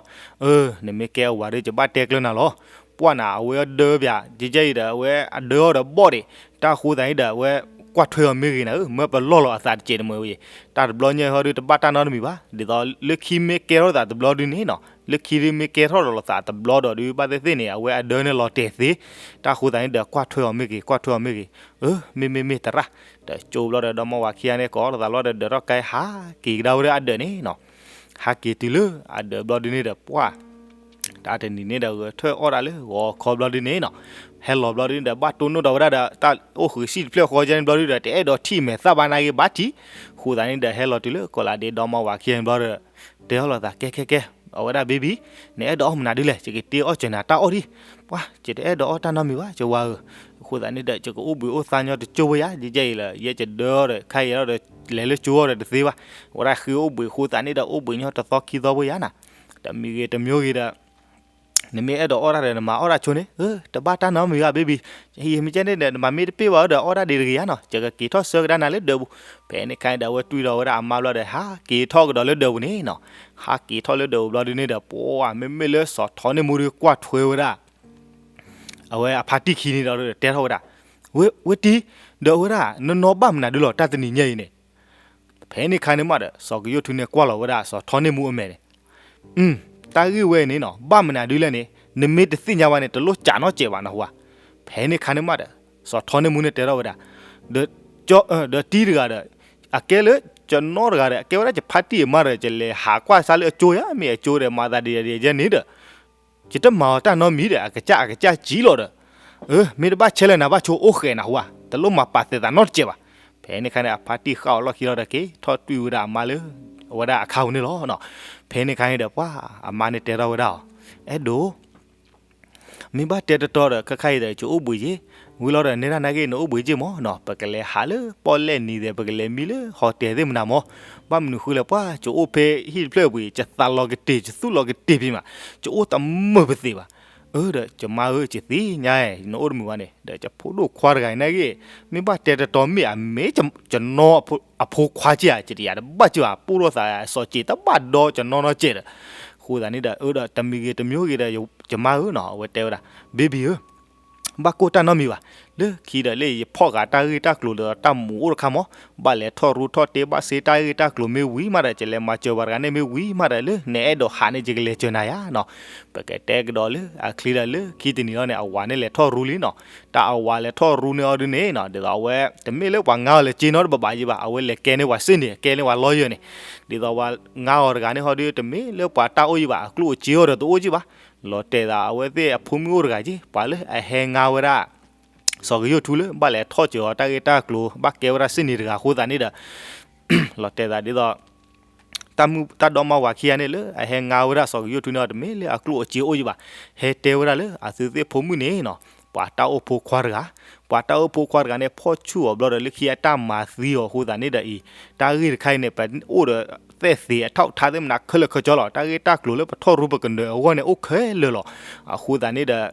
အၢ နမ့ၢ်ကဲအဝၤဒီး ယဘၣ်တဲကျၢၤနၤလီၤ. ပှၢ်နၤအဝဲဒၢပၠး ကဲကဲအံၤဒီး အဝဲအဒၢအီၤဒီးဘီၣ်ဒံး, တၢ်အဃိသတးန့ၣ်ဒီး အဝဲကွၢ်ထွဲအီၤမ့ၢ်ဂ့ၤနၤဧၢ, မၢပလီၢ်လီၤအသးတစဲးတမုာ်ဝဲ, တၢ်တဘျီညါဟီဒုး တဘၣ်တၢ်နီတမံၤဘၣ်, ဒ်သိးလၢခံမ့ၢ်ကဲထီၣ်သးတဘျီဒုးန့ၣ်နီၤ, လၢခံဒုးမ့ၢ်ကဲထီၣ်ဒီးလိာ်သးတဘျီဒီးဒုး ဘၣ်သ့ၣ်သ့ၣ်န့ၣ် အဝဲအဒၢန့ၣ်လီၤတဲာ်သ့, တၢ်အဃိသတးန့ၣ်ဒီး ကွၢ်ထွဲအီၤမ့ၢ်ဂ့ၤ ကွၢ်ထွဲအီၤမ့ၢ်ဂ့ၤ, အၢ မ့မ့ၢ်မ့ၢ်သရၣ်, ဒီးကၠိဘျီဒီး ဒီမါဝၤခံဂၤန့ၣ် ကိးလိာ်သးလီၤဒီး ဒၢးထီၣ်ကဲဟးက့ၤကဒါဝဲဒၣ်အဒၢးန့ၣ်နီၤ, ဟးက့ၤတုၤလၢအဒၢးဘျီဒုးန့ၣ်ဒီး ပှၢ် တၢ်တနံၤန့ၣ်ဒီး ဂဲၤထၢၣ်အီၣ်တၢ်လၢဂီၤခီဘျီဒုးန့ၣ်နီၤ, ဟဲလီၤဘျီဒုးန့ၣ်ဒီး ဘၣ်တိၢ်နီၣ်ဒီးဝဲဒၣ်ဒီး တၢ်အိၣ်ဃုာ်ဆံၣ်တဖျၢၣ်ဃီကဲန့ၣ်ဘျီဒုးဒီး တအဲၣ်ဒိးထံၣ်မဲာ်သၣ်ဘၣ်နာ်က့ဘၣ်ထံး, အဃိသတးန့ၣ်ဒီး ဟဲလီၤတုၤလၢကိးလးဒ့ဒီမါဝၤခံဂၤန့ၣ်ဘျီဒီး တဲအီၤလိာ်သး ကဲကဲကဲ, အဝဲဒၣ် baby, နအဲၣ်ဒိးအီၣ်မနုၤဒုလဲၣ်, ယကတ့အီၣ်စၢၤနၤတၢ်အီၣ်ဒံး, ပှၢ် ယတအဲၣ်ဒိးအီၣ်တၢ်နီတမံၤဘၣ် ယဝၤဧၢ, အဃိသတးန့ၣ်ဒီး ယကအိၣ်ဘှံးအိၣ်သါညီတကၠိဖိယါ, ယဲအံၤလၢ ယဲယဒၢအီၤဒီး ခါအံၤဒီး လဲၤလၢကၠိအီၤဒီးတသ့ဘၣ်, အဝဲဒၣ်ဃ့အိၣ်ဘှံးအဃိသတးန့ၣ်ဒီး အိၣ်ဘှံးညီတသီခံသီဖိယါနၤ, တမံၤဂ့ၤတမံၤဂ့ၤဒီး နမ့ၢ်အဲၣ်ဒိးအီၣ်တၢ်ဒီး နမၤအီၣ်တၢ်ဆိန့ၣ်, အၢ တဘၣ်တၢ်နီတမံၤဘၣ် baby, ယမ့ၢ်ကဲန့ၣ်ဒီး နမၤမ့ၢ်တပ့ၢ်ဘၣ်ဒီး အီၣ်တၢ်ဒံးတဂ့ၤယါနီၤ, ယကက့ၤထီၣ်ဆှၢကဒါနၤလၢဒၢးပူၤ, ဖဲန့ၣ်ခါန့ၣ်ဒီး အဝဲတွံၢ်ဒီးဝဲဒၣ်အမါဘျီဒီး ဟးက့ၤထီၣ်ကဒီးလၢဒၢးပူၤန့ၣ်နီၤ, ဟးက့ၤထီၣ်လၢဒၢးပူၤဘျီဒုးန့ၣ်ဒီး ပှၢ် မ့မ့ၢ်လၢစီၤထီန့ၢ်မူဒုးကွၢ်ထွဲဝဲဒၣ် အဝဲအဖါတံၢ်ခံန့ၣ်ဒီး တဲထီၣ်ဝဲဒၣ်, ဝဲတံၤ, ဒီးအဝဲဒၣ် နနီၢ်ဘၣ်မနုၤဒုလီၤ တၢ်တနံၤညါအံၤန့ၣ်. ဖဲန့ၣ်ခါန့ၣ်မးဒီး စီၤကယိၣ်ထူန့ၣ်ကွၢ်လီၤဝဲဒၣ်စီၤထီန့ၢ်မူအမဲာ်န့ၣ်, တၢ်ဂ့ၢ်ဝဲအံၤန့ၣ်နီၤ ဘၣ်မနုၤဒုလဲၣ်န့ၣ် နမ့ၢ်တသ့ၣ်ညါဘၣ်န့ၣ် တလိၣ်ကးနီတစဲးဘၣ်နီၤဟူဧါ. ဖဲန့ၣ်ခါန့ၣ်မးဒီး စီၤထီန့ၢ်မူန့ၣ်တဲထီၣ်ဝဲဒၣ်, ဒီးတံၤတဂၤဒီး အကဲလၢကနီတဂၤဒီး အကဲဝဲဒၣ်ယဖါတံၢ်အမါဒီး ယလဲၤဟးကွၢ်စၢ်လၢအကၠိယါ မ့ၢ်အကၠိဒီး မၤသးဒ်ယၤဒ်ယၤန့ၣ်ဒီး ယတမၤအီၤတၢ်နီတမံၤဒီး အကစၢ်အကစၢ်ကံလီၤဒီး, မ့ၢ်တဘၣ်ဆဲးလၢနၤဘၣ်ဆိအိၣ်ဃဲးနၤဟူဧါ, တလိၣ်မၤပာ်သဲးသးနီတစဲးဘၣ်. ဖဲန့ၣ်ခါန့ၣ် အဖါတံၢ်ဃၣ်အီၤလီၢ်ခံလီၤဒီးက့ၤထီၣ်တွံၢ်ဝဲဒၣ်အမါလၢ အဝဲဒၣ်အခါပူၤန့ၣ်လီၤ. ဖဲန့ၣ်ခါန့ၣ်ဒီးပှၤအမါန့ၣ်တဲထီၣ်ဝဲဒၣ်အီၤ, အဲၣ်ဒိး မ့ၢ်ဘၣ်တဲတတီဒီး ခဲခါအံၤဒီး ယအိၣ်ဘှံးက့ၤ, ဝံၤလီၤဒီး နဲဒၣ်နာ်က့ နအိၣ်ဘှံးက့ၤမးနီၤ, ပကလဲၤဟးလၢပီၣ်လဲၣ်နံၤဒီး ပကလဲၤမံလၢဟီၣ်တဲာ်သ့ၣ်မနုၤမး, ဘၣ်မနုၤဃိလဲၣ် ပှၤကအိၣ်ဖဲဟံၣ်တဖျၢၣ်ပူၤအံၤ ယသးလီၤကတ့ၢ် ယသူၣ်လီၤကတ့ၢ်ဖဲမး, ယအိၣ်တမုာ်ပသ့ၣ်ဘၣ်. အၢ ဒီးယမါဧၢ ယသ့ၣ်ညါ နအိၣ်တမုာ်ဘၣ်န့ၣ် ဒီးယဖိဒိၣ်ခွါတဂၤအံၤနာ်က့, မ့ၢ်ဘၣ်တဲတတီမ့ၢ်အမ့ၢ်ယနီၢ်အဖိခွါက့ဧါ, ယတယၤတဘၣ်က့ၤဘၣ် ပိၢ်ထီၣ်သးစီၤစ့ၤတဘၣ်ဒီးယနီၢ်နီတစဲးဒီး, အဃိသတးန့ၣ်ဒီး အၢ ဒီးတမံၤဂ့ၤတမံၤဂ့ၤဒီး ယမါဧၢနီၤ အဝဲတဲဝဲဒၣ် baby ဧၢ ဘၣ်ကိၢ်တၢ်နီတမံၤဘၣ်, လၢခံဒီးလၢယဖီၣ်ဃာ်တၢ်ဂ့ၢ်တၢ်ကျိၤဒီးတၢ်မူးအိၣ်တခါမး, ဘၣ်လဲၤထီၣ်ရူထီၣ်တ့ ဘၣ်စ့တၢ်ဂ့ၢ်တၢ်ကျိၤမ့ၢ်ဝံၤမးဒီး ယလဲၤမၤစၢၤပှၤတဂၤန့ၣ်မ့ၢ်ဝံၤမးဒီး လၢနအဲၣ်ဒိးဟးန့ၣ် ယကလဲၤစၢၤနၤယါနီၤ. ပကတဲကဒီးလၢအချံဒီးလၢခံတနံၤလီၤန့ၣ် အဝၤန့ၣ်လဲၤထီၣ်ရူလံနီၤ. တၢ်အဝၤလဲၤထီၣ်ရူန့ၣ်အီၤဒုန့ၣ်နီၤ ဒ်သိးအဝဲ တမ့ၢ်လၢပှၤငါအီၤလဲၤစ့နီတဘးဘၣ်ယံၤဘၣ်, အဝဲလဲၤကဲန့ၢ်ပှၤစ့န့ၣ် ကဲန့ၢ်ပှၤ lawyer န့ၣ်, ဒ်သိးပှၤငါအီၤတဂၤန့ၣ်ဟီဒု တမ့ၢ်လၢပှၤတၢ်အိၣ်ယံၤဘၣ်, အကျိၣ်အစ့အီၤဒီးတအိၣ်ယံၤဘၣ်. လီၤတဲာ်သးအဝဲသ့ၣ်အဖိမုၣ်အိၣ်တဂၤက့ ပှၤလၢအဟဲငါဝဲဒၣ် စီၤကယိၣ်ထူလၢ ဘၣ်လဲၤထီၣ်စၢၤအီၤတၢ်ဂ့ၢ်တၢ်ကျိၤ ဘၣ်ကဲဝဲဒၣ်စ့န့ၣ်တဂၤအဃိသတးန့ၣ်ဒီး လီၤတဲာ်သးဒ်သိး တၢ်မုၣ်တၢ်ဒီမါဝၤခံဂၤန့ၣ်လၢ အဟဲငါဝဲဒၣ်စီၤကယိၣ်ထူန့ၣ်အီၤ တမ့ၢ်လၢအကျိၣ်အစ့အိၣ်ယံၤဘၣ်, ဟဲတဲဝဲဒၣ်လၢအသုသ့ၣ်ဖိမုၣ်န့ၣ်နီၤ ပှၤတၢ်အိၣ်ဖိခွါတဂၤ, ပှၤတၢ်အိၣ်ဖိခွါတဂၤန့ၣ် ဖီၣ်ဆူၣ်အီၤဘျီဒီး လၢခံအတၢ်မၤသံအီၤအဃိသတးန့ၣ်ဒီးအံၤ တၢ်ဂ့ၢ်တခါအံၤန့ၣ် ပအိၣ်ဒီး သက်သေအထောက်အထား သ့ၣ်မနုၤခဲလၢာ်ခဲဆ့လီၤ. တၢ်ဂ့ၢ်တၢ်ကျိၤလၢပထီၣ်ရူပကနၢၤအဂီၢ်န့ၣ်အိၣ်ခဲလၢာ်လီၤ. အဃိသတးန့ၣ်ဒီး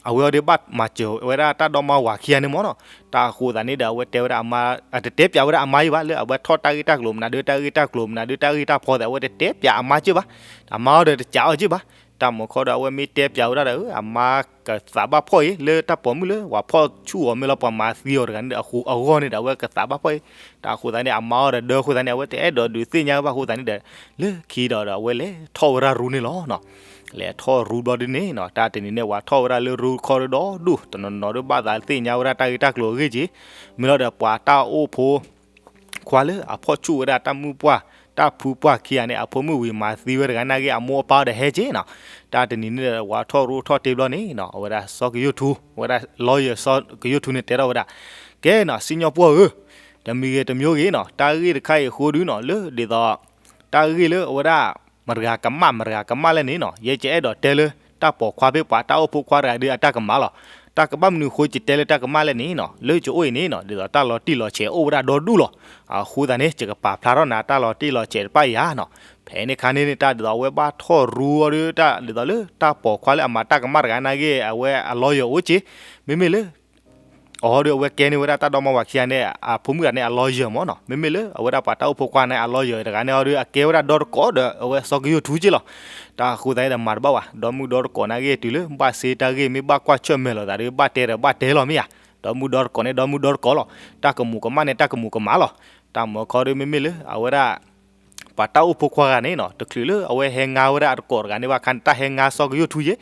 အဝဲအီၤဒုးဘၣ်မၤစၢၤဝဲဒၣ်တၢ်ဒီမါဝၤခံဂၤန့ၣ်မ့ၢ်နီၤ. တၢ်အဃိသတးန့ၣ်ဒီး အဝဲတဲဝဲဒၣ်အမါ အတတဲပၠးဝဲဒၣ်အမါယံၤဘၣ် လၢအဝဲထီၣ်တၢ်ဂ့ၢ်တၢ်ကျိၤမနုၤဒီး တၢ်ဂ့ၢ်တၢ်ကျိၤမနုၤဒီး တၢ်ဂ့ၢ်တၢ်ဖီသး အဝဲတတဲပၠးအမါက့ၢ်ဘၣ်. အမါအီၤဒီးတကးအီၤက့ၢ်ဘၣ်. တၢ်မၤခီဒီး အဝဲမ့ၢ်တဲပၠးဝဲဒၣ်ဒီး အမါကသးဘၣ်ဖှီၣ်အံၤ လၢတၢ်ပိာ်မုၣ်လၢ ပှၤဖီၣ်ဆူၣ်အီၤမ့ၢ်လီၤ ပှၤမၤသံအီၤတဂၤန့ၣ်ဒီး အဃိအဂီၢ်န့ၣ်ဒီး အဝဲကသးဘၣ်ဖှီၣ်အံၤ. တၢ်အဃိသတးန့ၣ် အမါအီၤဒီးဒၢအဃိသတးန့ၣ် အဝဲတအဲၣ်ဒိးဒုးသ့ၣ်ညါဘၣ်အဃိသတးန့ၣ်ဒီး လၢခံဒီးဒီး အဝဲလဲၤထီၣ်ဝဲဒၣ်ရူန့ၣ်လီၤ. လဲၤထီၣ်ရူဘျီဒ်န့ၣ်နီၤ တၢ်တနံၤန့ၣ် ပှၤထီၣ်ဝဲဒၣ်လၢရူခီဒီဒူၣ် တနီၤနီၤဒီးဘၣ်သးသ့ၣ်ညါဝဲဒၣ်တၢ်ဂ့ၢ်တၢ်ကျိၤအဂ့ၢ်က့ၤ, မ့ၢ်လီၤဒီးပှၤတၢ်အိၣ်ဖိ ခွါလၢအဖီၣ်ဆူၣ်ဝဲဒၣ်တၢ်မုၣ်ပှၢ် တၢ်ဖုပှၢ်ခံဂၤန့ၣ် အဖိမုၣ်ဝံၤမၤသံဝဲတဂၤန့ၣ်က့ၤ အမိၢ်အပၢ်ဒီးဟဲက့ၤနီၤ. တၢ်တနံၤန့ၣ်ဒီး ပှၤထီၣ်ရူထီၣ်တ့ဘျီန့ၣ်နီၤ အဝဲဒၣ်စီၤကယိၣ်ထူ အဝဲဒၣ် lawyer စီၤကယိၣ်ထူန့ၣ်တဲထီၣ်ဝဲဒၣ် ကဲနီၤ စံၣ်ညီၣ်ပှီၢ်ဧၢ, တမံၤဂ့ၤတမံၤဂ့ၤနီၤ တၢ်ဂ့ၢ်တခါအံၤအဃိဒုနီၤ လၢဒ်သိး တၢ်ဂ့ၢ်လၢအဝဲဒၣ် မတၤတဂၤကမၣ် မတၤတဂၤကမၣ်လဲၣ်န့ၣ်နီၤ ယဲယအဲၣ်ဒိးတဲလၢ တၢ်ပိာ်ခွါဖဲပှၤတၢ်အိၣ်ဖိခွါတဂၤဒုအတၢ်ကမၣ်လီၤ. တၢ်ကဘၣ်မနုၤအဃိ ယတဲလၢတၢ်ကမၣ်လဲၣ်န့ၣ်နီၤ လၢယအိၣ်အံၤန့ၣ်နီၤ ဒ်သိးတၢ်လီၤတံၢ်လီၤဆဲးအိၣ်ဝဲဒၣ်ဒီဒူၣ်လီၤ. အဃိသတးန့ၣ် ယကပာ်ဖျါထီၣ်နၤတၢ်လီၤတံၢ်လီၤဆဲးတဖၣ်အံၤဧါနီၤ. ဖဲန့ၣ်ခါန့ၣ်န့ၣ် တၢ်ဒ်သိးအဝဲဘၣ်ထီၣ်ရူအီၤဒီး တၢ်ဒ်သိးလၢတၢ်ပိာ်ခွါလၢအမၤတၢ်ကမၣ်တဂၤန့ၣ်က့ၤ အဝဲအ lawyer အိၣ်က့ၤ မ့မ့ၢ်လၢ အီၤဒီးအဝဲကဲန့ၢ်ဝဲဒၣ်တၢ်ဒီမါဝၤခံဂၤန့ၣ် အဖိမုၣ်တဂၤန့ၣ် အ lawyer မ့ၢ်နီၤ မ့မ့ၢ်လၢအဝဲဒၣ်ပှၤတၢ်အိၣ်ဖိခွါန့ၣ် အ lawyer တဂၤန့ၣ်အီၤဒီး အကဲဝဲဒၣ်ဒီတကိးဒီး အဝဲစီၤကယိၣ်ထူက့ၤလီၤ. တၢ်အဃိသတးန့ၣ်ဒီးမၤတဘၣ်ဘၣ် ဒီမုၢ်ဒီတကိးန့ၣ်က့ၤ တုၤလၢဘၣ်စ့တၢ်ဂ့ၢ် မ့ၢ်ဘၣ်ကွၢ်ဆၢၣ်မဲာ်လိာ်သးဒီး ဘၣ်တဲဒီးဘၣ်တဲလီၤမ့ၢ်ဧါ. ဒီမုၢ်ဒီတကိးန့ၣ် ဒီမုၢ်ဒီတကိးလီၤ. တၢ်ကမူးကမၣ်န့ၣ် တၢ်ကမူးကမၣ်လီၤ. တၢ်မၤခီဒီး မ့မ့ၢ်လၢအဝဲဒၣ် ပှၤတၢ်အိၣ်ဖိခွါတဂၤန့ၣ်နီၤ တချုးလၢအဝဲဟဲငါဝဲဒၣ်အတကိးတဂၤန့ၣ်ဘၣ်ခါန့ၣ် တၢ်ဟဲငါစီၤကယိၣ်ထူက့ၤ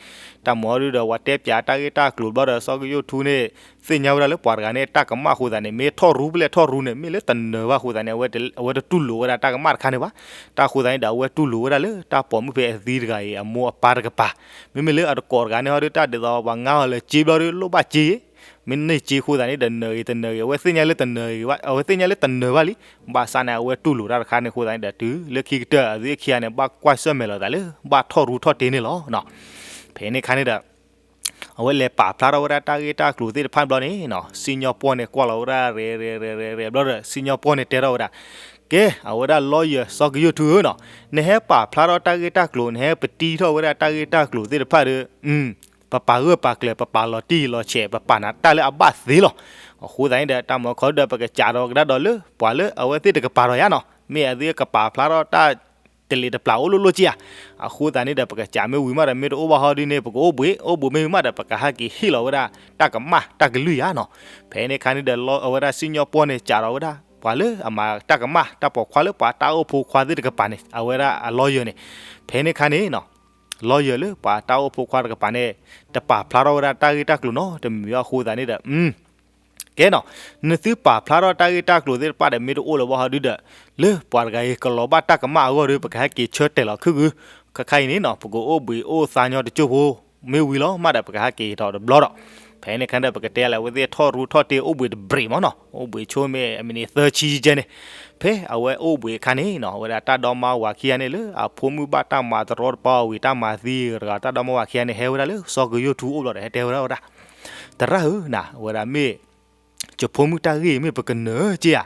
တၢ်မၤအီၤဒုဒီး ပှၤတဲပၠးတၢ်ဂ့ၢ်တၢ်ကျိၤဘျီဒီး စီၤကယိၣ်ထူန့ၣ် သ့ၣ်ညါဝဲဒၣ်လၢပှၤတဂၤန့ၣ် တၢ်ကမၣ်အဃိသတးန့ၣ် မ့ၢ်ထီၣ်ရူဖဲလဲၣ်ထီၣ်ရူန့ၣ် မ့ၢ်လၢတနၢၤဘၣ်အဃိသတးန့ၣ် အဝဲတတူၢ်လိာ်ဝဲဒၣ်တၢ်ကမၣ်တခါန့ၣ်ဘၣ်. တၢ်အဃိသတးန့ၣ်ဒီး အဝဲတူၢ်လိာ်ဝဲဒၣ်လၢတၢ်ပိာ်မုၣ်ဖဲအသံတဂၤအံၤ အမိၢ်အပၢ်တကပၤ မ့မ့ၢ်လၢအတကိးတဂၤန့ၣ်ဟီဒီး တၢ်ဒ်သိးပှၤငါအီၤလၢက့ၤဘျီဒီး လိၣ်ဘၣ်က့ၤ မ့ၢ်န့ၢ်က့ၤအဃိသတးန့ၣ်ဒီး နၢၤဂ့ၤတနၢၤဂ့ၤ အဝဲသ့ၣ်ညါလၢတနၢၤဂ့ၤ အဝဲသ့ၣ်ညါလၢတနၢၤဘၣ်လံ. ဘၣ်ဆၣ်န့ၣ် အဝဲတူၢ်လိာ်တၢ်တခါန့ၣ်အဃိသတးန့ၣ်ဒီး တုၤလၢခံကတၢၢ်အသုခံဂၤန့ၣ် ဘၣ်ကွၢ်ဆၢၣ်မဲာ်လိာ်သးလၢ ဘၣ်ထီၣ်ရူထီၣ်တ့န့ၣ်လီၤ. ဖဲန့ၣ်ခါန့ၣ်ဒီး အဝဲလဲၤပာ်ဖျါထီၣ်ဝဲဒၣ်တၢ်ဂ့ၢ်တၢ်ကျိၤသ့ၣ်တဖၣ်ဘျီန့ၣ်နီၤ စံၣ်ညီၣ်ပှီၢ်န့ၣ်ကွၢ်လီၤဝဲဒၣ်ရဲၣ်ရဲၣ်ရဲၣ်ရဲၣ်ဘျီဒီး စံၣ်ညီၣ်ပှီၢ်န့ၣ်တဲထီၣ်ဝဲဒၣ် ကဲ အဝဲဒၣ် lawyer စီၤကယိၣ်ထူဧၢနီၤ နဟဲပာ်ဖျါထီၣ်တၢ်ဂ့ၢ်တၢ်ကျိၤ နဟဲပတံထီၣ်ဝဲဒၣ်တၢ်ဂ့ၢ်တၢ်ကျိၤသ့ၣ်တဖၣ်ဒီး ပပာ်ဂၢၢ်ပာ်ကျၢၤ ပပာ်လီၤတံၢ်လီၤဆဲး ပပာ်နၤတၢ်လၢအဘၣ်သ့လီၤ. အဃိသတးန့ၣ်ဒီး တၢ်မၤခီဒီး ပကစးထီၣ်ကဒါဒီးလၢ ပှၤလၢအဝဲသ့ၣ်တကပၤဒီးယါနီၤ မ့ၢ်အသုကပာ်ဖျါထီၣ်တၢ် တလ့ၤတပျၢ်အိၣ်လိၣ်လိၣ်က့ယၤ. အဃိသတးန့ၣ်ဒီး ပကစးမ့ၢ်ဝံၤမးဒီး မ့ၢ်တအိၣ်ဘၣ်ဟီဒုန့ၣ် ပကအိၣ်ဘှံး, အိၣ်ဘှံးမ့ၢ်ဝံၤမးဒီး ပကဟဲက့ၤဟ့ၣ်လီၤဝဲဒၣ်တၢ်ကမၣ်တၢ်ကလုၢ်ယၤနီၤ. ဖဲန့ၣ်အခါန့ၣ်ဒီး အဝဲဒၣ်စံၣ်ညီၣ်ပီၢ်န့ၣ် စးထီၣ်ဝဲဒၣ် ပှၤလၢအမၤတၢ်ကမၣ်တၢ်ပိာ်ခွါလၢပှၤတၢ်အိၣ်ဖိခွါသ့ၣ်တကပၤန့ၣ် အဝဲဒၣ်အ lawyer န့ၣ်, ဖဲန့ၣ်အခါန့ၣ်နီၤ lawyer လၢပှၤတၢ်အိၣ်ဖိခွါတကပၤန့ၣ် တပာ်ဖျါထီၣ်ဝဲဒၣ်တၢ်ဂ့ၢ်တၢ်ကျိၤနီတမံၤဘၣ်အဃိသတးန့ၣ်ဒီး ကဲနီၤ, နသုပာ်ဖျါထီၣ်တၢ်ဂ့ၢ်တၢ်ကျိၤသ့ၣ်တဖၣ်ဒီး မ့ၢ်တအိၣ်လၢၤဘၣ်ဟီဒုဒီး လၢပှၤတဂၤအံၤကလီၤဘၣ်တၢ်ကမၣ်အဂီၢ်ဒီး ပကဟဲက့ၤဆၢတဲာ်လီၤခုၣ်ကု, ခဲခါအံၤန့ၣ်နီၤ ပကအိၣ်ဘှံးအိၣ်သါညီတကၠိဖိ မ့ၢ်ဝံၤလီၤမးဒီး ပကဟဲက့ၤထီၣ်တဘျီဒီး ဖဲန့ၣ်အခါဒီး ပကတဲလၢအဝဲသ့ၣ်ထီၣ်ရူထီၣ်တ့ၢ်အိၣ်ဘှံးတဘျီမးနီၤ, အိၣ်ဘှံးဆိမ့ၢ်အမံးနံးသၢဆံကဲန့ၣ်, ဖဲအဝဲအိၣ်ဘှံးအခါန့ၣ်နီၤ အဝဲဒၣ်တၢ်ဒီမါဝၤခံဂၤန့ၣ် လၢအဖိမုၣ်ဘၣ်တၢ်မၤတရီတပါအီၤဝံၤ တၢ်မၤသံတဂၤ တၢ်ဒီမါဝၤခံဂၤန့ၣ် ဟဲဝဲဒၣ်လၢစီၤကယိၣ်ထူအအိၣ်ဘျီဒီး ဟဲတဲဝဲဒၣ်ဝဲဒၣ်, သရၣ်ဧၢနၤ, အဝဲဒၣ်မ့ၢ် ယဖိမုၣ်တၢ်ဂ့ၢ်မ့ၢ်ပကနၢၤက့ဧါ,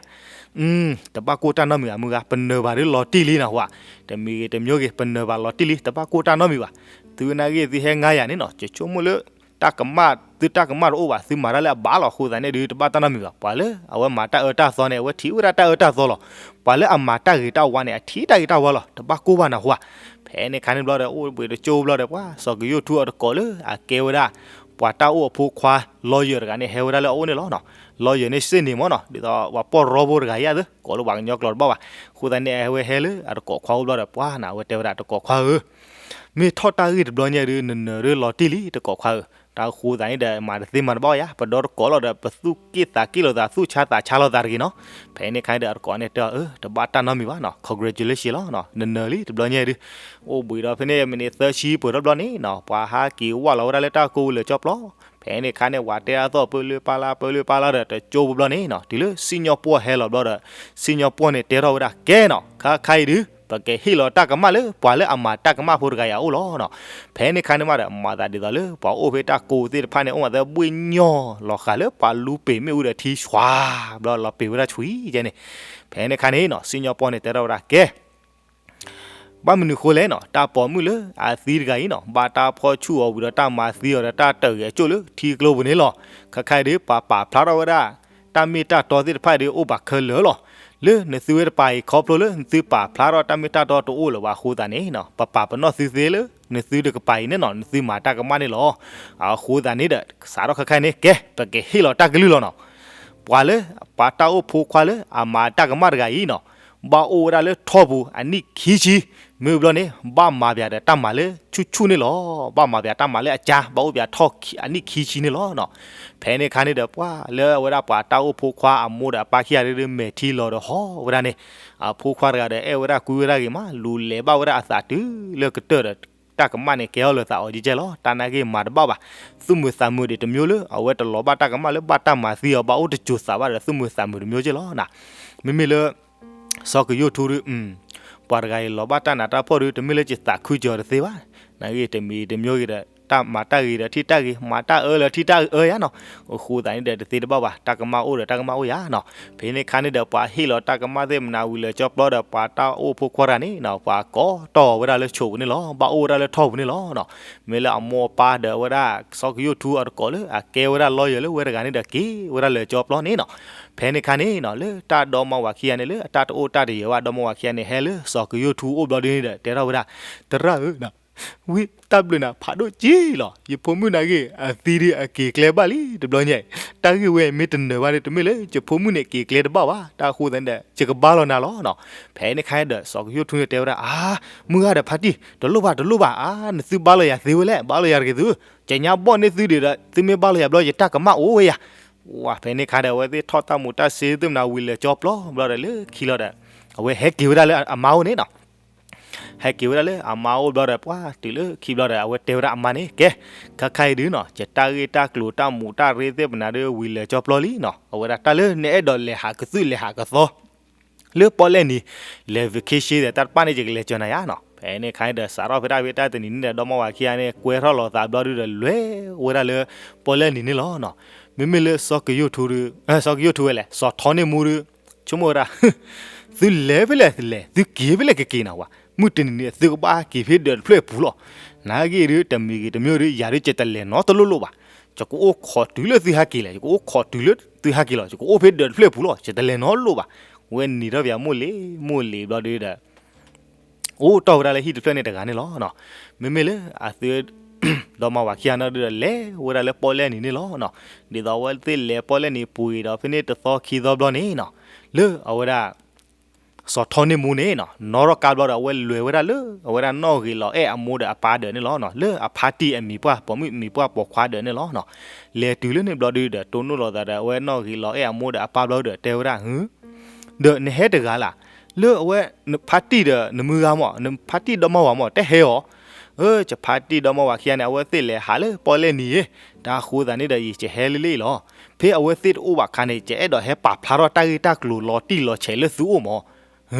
တဘၣ်ကိၢ်တၢ်နီတမံၤဘၣ်မုၢ်ဂၤ, ပနၢၤဘၣ်ဒ်လီၤတံၢ်လံနၤဟူဧါ, တမံၤဂ့ၤတမံၤဂ့ၤ ပနၢၤဘၣ်လီၤတံၢ်လံ တဘၣ်ကိၢ်တၢ်နီတမံၤဘၣ်. သုဝဲနာ်ဂ့ၢ်သုဟဲငါယၤန့ၣ်နီၤ ယဆိကမိၣ်လၢ တၢ်ကမၣ် သုတၢ်ကမၣ်တအိၣ်ဘၣ် သုမၤတၢ်လၢအဘၣ်လီၤအဃိသတးန့ၣ်ဒီး တဘၣ်တၢ်နီတမံၤဘၣ်. ပှၤလၢအဝဲမၤတၢ်အၢတၢ်သီန့ၣ် အဝဲထံၣ်ဝဲဒၣ်တၢ်အၢတၢ်သီလီၤ. ပှၤလၢအမၤတၢ်ဂ့ၤတၢ်ဝါန့ၣ် အထံၣ်တၢ်ဂ့ၤတၢ်ဝါလီၤ တဘၣ်ကိၢ်ဘၣ်နၤဟူဧါ. ဖဲန့ၣ်အခါန့ၣ်ဘျီဒီး အိၣ်ဘှံးတကၠိဘျီဒီး ပှၤစီၤကယိၣ်ထူအတကိးလၢအကဲဝဲဒၣ် ပှၤတၢ်အိၣ်အဖိခွါ lawyer တဂၤန့ၣ် ဟဲဝဲဒၣ်လၢအအိၣ်န့ၣ်လီၤနီၤ. lawyer န့ၣ်စ့ၢ်န့ၣ်မ့ၢ်နီၤ ဒ်သိးပှၤပီၢ်ရီဖိတဂၤယါသ့ ကိးလၢပှၤကညီကျိာ်တဘၣ်ဘၣ်. အဃိသတးန့ၣ် အဝဲဟဲလၢအတကိးခွါအိၣ်ဘျီဒီး ပှၤနၤ အဝဲတဲဝဲဒၣ် တကိးခွါဧၢ မ့ၢ်ထီၣ်တၢ်ဂ့ၢ်တဘျီညါဒီး နနၢၤဒ်လီၤတံၢ်လံ တကိးခွါဧၢ, တၢ်အဃိသတးန့ၣ်ဒီး မၤတသ့မၤတဘၣ်ယါ ပဒီတကိးလီၤဒီး ပသူၣ်က့ၣ်သးက့ၣ်လိာ်သး သူၣ်ဆါသးဆါလိာ်သးတဂ့ၤနီၤ. ဖဲန့ၣ်အခါန့ၣ်ဒီး အတကိးန့ၣ်တဲအီၤ အၢ တဘၣ်တၢ်နီတမံၤဘၣ်နီၤ congratulation လီၤနီၤ နနၢၤလံတဘျီညါဒီး အိၣ်ဘှံးဒီးဖဲန့ၣ် မံးနံးသၢဆံပှဲၤထီၣ်ဘျီန့ၣ်နီၤ ပှၤဟးက့ၤဝၢ်လီၤဝဲဒၣ်လၢတၢ်ကိၢ်ပူၤလၢာ်ကၠီပျီ, ဖဲန့ၣ်အခါန့ၣ် ပှၤတဲအသီၣ်ပၢလၢပၢ်လၢ် ပၢလၢပၢ်လၢ်ဒီး တကၠိဖိဘျီန့ၣ်နီၤ တုၤလၢစံၣ်ညီၣ်ပီၢ်ဟဲလီၤဘျီဒီး စံၣ်ညီၣ်ပီၢ်န့ၣ်တဲထီၣ်ဝဲဒၣ် ကဲနီၤ ခါခါအံၤဒုး ပကဟ့ၣ်လီၤတၢ်ကမၣ်လၢ ပှၤလၢအမၤတၢ်ကမၣ်ဖိတဂၤအံၤအအိၣ်လီၤနီၤ. ဖဲန့ၣ်အခါန့ၣ်မးဒီး မၤသးဒ်သိးလၢ ပှၤအိၣ်ဖဲတၢ်ကိၢ်သ့ၣ်တဖၣ်န့ၣ် အိၣ်မးသၢဘှ့ၣ်ညီၢ်လီၤဃာ်လၢပှၤလူပ့ၤမ့ၣ်အူဒီးထံ ဆွၤဘျီလီၤပ့ၤဝဲဒၣ်ဆွံကဲန့ၣ်, ဖဲန့ၣ်အခါန့ၣ်နီၤ စံၣ်ညီၣ်ပီၢ်န့ၣ်တဲထီၣ်ဝဲဒၣ် ကဲ ဘၣ်မနုၤဃိလဲၣ်နီၤ တၢ်ပိာ်မုၣ်လၢအသံတဂၤအံၤနီၤ ဘၣ်တၢ်ဖီၣ်ဆူၣ်အီၤဝံၤဒီးတၢ်မၤသံအီၤဒီးတၢ်တၢၢ်ဂဲၤအကၠိၣ်လၢထံကျိပူၤန့ၣ်လီၤ. ခါခါအံၤဒုး ပှၤပာ်ဖျါထီၣ်ဝဲဒၣ် တၢ်မ့ၢ်တၢ်တီသ့ၣ်တဖၣ်အံၤဒုး အိၣ်ဘၣ်ခဲလၢာ်လီၤ. လၢနသုဝဲတပၤအံၤ ခီဖျိလၢနသုပာ်ဖျါထီၣ်တအိၣ်လၢၤဘၣ်အဃိသတးန့ၣ်နီၤ ပပာ်ပနီၣ်သုသ့လၢ နသုတကပၤအံၤန့ၣ်နီၤ နသုမၤတၢ်ကမၣ်န့ၣ်လီၤ. အဃိသတးန့ၣ်ဒီး စးထီၣ်ခါခါန့ၣ် ကဲ ပကဟ့ၣ်လီၤတၢ်ကလုၢ်လီၤနီၤ. ပှၤလၢ ပှၤတၢ်အိၣ်ဖိခွါလၢအမၤတၢ်ကမၣ်တဂၤအံၤနီၤ ဘၣ်အိၣ်ဝဲဒၣ်လၢထီၣ်ပူၤအနံၣ်ခံဆံ, မ့ၢ်ဘျီန့ၣ် ဘၣ်မၤပၠးဒီးတၢ်မၤလၢဆူၣ်ဆူၣ်န့ၣ်လီၤ. ဘၣ်မၤပၠးတၢ်မၤလၢအကၠါ ဘၣ်အိၣ်ပၠးထီၣ်အနံၣ်ခံဆံန့ၣ်လီၤနီၤ. ဖဲန့ၣ်အခါန့ၣ်ဒီး ပှၤလၢအဝဲဒၣ်ပှၤတၢ်အိၣ်ဖိခွါအမိၢ်ဒီးအပၢ်ခံဂၤဒုး မဲာ်ထံလီၤဒီးဟီၣ်ဝဲဒၣ်န့ၣ်, အဖိခွါတဂၤဒီး အဲၣ်ဝဲဒၣ်ကွံဝဲဒၣ်ဂ့ၤမး လူၤလဲၤဘၣ်ဝဲဒၣ်အသးတုၤလၢကတၢၢ်ဒီး တၢ်ကမၣ်န့ၣ် ကဲထီၣ်လၢၤသးအီၤကဲကဲလီၤ. တၢ်နာ်က့မၤတဘၣ်ဘၣ်. သူၣ်မုာ်သးမုာ်ဒံးတမျိုးလၢ အဝဲတလီၤဘၣ်တၢ်ကမၣ်လၢဘၣ်တၢ်မၤသံအီၤ ဘၣ်အိၣ်တစိၤသးဘၣ်ဒီး သူၣ်မုာ်သးမုာ်တမျိုးကဲလီၤနီၤ. မ့မ့ၢ်လၢ စီၤကယိၣ်ထူဒုး ပှၤတဂၤအံၤလီၤဘၣ်တၢ်နးတၢ်ဖှီၣ်ဒုး တမ့ၢ်လၢယသးခုကီၤတသ့ဘၣ်. နာ်က့တမံၤတမျိုးဂ့ၤဒီး တၢ်မၤတၢ်ဂ့ၤဒီးထံၣ်တၢ်ဂ့ၤ, မၤတၢ်အၢလၢထံၣ်တၢ်အၢယါနီၤ. အဃိသတးန့ၣ်ဒီး တသ့တဘၣ်ဘၣ်, တၢ်ကမၣ်အိၣ်ဒီးတၢ်ကမၣ်အိၣ်ယါနီၤ. ဖဲန့ၣ်အခါန့ၣ်ဒီး ပှၤဟ့ၣ်လီၤတၢ်ကမၣ်သ့ၣ်မနၤဝံၤလၢာ်ကၠီပျီဒီး ပှၤတၢ်အိၣ်ဖိခွါတဂၤန့ၣ်နီၤ ပှၤကိးတီၢ်ဝဲဒၣ်လၢဆိးပူၤန့ၣ်လီၤ. ဘၣ်အိၣ်ဝဲဒၣ်လၢထီၣ်ပူၤန့ၣ်လီၤနီၤ. မ့ၢ်လၢအမိၢ်အပၢ်ဒီးဝဲဒၣ် စီၤကယိၣ်ထူအတကိးလၢ အကဲဝဲဒၣ် lawyer လၢဝဲတဂၤန့ၣ်ဒီး က့ၤဝဲဒၣ်လၢာ်ကၠီပျီန့ၣ်နီၤ. ဖဲန့ၣ်အခါန့ၣ်နီၤ လၢတၢ်ဒီမါဝၤခံဂၤန့ၣ် လၢအတၢ်တအိၣ်တၢ်တယၢၤဘၣ် ဒီမါဝၤခံဂၤန့ၣ် ဟဲလၢစီၤကယိၣ်ထူအိၣ်ဘျီဒုန့ၣ်ဒီး တဲထီၣ်ဝဲဒၣ်, သရၣ်ဧၢ, ဝံတၢ်ဘျုးနၤဖးဒိၣ်က့လီၤ. ယဖိမုၣ်နာ်က့ အသံဒုးအက့ၤကျဲဘၣ်လံတဘျီညါအံၤ, တၢ်ဂ့ၢ်ဝဲမ့ၢ်တနၢၤဘၣ်ဒီး တမ့ၢ်လၢယဖိမုၣ်န့ၣ်က့ၤကျဲတဘၣ်ဘၣ်, တၢ်အဃိသတးန့ၣ်ဒီး ယကဘါလီၤနၤလီၤနီၤ. ဖဲန့ၣ်အခါဒီး စီၤကယိၣ်ထူန့ၣ်တဲဝဲဒၣ်, အါ, မုၢ်ဂၤဒီးဖါတံၢ် တလိၣ်ဘၣ်တလိၣ်ဘၣ်, အါ, နသုဘါလီၤယၤသ့ဝဲလဲၣ်, ဘါလီၤယၤတဂ့ၤသု, ကညါဘီၣ်န့ၢ်သုဒံးဒီး သုမ့ၢ်ဘါလီၤယၤဘျီ ယတၢ်ကမၣ်အိၣ်ဝဲယၤ. ဝဲဖဲန့ၣ်အခါဒီး အဝဲသ့ၣ်ထီၣ်တၢ်မူးတၢ်စ့သ့ၣ်မနၤဝံၤလၢာ်ကၠီပျီဘျီဒီး လၢခံလီၤဒီး အဝဲဟဲက့ၤဝဲဒၣ်လၢအမါအိၣ်န့ၣ်နီၤ. ဟဲက့ၤဝဲဒၣ်လၢအမါအိၣ်ဘျီဒီး ပှၤတုၤလၢခံဘျီဒီး အဝဲတဲဝဲဒၣ်အမါန့ၣ်, ကဲ, ခါခါအံၤဒုနီၤ ယတၢ်ဂ့ၢ်တၢ်ကျိၤတၢ်မူးတၢ်ရ့သ့ၣ်မနၤဒု ဝံၤလၢာ်ကၠီပျီလံနီၤ. အဝဲဒၣ်တၢ်လၢနအဲၣ်ဒိးလဲၤဟးကသုၣ်လဲၤဟးကသီ လၢပီၣ်လဲၣ်နံၤ လဲၤ vacation ဒီးတၢ်တဖၣ်န့ၣ် ယကလဲၤကၠီနၤယါနီၤ. ဖဲန့ၣ်အခါန့ၣ်ဒီး စးထီၣ်ဖဲတၢ်ဖဲတၢ်တနံၤန့ၣ်ဒီး ဒီမါဝၤခံဂၤန့ၣ် ကွဲထီၣ်လီၤသးဘျီဒုဒီး လဲၤဝဲဒၣ်လၢပီၣ်လဲၣ်နံၤန့ၣ်လီၤနီၤ. မ့မ့ၢ်လၢစီၤကယိၣ်ထူဒု စီၤကယိၣ်ထူဝဲလဲၣ် စီၤထီန့ၢ်မူဒု ဆိကမိၣ်ဝဲဒၣ် သုလဲၤဖဲလဲၣ်သုလဲၤ သုက့ၤဖဲလဲၣ်ကက့ၤနၤဝဲ, မုၢ်တနံၤန့ၣ် သုကဘၣ်က့ၤဖဲဒၢးတဖျၢၣ်အပူၤလီၤ. နာ်က့ဒု တမံၤဂ့ၤတမံၤဒု ယၤဒုးယတလဲၤနီတလိၣ်လိၣ်ဘၣ်. ယကအိၣ်ခိးတုၤလၢသုဟဲက့ၤလဲၣ်, ယကအိၣ်ခိးတုၤလၢသုဟဲက့ၤလီၤ, ယကအိၣ်ဖဲဒၢးတဖျၢၣ်အပူၤလီၤ, ယတလဲၤနီတလိၣ်ဘၣ်. ဝဲနံၤထီၣ်ပယၤမိၢ်လံၤမိၢ်လံၤဘျီဒုဒီး အိၣ်တီၢ်ဝဲဒၣ်လၢဟံၣ်တဖျၢၣ်န့ၣ်တဂၤန့ၣ်လီၤ. မ့မ့ၢ်လၢအသု ဒီမါဝၤခံဂၤန့ၣ်ဒီး လဲၤဝဲဒၣ်လၢပီၣ်လဲၣ်နံၤန့ၣ်လီၤ. ဒ်သိးအဝဲသ့ၣ်လဲၤပီၣ်လဲၣ်နံၤပူၤဂ့ၤဒီးဖဲန့ၣ်တသီခံသီဘျီန့ၣ်နီၤ, လၢအဝဲဒၣ် စီၤထီန့ၢ်မူန့ၣ်နီၤ နီၢ်ထီၣ်ကါဘျီဒီး အဝဲလဲၤဝဲဒၣ်လၢအဝဲဒၣ်နီၣ်ဂံၢ်လီၤအဲၣ်အမိၢ်ဒီးအပၢ်ဒၢးန့ၣ်လီၤ. လၢအဖါတံၢ်အမံၤပှၢ် ပိာ်မုၣ်မံၤပှၢ်ပိာ်ခွါဒၢးန့ၣ်လီၤ. လဲၤတုၤလၢန့ၣ်ဘျီဒုဒီး တိၢ်နီၣ်လိာ်သးဒီး အဝဲနီၣ်ဂံၢ်လီၤအဲၣ်အမိၢ်ဒီးအပၢ်ဘျီဒီး တဲဝဲဒၣ် ဒီးနဟဲတဂၤလၢ်, လၢအဝဲနဖါတံၢ်ဒီးနမုၢ်ဂၤမၢ် နဖါတံၢ်ဒီမါဝၤမၢ် တဟဲအီၤ. အၢ ယဖါတံၢ်ဒီမါဝၤခံဂၤန့ၣ် အဝဲသ့ၣ်လဲၤဟးလၢပီၣ်လဲၣ်နံၤဧၢ, တၢ်ဃိသးန့ၣ်ဒီး ယယဟဲလၢလၢအံၤလီၤ. ဖဲအဝဲသ့ၣ်တအိၣ်ဘၣ်အခါန့ၣ် ယအဲၣ်ဒိးဟဲပာ်ဖျါထီၣ်တၢ်ဂ့ၢ်တၢ်ကျိၤလီၤတံၢ်လီၤဆဲးလၢသုအိၣ်မၢ်.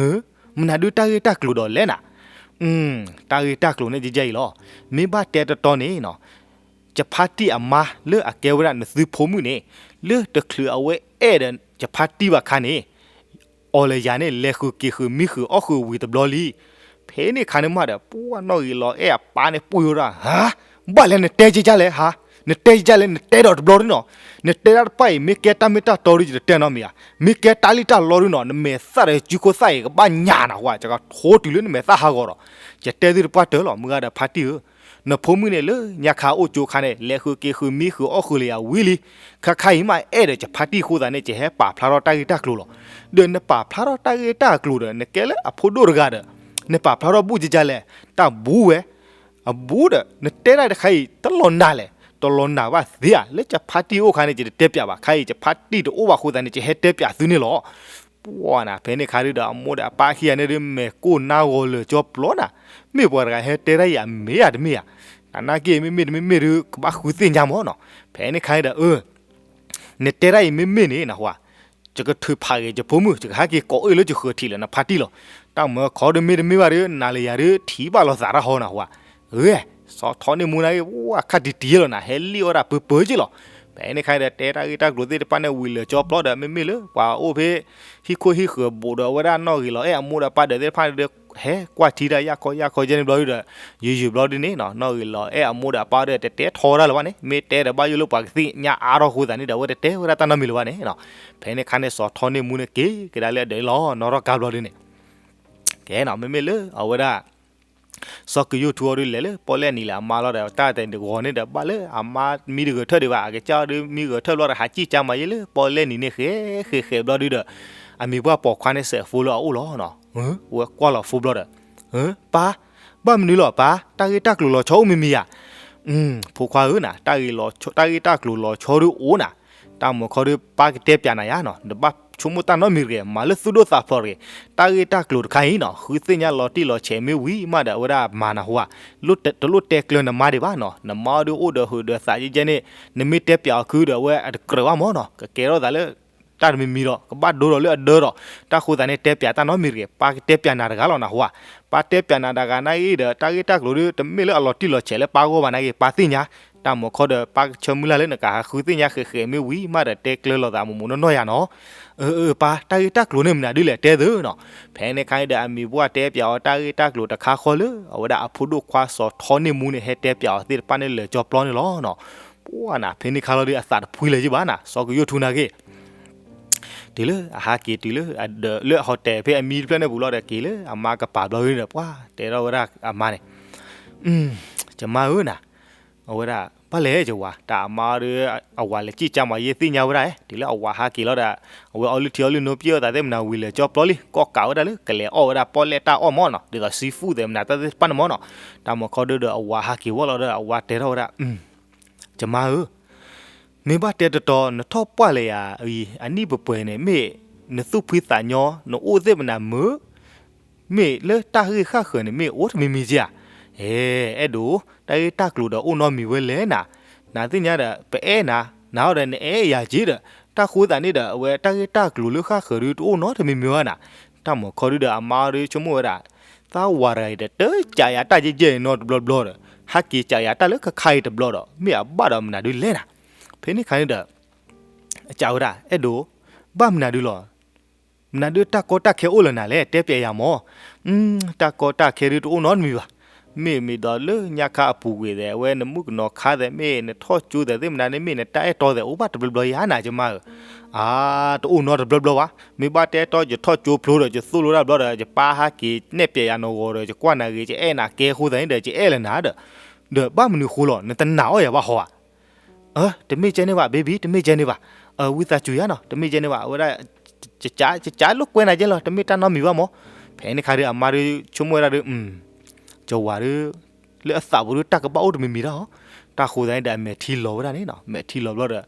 မနုၤဒုးတၢ်ဂ့ၢ်တၢ်ကျိၤဒီးလဲၣ်နၤ. တၢ်ဂ့ၢ်တၢ်ကျိၤန့ၣ်ကဲအံၤလီၤ. မ့ၢ်ဘၣ်တဲတတီန့ၣ်နီၤ, ယဖါတံၢ်အမါလၢအကဲဝဲဒၣ်နသုဖိမုၣ်န့ၣ်, လၢတချုးအဝဲအဲၣ်ဒီးယဖါတံၢ်ဘၣ်ခါန့ၣ် အီၤလၢယၤန့ၣ် လဲၤဃုာ်က့ၤဃုာ်မံဃုာ်အီၣ်ဃုာ်ဝံၤတဘျီလံ. ဖဲန့ၣ်ခါန့ၣ်မးဒီး ပှၢ်နီၣ်ဂံၢ်လီၤအဲၣ်အပၢ်န့ၣ် ပှ့ၤဝဲဒၣ် ဟါ, ဘၣ်လဲၣ်နတဲကဲကဲလဲၣ်ဟါ, နတဲကဲကဲလဲၣ် နတဲဒီးတဘျီဒုနီၤ, နတဲဒၣ်တဖၣ်အံၤ မ့ၢ်ကဲတၢ်မ့ၢ်တၢ်တီဒု ယတတဲနီတမံၤဧါ, မ့ၢ်ကဲတၢ်လံၣ်တၢ်လီဒုနီၤ နမဲာ်သၣ်ဒီးစုခိၣ်သၣ်အံၤ ကဘၣ်ညါနၤဝဲ ယကထိတုၤလၢနမဲာ်သၣ်ဟးဂီၤဒီး, ယတဲသုတပှၢ်တၢၢ်လီၤ မုၢ်ဂၤဒီးဖါတံၢ်ဧၢ နဖိမုၣ်န့ၣ်လၢညါခါအိၣ်ကၠိခါန့ၣ် လဲၤဃုာ်က့ၤဃုာ်မံဃုာ်အီၣ်ဃုာ်လၢယၤဝံၤလံ, ခါခါအံၤမးအဲၣ်ဒီးယဖါတံၢ်အဃိသတးန့ၣ် ယဟဲပာ်ဖျါထီၣ်တၢ်ဂ့ၢ်တၢ်ကျိၤလီၤ. ဒီးနပာ်ဖျါထီၣ်တၢ်ဂ့ၢ်တၢ်ကျိၤဒီး နကဲလၢအဖိဒိၣ်တဂၤဒီး နပာ်ဖျါထီၣ်ဘူၣ်ကဲကဲလဲၣ်, တၢ်ဘူဝဲ အဘူးဒီး နတဲဒၣ်တခါအံၤ တလီၤနာ်လဲၣ်, တလီၤနာ်ဘၣ်သ့ဧါ, လၢယဖါတံၢ်အိၣ်ခါန့ၣ် ယတတဲပၠးဘၣ်, ခါအံၤယဖါတံၢ်တအိၣ်ဘၣ်အဃိသတးန့ၣ် ယဟဲတဲပၠးသုန့ၣ်လီၤ. ပှၢ်နၤ ဖဲန့ၣ်ခါဒုဒီး အမိၢ်ဒီးအပၢ်ခံဂၤန့ၣ်ဒုး မဲာ်ကိၢ်နါဂီၤလၢာ်ကၠီပျီနၤ, မ့ၢ်ပှၤတဂၤဟဲတဲဒၣ်အံၤ အမ့ၢ်ဧါတမ့ၢ်ဧါ, တနာ်က့ မ့မ့ၢ်တမ့မ့ၢ်ဒုး ကဘၣ်ဃုသ့ၣ်ညါမၢ်နီၤ, ဖဲန့ၣ်ခါန့ၣ်ဒီး အၢ နတဲဒၣ်အံၤမ့မ့ၢ်န့ၣ်နဟူဧါ, ယကထုးဖးဂ့ၤယဖိမုၣ် ယကဟဲက့ၤကိးအ့ၣ်လၢယဃၢၤထံးလၢနဖါတံၢ်လီၤ. တၢ်မၢခီဒုးမ့ၢ်တမ့ၢ်ဘၣ်ဒုး နၤလၢယၤဒုး ထံၣ်ဘၣ်လိာ်သးတၢ်ဟီနဟူဧါ, ဂ့ၤ စီၤထီန့ၢ်မူနၤဂ့ၤ ဝဲခါတံၢ်တံၢ်လီၤနၤ ဟဲလံၣ်ဝဲဒၣ်ပၢပၢက့လီၤ. ဖဲန့ၣ်ခါဒီး တဲတၢ်ဂ့ၢ်တၢ်ကျိၤသ့ၣ်တဖၣ်န့ၣ် ဝံၤလၢာ်ကၠီပျီဒီး မ့မ့ၢ်လၢပှၤအိၣ်ဖဲ ဟံၣ်ခိၣ်ဟံၣ်ဃၢၤဘူးဒီး အဝဲဒၣ်နီၣ်ဂံၢ်လီၤအဲၣ်အမိၢ်ဒီးအပၢ်ဒီးသ့ၣ်တဖၣ်န့ၣ်ဒီး ဟဲကွၢ်ထံတၢ်ယၢ်ခီယၢ်ခီယဲန့ၣ်ဘျီဒုဒီး ယုၢ်ယုၢ်ဘျီဒုန့ၣ်နီၤ နီၣ်ဂံၢ်လီၤအဲၣ်အမိၢ်ဒီးအပၢ်ဒီး တတဲထီဝဲဒၣ်လၢၤဘၣ်န့ၣ် မ့ၢ်တဲဒီးဘၣ်ယိၣ်လၢပှၤကသ့ၣ်ညါအါထီၣ်အဃိသတးန့ၣ်ဒီး အဝဲတတဲဝဲဒၣ်တၢ်နီတမံၤလၢၤဘၣ်န့ၣ်နီၤ. ဖဲန့ၣ်ခါန့ၣ် စီၤထီန့ၢ်မူန့ၣ်က့ၤကဒါလၢအဒၢးလီၤ နီၣ်ထီၣ်ကါဘျီဒုန့ၣ် ကဲနီၤ မ့မ့ၢ်လၢအဝဲဒၣ် စီၤကယိၣ်ထူအီၤဒုးလဲၤလၢပီၣ်လဲၣ်နံၤလၢအမါလီၤဒီး တၢ်တဲတဂီၤန့ၣ်ဒီး ဘၣ်လၢအမါမံတဂၢၢ်ထၢၣ်ဒံးဘၣ် အကစၢ်အီၤဒုးမံဂၢၢ်ထၢၣ်ဘျီဒီး ဟးစံၣ်ကါမၤယဲလၢပီၣ်လဲၣ်နံၤန့ၣ် ဃဲဃဲဃဲဘျီဒုဒီး အမံၤပှၢ်ပိာ်ခွါန့ၣ်စဲးဖိလၢအအိၣ်လီၤနီၤ. ဝဲကွၢ်လီၤဖိဘျီဒီး ပၢ်, ဘၣ်မနုၤလီၤပၢ်, တၢ်ဂ့ၢ်တၢ်ကျိၤလီၤဆီအိၣ်မံၤမံၤဧါ. ဖိခွါဧၢနၤ, တၢ်ဂ့ၢ်လီၤဆီ တၢ်ဂ့ၢ်တၢ်ကျိၤလီၤဆီဒုအိၣ်နၤ, တၢ်မၤခီဒု ပၢ်ကတဲပၠးနၤယါနီၤ, နဘၣ်ဆိကမိၣ်တၢ်နီတမံၤတဂ့ၤ, မၤလၢသူၣ်ဒိၣ်သးဖျိးတဂ့ၤ, တၢ်ဂ့ၢ်တၢ်ကျိၤတခါအံၤနီၤ ဃုသ့ၣ်ညါလီၤတံၢ်လီၤဆဲးမ့ၢ်ဝံၤမးဒီး အဝဲဒၣ်မၤနၤဟူဧါ, တလိၣ်တဲကျၢၤနမါဒံးဘၣ်နီၤ, နမါအီၤဒုအိၣ်ဒီးဟုးဒီးသးယဲကဲန့ၣ်, နမ့ၢ်တဲပၠးအီၤခုဒီး အဝဲအတကြၢးဘၣ်မၢ်နီၤ, ကကဲထီၣ်သးလၢ တၢ်တမံၤမံၤဒီး ကဘၣ်ဒိဒီးလၢအဒၢဒီး, တၢ်ဃိသတးန့ၣ် တဲပၠးတၢ်နီတမံၤတဂ့ၤ, ပၢ်ကတဲပၠးနၤတဂၤလီၤနဟူဧါ, ပၢ်တဲပၠးနၤတဂၤနာ်ဂ့ၤဒီး တၢ်ဂ့ၢ်တၢ်ကျိၤဒု တမ့ၢ်လၢအလီၤတံၢ်လီၤဆဲးလၢပၢ်ဂီၢ်ဘၣ်နာ်ဂ့ၤ, ပၢ်သ့ၣ်ညါ, တၢ်မၤခီဒီး ပၢ်ကဆၢမုၢ်လၢ်လၢနကဟးဃုသ့ၣ်ညါဃဲးဃဲးမ့ၢ်ဝံၤမးဒီး တဲကျၢၤလိာ်သးမိၢ်မိၢ်နီၢ်နီၢ်ယါနီၤ. အၢ အၢ ပၢ် တၢ်ဂ့ၢ်တၢ်ကျိၤန့ၣ်မနုၤဒုလဲၣ်တဲသ့နီၤ. ဖဲန့ၣ်ခါအံၤဒီး အမံၤပှၢ်တဲပၠးအီၤတၢ်ဂ့ၢ်တၢ်ကျိၤတခါဃီလၢ အဝဲဒၣ်အဖိဒိၣ်ခွါစီၤထီန့ၢ်မူန့ၣ် ဟဲတဲပၠးအီၤသ့ၣ်တဖၣ်န့ၣ်လၢာ်ကၠီပျီန့ၣ်လီၤနီၤ. ပှၢ်နၤ ဖဲန့ၣ်ခါလီၤဒုး အသးတဖှံလၢၤယဘၣ်နၤ စီၤကယိၣ်ထူနာ်ဂ့ၤ တုၤလၢအဟးက့ၤတုၤလၢ ဒီးလၢအဟီၣ်တဲာ်ဖဲအမံတဖျၢၣ်န့ၣ်ပူၤလီၤဒီးက့ၤလၢအမါကပၤဘျီဒုန့ၣ်ဒီး ပှၢ်တဲထီၣ်ဝဲဒၣ်အမါန့ၣ်, ယမါဧၢနၤ, အဝဲဒၣ် ဘၣ်လဲၣ်ယဝၤ တၢ်အမါအီၤဒီး အဝၤလဲၤစံၣ်ကါမၤယဲသ့ၣ်ညါဝဲဒၣ်, တုၤလၢအဝၤဟးက့ၤလီၤဒီး အဝဲအီလုၢ်ထံအီလုၢ်နိပျဲၢ်အသးသ့ၣ်မနၤဝံၤလၢာ်ကၠီပျီလံ ကီၣ်ကးဝဲဒၣ်လၢကလဲၤအီၣ်ဝဲဒၣ်ပီၣ်လဲၣ်တၢ်အီၣ်မၢ်နီၤ ဒ်သိး seafood သ့ၣ်မနၤတၢ်သ့ၣ်တဖၣ်န့ၣ်မၢ်နီၤ. တၢ်မၤခီဒုဒီးအဝၤဟးက့ၤဝဲလီၤဒီး အဝၤတဲထီၣ်ဝဲဒၣ် ယမါဧၢ, မ့ၢ်ဘၣ်တဲတတီ နထီၣ်ပှၢ်လၢယၤအံၤ အနံၣ်ပှဲၤပှဲၤန့ၣ် မ့ၢ်နသူၣ်ဖှံသးညီ နအိၣ်သ့ၣ်မနၤမုာ်, မ့ၢ်လၢတၢ်ဂ့ၢ်ဃၣ်ဃၢၤန့ၣ် မ့ၢ်အိၣ်တမံၤမံၤကဧါ. အဲ အဲၣ်ဒိး, တၢ်ဂ့ၢ်တၢ်ကျိၤဒီးအိၣ်နီတမံၤဝဲလဲၣ်နၤ. နသ့ၣ်ညါဒီး ပအဲၣ်နၤ, နၤအီၤဒီးနအဲၣ်ယၤက့ဒီး, တၢ်ဃိသးန့ၣ်ဒီး အဝဲတၢ်ဂ့ၢ်တၢ်ကျိၤလၢဃၣ်ဃၢၤဒုတအိၣ်နီတမံၤမံၤဝဲနၤ. တၢ်မၤခီဒုဒီးအမါအီၤဒုဆိကမိၣ်ဝဲဒၣ် သးဝၤတဂၤအံၤဒီး တကးယၤတၢ်ယဲၢ်ယဲၢ်အံၤနီတဘျီဘျီဒီး ဟဲက့ၤကးယၤတၢ်လၢခါခါအံၤတဘျီဒီး မ့ၢ်အဘၣ်ဒီးမနုၤဒုလဲၣ်နၤ. ဖဲန့ၣ်ခါန့ၣ်ဒီး ကးဝဲဒၣ် အဲၣ်ဒိး, ဘၣ်မနုၤဒုလီၤ. မနုၤဒုတၢ်ကီတၢ်ခဲအိၣ်လၢနၤလဲၣ် တဲပျဲယၤမၢ်. တၢ်ကီတၢ်ခဲဒုတအိၣ်နီတမံၤဘၣ်. မ့မ့ၢ်ဒီးလၢညါခါအပူၤကွံာ်သဲး အဝဲနမုၣ်ကနီၤခါသဲး မ့ၢ်နထီၣ်ကၠိသဲးသ့ၣ်မနုၤန့ၣ် မ့ၢ်နတၢ်အဲၣ်တီသဲးအိၣ်ဘၣ်တဘျီဘျီဧါ နကမါဧၢ. အါ, တအိၣ်နီတဘျီဘျီဘၣ်. မ့ၢ်ဘၣ်တၢ်အဲၣ်တီ ယထီၣ်ကၠိဖျိဒီး ယသိၣ်လိတၢ်ဘျီဒီး ယပၢ်ဟဲက့ၤနဲၣ်ပျဲယၤနဂီၤဒီး ယကွၢ်နၤဂ့ၤ ယအဲၣ်နၤကဲအဃိသတးန့ၣ်ဒီး ယအဲၣ်လၢနၤဒီး, ဒီးဘၣ်မနုၤဃိလီၤ နတနာ်အီၣ်ယၤဘၣ်ဟီဧါ. အၢ တမ့ၢ်ကဲန့ၣ်ဘၣ် baby တမ့ၢ်ကဲန့ၣ်ဘၣ်. အၢ ဝံသးစူၤယါနီၤ တမ့ၢ်ကဲန့ၣ်ဘၣ် အဝဲဒၣ် ယကးလိာ်ကွဲနၤကဲလီၤ တမ့ၢ်တၢ်နီတမံၤဘၣ်မၢ်. ဖဲန့ၣ်ခါဒီးအမါဒီးဆိကမိၣ်ဝဲဒၣ်ဒီး ယဝၤဒီး လၢအသးပူၤဒီးတၢ်ကဘၣ်အိၣ်တမံၤမံၤတၢ်ဟီ, တၢ်ဃိသတးန့ၣ်ဒီးအမဲာ်ထံလီၤဝဲဒၣ်န့ၣ်နီၤ မဲာ်ထံလီၤဘျီဒီး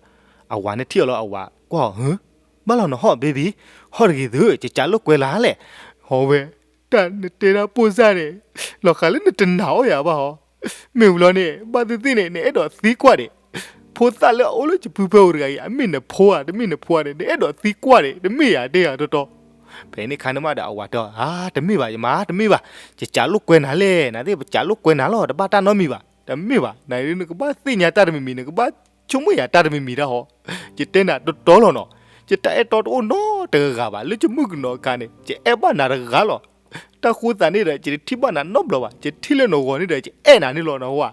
အဝၤန့ၣ်ထံၣ်အီၤလီၤ အဝၤကွၢ်အီၤ ဟၢ ဘၣ်လီၤနဟီၣ် baby ဟီၣ်တဂ့ၤသု ယကးလိာ်ကွဲလၢ်လဲၣ်. ဟီဝဲ တၢ်နတဲဒၣ်ပိၢ်စၢ်န့ၣ် လီၤဃးလၢနတနာ်အီၣ်ယၤဘၣ်ဟီ, မ့ၢ်ဝံၤလီၤန့ၣ် ဘၣ်သ့ၣ်သ့ၣ်န့ၣ် နအဲၣ်ဒိးသံကွၢ်ဒံး, ဖိသၣ်လၢအအိၣ်လၢယဖုဖဲဧိၤတဂၤအံၤ အမ့ၢ်နဖိဧါ တမ့ၢ်နဖိဧါန့ၣ် နအဲၣ်ဒိးသံကွၢ်ဒံး တမ့ၢ်ယၤတဲယၤတီတီ. ဖဲန့ၣ်ခါန့ၣ်မးဒီးအဝၤတဲအီၤ အါ တမ့ၢ်ဘၣ် ယမါ တမ့ၢ်ဘၣ်, ယကးလိာ်ကွဲနၤလဲၣ် နသ့ၣ်ပကးလိာ်ကွဲနၤလီၤ တဘၣ်တၢ်နီတမံၤဘၣ်, တမ့ၢ်ဘၣ် နကဘၣ်သ့ၣ်ညါတၢ်တမံၤမံၤ နကဘၣ်ဆိကမိၣ်ယၤတၢ်တမံၤမံၤတၢ်ဟီ, ယတဲနၤတီတီလီၤနီၤ, ယတၢ်အဲၣ်တီတအိၣ်နီတဂၤဘၣ် လၢယမုၣ်ကနီၤအခါန့ၣ် ယအဲၣ်ဘၣ်နၤတဂၤလီၤ. တၢ်ဃိသတးန့ၣ်ဒီး ယတထံၣ်ဘၣ်နၤနီတဘျီဘၣ်, ယထံၣ်လၢနဂီၤန့ၣ်ဒီး ယအဲၣ်နၤန့ၣ်လီၤနဟီဧါ.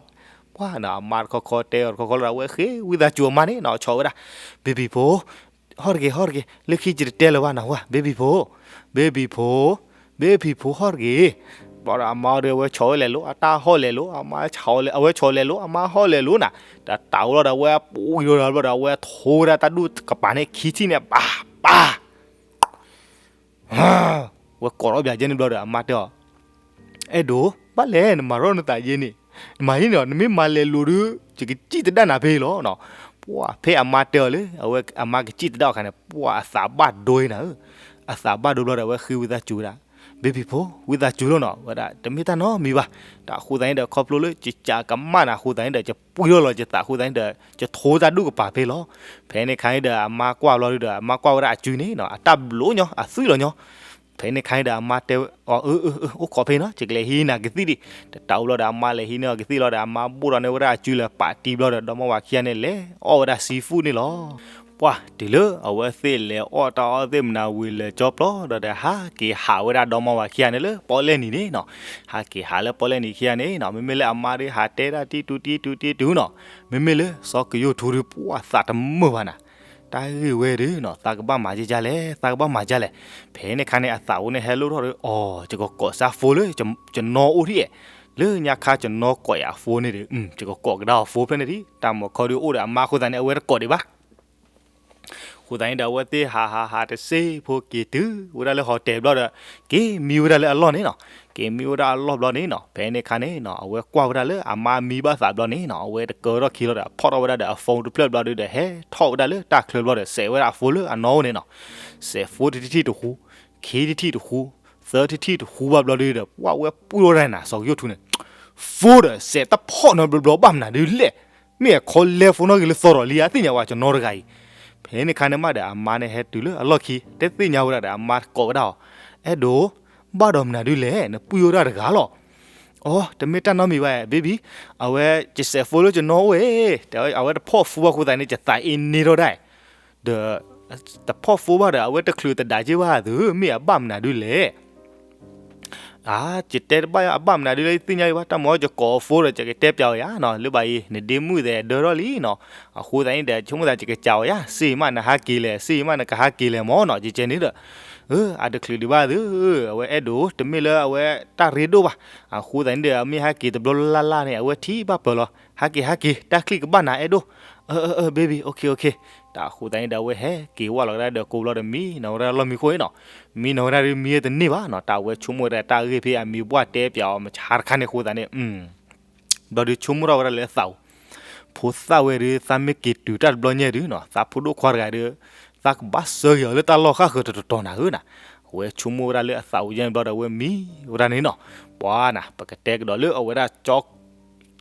ပှၤနီၤ အမါတခီခီတဲအီၤတခီခီလီၤဒီး အဝဲဃ့ဝံသးစူၤအမါန့ၣ်နီၤ ဆီၣ်ဝဲဒၣ် baby ဖိ ဟီၣ်တဂ့ၤ ဟီၣ်တဂ့ၤ လၢခံယတတဲလၢၤဘၣ်နဟီဧါ baby ဖိ baby ဖိ baby ဖိ ဟီၣ်တဂ့ၤ. ဘျီဒီးအမါဒီးအဝဲဆီၣ်ဝဲလဲၤလိၤ အတၢ်ဟီၣ်လဲၤလိၤ အမါဆီၣ်လဲၤ အဝဲဆီၣ်လဲၤလိၤ အမါဟီၣ်လဲၤလိၤနၤ, တၢ်တၢ်အိၣ်လီၤဒီး အဝဲပူၤဝံၤလီၤဒီး ဘျီဒီးအဝဲထိဝဲဒၣ်တၢ်ဒူၣ်ကပၤန့ၣ် ခံထံၣ်န့ၣ် ပၢ်ပၢ် ဝဲကိးထီၣ်ဘၣ်ယဲန့ၣ်ဘျီဒီး အမါတဲအီၤ, အဲၣ်ဒိး ဘၣ်လဲၣ် နမၤထီၣ်နသးယဲန့ၣ်, နမၤယဲန့ၣ် နမ့ၢ်မၤလဲၤလိၤဒီး ယကစံၣ်တဒၣ်နၤဖဲအံၤလီၤ. ပှၤဖဲအမါတဲအီၤလၢ အဝဲအမါကစံၣ်တဒၣ်အခါန့ၣ် ပှၤအသးဘၣ်ဒိအံၤနၤဧၢ, အသးဘၣ်ဒိဘျီဒီး အဝဲဃ့ဝံသးစူၤဝဲဒၣ် baby ဖိ ဝံသးစူၤလီၤနီၤ ဝဲဒၣ် တမ့ၢ်တၢ်နီတမံၤဘၣ်. တၢ်ဃိသတးန့ၣ်ဒီး ခီဖျိလၢယကးကမၣ်နၤအဃိသတးန့ၣ်ဒီး ယပှံၢ်ထီၣ်လီၤယသးအဃိသတးန့ၣ်ဒီး ယထိတၢ်ဒူၣ်ကပၤဖဲလီၤ. ဖဲန့ၣ်ခါန့ၣ်ဒီး အမါကွၢ်ဘျီဒီး အမါကွၢ်ဝဲဒၣ်အစုန့ၣ်နီၤ အတၢ်ဘျိးညီ အသွံၣ်လီၤညီ. ဖဲန့ၣ်ခါန့ၣ်ဒီး အမါတဲအီၤ အၢ အၢ အၢ အိၣ်ခိးဖဲနီၤ ယကလဲၤဟံးနၤကသံၣ်ဒံး. တၢ်အိၣ်ဘျီဒီး အမါလဲၤဟံးန့ၢ်အီၤကသံၣ်လီၤဒီး အမါဘိၣ်ထီၣ်န့ၢ်ဝဲဒၣ်အစုလၢပာ်တံၢ်ဘျီဒီး ဒီမါဝၤခံဂၤန့ၣ်လဲၤအီၣ်ဝဲဒၣ် seafood န့ၣ်လီၤ. ပှၤတုၤလၢအဝဲသ့ၣ်လဲၤအီၣ်တၢ်အီၣ်သ့ၣ်မနၤဝံၤလဲၤကၠီပျီဒီး ဟးက့ၤဟးဝဲဒၣ်ဒီမါဝၤခံဂၤန့ၣ်လၢပီၣ်လဲၣ်နံၤန့ၣ်နီၤ. ဟးက့ၤဟးလၢပီၣ်လဲၣ်နံၤခံဂၤန့ၣ်နီၤ မ့မ့ၢ်လၢအမါဒီးဟးတဲဒၣ်တံၢ်တူတံၢ်တူတံၢ်တူနီၤ. မ့မ့ၢ်လၢစီၤကယိၣ်ထူဒီး ပှၤသးတမုာ်ဘၣ်နၤ တၢ်ဂ့ၢ်ဝဲဒုးနီၤ သးကဘၣ်မၤကလဲၣ် သးကဘၣ်မၤကလဲၣ်. ဖဲန့ၣ်ခါန့ၣ် အသးအိၣ်န့ၣ်ဟဲလိၣ်ထီၣ်ဒီး အီၤ ယကကိးစၢ်ဖိလၢ ယနီၢ်အိၣ်ထံၣ်အဲၣ်, လၢညါခါယနီၢ်ကိးယၤအဖိန့ၣ်ဒီး ယကကိးကဒါအီၤဖိဖဲန့ၣ်ဒံး တၢ်မီၤခီဒီးအိၣ်ဒီးအမါအဃိသတးန့ၣ် အဝဲတကိးဒံးဘၣ်. အဃိသတးန့ၣ်ဒီး အဝဲသ့ၣ်ဟးဟးဟးတစ့ဖိက့ၤတုၤဝဲဒၣ်လၢ hotel ဘျီဒီး က့ၤမံဝဲဒၣ်လၢအလီၢ်န့ၣ်နီၤ. က့ၤမံဝဲဒၣ်အလီၢ်ဘျီန့ၣ်နီၤ ဖဲန့ၣ်ခါန့ၣ်နီၤ အဝဲကွၢ်ဝဲဒၣ်လၢအမါမံဘၣ်သးဘျီန့ၣ်နီၤ အဝဲတကၢထီၣ်ခံလီၤဒီး ဖီၣ်ထီၣ်ဝဲဒၣ်ဒီးအ phone တဖျၢၣ်ဘျီဒီး ဟဲထီၣ်ဝဲဒၣ်လၢတၢ်ချၢဘျီဒီး စဲးဝဲဒၣ်အ phone လၢအနီၢ်အိၣ်န့ၣ်နီၤ. စဲး phone တထံၣ်တဃူ, ခံထံၣ်တဃူ, သၢထံၣ်တဃူဘၣ်ဘျီဒီး ပှၤဝဲပှံၢ်ထီၣ်ဝဲဒၣ်နၤ စီၤကယိၣ်ထူန့ၣ် phone ဒီးစဲးတဖီၣ်နီတဘျီဘျီဘၣ်မနုၤဒုးလဲၣ်. မ့ၢ်အခီလဲ phone နီၣ်ဂံၢ်လၢသီထီၣ်လံဧါ သ့ၣ်ညါဝဲကနီတဂၤအံၤ. ဖဲန့ၣ်ခါန့ၣ်မးဒီး အမါန့ၣ်ဟဲတုၤလၢအလီၢ်ခံ တသ့ၣ်ညါဝဲဒၣ်ဒီး အမါကိးဝဲဒၣ်အီၤ, အဲၣ်ဒိး, ဘၣ်ဒီးမနုၤဒုးလဲၣ် နပှံၢ်ဝဲဒၣ်တဂၤလီၤ. အီ, တမ့ၢ်တၢ်နီတမံၤဘၣ် baby, အဝဲ ယစဲး phone လၢယနီၢ်အိၣ်ဝဲ, အဝဲတဖီၣ် phone ဘၣ်အဃိသတးန့ၣ် ယသးအ့န့ထီၣ်ဒၣ် ဒီး တဖီၣ် phone ဘၣ်ဒီး အဝဲတချုးတဒးက့ဘၣ်သု, မ့ၢ်အဘၣ်မနုၤဒုးလဲၣ်. အါ, ယတဲတဘၣ်အဘၣ်မနုၤဒုးလၢယသ့ၣ်ညါအံၤဘၣ်, တၢ်မၤယကိးအ phone ဒီး ယကတဲပျးအီၤယၤနီၤ, လၢဘၣ်အံၤ နဒ့မုၣ်သဲးဒၢထီၣ်လံနီၤ, အဃိသတးန့ၣ်ဒီး ဆိကမိၣ်သးယကစံးအီၤယၤ, စ့ၢ်မးနဟးက့ၤလဲၣ်, စ့ၢ်မးနကဟးက့ၤလဲၣ်မၢ်နီၤ, ယကဲန့ၣ်ဒီး အတချုးဒံးဘၣ်သု, အဝဲအဲၣ်ဒိး တမ့ၢ်လၢအဝဲတၢ်ရ့ဒိၣ်ဘၣ်, အဃိသတးန့ၣ်ဒီး အမ့ၢ်ဟးက့ၤတဘျီလၢ်လၢ်န့ၣ် အဝဲထံၣ်ဘၣ်ပၢၤလီၤ, ဟးက့ၤ ဟးက့ၤ တၢ်ချံၣ်ကဘၣ်နၤအဲၣ်ဒိး, အၢ အၢ အၢ baby, okay, okay, တၢ်အဃိသတးန့ၣ်ဒီး အဝဲဟဲက့ၤဝဲလီၤကဒါဒီးကိးဘျီဒီးမံနီၤဝဲဒၣ်လီၢ်မံခိၣ်အံၤနီၤ, မံနီၤဝဲဒၣ်ဒီးမံတန့ၢ်ဘၣ်နီၤ, တၢ်အဝဲဆိကမိၣ်ဝဲဒၣ်တၢ်ဂ့ၢ်ဖဲအမံၤပှၢ်တဲပျးအီၤမဆါတခါန့ၣ်အဃိသတးန့ၣ် ဘျီဒီးဆိကမိၣ်ထီၣ်ဝဲဒၣ်လၢအသးဧိၤ, ဖိသၣ်ဝဲဒီး သးမ့ၢ်က့ၤတုၤတၢ်တဘျီညါဒုးနီၤ, သးဖိဒိၣ်ခွါတဂၤဒီး သးကဘၣ်စၢဂ့ၤအီၤလၢတၢ်လီၢ်ဃၣ်ဃၢၤတတီၤတီၤနၤဧၢနီၤ, အဝဲဆိကမိၣ်ဝဲဒၣ်လၢအသးဧိၤယဲန့ၣ်ဘျီဒီး အဝဲမံဝဲဒၣ်န့ၣ်နီၤ, ပှၤနၤ ပကတဲကဒီးလၢအဝဲဒၣ်ကၠီ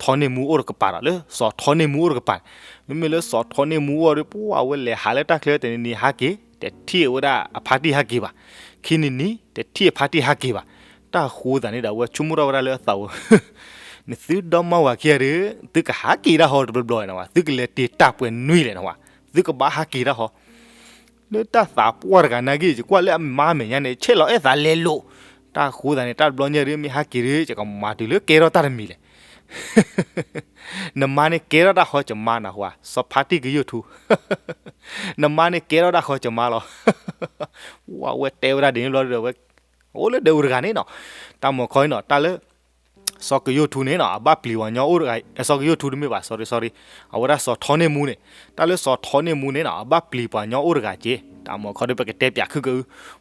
ထီန့ၢ်မူအိၣ်တကပၤဒီး လၢစီၤထီန့ၢ်မူအိၣ်တကပၤန့ၣ်, မ့မ့ၢ်လၢစီၤထီန့ၢ်မူအိၣ်ဒီး ပှၤအဝဲလဲၤဟးလၢတၢ်ချၢတနံၤနံၤဟးက့ၤ, တထံၣ်ဝဲဒၣ်အဖါတံၢ်ဟးက့ၤဘၣ်, ခံနံၤနံၤ တထံၣ်အဖါတံၢ်ဟးက့ၤဘၣ်, တၢ်အဃိသတးန့ၣ်ဒီး အဝဲဆိကမိၣ်ထီၣ်ဝဲဒၣ်လၢအသးဧိၤ နသုဒီမါဝၤခံဂၤဒီး သုကဟးက့ၤတၢ်ဟီတဘျီဘျီနီၤ, သုကလဲၤတ့ၢ်တၢ်ပှဲၤနွံလဲၣ်နီၤ, သုကဘၣ်ဟးက့ၤတၢ်ဟီ လၢတၢ်သးပှၢ်တဂၤနာ်က့ ယကွၢ်လၢအမါမဲာ်ညါန့ၣ် ဆဲးလီၤအဲၣ်သးလဲၤလိာ်, တၢ် တၢ်ဃိသးန့ၣ် တၢ်တဘျီညါဒုး မ့ၢ်ဟဲက့ၤဒုး ယကမၤတုၤလၢကဲထီၣ်တၢ်တမံၤလဲၣ်. နမါန့ၣ်ကဲထီၣ်တၢ်ဃီ ယမါနၢ်ဟူဧါ, စီၤဖါတံၢ်ကယိၣ်ထူ နမါန့ၣ်ကဲထီၣ်တၢ်ဃီ ယမါလီၤ. ဝဲတဲဝဲဒၣ်ဒ်န့ၣ်ဘျီဒီး ဝဲအိၣ်လၢဒၢးပူၤတဂၤန့ၣ်နီၤ, တၢ်မၤခီအံၤနီၤ တၢ်လၢ စီၤကယိၣ်ထူန့ၣ်နီၤ အဘၣ်ပျံၤပှၤကညီအိၣ်တဂၤ, စီၤကယိၣ်ထူတမ့ၢ်ဘၣ်, sorry sorry, အဝဲဒၣ်စီၤထီန့ၢ်မူန့ၣ်, တၢ်လၢစီၤထီန့ၢ်မူန့ၣ်နီၤ အဘၣ်ပျံၤပှၤကညီအိၣ်တဂၤက့ၤ, တၢ်မၤခီဒီး ပကတဲပၠးခုကအု,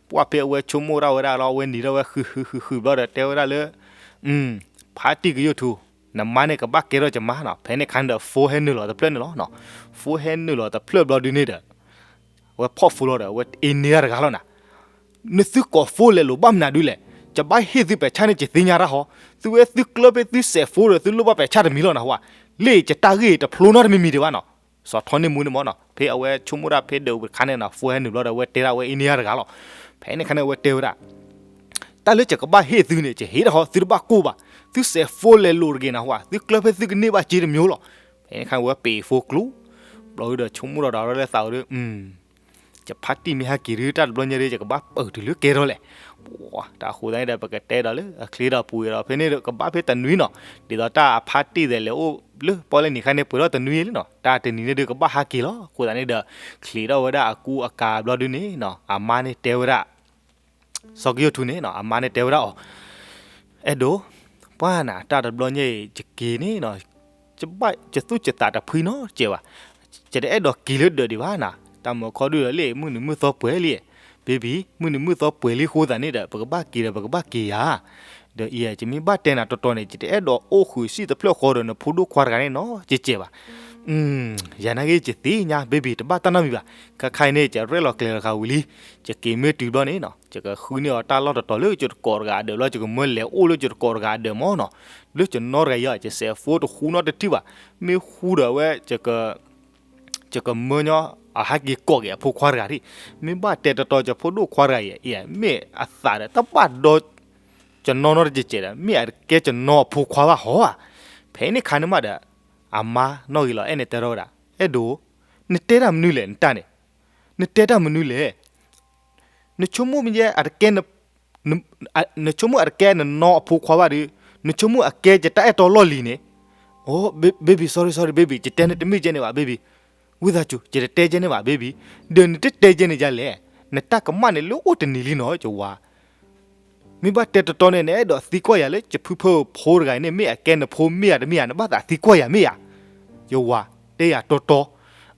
ပှၢ်ဖဲအဝဲဆိကမိၣ်ဒၣ်ဝဲဒၣ်လီၤ အဝဲနံၤထီၣ်ဝဲဃုာ်ဃုာ်ဃုာ်ဃုာ်ဘျီဒီး တဲဝဲဒၣ်လၢ ဖါတံၢ်ကယိၣ်ထူ, နမါန့ၣ်ကဘၣ်ကဲထီၣ်ယမါနီၤ, ဖဲန့ၣ်အခါန့ၣ်ဒီး phone ဟဲနုာ်လီၤတဖျၢၣ်န့ၣ်လီၤ, phone ဟဲနုာ်လီၤတဖျၢၣ်ဘျီဒုန့ၣ်ဒီး အဝဲဖီၣ် phone လီၤဒီး အဝဲအ့န့ၢ်တၢ်တဂၤလီၤနၤ, နသုကိး phone လဲၤလိာ်ဘၣ်မနုၤဒုလဲၣ်, ယဘၣ်ဟ့ၣ်သုပာ်ဆၣ်န့ၣ် ယသ့ၣ်ညါတၢ်ဟီ, သုဝဲသုကျၢၢ်ဖဲသုစဲး phone ဒီး သုလိၣ်ဘၣ်ပာ်ဆၣ်တမံၤလီၤနဟူဧါ, လၢယတၢ်ဂ့ၢ်တဖျိနီတမံၤမံၤဒံးဘၣ်နီၤ, စီၤထီန့ၢ်မူန့ၣ်မ့ၢ်နီၤ ဖဲအဝဲဆိကမိၣ်ဒၣ်ဖဲဒၢးပူၤတခါန့ၣ်နီၤ phone ဟဲနုာ်ဘျီဒီး အဝဲတဲဒၣ်အဝဲအ့န့ၢ်တၢ်တဂၤလီၤ, ဖဲန့ၣ်အခါန့ၣ် အဝဲတဲဝဲဒၣ် တၢ်လၢယကဘၣ်ဟ့ၣ်သုန့ၣ် ယဟ့ၣ်တၢ်ဟီ သုတဘၣ်ကိၢ်ဘၣ်, သုစဲး phone လဲၤလိာ်တဂ့ၤနဟူဧါ, သုကျၢၢ်ဖဲသုကန့ၢ်ဘၣ်စ့တမံၤလီၤ, ဖဲန့ၣ်အခါဝဲပ့ၤ phone ကျိ ဘျီဒုဒီးဆိကမိၣ်ထီၣ်ဒီးလၢသးဝဲဒီး ယဖါတံၢ်မ့ၢ်ဟဲက့ၤဒု တၢ်တဘျီညါဒု ယကဘၣ်ပၢၢ်တုၤလၢကဲထီၣ်လဲၣ်, တၢ်ဃိသတးန့ၣ်ဒီး ပကတဲဒီးလၢအချ့ဒီးပူၤဒီး ဖဲန့ၣ်ဒီးကဘၣ်ဖဲတနွံနီၤ, ဒ်သိးတၢ်အဖါတံၢ်သဲးလဲၤအိၣ်လၢပီၣ်လဲၣ်နံၤခါန့ၣ် ပှဲၤထီၣ်တနွံလံနီၤ, တၢ်တနံၤန့ၣ်ဒုကဘၣ်ဟဲက့ၤလီၤ, အဃိသတးန့ၣ်ဒီး ချံးထီၣ်ဝဲဒၣ်အကူအကၤဘျီဒုန့ၣ်နီၤ အမါန့ၣ်တဲဝဲဒၣ် စီၤကယိၣ်ထူန့ၣ်နီၤ အမါန့ၣ်တဲဝဲဒၣ်အီၤ, အဲၣ်ဒိး, ပှၢ်နၤ တၢ်တဘျီညါအံၤ ယက့ၤန့ၣ်နီၤ, ယသူၣ်ယသးတဖှံနီတစဲးဘၣ်, ယတအဲၣ်ဒိးက့ၤလၢဒၢးဒံးဘၣ်နၤ, တၢ်မၤခီဒုဒီးလံ မုၢ်နံၤမုၢ်သီပှဲၤလံ, baby မုၢ်နံၤမုၢ်သီပှဲၤလံအဃိသတးန့ၣ်ဒီး ပကဘၣ်က့ၤဒီးပကဘၣ်က့ၤယၤ, ဒီးအံၤ ယမ့ၢ်ဘၣ်တဲနၤတီတီန့ၣ် ယတအဲၣ်ဒိးအိၣ်ဃုာ်စံၣ်တဖျၢၣ်ဃီဒီး နဖိဒိၣ်ခွါတဂၤန့ၣ်နီတစဲးဘၣ် ယၤနာ်က့ ယသ့ၣ်ညါ baby တဘၣ်တၢ်နီတမံၤဘၣ်, ခဲခါအံၤန့ၣ် ယရဲၣ်လီၤကျဲၤလီၤဃာ်ဝံၤလံ, ယက့ၤမ့ၢ်တုၤဘျီန့ၣ်နီၤ ယကဃုန့ၢ်အီၤတၢ်လီၢ်တတီၤ လၢယတကိးတဂၤအဒၢးဘျီ ယကမၢလဲၤအိၣ်လၢယတကိးတဂၤအဒၢးမ့ၢ်နီၤ, လၢယနီတဂၤအံၤ ယစဲး phone တဃူနီတထံၣ်ဘၣ်, မ့ၢ်ဃူဒီးအဝဲ ယကမၢညီ အဟဲက့ၤကိးက့ၤအဖိခွါတဂၤဒၣ်, မ့ၢ်ဘၣ်တဲတီတီ ယဖိဒိၣ်ခွါတဂၤအံၤ အံၤ မ့ၢ်အသးဒီး တဘၣ်ဒီ ယနီၢ်နီတစဲးစဲးဒီး မ့ၢ်အတကဲယနီၢ်အဖိခွါဘၣ်ဟီဧါ, ဖဲန့ၣ်ခါန့ၣ်မးဒီး အမါနီၣ်ဂံၢ်လီၤအဲၣ်န့ၣ်တဲထီၣ်ဝဲဒၣ်, အဲၣ်ဒိး, နတဲတၢ်မနုၤလဲၣ် နတၢ်န့ၣ်, နတဲတၢ်မနုၤလဲၣ်, နဆိကမိၣ်မ့ၢ်ယဲအတကဲ နဆိကမိၣ်အတကဲနနီၢ်အဖိခွါဘၣ်ဒီး, နဆိကမိၣ်အကဲယတၢ်အဲၣ်တီလီၢ်လံၤန့ၣ်, အိ baby sorry sorry baby ယတဲနတမ့ၢ်ကဲန့ၣ်ဘၣ် baby, ဝံသးစူၤ ယတတဲကဲန့ၣ်ဘၣ် baby, ဒီးနတတဲကဲန့ၣ်ဒ်လဲၣ်, နတၢ်ကမၣ်န့ၣ်လၢအိၣ်တနံၤလံနီၤ ယဝၤ မ့ၢ်ဘၣ်တဲတီတီန့ၣ် နအဲၣ်ဒိးသံကွၢ်ယၤလၢ ယဖုဖၢဖိတဂၤအံၤန့ၣ် မ့ၢ်အကဲနဖိမ့ၢ်ဧါတမ့ၢ်ဧါ နဘၣ်သးသံကွၢ်ယၤမ့ၢ်ဧါ, ယဝၤ တဲယၤတီတီ,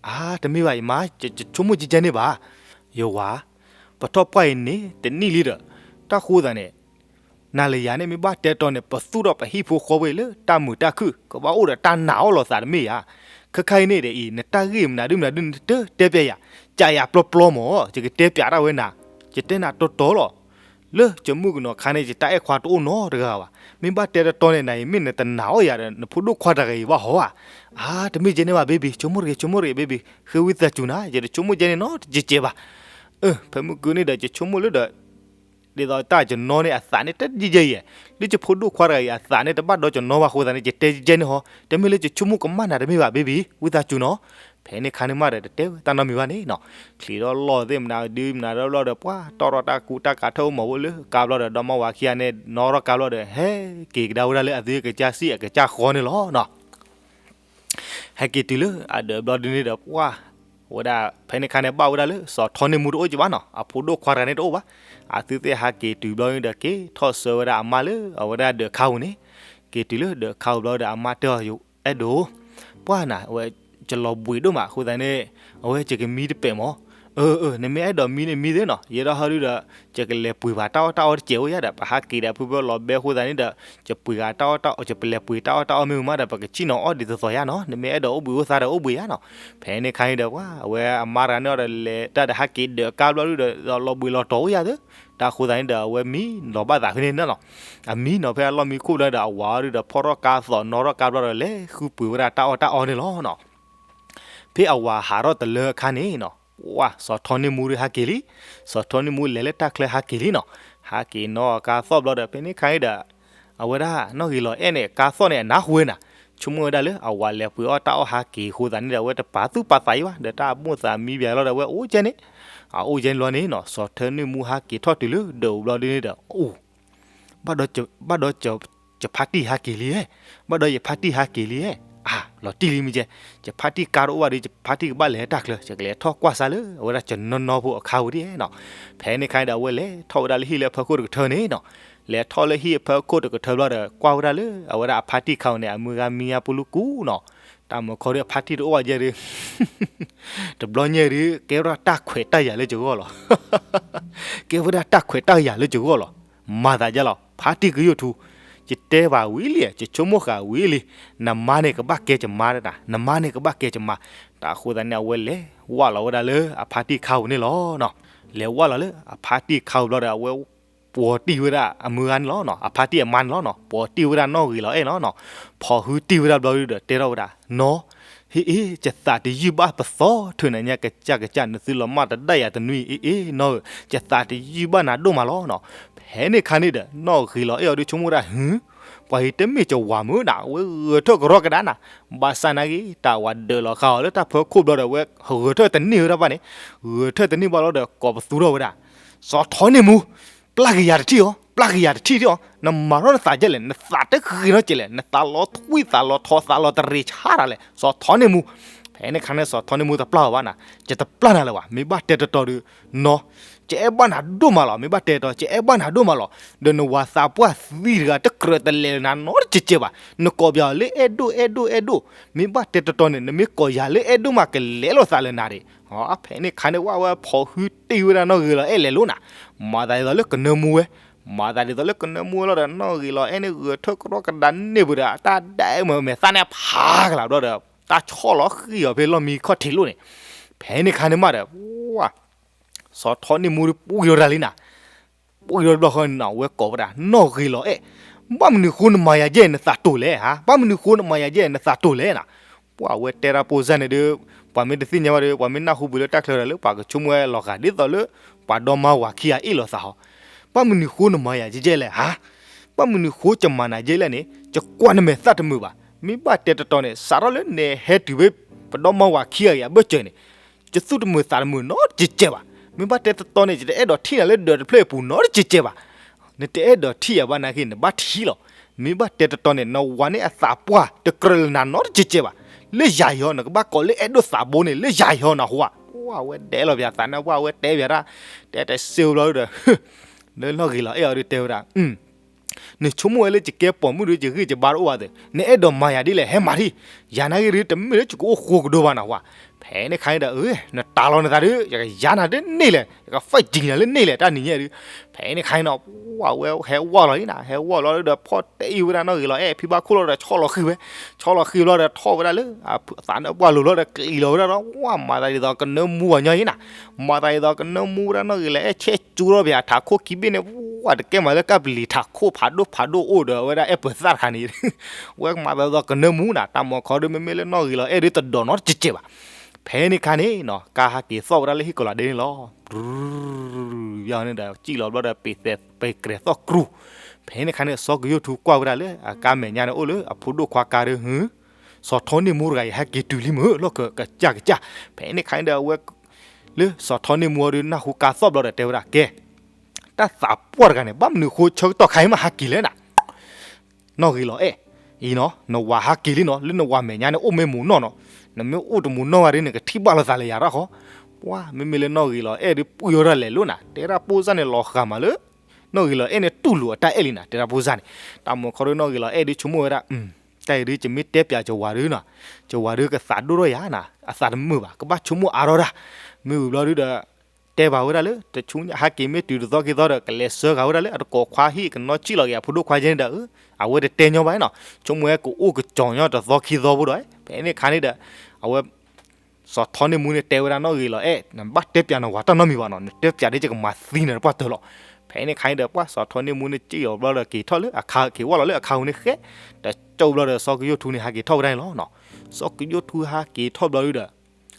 အါ တမ့ၢ်ဘၣ်ယမါ ယဆိကမိၣ်ကဲကဲန့ၣ်ဘၣ်, ယဝၤ ပထီၣ်ပှၢ်အံၤန့ၣ် တနံၣ်လံဒီး တၢ်ဃိသးန့ၣ် နၤလၢယၤန့ၣ် မ့ၢ်ဘၣ်တဲတီတီန့ၣ် ပသူၣ်ထီၣ်ပဟံၣ်ဖိဃီဖိအံၤလၢတၢ်မုာ်တၢ်ခုၣ် ကဘၣ်အိၣ်ဒီးတၢ်နာ်အီၣ်လီၤသးတမ့ၢ်ဧါ, ခဲခါအံၤန့ၣ်ဒီးအံၤ နတၢ်ဂ့ၢ်မနုၤဒုမနုၤဒု နတတဲပျဲယၤ, ကးယၤပျီပျီမး ယကတဲပျးတၢ်ဝဲနၤ, ယတဲနၤတီတီလီၤ, လၢယမုၣ်ကနီၤခါန့ၣ် ယတၢ်အဲၣ်ခွါတအိၣ်နီတဂၤဘၣ်, မ့ၢ်ဘၣ်တဲတီတီန့ၣ် နၤအံၤမ့ၢ်နတနာ်အီၣ်ယၤဒီး နဖိဒိၣ်ခွါတဂၤအံၤဘၣ်ဟီဧါ, အါ တမ့ၢ်ကဲန့ၣ်ဘၣ် baby ဆိကမိၣ်တဂ့ၤ ဆိကမိၣ်တဂ့ၤ baby ဃ့ဝံသးစူၤနၤ ယတဆိကမိၣ်ကဲန့ၣ်နီတစဲးစဲးဘၣ်, အၢ ဖဲမုၢ်ကုန့ၣ်ဒီး ယဆိကမိၣ်လၢဒီး ဒ်သိးတၢ်ယနီၢ်န့ၣ်အသးန့ၣ် တယဲၢ်ယဲၢ်, လၢယဖိဒိၣ်ခွါတဂၤအံၤအသးန့ၣ် တဘၣ်ဒီးယနီၢ်ဘၣ်အဃိသတးန့ၣ် ယတဲကဲန့ၣ်ဟီ, တမ့ၢ်လၢယဆိကမိၣ်ကမၣ်နၤတမ့ၢ်ဘၣ် baby ဝံသးစူၤနီၤ, ဖဲန့ၣ်ခါန့ၣ်မးဒီး တတဲဝဲတၢ်နီတမံၤဘၣ်န့ၣ်နီၤ, ချံးထီၣ်လီၢ်သ့ၣ်မနုၤဒုမနုၤဒီဘျီဒီး ပှၤတီၢ်ထီၣ်တၢ်ကူတၢ်ကၤထၢၣ်အိၣ်မၤဝဲလၢကါဘျီဒီး ဒီမါဝၤခံဂၤန့ၣ် နီၣ်ထီၣ်ကါဘျီဒီး ဟဲက့ၤကဒါဝဲဒၣ်လၢအသုကစၢ်စံၣ်အကစၢ်ဃီန့ၣ်လီၤနီၤ. ဟဲက့ၤတုၤလၢအဒၢးဘျီဒုန့ၣ်ဒီး ပှၢ်ဝဲဒၣ် ဖဲန့ၣ်ခါန့ၣ် ဘၣ်ဝဲဒၣ်လၢ စီၤထီန့ၢ်မူတအိၣ်ကဘၣ်နီၤ, အဖိဒိၣ်ခွါတဂၤန့ၣ်တအိၣ်ဘၣ်. အသုသ့ၣ်ဟဲက့ၤတုၤဘျီန့ၣ်ဒီး က့ၤထီၣ်ဆှၢဝဲဒၣ်အမါလၢအဝဲဒၣ်ဒၢးခါပူၤန့ၣ်, က့ၤတုၤလၢဒၢးခါပူၤဘျီဒီး အမါတဲအီၤ အဲၣ်ဒိး, ပှၢ်နၤ အဝဲ ယလီၤဘှံးဒိၣ်မး အဃိသတးန့ၣ် အဝဲယကမံတပဲာ်မး. အၢ အၢ နမ့ၢ်အဲၣ်ဒိးမံန့ၣ်မံသ့နီၤ, ယဲဒၣ်ဟီဒုဒီး ယကလဲၤပှ့ၤဘၣ်တၢ်အီၣ်တၢ်အီတစဲးအိၣ်ယၤဒီး ပဟဲက့ၤဒီးဖုဖုလီၤဘဲအဃိသတးန့ၣ်ဒီး ယပှ့ၤဂၤတၢ်အီၣ်တၢ်အီ ယပလဲၤပှ့ၤတၢ်အီၣ်တၢ်အီမ့ၢ်မးဒီး ပကစံၣ်နီၤအီၣ်ဒ်သိးသိးယၤနီၤ, နမ့ၢ်အဲၣ်ဒိးအိၣ်ဘှံးအိၣ်သါဒီးအိၣ်ဘှံးယၤနီၤ. ဖဲန့ၣ်ခါန့ၣ်ဒီး ပှၢ် အဝဲအမါတဂၤန့ၣ်ဒီးလဲၤတၢ်ဒီးဟဲက့ၤဒၢးကါဘျီဒုဒီး လီၤဘှံးလီၤတီၤအိၣ်ယၤသ့, တၢ်အဃိသတးန့ၣ်ဒီး အဝဲမံလီၤဘၣ်သးဖဲန့ၣ်နီၤ. အမံနီၤ ဖဲအလီၢ်မံခိၣ်ဘျီဒီး အဝၤအီၤဒုဒီး ဖီၣ်ထီၣ်ကါသိးနီၣ်ထီၣ်ကါဘျီဒီး လဲၤဃုပှ့ၤဝဲဒၣ်တၢ်အီၣ်တၢ်အီန့ၣ်လီၤနီၤ. ဖဲအဝၤဟးထီၣ်တလၢအခါန့ၣ်နီၤ, ပှၢ် စီၤထီန့ၢ်မူဒုဟဲက့ၤလံ. စီၤထီန့ၢ်မူလဲၤလၢတၢ်ချၢဟဲက့ၤလံနီၤ. ဟဲက့ၤနီၣ်ကါသိးဘျီဒီး ဖဲန့ၣ်ခါန့ၣ်ဒီး အဝဲဒၣ်နီၣ်ဂံၢ်လီၤအဲၣ်န့ၣ် ကါသိးန့ၣ် အနၢ်ဟူဝဲနၤ, ဆိကမိၣ်ဝဲဒၣ်လၢ အဝၤလဲၤပှ့ၤအီၣ်တၢ်အီၣ်ဟဲက့ၤအဃိသတးန့ၣ်ဒီး အဝဲတပာ်သူၣ်ပာ်သးအံၤဘၣ် ဒီးတၢ်မိၣ်သးမံဘၣ်လီၤဒီး အဝဲအိၣ်ကဲန့ၣ်, အအိၣ်ကဲန့ၣ်လီၤန့ၣ်နီၤ, စီၤထီန့ၢ်မူဟဲက့ၤထီၣ်တုၤလၢဒၢးပူၤဘျီဒုန့ၣ်ဒီး အိၣ် ဘၣ်ဒီး ယဖါတံၢ်ဟးက့ၤလံဧါ, ဘၣ်ဒီးယဖါတံၢ်ဟးက့ၤလံဧါ, အၢ လီၤတံၢ်လံမ့ၢ်ကဲ, ယဖါတံၢ်ကါတအိၣ်ဘၣ်ဒီး ယဖါတံၢ်ကဘၣ်လဲၤတၢ်ချၢ, ယကလဲၤထီၣ်ကွၢ်စၢ်လၢ အဝဲဒၣ်ကနီနီဖိအခါဝဲဒၣ်နီၤ. ဖဲန့ၣ်ခါန့ၣ်ဒီး အဝဲလဲၤထီၣ်ဝဲဒၣ်လၢဟံၣ်လၢအဖီခိၣ်တကထၢန့ၣ်နီၤ, လဲၤထီၣ်လၢဟံၣ်အဖီခိၣ်တကထၢဘျီဒီး ကွၢ်ဝဲဒၣ်လၢ အဝဲဒၣ်အဖါတံၢ်ခါအံၤန့ၣ် အမုၢ်ဂၤမံညါပူၤလူကူနီၤ, တၢ်မုၢ်ခီဒီးအဖါတံၢ်တအိၣ်ဘၣ်ယဲဒီး တဘျီညါဒီး ကဲဝဲဒၣ်တၢ်ခွဲးတၢ်ယာ်လၢယဂီၢ်လီၤ. ကဲဝဲဒၣ်တၢ်ခွဲးတၢ်ယာ်လၢယဂီၢ်လီၤ. မၤသးဒ်လဲၣ်, ဖါတံၢ်ကယိၣ်ထူ, ယတဲဘၣ်ဝံၤလံ, ယဆိကမိၣ်ဃာ်ဝံၤလံ, နမါန့ၣ်ကဘၣ်ကဲယမါဒၣ်, နမါန့ၣ်ကဘၣ်ကဲယမါ. တၢ်အဃိသတးန့ၣ် အဝဲလဲၤဝၢ်လီၤဝဲဒၣ်လၢအဖါတံၢ်ခါပူၤန့ၣ်လီၤ. လဲၤဝၢ်လီၤလၢအဖါတံၢ်ခါပူၤဘျီဒီး အဝဲ ပိာ်တံၢ်ဝဲဒၣ်အမုၢ်ဂၤန့ၣ်လီၤ, အဖါတံၢ်အမါန့ၣ်လီၤ, ပိာ်တံၢ်ဝဲဒၣ်နီၢ်ဂ့ၤလီၤအဲၣ်လီၤ. ဖီၣ်ဟုတံၢ်ဝဲဒၣ်ဘျီဒီး တဲထီၣ်ဝဲဒၣ်, နီၢ်, ဟ့ၣ်အ့ၣ် ယသးတယုၢ်ဘၣ်ပသီထုးနၤညါ ကစၢ်ကစၢ် နသုလီၤမၢ်တဒၣ်ယၤတနွံအံၤ, အ့ၣ်အ့ၣ် နီၢ်ဧၢ, ယသးတယုၢ်ဘၣ်နၤဒိၣ်မးလီၤနီၤ. ဖဲန့ၣ်ခါန့ၣ်ဒီး နီၢ်ဂ့ၤလီၤအဲၣ်အီၤဒီး ဆိကမိၣ်ဝဲဒၣ်, ဟ့ၣ်, ပှၤအံၤတမ့ၢ်ကဝၤမုၣ်နၤ, အဝဲဂဲၤထၢၣ်ကရီကဒါနၤ. ဘၣ်ဆၣ်နာ်က့ တၢ်ဝဲဒၢးလီၤဃာ်အီၤလၢတၢ်ဖီခိၣ်ဘျီဒီး အဝဲဂဲၤထၢၣ်တန့ၢ်ဝဲဒၣ်ဘၣ်န့ၣ်, ဂဲၤထၢၣ်တန့ၢ်ဘၣ်လီၤဒီး ကိးပသူထီၣ်ဝဲဒၣ်, စီၤထီန့ၢ်မူ, ပျၢ်က့ၤယၤတထံၣ်အီၤ, ပျၢ်က့ၤယၤတထံၣ်အီၤ, နမၤထီၣ်နသးဒ်လဲၣ်, နသးတဂ့ၤနီတစဲးလဲၣ်, နသးလီၤထွံၣ်သးလီၤထီ သးလီၤတရံးဆါတၢ်လဲၣ်, စီၤထီန့ၢ်မူ. ဖဲန့ၣ်ခါန့ၣ် စီၤထီန့ၢ်မူတပျၢ်အီၤဘၣ်နၤ, ယတပျၢ်နၤလၢၤဘၣ်, မ့ၢ်ဘၣ်တဲတတီၤဒီး, နီၢ်, ယအဲၣ်ဘၣ်နၤဒိၣ်မးလီၤ, မ့ၢ်ဘၣ်တဲတတီၤ ယအဲၣ်ဘၣ်နၤဒိၣ်မးလီၤ, ဒီးနဝၤသးပှၢ်သံတဂၤတကြၢးတလဲၤလၢနၤနီတစဲးကဲးဘၣ်, နကိးပှၤအီၤလၢအဲၣ်ဒိၣ်အဲၣ်ဒိၣ်အဲၣ်ဒိၣ်, မ့ၢ်ဘၣ်တဲတတီၤန့ၣ် နမ့ၢ်ကိးယၤလၢအဲၣ်ဒိၣ်မး ကလဲၤလိာ်သးလၢနၤဒၣ်. ဖဲန့ၣ်ခါန့ၣ် ဝဲဝဲဖီၣ်ဟုတံၢ်ဝဲဒၣ်နီၢ်ဂ့ၤလီၤအဲၣ်လဲၤလိာ်နၤ, မၤသးဒ်သိးလၢကနၢမူဝဲ, မၤသးဒ်သိးလၢကနၢမူဝဲလီၤဒီး နီၢ်ဂ့ၤလီၤအဲၣ်န့ၣ် ဂဲၤထၢၣ်ကရီကဒါန့ၢ်ပူၤဒီး တၢ်ဒၣ်အဲၣ်မၤမဲာ်သၣ်န့ၣ် ဖးကလာ်ဘျီဒီး တၢ်ဆီၣ်လီၤဃံၤအီၤဖဲလီၢ်မံခီၣ်ထံးလိၣ်န့ၣ်. ဖဲန့ၣ်ခါန့ၣ်မးဒီး ဝဲ စီၤထီန့ၢ်မူဒီး ပှံၢ်ထီၣ်တၢ်လံနၤ, ပှံၢ်ထီၣ်တဘျီဃီန့ၣ်နီၤ ဝဲကိးဝဲဒၣ် နီၢ်ဂ့ၤလီၤအဲၣ်, ဘၣ်မနုၤဃိနမၤယၤယဲၢ်နသးတိာ်လဲၣ်ဧါ, ဘၣ်မနုၤဃိနမၤယၤယဲၢ်နသးတိာ်လဲၣ်နၤ. ပှၤဝဲတဲတၢ်ပိၢ်စၢ်န့ၣ်ဒီး ပှၤမ့ၢ်တသ့ၣ်ညါဘၣ်ဒီး ပှၤမ့ၢ်နၢ်ဟူပှဲၤလၢတၢ်ချၢဒီး လၢပှၤကဆိကမိၣ်ဝဲလီၤဂာ်ဒ်သိးလၢ ပှၤဒီမါဝၤခံဂၤအ့ၣ်လိာ်သးဟီ, ဘၣ်မနုၤဃိနမၤယၤယဲၢ်ယဲၢ်လဲၣ်ဧါ, ဘၣ်မနုၤဃိယမၤနၤယဲၢ်လဲၣ်န့ၣ် ယကွၢ်နမဲာ်သၣ်တမုာ်ဘၣ်, မ့ၢ်ဘၣ်တဲတတီၤန့ၣ် စးထီၣ်လၢနဟဲတုၤဖဲ ပဒီမါဝၤခံဂၤအံၤအဘၢၣ်စၢၤန့ၣ် ယသူၣ်တမုာ်သးတမုာ်နီတစဲးကဲးဘၣ်, မ့ၢ်ဘၣ်တဲတတီၤန့ၣ် ယတအဲၣ်ဒိးထံၣ်နၤလၢဒၢးတဖျၢၣ်အပူၤနီတစဲးကဲးဘၣ်. နတအဲၣ်ဒိးထံၣ်ယၤဘၣ်နာ်က့ နဘၣ်ထံၣ်လီၤ. မ့ၢ်ဘၣ်တဲတတီၤန့ၣ် နဝၤန့ၣ်အသးပှၢ်တကြၢးလၢနၤနီတစဲးကဲးဘၣ်. လၢယၤအံၤဟီ နကဘၣ်ကိးလၢအဲၣ်ဒိၣ်သးဘိန့ၣ် လၢယၤအံၤဟီနဟူဧါ. ပှၤဝဲဒဲးလီၤပၠးသးန့ၣ် ပှၤဝဲတဲပၠးတၢ်, တဲတစ့ဘျီဒီး လၢနီၢ်ဂ့ၤလီၤအဲၣ်အီၤဒီးတဲဝဲဒၣ် နဆိကမိၣ်ဝဲလၢယကဲပိာ်မုၣ်ဒီး ယဂံၢ်ယဘါတအိၣ်ဘၣ်သ့ၣ်, နအဲၣ်ဒိးမၤယၤဒ်လဲၣ် ဟဲမၤထံၣ်, ယၤနာ်က့ဒီး တမ့ၢ်လၢယကအိၣ်ဃိကဒိဘၣ်နဟူဧါ. ဖဲန့ၣ်ခါန့ၣ်ဒီး နတၢ်လီၤနသးဒီး ယကယၤနၤလၢန့ၣ်လဲၣ်, ယက fight နၤလၢန့ၣ်လဲၣ် တၢ်နံၤညါဒီး. ဖဲန့ၣ်ခါန့ၣ်နီၤ ပှၤဝဲဟဲဝီၢ်လီၤလံနၤ, ဟဲဝီၢ်လီၤဒီး ဖီၣ်တဲအံၤဝဲဒၣ်နီၢ်ဂ့ၤလီၤအဲၣ်ဖံဘၣ်ခိၣ်လီၤဒီး ဆီၣ်လီၤဃံၤဝဲ, ဆီၣ်လီၤဃံၤဘျီဒီး ထီၣ်ဝဲဒၣ်လၢ သးနၢပှၢ်လိၤလီၤဒီး ကျံၤလီၤဝဲဒၣ်ဒီး ဝဲမၤသးဒ်သိးကနၢမူအီၤညီအံၤနၤ, မၤသးဒ်သိးကနၢမူဝဲဒၣ်နီၢ်ဂ့ၤလီၤအဲၣ် ဆဲးကၠူထီၣ်ပၠးထးခိၣ်ခံဘ့ၣ်န့ၣ် ဝဲတကဲမးလၢကပလံၤထးခိၣ်ဖးဒိၣ်ဖးဒိၣ်အိၣ်ဒီး အဝဲဒၣ်အဲၣ်ပၢၤသၣ်တခါန့ၣ် ဝဲမၤသးဒ်သိးကနၢမူနၤ, တၢ်မၤခီဒီး မ့မ့ၢ်လၢနီၢ်ဂ့ၤလီၤအဲၣ်ဒီး တဒိးနီတစဲးကဲးဘၣ်. ဖဲန့ၣ်ခါန့ၣ်နီၤ ကါဟးက့ၤသီၣ်ဝဲဒၣ်လၢဟံၣ်ကီၤလၤဒ့န့ၣ်လီၤ. ဘျီန့ၣ်ဒီး စံၣ်လီၤဘျီဒီး ပ့ၤသဲးပ့ၤကြဲၤသီၣ်ကြူၢ်. ဖဲန့ၣ်ခါန့ၣ် စီၤကယိၣ်ထူကွၢ်ဝဲဒၣ်လၢ အကါမဲာ်ညါန့ၣ်အိၣ်လၢအဖိဒိၣ်ခွါကါဒီး ဟ့ၣ်, စီၤထီန့ၢ်မူတဂၤအံၤ ဟဲက့ၤတုၤလံမ့ၢ် လီၢ်ကကစၢ်ကစၢ်. ဖဲန့ၣ်ခါန့ၣ်ဒီး အဝဲ လၢစီၤထီန့ၢ်မူအီၤဒီး နၢ်ဟူကါသီၣ်ဘျီဒီး တဲဝဲဒၣ် ကဲ, တၢ်သးပှၢ်တဂၤန့ၣ် ဘၣ်မနုၤဃိဆၢကတီၢ်ခါအံၤမးဟးက့ၤလဲၣ်နၤ နီၢ်ဂ့ၤလီၤအဲၣ်, အံၤနီၤ နဝၤဟးက့ၤလံနီၤ, လၢနဝၤမဲာ်ညါန့ၣ် အိၣ်မ့ၢ်မူနီၢ်နီၤ, နမ့ၢ်အိၣ်တမူနီၢ်ဘၣ်ဒီး နကထံၣ်ဘၣ်လိာ်သးလၢယၤတၢ်ဃီ. ပှၤ မ့မ့ၢ်လၢနီၢ်ဂ့ၤလီၤအဲၣ်ဒီး ပှံၢ်ဝဲဒၣ်လဲၤလိာ်နၤ, တဲဒၣ်ပိၢ်စၢ်န့ၣ် လီၤဃာ်မးလၢ နီၢ်ဂ့ၤလီၤအဲၣ်န့ၣ် တူၢ်လိာ်အတၢ်အဲၣ်လံနၤ, တဲဒၣ်ပိၢ်စၢ်န့ၣ်. တၢ်မၤခီဒီးနီၢ်ဂ့ၤလီၤအဲၣ်ဒီး ဆိကမိၣ်ဝဲဒၣ် တၢ်အံၤဒုး ယမ့ၢ်တဲပၠးကဝၤဒုးနီၤ, ကဝၤဒုးကသးဒိၣ်ထီၣ်ယၤနၤ, အသးတမုာ်ဘၣ်, ကဘၣ်ဆိကမိၣ်အါထီၣ်တၢ်, မ့ၢ်ဝံၤဘျီဒုးဒီး တဲဘၣ်ဝဲဒၣ်လၢ တဆူညါဟးက့ၤမ့ၢ်တုၤတသီခံသီဒီး ကလဲၤဆှၢဃာ်ဝဲဒၣ်လၢအတကိးခွါဟံၣ် ကနီၣ်စံၣ်လီၤက့ၤအဖိဒိၣ်ခွါယဲန့ၣ်ဒီး အဝဲတတဲညီဘၣ်နီၤ, ဆိကမိၣ်ဝဲကအိၣ်ကစီၤညီ တသီခံသီဖိဒီး ဖဲန့ၣ်ခါန့ၣ်ဒီး အဝဲ စီၤထီန့ၢ်မူန့ၣ်တဲဝဲဒၣ်နီၢ်ဂ့ၤလီၤအဲၣ် နဘၣ်တဲပၠးနဝၤတၢ်နီတမံၤဘၣ်နီၤ, နတဲပၠးဒီး ယကမၤသံနၤတပှၢ်တၢၢ်လီၤ. ဖဲန့ၣ်ခါန့ၣ်ဒီး ပှၤစီၤထီန့ၢ်မူန့ၣ်စံၣ်လီၤဘျီဒီး က့ၤထီၣ်လၢအခါ က့ၤဝဲလီၤလၢအခါပူၤန့ၣ်ဃဲ, တကၠိဘျီဒီး စီၤကယိၣ်ထူန့ၣ် ဟးက့ၤထီၣ်ဝဲဒၣ်န့ၣ်လီၤ. စီၤကယိၣ်ထူဟးက့ၤထီၣ်ဘျီဒုးဒီး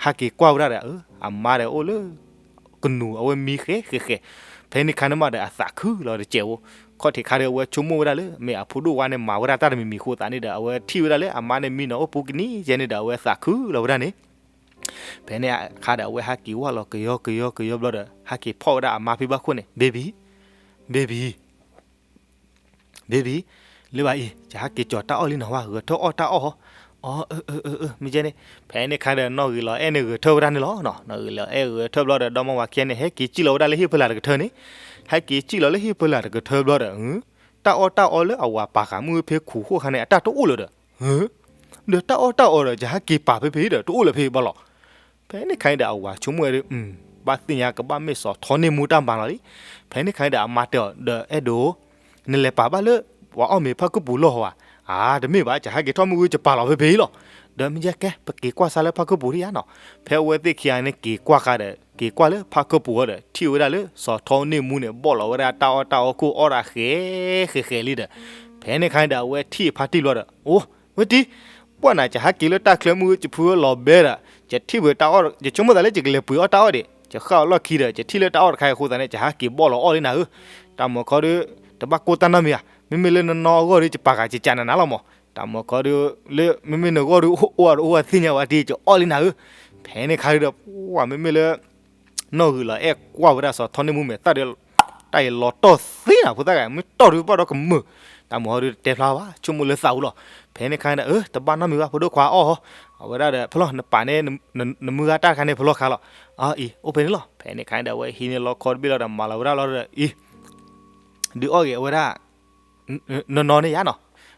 ဟးက့ၤကွၢ်ဝဲဒၣ်ဒီး အမါဒီးအိၣ်လၢ ကနူၤ အဝဲမံဃဲဃဲဃဲ, ဖဲန့ၣ်ခါန့ၣ်မးဒီး အသးခုလီၤတစဲးဖိ, ခီၣ်ထံးခါဒီး အဝဲဆိကမိၣ်ဝဲဒၣ်လၢ မ့ၢ်အဖိဒိၣ်ဝါန့ၣ် မၤဝဲဒၣ်တၢ်တမံၤမံၤအဃိသတးန့ၣ်ဒီး အဝဲထံၣ်ဝဲဒၣ်လၢ အမါန့ၣ်မံနီၤအိၣ်ပူၤကနံၤယဲန့ၣ်ဒီး အဝဲသးခုလီၤဝဲဒၣ်န့ၣ်. ဖဲန့ၣ်အခါဒီး အဝဲဟးက့ၤဝဲလီၤကယီကယီကယီဘျီဒီး ဟးက့ၤဖီၣ်ဝဲဒၣ်အမါဖံဘၣ်ခိၣ်န့ၣ် baby, baby baby, လၢဘၣ်အံၤ ယဟဲက့ၤကၠီၤတၢ်အီၣ်လံနၤဝဲ ဂဲၤထၢၣ်အီၣ်တၢ်အီၣ်ဟီ, အၢ မ့ၢ်ကဲန့ၣ်, ဖဲန့ၣ်ခါဒီး နီၢ်ဂ့ၤလီၤအဲၣ်န့ၣ်ဂဲၤထၢၣ်ဝဲဒၣ်န့ၣ်လီၤနီၤ, နီၢ်ဂ့ၤလီၤအဲၣ်ဂဲၤထၢၣ်ဘျီဒီး ဒီမါဝၤခံဂၤန့ၣ် ဟဲက့ၤစံၣ်လီၤဝဲဒၣ်လၢဟံၣ်ဖီလာ်တကထၢန့ၣ်, ဟဲက့ၤစံၣ်လီၤလၢဟံၣ်ဖီလာ်တကထၢဘျီဒီး တၢ်အီၣ်တၢ်အီလၢအဝၤပာ်ဃာ်မုၢ်ဖဲခူၣ်ဃိၣ်ခါန့ၣ် အတၢ်တအိၣ်လၢၤဒီး, ဒီးတၢ်အီၣ်တၢ်အီဒီး ယဟဲက့ၤပာ်ဖဲဖဲဒီး တအိၣ်လၢၤဖဲဘၣ်လီၤ. ဖဲန့ၣ်ခါန့ၣ်ဒီး အဝၤဆိကမိၣ်ဝဲဒီး ဘၣ်သ့ၣ်ညါကဘၣ်မ့ၢ်စီၤထီန့ၢ်မူတၢ်မၤလီၤလံ. ဖဲန့ၣ်ခါန့ၣ်ဒီး အမါတဲအီၤဒီး အဲၣ်ဒိး, နလဲၤပာ်ဘၣ်လၢ ပှၤအီၣ်မ့ၤဖးခၢၣ်ပူၤလီၢ်ဟီဧါ. အါ တမ့ၢ်ဘၣ် ယဟဲက့ၤထီၣ်မုၢ်ဂီၤ ယပာ်လီၤဖဲဖဲအံၤလီၤ. ဒီးမ့ၢ်ကဲ ပက့ၤကွၢ်စါလၢဖးခၢၣ်ပူၤဒ်ယါနီၤ. ဖဲအဝဲသ့ၣ်ခံဂၤန့ၣ်က့ၤကွၢ်ဃာ်ဒီး က့ၤကွၢ်လၢဖးခၢၣ်ပူၤအီၤဒီး ထံၣ်ဝဲဒၣ်လၢ စီၤထီန့ၢ်မူန့ၣ် ဘီၣ်လီၤဝဲဒၣ်တၢ်အီၣ်တၢ်အီခိၣ်အီၣ်ဒၣ်ဃဲဃဲဃဲလံဒီး, ဖဲန့ၣ်ခါန့ၣ်ဒီး အဝဲထံၣ်ဖါတံၢ်ဘျီဒီး အိၣ် ဝဲတံၢ်, ပှၢ်နၤ ယဟဲက့ၤလၢတၢ်ချၢမုၢ်ဂီၤ ယဖုလီၤဘဲဒီး ယထံၣ်ဝဲတၢ်အီၣ် ယဆိကမိၣ်သးလၢယကလဲၤပှ့ၤအီၣ်တၢ်အီၣ်ဒံး ယဃၣ်အီၤလီၢ်ခံဒီး ယထံၣ်လၢတၢ်အီၣ်တခါအံၤအဃိသတးန့ၣ် ယဟဲက့ၤဘီၣ်လီၤအီၣ်လံနၤဧၢ. တၢ်မၤခီဒီး တဘၣ်ကိၢ်တၢ်နီတမံၤဧါ, မ့မ့ၢ်လၢနနီအဂီၢ်ဒီး ယပာ်ဃာ်ကကးနၤနၤလီၤမး. တၢ်မၤခီဒီး လၢမ့မ့ၢ်နဂီၢ်ဒီး အိၣ်အီၣ်တအိၣ်အသ့ၣ်ညါဝဲတံၢ် ယအီၣ်လံနၤဧၢ. ဖဲန့ၣ်ခါဒီး ပှၢ်မ့မ့ၢ်လၢ နီၢ်ဂ့ၤလီၤအဲၣ်ကွၢ်ဝဲဒၣ်စီၤထီန့ၢ်မူမဲာ်သၣ်ဒီး တၢ်အံၤလီၤတီၢ်သ့နၤ ဖိသၣ်ဂၤ မ့ၢ်တီၢ်ဒုးဘၣ်ဒီးကမုာ်, တၢ်မၤခီဒီးတတဲဖျါဘၣ် ဆိကမိၣ်လၢသးအူလီၤ. ဖဲန့ၣ်ခါန့ၣ်ဒီး အၢ တဘၣ်နီတမံၤဘၣ် ဖိဒိၣ်ခွါအီၣ်ဟီ, အဝဲဒၣ်ဒီး ဖဲလီၤ နပာ်န့ၢ် နမုၢ်ဂၤတၢ်တခါန့ၣ် ဖဲလီၤခါလီၤ. အအံၤ အိၣ်ဖဲန့ၣ်လီၤ. ဖဲန့ၣ်ခါန့ၣ်ဒီး အဝဲဟံးန့ၢ်လီခီတဘ့ၣ်လီၤဒီး မၤလီၤဝဲဒၣ်လီၤဒီး အံၤ ဒုးအီၣ်က့ၤအဝဲဒၣ် နီၢ်နီၢ်န့ၣ်ယါနီၤ,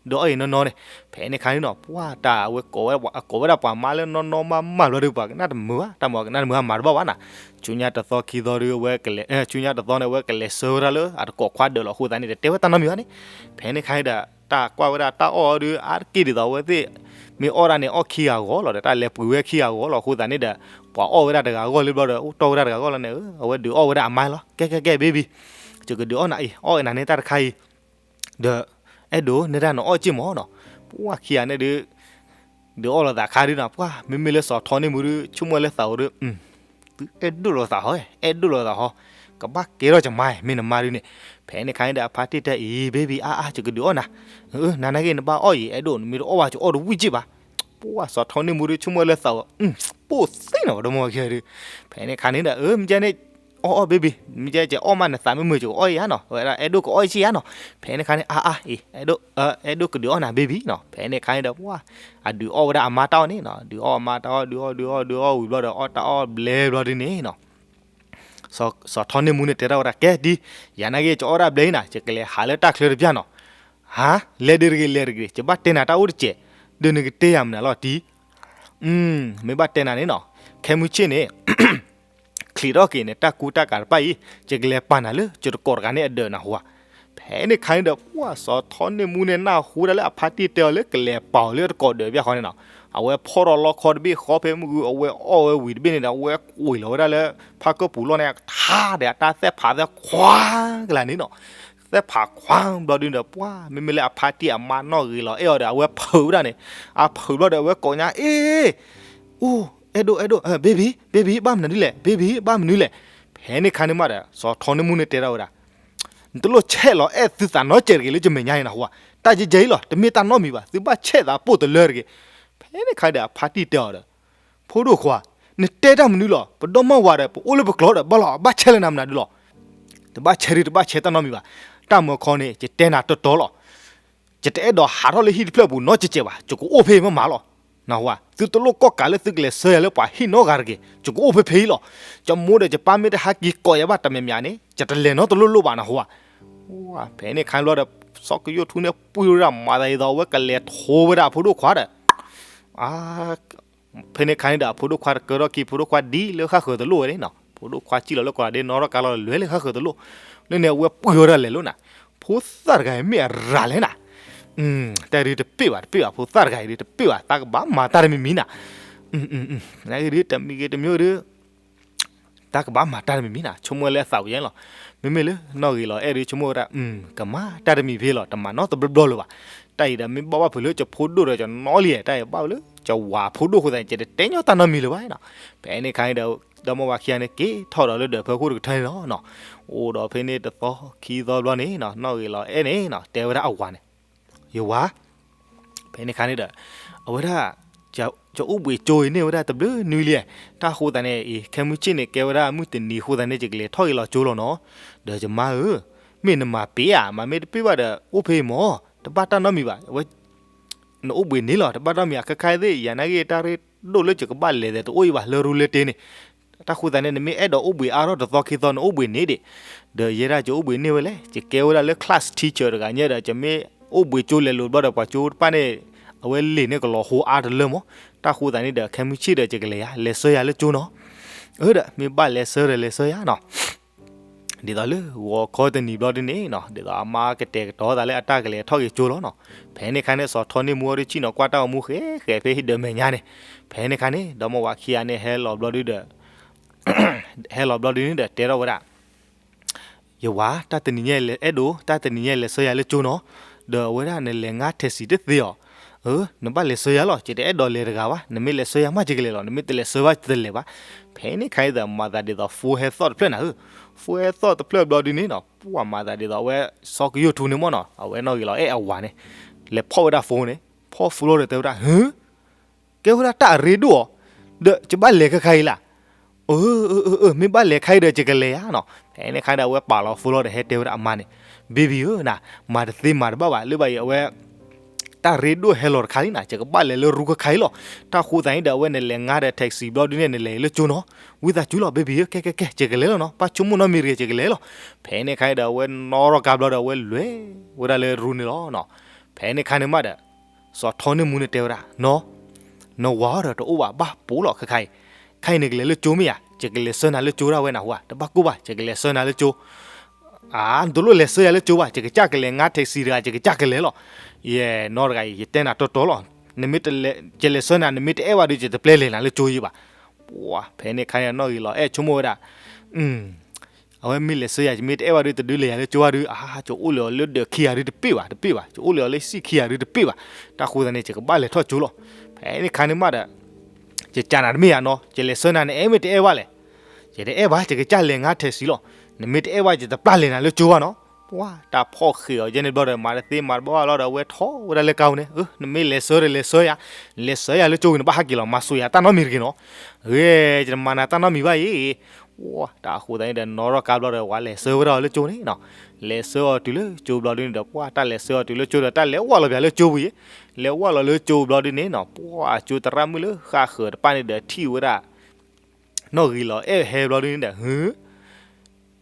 ဒုးအီၣ်က့ၤနီၢ်နီၢ်န့ၣ်. ဖဲန့ၣ်ခါန့ၣ်နီၤ ပှၢ်တၢ်အဝဲကိးဝဲဒၣ်ပှၤမါလၢနီၢ်နီၢ်မးမးဘျီဒီး ပှၤကနၣ်တမုာ်ဘၣ်, တၢ်မၤကနၣ်တမုာ်ဟးမၤတဘၣ်ဘၣ်နၤ. ဆူညါတသီခံသီဒီး ဝဲကလဲၤ ဆူညါတသီန့ၣ် အဝဲကလဲၤဆှၢဝဲဒၣ်လၢအတကိးခွါဒၢးလီၤအဃိသတးန့ၣ် တတဲဝဲတၢ်နီတမံၤဘၣ်န့ၣ်. ဖဲန့ၣ်ခါန့ၣ်ဒီး တၢ်ကွၢ်ဝဲဒၣ်တၢ်အီၣ်အီၤဒီး အါတက့ၢ်ဒ်သိးအဝဲသ့ၣ် မ့ၢ်အီၣ်ဒၣ်န့ၣ်အီၣ်ခံဂၤဂီၤလီၤဒီး တၢ်လဲၤပှ့ၤဝဲခံဂၤဂီၤလီၤအဃိသတးန့ၣ်ဒီး ပှၤအီၣ်ဝဲဒၣ်တဂၤဂီၢ်လၢဘျီဒီး အိၣ်တီၢ်ဝဲဒၣ်တဂၤဂီၢ်လီၤန့ၣ် အဝဲဒုးအီၣ်ဝဲဒၣ်အမါလီၤ. ကဲကဲကဲ baby, ယကဒုးအီၣ်နၤအံၤ အီၣ်နၤန့ၣ်တၢ်တခါအံၤ ဒီး အဲၣ်ဒိး နဲဒၣ်နအီၣ်စ့ၢ်မးနီၤ. ပှၢ်ခံဂၤန့ၣ်ဒီး ဒုးအီၣ်လိာ်သးခါဒုးနီၤ ပှၢ် မ့မ့ၢ်လၢစီၤထီန့ၢ်မူဒီး ဆိကမိၣ်လၢသးအိၣ်ဒီး သုအဲၣ်ဒိၣ်လိာ်သးဟီ, အဲၣ်ဒိၣ်လိာ်သးဟီ, ကဘၣ်ကဲထီၣ်ယမါ မ့ၢ်နမါဒုးန့ၣ်. ဖဲန့ၣ်ခါန့ၣ်ဒီး အဖါတံၢ်တဲအံၤ baby အါအါ ယကဒုးအီၣ်နၤ, နၤနာ်က့ နဘၣ်အီၣ်အံၤ အဲၣ်ဒိၣ် နမ့ၢ်တအီၣ်ဘၣ် ယအီၣ်တဝံၣ်စ့ၢ်ဘၣ်. ပှၢ်စီၤထီန့ၢ်မူဒီး ဆိကမိၣ်လၢသးအိၣ် ပိၢ်သ့နီၤ ဒီမါဝၤခံဂၤဒီး. ဖဲန့ၣ်ခါန့ၣ်ဒီး အၢ မ့ၢ်ကဲန့ၣ် အီၣ်အီၣ် baby, မ့ၢ်ကဲ ယအီၣ်မးနသးမုာ်မုာ် ယကအီၣ်ယါနီၤ, ဝဲဒၣ်အဲၣ်ဒိၣ်ကအီၣ်စ့ၢ်ယါနီၤ. ဖဲန့ၣ်ခါန့ၣ် အါအါ အံၤ အဲၣ်ဒိၣ် အဲၣ်ဒိၣ်ကဒုးအီၣ်နၤ baby နီၤ. ဖဲန့ၣ်ခါန့ၣ်ဒီး ပှၢ် အဒုးအီၣ်ဝဲဒၣ်အမါတၢ်အီၣ်န့ၣ်နီၤ, ဒုးအီၣ်အမါတၢ်အီၣ် ဒုးအီၣ် ဒုးအီၣ် ဒုးအီၣ်ဝံၤဘျီဒီး အီၣ်တၢ်အီၣ်ဘျဲဘျီဒုးန့ၣ်နီၤ စီၤထီန့ၢ်မူန့ၣ်တဲထီၣ်ဝဲဒၣ် ကဲဒ် ယၤနာ်က့ ယကအီၣ်ဒၣ်ဘျဲအံၤနၤ ယကလဲၤဟးလၢတၢ်ချၢတပျၢ်နီၤ. ဟါ လဲၤဒုးတဂ့ၤ လဲၤတဂ့ၤ ယဘၣ်တဲနၤတၢ်အိၣ်တစဲး, ဒီးနကတဲယၤမနုၤလီၤတံၢ်. မ့ၢ်ဘၣ်တဲနၤန့ၣ်နီၤ, ခဲမုၢ်ဆ့ၣ်န့ၣ် ချံးထီၣ်က့ၤန့ၣ် တၢ်ကူတၢ်ကၤတဖၣ်အံၤ ယကလဲၤပာ်နၤလၢယတကိးတဂၤန့ၣ်အဒၢးနၢ်ဟူဧါ. ဖဲန့ၣ်ခါန့ၣ်ဒီး ပှၢ်စီၤထီန့ၢ်မူန့ၣ် နၢ်ဟူဒၣ်လၢအဖါတံၢ်တဲအီၤလၢကလဲၤပာ်အီၤလၢတကိးဒၢးတဖၣ်ဃီန့ၣ်နီၤ, အဝဲဖီၣ်ထီၣ်လီခီတဘ့ၣ်ဃီဖဲမုၢ်ဂုၤ အဝဲအီၣ်ဝဲဝံၤတဘ့ၣ်န့ၣ်ဒီး အဝဲကွံာ်လီၤဝဲဒၣ်လၢ ဖါကၢၢ်ပူၤလီၢ်န့ၣ် ထါဒီးအတၢ်သဲၣ်ဖးသဲခွါကလာ်န့ၣ်နီၤ. သဲၣ်ဖးခွါဘျီဒုးဒီး ပှၢ် မ့မ့ၢ်လၢအဖါတံၢ်အမါနီၢ်ဂ့ၤလီၤအဲၣ်အီၤဒီး အဝဲဖုးဝဲဒၣ်န့ၣ်, အဖုးဘျီဒီး အဝဲကိးညါ အ့ အိၣ် အဲၣ်ဒိၣ် အဲၣ်ဒိၣ် baby baby ဘၣ်မနုၤဒ်လဲၣ် baby ဘၣ်မနုၤလဲၣ်. ဖဲန့ၣ်ခါန့ၣ်မးဒီး စီၤထီန့ၢ်မူန့ၣ်တဲထီၣ်ဝဲဒၣ် နတလိၣ်ဆဲးလီၤအဲၣ်သုသးနီတစဲးတဂ့ၤလၢယမဲာ်ညါန့ၣ်နၢ်ဟူဧါ, တၢ်ယဲယဲအံၤလီၤ တမ့ၢ်တၢ်နီတမံၤဘၣ် သုဘၣ်ဆဲးသးပိၢ်တလၢတဂ့ၤ. ဖဲန့ၣ်ခါဒီးအဖါတံၢ်တဲအီၤဒီး ဖိဒိၣ်ခွါ, နတဲတၢ်မနုၤလီၤ ပဒီမါဝၤဒီး ပအိၣ်လၢပကျိၤဒီး ဘၣ်လီၤ ဘၣ်ဆဲးလၢနၤမနုၤဒုးလီၤ. တဘၣ်ဆဲးဒုး တဘၣ်ဆဲးတၢ်နီတမံၤဘၣ်. တၢ်မၤခီန့ၣ် ယတဲနၤတီတီလီၤ. ယတအဲၣ်ဒိးဟးထီၣ်လၢဟံၣ်တဖျၢၣ်ပူၤနီတစဲးဘၣ်, ယကအိၣ်ဖဲအံၤမးမးလီၤ. နၢ်ဟူဧါ, သုတလိၣ်ကီၣ်ကးလၢသုကလဲၤဆှၢယၤလၢပှၤဟံၣ်နီတဂၤတဂ့ၤ, ယကအိၣ်ဖဲဖဲအံၤလီၤ. ယမိၢ်ဒီးယပၢ်မ့ၢ်တဟဲက့ၤကိးယၤဘၣ်တမံၤမံၤန့ၣ် ယတလဲၤနီတလိၣ်လိၣ်ဘၣ်နၢ်ဟူဧါ. ဖဲန့ၣ်ခါန့ၣ်ဘျီဒီး စီၤကယိၣ်ထူန့ၣ် ပှံၢ်ဝဲဒၣ်မၤသးဒ်သိး အဝဲကလဲၤထိဝဲဒၣ်အဖိဒိၣ်ခွါဒီး ဖဲန့ၣ်ခါန့ၣ်ဒီး အဖိဒိၣ်ခွါတကၢထီၣ်ခံ ဖိဒိၣ်ခွါဒ်လၢဃၣ်ဃၢၤတလိၣ်ဝဲန့ၣ်နီၤ, ဖိဒိၣ်ခွါစံၣ်လီၤလၢကီၢ်ဒီးနီၣ်ထီၣ်ကါလီၤလွဲလၢဃၣ်ဃၢၤတလိၣ်, လၢန့ၣ်အဝဲပှံၢ်ဝဲဒၣ်လဲာ်လီၤနၤ, ဖိသၣ်တဂၤအံၤမ့ၢ်အရၤလဲၣ်နၤ, တၢ်ဒုးတပ့ၢ်ဘၣ် တပ့ၢ်ဘၣ် ဖိသၣ်တဂၤအံၤဒုးတပ့ၢ်ဘၣ် သးကဘၣ်မၤတၢ်တမံၤမံၤနၤ, နဒုးတမံၤဂ့ၤတမံၤဒုး တၢ်ကဘၣ်မၤတၢ်တမံၤမံၤနၤ, ဆိကမိၣ်လၢအသးဝဲယဲလီၤ, မ့မ့ၢ်လၢနီၢ်ဂ့ၤလီၤအဲၣ်ဒုးဆိကမိၣ်ဝဲဒၣ် ကမၤတၢ်တမံၤဖဲလီၤ တမၤနီတဘျီဘျီလၢၤဘၣ်, တၢ်အံၤဒီးမ့ၢ်ဘၣ်ဘၣ်ဖုးလၢကဖိဒိၣ်ဒီးကနီလံ, တၢ်အံၤဘၣ်ဝဲလၢကဝၤဖိဒိၣ်အဃိသတးန့ၣ် ကတတဲညီတၢ်နီတမံၤလၢၤဘၣ်နီၤ, ဖဲန့ၣ်ခါန့ၣ်ဒီး ဒီမါဝၤခံဂၤန့ၣ် က့ၤထီၣ်ဒီးလၢဒၢးဖၢခိၣ်တကထၢန့ၣ်လီၤ, အိၣ်ဒီးဖဲန့ၣ်တသီခံသီဘျီန့ၣ် နီၢ်ဂ့ၤလီၤအဲၣ်န့ၣ် တဲဝဲဒၣ်အဝၤန့ၣ်, ယဝၤ ဖဲန့ၣ်ခါန့ၣ်ဒီး အဝဲဒၣ် ကအိၣ်ဘှံးကၠိအံၤန့ၢ်ဝဲဒၣ်တဘျုးနွံလံ, တၢ်အဃိသတးန့ၣ်အံၤ ခဲမုၢ်ဆ့ၣ်န့ၣ် ကဲဝဲဒၣ်မုၢ်တနံၤအဃိသတးန့ၣ် ယကလဲၤထီၣ်က့ၤလီၤကၠိလီၤနီၤ, ဒီးယမါဧၢ, မ့ၢ်နမၤပ့ၤဧါ, မၤမ့ၢ်တပ့ၤဘၣ်ဒီး အိၣ်ဖဲအံၤမၢ်, တဘၣ်တၢ်နီတမံၤဘၣ်, အဝဲ နအိၣ်ဘှံးန့ၣ်လီၤ, တဘၣ်နီတမံၤဧါ, ခဲခါသ့ၣ် ယၤနာ်က့ တၢ်ရ့ဒိၣ်လၢယကဘၣ်လဲၤဒီးတအိၣ်အံၤဘၣ်, လၢရူလၢတ့န့ၣ်, တၢ်ဃိသတးန့ၣ် နမ့ၢ်အဲၣ်ဒိးအိၣ်ဘှံးအါထီၣ်တသီခံသီ နအိၣ်ဘှံးန့ၣ်ဒံး, ဒီးယဲဒၣ်ယအိၣ်ဘှံးန့ၢ်ဝဲလဲၣ်, ယကဲဝဲဒၣ်လၢ class teacher တဂၤညါဒီး ယမ့ၢ်အိၣ်ဘှံးကၠိလဲၤလိာ်ဘျီဒီး ပှၤကၠိတဖၣ်န့ၣ် အဝဲလံာ်န့ၣ်ကလီၤဟိအါတလၢမၢ်, တၢ်ဃိသတးန့ၣ်ဒီး ခဲမုၢ်ဆ့ၣ်ဒီး ယကလဲၤယၤ လဲၤဆှၢယၤလၢကၠိနီၤ, အၢဒီး မ့ၢ်ဘၣ်လဲၤဆှၢဒီးလဲၤဆှၢယၤနီၤ ဒ်သိးလၢဂီၤခီတနံၤဘျီဒ်န့ၣ်နီၤ, ဒ်သိးအမါကတဲာ်ကတီၤသးလၢအတၢ်ကလဲၤထီၣ်က့ၤကၠိလီၤနီၤ, ဖဲန့ၣ်ခါန့ၣ် စီၤထီန့ၢ်မူအီၤဒ်ဆံၣ်နီၤ ကွၢ်တၢ်ဂီၤမူဃဲဃဲဖဲဟံၣ်ဒီးမဲာ်ညါန့ၣ်, ဖဲန့ၣ်ခါန့ၣ် ဒီမါဝၤခံဂၤန့ၣ်ဟဲလီၤဘျီဒ်ဒီး ဟဲလီၤဘျီဒ်န့ၣ်ဒီး တဲထီၣ်ဝဲဒၣ် ယဝၤ တၢ်တနံၤညါလဲၤအဲၣ်ဒိး တၢ်တနံၤညါလဲၤဆှၢယၤလၢကၠိနီၤ, ဒီးအဝဲဒၣ်နလဲၤငါ taxi တသ့အီၤ, အၢ နဘၣ်လဲၤဆှၢယၤလီၤ, ယတအဲၣ်ဒိးလဲၤတဂၤဘၣ်, နမ့ၢ်လဲၤဆှၢယၤမးယကလဲၤလီၤ, နမ့ၢ်တလဲၤဆှၢဘၣ်ယတလဲၤဘၣ်, ဖဲန့ၣ်ခါအံၤဒီး မၤသးဒ်သိး phone ဟဲသီၣ်တဖျၢၣ်နၤဧၢ, phone ဟဲသီၣ်တဖျၢၣ်ဘျီဒ်န့ၣ်နီၤ, ပှၤမၤသးဒ်သိးအဝဲ ဆီကယိၣ်ထူန့ၣ်မၢ်နီၤ, အဝဲနီၣ်ဂံၢ်လီၤအဲၣ်အဝၤန့ၣ်, လဲၤဖီၣ်ဝဲဒၣ် phone န့ၣ်, ဖီၣ် phone လီၤဒီးတဲဝဲဒၣ် ဟၢ ကဲဝဲဒၣ်တၢ်အရ့ဒိၣ်အီၤ, ဒီးယဘၣ်လဲၤခဲခါအံၤလၢ်, အၢ အၢ အၢ မ့ၢ်ဘၣ်လဲၤခါအံၤဒီးယကလဲၤဧါနီၤ, ဖဲန့ၣ်ခါဒီးအဝဲပာ်လီၤ phone လီၤဒီးဟဲတဲဝဲဒၣ်အမါန့ၣ်, baby ဧၢ နၤ မၤတသ့မၤတဘၣ်ဘၣ် လၢဘၣ်အံၤအဝဲ တၢ်ရ့ဒိၣ်ဟဲလီၤတခါလံနၤ, ယကဘၣ်လဲၤလၢရူခဲခါအံၤလီၤ, တၢ်ဃိသတးန့ၣ်ဒီး အဝဲနလဲၤငါဒီး taxi ဘျီဒ်န့ၣ် နလဲၤလၢကၠိနီၤ, ဝံသးစူၤလီၤ baby ဧၢ ကဲ ကဲ ကဲ ယကလဲၤလီၤနီၤ, ဘၣ်ဆိကမိၣ်နီတမံၤတဂ့ၤ ယကလဲၤလီၤ, ဖဲန့ၣ်ခါအံၤဒီး အဝဲနီၣ်ထီၣ်ကါဘျီဒီး အဝဲလဲၤဝဲဒၣ်လၢရူန့ၣ်လီၤနီၤ, ဖဲန့ၣ်ခါန့ၣ်မးဒီး စီၤထီန့ၢ်မူန့ၣ်တဲဝဲဒၣ် နီၤ, နဝၤအီၤဒီးတအိၣ်ဘၣ် ဘၣ်ပိာ်လီၤခဲခါအံၤ, ခဲအံၤနကလဲၤလၢကၠိမ့ၢ်ဧါ, ယကလဲၤဆှၢနၤလၢကၠိဒၣ်ဝဲနၤဟူဧါ, တဘၣ်ကိၢ်ဘၣ် ယကလဲၤဆှၢနၤလၢကၠိ အါ နတလိၣ်လဲၤဆှၢယၤလၢကၠိဘၣ်, ယကစၢ်ကလဲၤငါ taxi တဂၤ ယကစၢ်ကလဲၤလီၤ, ယဲ နီတဂၤအံၤ ယတဲနၤတီတီလီၤ, နမ့ၢ်တလဲၤ ယလဲၤဆှၢနၤ နမ့ၢ်တအဲၣ်ဘၣ်ဒီး ယတပျဲလဲၤနၤလၢကၠိယံဘၣ်, ပှၤ ဖဲန့ၣ်ခါန့ၣ် နီၣ်ဂံၢ်လီၤအဲၣ်ဆိကမိၣ်ဝဲဒၣ် အဝဲမ့ၢ်လဲၤဆှၢယၤ ယမ့ၢ်တအဲၣ်ဘၣ်ဒီး တဒုးလဲၤယၤလၢကၠိဘၣ်ဒီး အါ ယအိၣ်လၢအီၤလၢဒၢးခံဂၤဒုးတပ့ၢ်ဘၣ် တပ့ၢ်ဘၣ်, ယအိၣ်လၢအီၤလၢစံၣ်ခံဂၤဒုးတပ့ၢ်ဘၣ်, တၢ်ဃိသတးန့ၣ် ယကဘၣ်လဲၤထီၣ်ကၠိလီၤ, ဖဲန့ၣ်ခါန့ၣ်မးဒီး ယကနၤတမ့ၢ်ဧါနီၤ, ယလဲၤဆှၢနၤနအဲၣ်မ့ၢ်တအဲၣ်ဘၣ်လဲၣ်, ယတအဲၣ်ဘၣ် ယကစၢ်လဲၤငါ taxi လီၤ, နမ့ၢ်တအဲၣ်ဘၣ် ယတပျဲလဲၤနၤလၢကၠိဘၣ်နီၤ, ပှၤ တၢ်ဖီၣ်ဃ့အီၤယဲန့ၣ်ဘျီဒီး မၤတသ့မၤတဘၣ်ဘၣ်လီၤဒီး အဝဲထီၣ်ဝဲဒၣ်လၢကါပူၤန့ၣ်, အၢ နမ့ၢ်လဲၤဆှၢဒီးလဲၤဆှၢယၤ, လဲၤဆှၢယၤလၢကၠိဝံၤ နဘၣ်ဟးက့ၤလီၤ မၤစိာ်ယၤတၢ်နီတမံၤတဂ့ၤနီၤ, ဂ့ၤ ယတမၤနၤတၢ်နီတမံၤဘၣ်အံၤ, ပှၤ တၢ်ဃိသတးန့ၣ်ဒီး နီၣ်ထီၣ်ကါဘျီဒီး ဝဲလဲၤဆှၢဝဲဒၣ်လၢကၠိန့ၣ်နီၤ, လဲၤဆှၢအီၤတုၤလၢကၠိဘျီဒ်န့ၣ်ဒီး ပှၤ တၢ်လဲၤဆှၢအီၤတုၤလၢကၠိဒီး တၢ်လဲၤဝဲလီၤပၠးလၢကၠိပူၤအံၤ, လဲၤဝဲလီၤလၢကၠိဘျီဒ်န့ၣ်နီၤ, ပှၤ ကၠိသရၣ်မုၣ်လၢဃၣ်ဃၢၤတဖၣ်န့ၣ်ဒီး ထံၣ်ဝဲဒၣ် နီၣ်ဂံၢ်လီၤအဲၣ်ဟဲဘျီဒ်န့ၣ်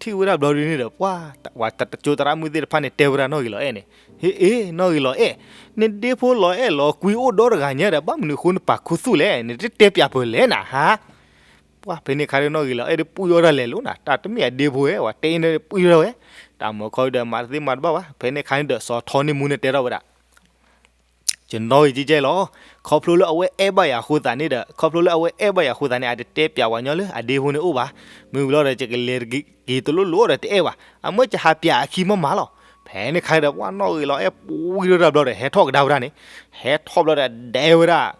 ဒီး ဟၢ ထံၣ်ဝဲဒၣ်ဘျီဒ်န့ၣ်ဒီး ပှၤ ဝဲကၠိသရၣ်မုၣ်သ့ၣ်တဖၣ်န့ၣ် တဲဝဲဒၣ်နီၣ်ဂံၢ်လီၤအဲၣ်န့ၣ်, ဟ့ အ့ နီၣ်ဂံၢ်လီၤအဲၣ်, နဒ့ဖိလီၤအဲၣ်လီၤကွံအိၣ်ဒီတဂၤညါဒီး ဘၣ်မနုၤအဃိနပာ်ခူသူၣ်လဲၣ်, နတတဲပၠးပၢၢ်လဲၣ်နၤဟါ, ပှၤ ဖဲန့ၣ်ခါဒီး နီၣ်ဂံၢ်လီၤအဲၣ်ဒီး ပှံၢ်ဝဲဒၣ်လဲၤလိၤနၤ, တၢ်တမ့ၢ်အဒ့ဖိဝဲ ဝဲတဲန့ၣ်ပှံၢ်ဝဲဒၣ်ဝဲ, တၢ်မၤခီဒီး မၤတသ့မၤတဘၣ်ဘၣ်, ဖဲန့ၣ်ခါန့ၣ်ဒီး စီၤထီန့ၢ်မူန့ၣ်တဲထီၣ်ဝဲဒၣ် ယနီၣ်ဂံၢ်ကဲကဲလီၤ, ခီဖျိလၢအဝဲအဲၣ်ဘၣ်ယၤအဃိသတးန့ၣ်ဒီး ခီဖျိလၢအဝဲအဲၣ်ဘၣ်ယၤအဃိသတးန့ၣ် အတတဲပၠးဝဲညီလၢအဒ့ဖိန့ၣ်အိၣ်ဘၣ်, မ့ၢ်ဝံၤလီၤဒီး ယကလဲၤက့ၤတလိၣ်လိၣ်ဒီးတအဲၣ်ဘၣ်, အမ့ၢ်ယဟးပၠးအခံမးမးလီၤ, ဖဲန့ၣ်ခါဒီး ပှၤ နီၣ်ဂံၢ်လီၤအဲၣ်ပှံၢ်ဝဲဒၣ်ဘျီဒီး ဟဲထီၣ်ကဒါဝဲဒၣ်န့ၣ်, ဟဲထီၣ်ဘျီဒီး ဒဲဝဲဒၣ်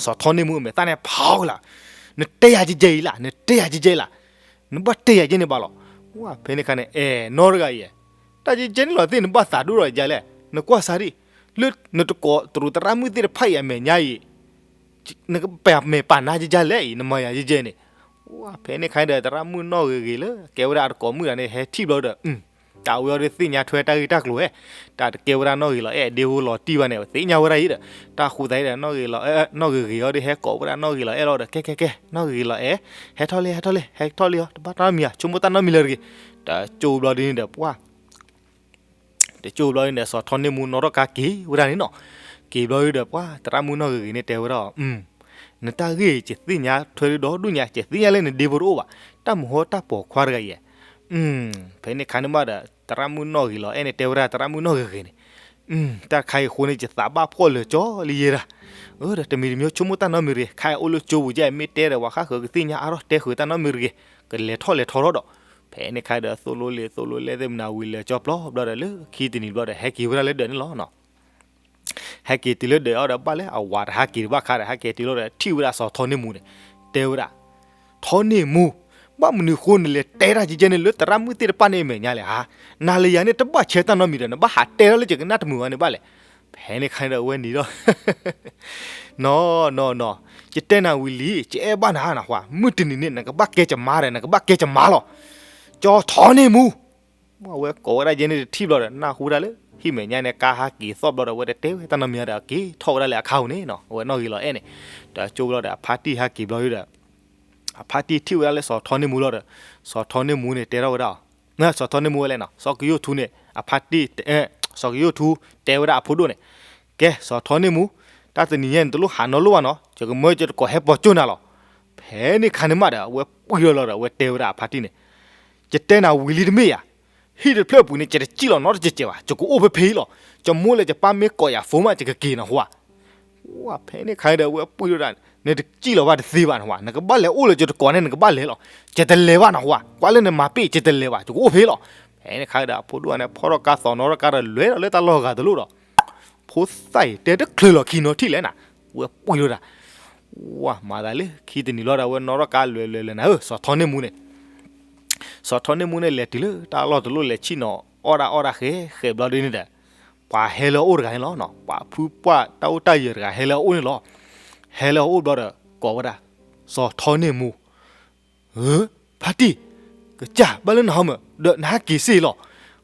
စီၤထီန့ၢ်မူအမဲာ်သၣ်န့ၣ် ဖးအီၤလီၤ, နတဲယၤကဲကဲအံၤလၢ်, နတဲယၤကဲကဲလၢ်, နဘၣ်တဲယၤကဲန့ၣ်ဘၣ်လီၤ, ဝဲ ဖဲန့ၣ်ခါန့ၣ် အဲ နီၣ်တဂၤအံၤ, တၢ်ကဲကဲန့ၣ်လီၤသ့ၣ် နဘၣ်သးဒိၣ်ထီၣ်ယၤလဲၣ်, နကွၢ်စၢ်ဒံး, လၢနတကိးတရူးသရၣ်မုၣ်သ့ၣ်တဖၣ်အံၤအမဲာ်ညါအံၤ နကပာ်မဲာ်ပာ်နါကဲကဲလဲၣ်အံၤ နမၤယၤကဲကဲန့ၣ်, ဝဲ ဖဲန့ၣ်ခါန့ၣ်ဒီး သရၣ်မုၣ်နီၣ်ဂ့ၤဂ့ၤလၢ ကဲဝဲဒၣ်အတကိးမုၣ်တဂၤန့ၣ် ဟဲထံၣ်ဘျီဒီး တၢ်ဝဲအီၤဒီးသ့ၣ်ညါထွဲတၢ်ဂ့ၢ်တၢ်ကျိၤဝဲ, တၢ်တကဲဝဲဒၣ်နီၣ်ဂံၢ်လီၤအဲၣ်ဒ့ဖိလီၤတံၢ်ဘၣ်န့ၣ် သ့ၣ်ညါဝဲဒၣ်အံၤဒီး, တၢ်ဃိသတးအံၤဒီး နီၣ်ဂံၢ်လီၤအဲၣ် နီၣ်ဂ့ၤဂ့ၤအီၤဒီး ဟဲကိးဝဲဒၣ်နီၣ်ဂံၢ်လီၤအဲၣ်လီၤဒီး ကဲကဲကဲ နီၣ်ဂံၢ်လီၤအဲၣ်, ဟဲထီၣ်လံ ဟဲထီၣ်လံ ဟဲထီၣ်လံအီၤ တဘၣ်တၢ်နီတမံၤဧါ ဆိကမိၣ်တၢ်နီတမံၤလၢၤတဂ့ၤ, တကၠိဘျီဒ်န့ၣ်ဒီး ပှၤ တကၠိဘျီဒ်န့ၣ်ဒီး စီၤထီန့ၢ်မူနီၣ်ထီၣ်ကါက့ၤဝဲဒၣ်န့ၣ်နီၤ, က့ၤဘျီဒ်ဒီး ပှၤ သရၣ်မုၣ်နီၣ်ဂ့ၤဂ့ၤန့ၣ်တဲဝဲဒၣ်, နတၢ်ဂ့ၢ် ယသ့ၣ်ညါထွဲဒိၣ်ဒိၣ်ညါ ယသ့ၣ်ညါလၢနဒ့ဖိတအိၣ်ဘၣ်, တၢ်မုၢ်ဟီတၢ်ပိာ်ခွါတဂၤအံၤ, ဖဲန့ၣ်ခါန့ၣ်မးဒီး သရၣ်မုၣ်နီၣ်ဂ့ၤလီၤအဲၣ်န့ၣ် တဲဝဲဒၣ်သရၣ်မုၣ်နီၣ်ဂ့ၤဂ့ၤန့ၣ်, တၢ်တခါအံၤအဃိန့ၣ် ယသးဘၣ်ဖှီၣ်လၢာ်ကၠီလံယဲဒၣ်, ဒီးတမံၤတမံၤဆိကမိၣ်တၢ်နီတမံၤတဂ့ၤ, ခါအံၤအိၣ်လၢကၠိပူၤကဲ မ့ၢ်တဲဒီး ပှၤဃၣ်ဃၢၤကသ့ၣ်ညါအါထီၣ် တဲဃုာ်တၢ်နီတမံၤတဂ့ၤ, ကလဲၤထီၣ်လဲၤထီထီၣ်ဒီး, ဖဲန့ၣ်ခါဒီး သိၣ်လိလံာ်သိၣ်လိလဲၢ်သ့ၣ် မနၤဝံၤလၢာ်ကၠီပျီဘျီဒီး လၢခံတနံၤဘျီဒီး ဟဲက့ၤဝဲဒၣ်လၢဒၢးန့ၣ်လီၤ. ဟဲက့ၤတုၤလၢဒၢးအီၤဒီး ဘၣ်လၢအဝၤတဟးက့ၤတဘၣ်ခါဒီး ဟဲက့ၤတုၤလီၤဒီး ထံၣ်ဝဲဒၣ်စီၤထီန့ၢ်မူန့ၣ်, တဲဝဲဒၣ်, ထီန့ၢ်မူ, ဘၣ်မနုၤအဃိနလဲၤတဲတၢ်ကဲကဲန့ၣ်လၢသရၣ်မုၣ်သ့ၣ်တဖၣ်န့ၣ်အမဲာ်ညါလဲၣ်ဧါ, နၤလၢယၤန့ၣ် တဘၣ်ဆဲးတၢ်နီတမံၤဒီး နဘၣ်ဟးတဲထီၣ်လၢယကနၣ်တမုာ်ဘၣ်န့ၣ်ဘၣ်လဲၣ်. ဖဲန့ၣ်ခါဒီးအဝဲနံၤဒီး နီၢ်နီၢ်နီၢ်, ယတဲနၤဝံၤလံ ယအဲၣ်ဘၣ်နၤနဟါ, မုၢ်တနံၤန့ၣ် နကဘၣ်ကဲယမါဒီး နကဘၣ်ကဲယမါလီၤ. ကၠီထီန့ၢ်မူ, အဝဲကိးဝဲဒၣ်ယဲန့ၣ်တထံၣ်ဘျီဒီး နၢ်ဟူဒၣ်လၢ ဟံၣ်မဲာ်ညါန့ၣ် ကါဟးက့ၤသီၣ်ဘျီဒီး အဝဲတတဲဝဲတၢ်နီတမံၤဒီး က့ၤထီၣ်ဝဲဒၣ်လၢအခါပူၤန့ၣ်နီၤ, အဝဲနီၣ်ဂ့ၤလီၤအဲၣ်န့ၣ်, ဒီးကၠိဘျီဒီး အဖါတံၢ်ဟးက့ၤဘျီဒီး အဖါတံၢ်ထံၣ်ဝဲဒၣ်လၢစီၤထီန့ၢ်မူလီၤဒီး စီၤထီန့ၢ်မူန့ၣ်တဲထီၣ်ဝဲဒၣ်အီၤ, စီၤထီန့ၢ်မူဝဲလဲၣ်နီၤ, စီၤကယိၣ်ထူန့ၣ် အဖါတံၢ်, စီၤကယိၣ်ထူတဲဝဲဒၣ်အဖိဒိၣ်န့ၣ်, ကဲ စီၤထီန့ၢ်မူ, တၢ်တနံၤညါန့ၣ် တလိၣ်ဟးနီတလိၣ်ဘၣ်နီၤ, ယကမၢယတကိးဟဲပိာ်ကၠိနၤလီၤ. ဖဲန့ၣ်ခါန့ၣ်မးဒီး အဝဲပှံၢ်လီၤလီၤဒီး အဝဲတဲဝဲဒၣ်အဖါတံၢ်န့ၣ်, ယတဲနၤဝံၤလံတမ့ၢ်ဧါ, ဟံၣ်တဖျၢၣ်အပူၤန့ၣ် ယတစံၣ်လီၤနီတစဲးစဲးဘၣ်, ယကအိၣ်ဖဲဖဲအံၤလီၤ. ယမိၢ်လၢယပၢ်မ့ၢ်ကိးယၤဖိမး ယကက့ၤနဟူဧါ. ဝဲဖဲန့ၣ်ခါဒီး အဝဲပှံၢ်လီၤဒၣ်, နတစံၣ်လီၤဘၣ်တသ့ဘၣ်နဟူဧါ, နကဘၣ်လဲၤအိၣ်လၢယတကိးန့ၣ် နကဘၣ်လဲၤလီၤ. ယတလဲၤဘၣ်နဟူဧါ, ကွၢ်လၢနမၤပ့ၢ် ယတလဲၤဘၣ်, ယကအိၣ်ဖဲလီၤ. ဖဲန့ၣ်ခါဒီး အဖိဒိၣ်န့ၣ် ဖီၣ်ထီၣ်ကါသီၣ်နီၣ်ထီၣ်ကါဒီး လဲၤဒီးလၢတၢ်လီၢ်ဂၤတလိၣ်ဒီး ဖိသၣ်အံၤ တဲတချုးလီၤခံနီထံၣ်လဲၣ်နၤ, ဝဲပှံၢ်လီၤဒၣ်. ဝဲမၤသးလၢခံတနံၤလီၤဒီး အဝဲနီၣ်ထီၣ်ကါလဲၤလဲၤလဲၤနၤဧၢ စီၤထီန့ၢ်မူန့ၣ်, စီၤထီန့ၢ်မူန့ၣ် လဲၤတုၤလၢတၢ်လီၢ်တလိၣ် လဲၤဆ့ၣ်နီၤအီၣ်ဒၣ်အီၣ်ဒၣ်ဃဲဃဲဘျီဒ်န့ၣ်ဒီး ပှၤဟဲလၢအအိၣ်တဂၤန့ၣ်လီၤ. ပှၤဖုပှၢ်တၢ်အိၣ်တၢ်ယၢၤတဂၤဟဲလၢအအိၣ်န့ၣ်လီၤ. ဟဲလၢအအိၣ်ဘျီဒီး ကိးဝဲဒၣ် စီၤထီန့ၢ်မူ ဧၢ, ဖါတံၢ်, ကစၢ်ဘၣ်လၢနဟီမၢ် ဒီးနဟးက့ၤစ့ၢ်လီၤ.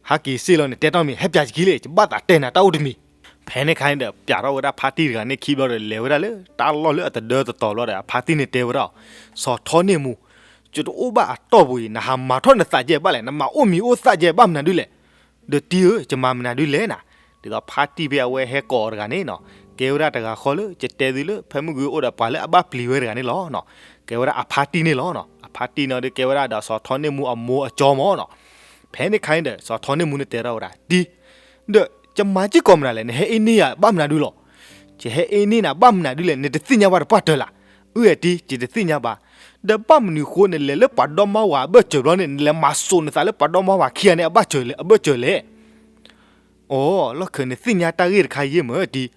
ဟးက့ၤစ့ၢ်လီၤန့ၣ် တဲတၢ်မံၤ ဟဲပၠးယခံလဲၣ်, ယဘၣ်သးတဲနၤတၢ်အိၣ်တမံၤ. ဖဲန့ၣ်ခါန့ၣ်ဒီး ပၠးထီၣ်ဝဲဒၣ်ဖါတံၢ်တဂၤန့ၣ်ခံဘျီဒီး လဲၤဝဲဒၣ်လၢတၢ်လီၢ်လၢအတဒၢတတီၤဘျီဒီး အဖါတံၢ်န့ၣ်တဲဝဲဒၣ်အီၤ, စီၤထီန့ၢ်မူ, ယတအိၣ်ဘၣ်အတီၢ်ပူၤအံၤ နဟးမၤထီၣ်နသးကဲဘၣ်လဲၣ်, နမၤအိၣ်မံၤအိၣ်သးကဲဘၣ်မနုၤဒ်လဲၣ်. ဒီးတံၢ်ဧၢ, ယမၤမနုၤဒ်လဲၣ်နၤ. ဒ်သိးဖါတံၢ်ဖဲအဝဲဟဲကိးအီၤတဂၤန့ၣ်နီၤ, ကဲဝဲဒၣ်တဂၤဃီလၢ ယတဲသုလၢ ဖဲမုၢ်ဂုၢ်အိၣ်ဒီးပှၤလၢအဘၣ်ပျံၤဝဲတဂၤန့ၣ်လီၤ. ကဲဝဲဒၣ်အဖါတံၢ်န့ၣ်လီၤ. အဖါတံၢ်န့ၣ်ဒီး ကဲဝဲဒၣ်ဒီးစီၤထီန့ၢ်မူအမိၢ်အကၠီမၢ်နီၤ. ဖဲန့ၣ်ခါန့ၣ်ဒီး စီၤထီန့ၢ်မူန့ၣ်တဲထီၣ်ဝဲဒၣ် တံၢ်, ဒီးယမၤစ့ၢ်ကီးမနုၤလဲၣ်, နဟဲအ့န့ၢ်ယၤဘၣ်မနုၤဒုလီၤ. ယဟဲအ့န့ၢ်နၤဘၣ်မနုၤဒုလဲၣ်, နတသ့ၣ်ညါဘၣ်တပှၢ်တၢၢ်လၢ်. အၢ တံၢ်, ယတသ့ၣ်ညါဘၣ်. ဒီးဘၣ်မနုၤဃိ နလဲၤလၢပှၤဒီမါဝၤအဘၢၣ်စၢၤဘျီန့ၣ် နလဲၤမၤစိာ်နသးလၢပှၤဒီမါဝၤခံဂၤန့ၣ်အဘၢၣ်စၢၤလဲၣ်. အီ, လီၢ်ခံန့ၣ်သ့ၣ်ညါတၢ်ဂ့ၢ်တခါယဲၢ်မၢ်တံၢ်, ဒီး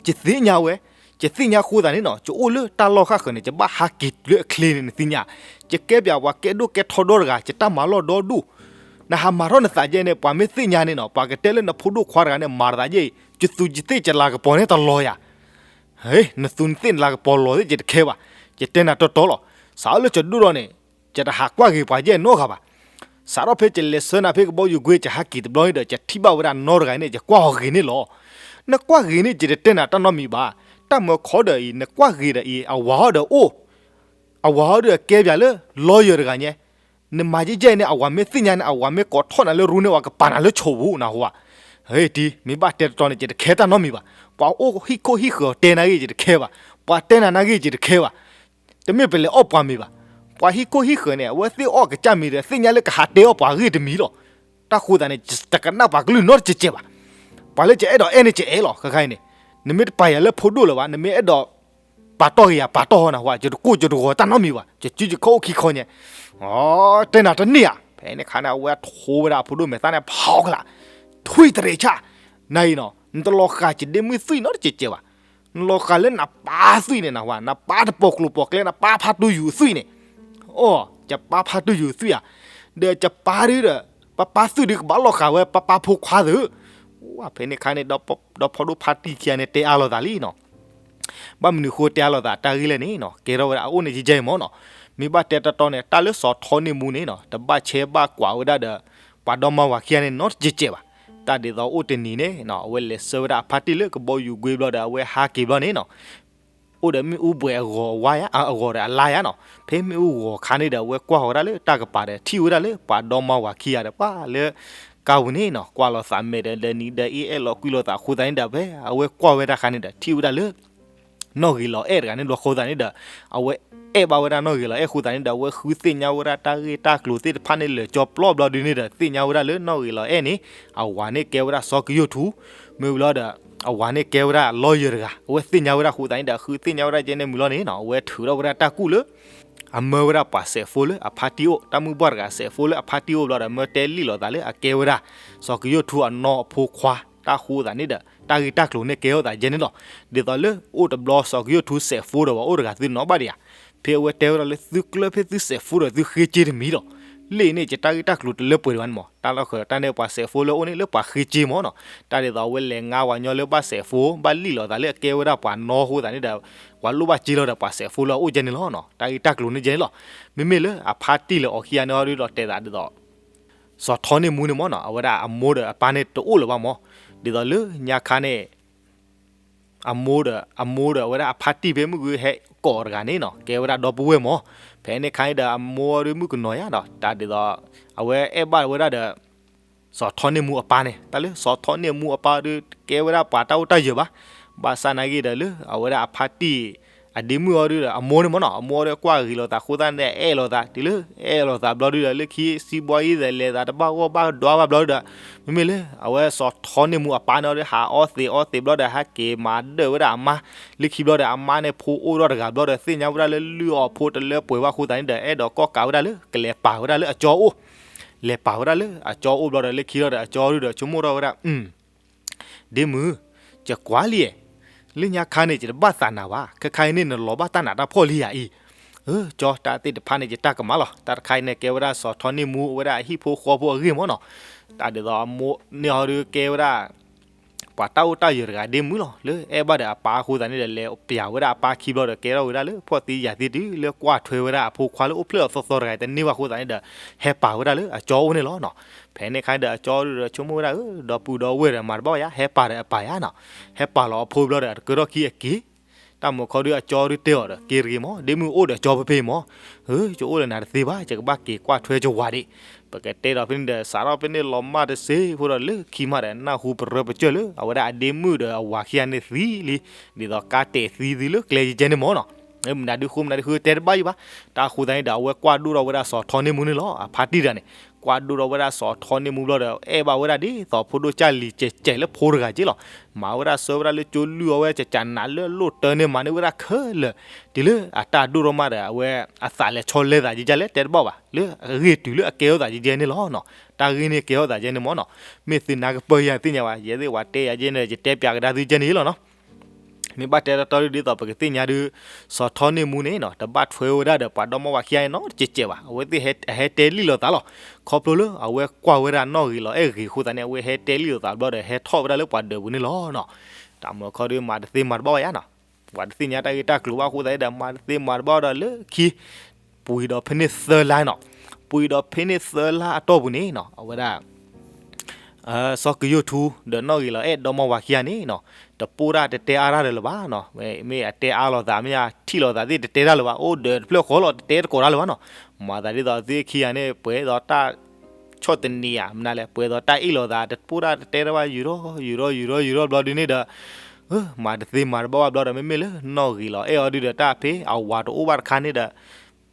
ယသ့ၣ်ညါဝဲ, ယသ့ၣ်ညါဃိသးန့ၣ်နီၤ, ယအိၣ်လၢတၢ်လီၢ်ဃၣ်ဃၢၤန့ၣ် ယဘၣ်ဟးက့ၤတုၤလၢအချ့န့ၣ် နသ့ၣ်ညါ. ယကဲပၠးပှၤကဲဒိၣ်ကဲထီဒီတဂၤ, ယတၢ်မၤလီၢ်ဒီဒူၣ်. နဟးမၤထီၣ်နသးကဲန့ၣ် ပှၤမ့ၢ်သ့ၣ်ညါန့ၣ်နီၤ, ပှၤကတဲလၢနဖိဒိၣ်ခွါတဂၤန့ၣ် မၤတသးယဲၢ်အံၤ, ယသူယသ့ၣ်ယလၤကပီၤန့ၣ်တလီၤယၤ. ဟ့, နသူနသ့ၣ်နလၤကပီၤလီၤသ့ၣ် ယတခဲဘၣ်. ယတဲနၤတီတီလီၤ. စးထီၣ်လၢယဒိၣ်ထီၣ်န့ၣ် ယတဟးကွၢ်ဂ့ၤပှၤယဲၢ်နီတဂၤဘၣ်. စးထီၣ်ဖဲယလဲၤဆှၢနၤဖဲကဘီယူၤကွ့ ယဟးက့ၤတဘျီန့ၣ်ဒီး ယထံၣ်ဘၣ်ဝဲဒၣ်နီတဂၤန့ၣ် ယကွၢ်အီၤဂ့ၤန့ၣ်လီၤ. နကွၢ်ဂ့ၤန့ၣ် ယတတဲနၤတၢ်နီတမံၤဘၣ်. တၢ်မၢခီဒီးအံၤ နကွၢ်ဂ့ၤဒီးအံၤ အဝၤအီၤဒီးအိၣ်, အဝၤအီၤဒီးအကဲပၠးလၢ lawyer တဂၤညါ. နမၤယဲၢ်ယဲၢ်န့ၣ် အဝၤမ့ၢ်သ့ၣ်ညါန့ၣ် အဝၤမ့ၢ်ကိးထီၣ်နၤလၢရူန့ၣ် အဝၤကပာ်နၤလၢဆိးပူၤနဟူဧါ. ဟ့ တံၢ်, မ့ၢ်ဘၣ်တဲတတီန့ၣ် ယတခဲတၢ်နီတမံၤဘၣ်. ပှၤအိၣ်ဟံၣ်ခိၣ်ဟံၣ်ဃၢၤတဲနၤဂ့ၢ် ယတခဲဘၣ်. ပှၤတဲနၤနၤဂ့ၢ် ယတခဲဘၣ်. တမ့ၢ်ပလဲၤအီၣ်ပှၤမ့ၤဘၣ်. ပှၤဟံၣ်ခိၣ်ဟံၣ်ဃၢၤန့ၣ် အဝဲသ့ၣ်အီၣ်ကစၢ်မ့ၤဒီး သ့ၣ်ညါလၢကဟးတဲအီၣ်ပှၤအဂ့ၢ်တမံၤလီၤ. တၢ်ဃိသးန့ၣ် တကနၣ်ပှၤကလုၢ်နီတစဲးစဲးဘၣ်. ပှၤလၢယအဲၣ်ဒိးအဲၣ်န့ၣ် ယအဲၣ်လီၤ. ခဲခါအံၤန့ၣ် နမ့ၢ်တပာ်ယၤလၢဖိဒိၣ်လၢၤဘၣ်, နမ့ၢ်အဲၣ်ဒိးပာ်တီၢ်ဂ့ၤယၤ ပာ်တီၢ်ဟီနဟူဧါ, ယတကိၢ်ယတဂီၤတၢ်နီတမံၤဘၣ်. ယစုယခီၣ်အိၣ်ခံခီညါ. အီ တဲနၤတန့ၢ်ဧါ. ဖဲန့ၣ်ခါန့ၣ် အဝဲထိဝဲဒၣ်အဖိဒိၣ်မဲာ်သၣ်န့ၣ် ဖးအီၣ်ကလာ်, ထွံၣ်တရံးဆၣ်, နၤအံၤနီၤ နတလီၤဃာ်ယဒ့မုၣ်သွံၣ်နီတစဲးစဲးဘၣ်. နလီၤဃာ်လၢနပၢ်သွံၣ်န့ၣ်နဟူဧါ, နပၢ်တပိာ်ကျိၤပိာ်ကျဲ နပၢ်ဖးတူယိာ်သွံၣ်န့ၣ်. အီ ယပၢ်ဖးတူယိာ်သွံၣ်ဧါ. ဒီးယပၢ်ဒုဒီး ပၢ်ပၢ်သွံၣ်ဒုကဘၣ်လီၤဃာ်ဝဲ ပၢ်ပၢ်ဖိခွါသ့ၣ်. ဝဲဖဲန့ၣ်ခါန့ၣ် ဒီးဖီဒိၣ်ဖါတံၢ်ခံဂၤန့ၣ် တဲအါလိာ်သးလံနီၤ. ဘၣ်မနုၤဃိတဲအါလိာ်သးတၢ်ဂ့ၢ်လဲၣ်န့ၣ်နီၤ, ကဲထီၣ်ဝဲဒၣ်အအိၣ်န့ၣ်ယဲၢ်ယဲၢ်မၢ်နီၤ. မ့ၢ်ဘၣ်တဲတီတီန့ၣ် တၢ်လၢစီၤထီန့ၢ်မူန့ၣ်နီၤ တဘၣ်ဆဲးဘၣ်ကွၢ်ဝဲဒၣ်ဒီး ပှၤဒီမါဝၤခံဂၤန့ၣ်နီတစဲးစဲးဘၣ်. တၢ်ဒ်သိးအိၣ်တနံၤန့ၣ်နီၤ အဝဲလဲၤဆှၢဝဲဒၣ်အဖါတံၢ်လၢကဘီယူၤကွ့ဘျီဒီး အဝဲဟးက့ၤဘျီန့ၣ်နီၤ အိၣ်ဒီးမ့ၣ်အူဘှဲးအဂီၤဝါယါ, အဂီၤဒီးအလါယါနီၤ. ဖဲမ့ၣ်အူဂီၤခါန့ၣ်ဒီး အဝဲကွၢ်ဃီၤဝဲဒၣ်လၢတၢ်ကပၤဒီး ထံၣ်ဝဲဒၣ်လၢပှၤဒီမါဝၤခံဂၤဒီး ပှၤလၢကါပူၤန့ၣ်နီၤ ကွၢ်လိာ်သးမဲာ်ဒီး ဒီနံၤဒီးအ့ အဲၣ်လိာ်ကွံလိာ်သးအဃိသတးန့ၣ်ဒီး ဖဲအဝဲကွၢ်ဝဲဒၣ်ခါန့ၣ်ဒီး ထံၣ်ဝဲဒၣ်လၢ နီၣ်ဂံၢ်လီၤအဲၣ်တဂၤန့ၣ်ဘျီအဃိသတးန့ၣ်ဒီး အဝဲအဲၣ်ဘၣ်ဝဲဒၣ်နီၣ်ဂံၢ်လီၤအဲၣ်အဃိသတးန့ၣ်ဒီး အဝဲဃုသ့ၣ်ညါဝဲဒၣ်တၢ်ဂ့ၢ်တၢ်ကျိၤသ့ၣ်တဖၣ်န့ၣ် လၢာ်ကၠီပျီဘျီဒုန့ၣ်ဒီး သ့ၣ်ညါဝဲဒၣ်လၢနီၣ်ဂံၢ်လီၤအဲၣ်န့ၣ် အဝၤန့ၣ်ကဲဝဲဒၣ်စီၤကယိၣ်ထူ မ့ၢ်ဝံၤလီၤဒီး အဝၤန့ၣ်ကဲဝဲဒၣ် lawyer တဂၤ အဝဲသ့ၣ်ညါဝဲဒၣ်အဃိသတးန့ၣ်ဒီး ဃုသ့ၣ်ညါဝဲဒၣ်ကဲန့ၣ်မုၢ်လီၤန့ၣ်နီၤ အဝဲထုးထီၣ်ဝဲဒၣ်တၢ်ကူၣ်လၢ အမၢဝဲဒၣ်ပှၤစဲးဖိလၢအဖါတံၢ်အိၣ် တၢ်မုၢ်ပှၢ်တဂၤစဲးဖိလၢအဖါတံၢ်အိၣ်ဘျီဒီး မၢတဲလံၣ်လိာ်သးလၢအကဲဝဲဒၣ် စီၤကယိၣ်ထူအနီၢ်အဖိခွါ တၢ်ဃိသတးန့ၣ်ဒီး တၢ်ဂ့ၢ်တၢ်ကျိၤန့ၣ်ကဲထီၣ်သးယဲန့ၣ်လီၤ. ဒ်သိးလၢအိၣ်တဘျီ စီၤကယိၣ်ထူစဲးဖိဒီးပှၤအိၣ်တဂၤသုနီၣ်ဘၣ်ဒံးဧါ. ဖဲအဝဲတဲဝဲဒၣ်လၢသုကျၢၢ်ဖဲသုစဲးဖိဒီးသုဃ့က့တမံၤလီၤ. လၢအံၤန့ၣ် ယတၢ်ဂ့ၢ်တၢ်ကျိၤတလၢပှဲၤဒံးဘၣ်န့ၣ်မး တၢ်လီၢ်ဃၢၤတၢ်န့ၣ်ပှၤစဲးဖိလၢအအိၣ်န့ၣ်လၢပှၤဃ့က့မးနီၤ တၢ်ဒ်သိးအဝဲလဲၤငါဝၤညီလၢဘၣ်စဲးဖိ ဘၣ်လံၣ်လိာ်သးလၢအကဲဝဲဒၣ်ပှၤနီၢ်အဃိသတးန့ၣ်ဒီး ပှၤလိၣ်ဘၣ်က့လီၤဒီးပှၤစဲးဖိလၢအအိၣ်ယဲန့ၣ်လီၤနီၤ တၢ်ဂ့ၢ်တၢ်ကျိၤန့ၣ်ယဲန့ၣ်လီၤ. မ့မ့ၢ်လၢအဖါတံၢ်လၢအီၤခံဂၤန့ၣ်ဟီဒုဒီးတဲသးဒ်သိး စီၤထီန့ၢ်မူန့ၣ်မ့ၢ်နီၤ အဝဲဒၣ်အမိၢ်ဒီးအပၢ်န့ၣ်တအိၣ်လၢၤဘၣ်မ့ၢ်, ဒ်သိးလၢညါခါန့ၣ် အမိၢ်ဒီး အမိၢ်ဒီးအဝဲဒၣ်အဖါတံၢ်ဖဲမုၢ်ဂုၤဟဲကိးတဂၤန့ၣ်နီၤ ကဲဝဲဒၣ်ဒီပုၢ်ဝဲၢ်မ့ၢ်, ဖဲန့ၣ်ခါအံၤဒီးအမိၢ်ဒုးမုၣ်ကနီၤယါဒီး တၢ်ဒ်သိး အဝဲအဲၣ်ဘၣ်ဝဲဒၣ်ဒီး စီၤထီန့ၢ်မူအပၢ်န့ၣ် တၢ်လၢစီၤထီန့ၢ်မူအပၢ်ဒုး ကဲဝဲဒၣ်ပှၤတၢ်အိၣ်တၢ်ယၢၤဘၣ်, ဘၣ်ဆၣ်နာ်က့ဒီးလၢအဝဲဒၣ်အဖါတံၢ် အဒ့မုၣ်အီၤဒုးဒီး အမိၢ်န့ၣ်မ့ၢ်နီၤ အမိၢ်အီၤဒီးကွၢ်ဂ့ၤလိာ်သးအဃိသတးန့ၣ် အဲၣ်လိာ်သး တုၤလၢအဲၣ်လိာ်သးဘျီဒုးဒီး လၢခံစံးဘှီအံၤဒီး လဲၤသးတဘၣ်ဂီၢ်ဘၣ်ဒွါဘၣ်ဘျီဒုးဒီး မ့မ့ၢ်လၢ အဝဲစီၤထီန့ၢ်မူအပၢ်န့ၣ်အီၤဒီး ဟးအီသံးအီသံးဘျီဒီး ဟဲက့ၤမၤဒၢၣ်ဝဲဒၣ်အမါ, လၢခံဘျီဒီး အမါန့ၣ်ဖိအိၣ်ထီၣ်တဂၤဘျီဒီး သ့ၣ်ညါဝဲဒၣ်လၢလုၢ်အီၤဖိတလၢပှဲၤဘၣ်အဃိသတးန့ၣ်ဒီး အဲၣ်ဒိးကိးကးဝဲဒၣ်လၢ ကလဲၤပာ်ဝဲဒၣ်လၢအကၠီအိၣ်, လဲၤပာ်ဝဲဒၣ်လၢအကၠီအိၣ်ဘျီဒီး လၢခံထီၣ်ဒီးအကၠီဒုးဒီး ဆိကမိၣ်ထီၣ်ဝဲဒၣ် ဒ့မုၣ်, ယကွၢ်လံ, လၢညါခါန့ၣ် ယတဘၣ်သးနၤဘၣ်, ခဲခါအံၤန့ၣ် နလီၤဘၣ်တၢ်နးတၢ်ဖှီၣ်လံယၤအံၤ, ကၠီတၢ်သ့ၣ်တဖၣ်န့ၣ် ယတၢ်ကမၣ်လီၤ, တၢ်တခါအံၤန့ၣ် ကဲဝဲဒၣ်စီၤထီန့ၢ်မူအဝဲဒၣ်အဟံၣ်ဖိဃီဖိအဂ့ၢ်မ့ၢ်နီၤ, တၢ်ဒ်သိးအမိၢ်န့ၣ်အီၤဒုးကဲဝဲဒၣ် ပှၤတၢ်အိၣ်တၢ်ယၢၤတဂၤဒ့မုၣ်လီၤ, လၢအဲၣ်ဘၣ်ဒီးအပၢ်အဃိသတးန့ၣ်ဒီး လဲၤပျးဝဲဒၣ်အပၢ်ခံဘျီဒီး ကဲထီၣ်ဝဲဒၣ်လၢဖှီၣ်သံယာ်သံတုၤလၢကွၢ်ထွဲဝဲဒၣ်အဖိခွါလၢအိၣ်ဖျဲၣ်အီၤသီသီတဂၤအံၤတန့ၢ်ဘၣ်အဃိသတးန့ၣ်ဒီး ဟဲပာ်ဝဲဒၣ်လၢအကၠီအိၣ်န့ၣ်လီၤနီၤ, ဖဲန့ၣ်ခါဒီးအကၠီဒုးဒီးဆိကမိၣ်ဝဲဒၣ် ဒီပုၢ်ဒီဝဲၢ်ဒီးမၤတဘၣ်ယါ ဟဲပာ်ဒီးအပၢ်ယါနီၤ, ဟဲပာ်လီၤအဖိဘျီဒီး တကၢထီၣ်ခံအက့ၤ တၢ်မုၢ်ခီဒုးအကၠီဒုးတဲအီၤဒီး က့ၤတဂ့ၤမ့ၢ် ဒ့မုၣ်အိၣ်ဒီးကၠီဖဲဖဲမ့ၢ်, ယအိၣ်ဒီးနၤတသ့ဘၣ် ယကဘၣ်က့ၤကွၢ်ထွဲယဝၤဒံး, ပကတဲဒီးဖဲန့ၣ်ဒီး စးထီၣ်ဖဲန့ၣ်လီၤမၢ်တစ့ဖိဒီးလၢခံမးဒီး နၢ်ဟူပရၢပကၢၢ်လၢ အဝဲဒၣ်အဒ့မုၣ်ဒီးအဝၤခံဂၤန့ၣ်သံလံ, ဒ်သိးကါတဲာ်သံသံလၢကျဲယကဲန့ၣ်မ့ၢ်နီၤ, မနုၤဒုးဃိမနုၤဒုးဃိတဲတဘၣ်ယံၤဘၣ်, တၢ်အဃိသတးန့ၣ်ဒီး အဝဲကွၢ်ဒိၣ်ထီၣ်ဝဲဒၣ်စီၤထီန့ၢ်မူန့ၣ်လီၤ အဖါတံၢ်တဂၤန့ၣ်, ကွၢ်ဒိၣ်ထီၣ်ဝဲဒၣ်စီၤထီန့ၢ်မူဘျီဒီး အဲၣ်ဘၣ်ဝဲဒၣ်ဒ်သိးဖိဒိၣ်ကၢ်လံၤကဲးကဲးလၢဖိတဂၤက့လီၤ, မၤဝဲဒၣ်ဆှၢဝဲဒၣ်လၢကၠိလုၢ်အီၤဝဲ ကကနးလၢလိၣ်တၢ်န့ၣ် မၤန့ၢ်ဝဲဒၣ်ခဲလၢာ်, တုၤလၢအတၢ်ဒိၣ်ထီၣ်မးဒီး အဝဲအသးလဲၤဆီလဲသးယကဲလဲၣ်တဲတဘၣ်ဘၣ် လၢအဂ့ၢ်တုၤလၢအကဲထီၣ်သးယကဲန့ၣ်လီၤနီၤ, တၢ်ဂ့ၢ်န့ၣ်ကဲထီၣ်သးယကဲန့ၣ်မ့ၢ်နီၤ, မ့ၢ်သုနၢ်ကပၢၢ်ယၤသ့ၣ်ညါဘၣ် ယဲသ့ၣ်ဝဲတဲယၤကဲန့ၣ် ယတဲပၠးကဒါသုကဲန့ၣ်လီၤနီၤ မ့ၢ်ဘၣ်တဲတီတီဒ်သိးပကသ့ၣ်ညါဒုး စီၤထီန့ၢ်မူန့ၣ်နီၤ တဘၣ်ထွဲဝဲဒၣ်ဒီးပှၤဒီမါဝၤခံဂၤန့ၣ်နီတစဲးစဲးဘၣ်, အဝဲသ့ၣ်ဟဲတဲလံလိာ်သးလီၤ, ခီဖျိလၢအဝဲကွၢ်ဝဲဒၣ်နီၣ်ဂံၢ်လီၤအဲၣ်ဂ့ၤအဃိသတးန့ၣ် အဝဲဟဲတဲလံလိာ်သးဘျီဒီးဟဲထီၣ်ဝဲဒၣ်လၢပှၤဒၢးပူၤန့ၣ်လီၤနီၤ, တၢ်မုၢ်ခီဒုးမၤတသ့မၤတဘၣ်ဝဲယါနီၤ, ပှၤတသ့ၣ်ညါတၢ်ဂ့ၢ်တၢ်ကျိၤဘၣ်အဃိသတးဒီး မၤတသ့မၤတဘၣ်ဒီးလၢခံ ပှဲၤဒီးဖဲန့ၣ်သၢလါနီၤ, ပှဲၤဒီးဖဲန့ၣ်သၢလါအတီၢ်ပူၤန့ၣ်နီၤ အဝဲဒၣ် စီၤကယိၣ်ထူ ဒီးနီၣ်ဂံၢ်လီၤအဲၣ်ဒီမါဝၤခံဂၤန့ၣ်နီၤ, တပိၢ်တၢ်တတဲအါတၢ်ဒီးလၢၤဘၣ်နီၤ, မ့ၢ်အတဲအါလိာ်သး မ့ၢ်အထံၣ်လိာ်သးသ့ၣ်တတဲတၢ်လၢၤဘၣ်, အိၣ်ဒၢးတဖျၢၣ်ဃီလီၤ တတဲတကိးတၢ်လၢၤဘၣ်နီၤ, မၤသးဒ်သိးအဝဲသ့ၣ်ခံဂၤန့ၣ် ပှဲၤဒီးတၢ် ဆီၣ်သနံးဧါ မနုၤလဲၣ် ပှဲၤဒီးတၢ်အ့ၣ်လိာ်သး တပိၢ်တၢ်တတဲတၢ်ဘၣ် ယူၤထီၣ်ယူၤထီၣ်ယူၤထီၣ်ယူၤထီၣ် ဘျီဒုးန့ၣ်ဒီး မၤတသ့မၤတဘၣ်ဘၣ်ဘျီဒီး မ့မ့ၢ်လၢနီၣ်ဂံၢ်လီၤအဲၣ်အီၤဒုးဒီး တၢ်ဖဲအဝၤတအိၣ်ဘၣ်တခါန့ၣ်ဒီး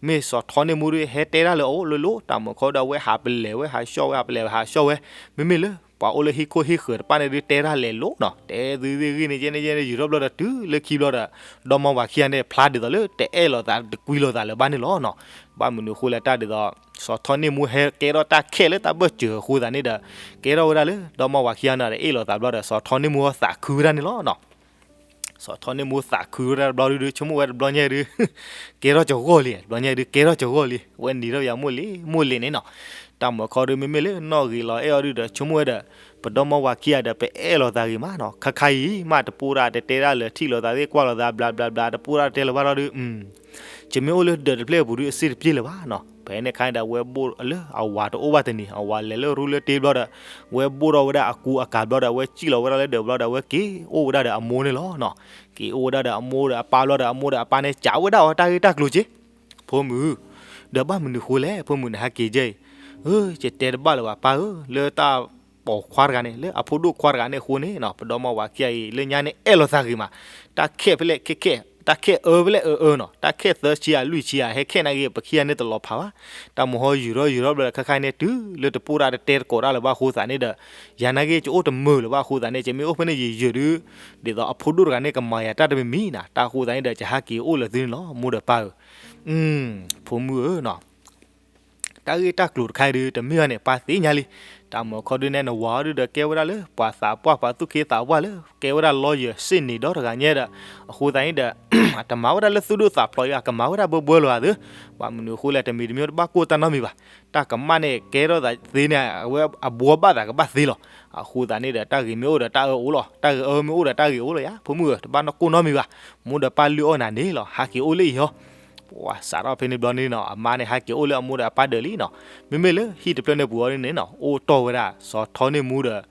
မ့ၢ်စီၤထီန့ၢ်မူဒုး ဟဲတဲတၢ်လၢအအိၣ်လိၤလိၤ တၢ်မုၢ်ခီဒီး အဝဲဟးပလဲၤဝဲဟးဆှီၣ်ဝဲ ဟးပလဲၤဝဲဟးဆှီၣ်ဝဲ, မ့မ့ၢ်လၢ ပှၤအိၣ်လၢဟံၣ်ခိၣ်ဟံၣ်ဃၢၤတဖၣ်န့ၣ်ဒုး တဲတၢ်လဲၤလိၤနီၤ, တဲသုသ့ၣ်ဂ့ၢ်န့ၣ် ကဲန့ၣ်ကဲန့ၣ် ယူၤထီၣ်ဘျီဒီး တုၤလၢခံဘျီဒီး ဒီမါဝၤခံဂၤန့ၣ် ဖျါဒ်သိးလၢတအဲၣ်လိာ်သးတကွံလိာ်သးလၢၤဘၣ်န့ၣ်လီၤနီၤ, ဘၣ်မနုၤအဃိလဲၣ် တၢ်ဒ်သိး စီၤထီန့ၢ်မူဟဲကဲထီၣ်တၢ်ခဲလၢတၢ်ဘၢၣ်စၢၤအဃိသတးန့ၣ်ဒီး ကဲထီၣ်ဝဲဒၣ်လၢ ဒီမါဝၤခံဂၤန့ၣ်ဒီး အ့ၣ်လိာ်သးဘျီဒီး စီၤထီန့ၢ်မူသးခုဝဲဒၣ်န့ၣ်လီၤနီၤ စီၤထီန့ၢ်မူသးခုဝဲဒၣ်တဘျီဒုး ဆိကမိၣ်ဝဲတဘျီညါဒုး ကဲထီၣ်ကဂီၢ်လံ, တဘျီညါဒုး ကဲထီၣ်ကဂီၢ်လံ, ဝဲနံၤထီၣ်ယၤမိၢ်လံ မိၢ်လံန့ၣ်နီၤ, တၢ်မုၢ်ခီဒုး မ့မ့ၢ်လၢနီၣ်ဂံၢ်လီၤအဲၣ်အီၤဒုးဒီး ဆိကမိၣ်ဝဲဒီး ပဒီမါဝၤခံဂၤဒီး ပအဲၣ်လိာ်သးဂ့ၤမးနီၤ, ခါခါအံၤမး တပိၢ်တၢ်တတဲတၢ်လၢၤ ထံၣ်လိာ်သးသ့ၣ်ကွၢ်လိာ်သး ဘျးဘျးဘျး တပိၢ်တၢ်တတဲလၢၤဘၣ်ဒီးဒုး ယမ့ၢ်အိၣ်လၢဒၢးတဖျၢၣ်အပူၤဒုး အစ့ၣ်တပျ့ၢ်လၢၤဘၣ်နီၤ, ဖဲန့ၣ်ခါန့ၣ်ဒီး အဝဲဘိၣ်လၢအဝၤတအိၣ်ဘၣ်တနံၤ အဝၤလဲၤလၢရူလၢတ့ဘျီဒီး ဝဲဘိၣ်ထီၣ်ဝဲဒၣ်အကူအကၤဘျီဒီး အဝဲစံၣ်လီၤဝဲဒၣ်လၢဒၢးဘျီဒီး အဝဲက့ၤအိၣ်ဝဲဒၣ်ဒီးအမိၢ်န့ၣ်လီၤနီၤ, က့ၤအိၣ်ဝဲဒၣ်ဒီးအမိၢ်ဒီးအပၢ်ဘျီဒီး အမိၢ်ဒီးအပၢ်န့ၣ် ကးဝဲဒၣ်အီၤတၢ်ဂ့ၢ်တၢ်ကျိၤက့ၤ ဖိမုၣ်, ဒီးဘၣ်မနုၤဃိလဲၣ် ဖိမုၣ်နဟဲက့ၤကဲအံၤ, ယတဲတဘၣ်လၢၤဘၣ် ပၢ်ဧၢ, လၢတၢ်ပိာ်ခွါတဂၤန့ၣ် လၢအဖိဒိၣ်ခွါတဂၤန့ၣ်အဃိန့ၣ်နီၤ ပဒီမါဝၤခံဂၤအံၤ လၢညါန့ၣ်အဲၣ်လိာ်သးဂ့ၤမး, တၢ်ခဲၣ်ဖဲလဲၣ်ခဲၣ်ခဲၣ် တၢ်ခဲၣ်အၢဖဲလဲၣ်အၢအၢနီၤ တၢ်ခဲၣ်သၢဆံဧါလွံၢ်ဆံဧါ ဟဲခဲၣ်နာ်က့ ပခံဂၤန့ၣ်တလီၤဖးဘၣ်, တၢ်မုၢ်ဟီယူၤထီၣ်ယူၤထီၣ်ဘျီဒီး ခါခါန့ၣ် တုၤလၢတပိၢ်တၢ်တတဲတကိးတၢ်လၢၤဘၣ်အဃိသတးန့ၣ်ဒီး ယၤနာ်က့ ကအိၣ်တမုာ်လၢၤဘၣ်အဃိသတးန့ၣ် ကမ့ၢ်အိၣ်ဖဲန့ၣ်ယံာ်ယံာ်ဒုး ဒ်သိးအဖိဒိၣ်တဂၤန့ၣ် ကမၤယၤတၢ်တမံၤမံၤနီၤ တၢ်အဃိသတးန့ၣ်ဒီး ယဟးက့ၤအိၣ်လၢၤသုန့ၣ်လီၤ မိၢ်ဒီးပၢ်ဧၢ, ဖိမုၣ်ဧၢနီၤ တၢ်ဂ့ၢ်တၢ်ကျိၤတခါအံၤဒုး တမ့ၢ်ဘၣ်န့ၣ် ပၢ်သ့ၣ်ညါလံ, တၢ်မုၢ်ခီဒုးနဲ နဝၤအီၤဒုးဒီး ကဲဝဲဒၣ်လၢ ပှၤသးပှၢ်ပှၤသူၣ်က့သးပှၢ်လၢ ကဲဝဲဒၣ်လီယၢၤ စ့ၣ်နံၤဒီတဂၤညါဒီး အဃိသတးန့ၣ်ဒီး တမၤဝဲဒၣ်လၢသူၣ်ဒိၣ်သးဖျိးအံၤ ကမၤဝဲဒၣ်ဘၢဘၢလၢၤဧါသု, ဘၣ်မနုၤအဃိလဲၣ် တမံၤတမံၤတဘၣ်ကိၢ်တၢ်နီတမံၤဘၣ်, တၢ်ကမၣ်န့ၣ် ကဲထီၣ်သးသ့န့ၣ် အဝဲအဘှီဘၣ်သးကဘၣ်သ့လီၤ, အဃိသတးန့ၣ်ဒီး တၢ်ဂ့ၤမ့ၢ်အိၣ်ဒီးတၢ်အၢအိၣ်လီၤ, တၢ်ဂ့ၤအၢမ့ၢ်အိၣ်ဒီးတၢ်ဂ့ၤအိၣ်လီၤယါ, ဖိမုၣ်ဧၢ တဘၣ်နီၢ်ကိၢ်နီတမံၤဘၣ်, မိၢ်ဒီးပၢ်လုၢ်အီၣ်နၤန့ၣ်လီၤ ဟးက့ၤအိၣ်လၢအံၤဟီ ပှၤစးထီၣ်ဖဲန့ၣ်ဘျီန့ၣ်နီၤ အမါန့ၣ်ဟဲက့ၤအိၣ်လၢအမိၢ်ဒီးအပၢ်ဒၢးလံနီၤ. မ့မ့ၢ်လၢဟံၣ်တဖျၢၣ်န့ၣ်ပူၤအီၤန့ၣ်နီၤ အိၣ်တီၢ်ဝဲဒၣ် စီၤထီန့ၢ်မူဒီး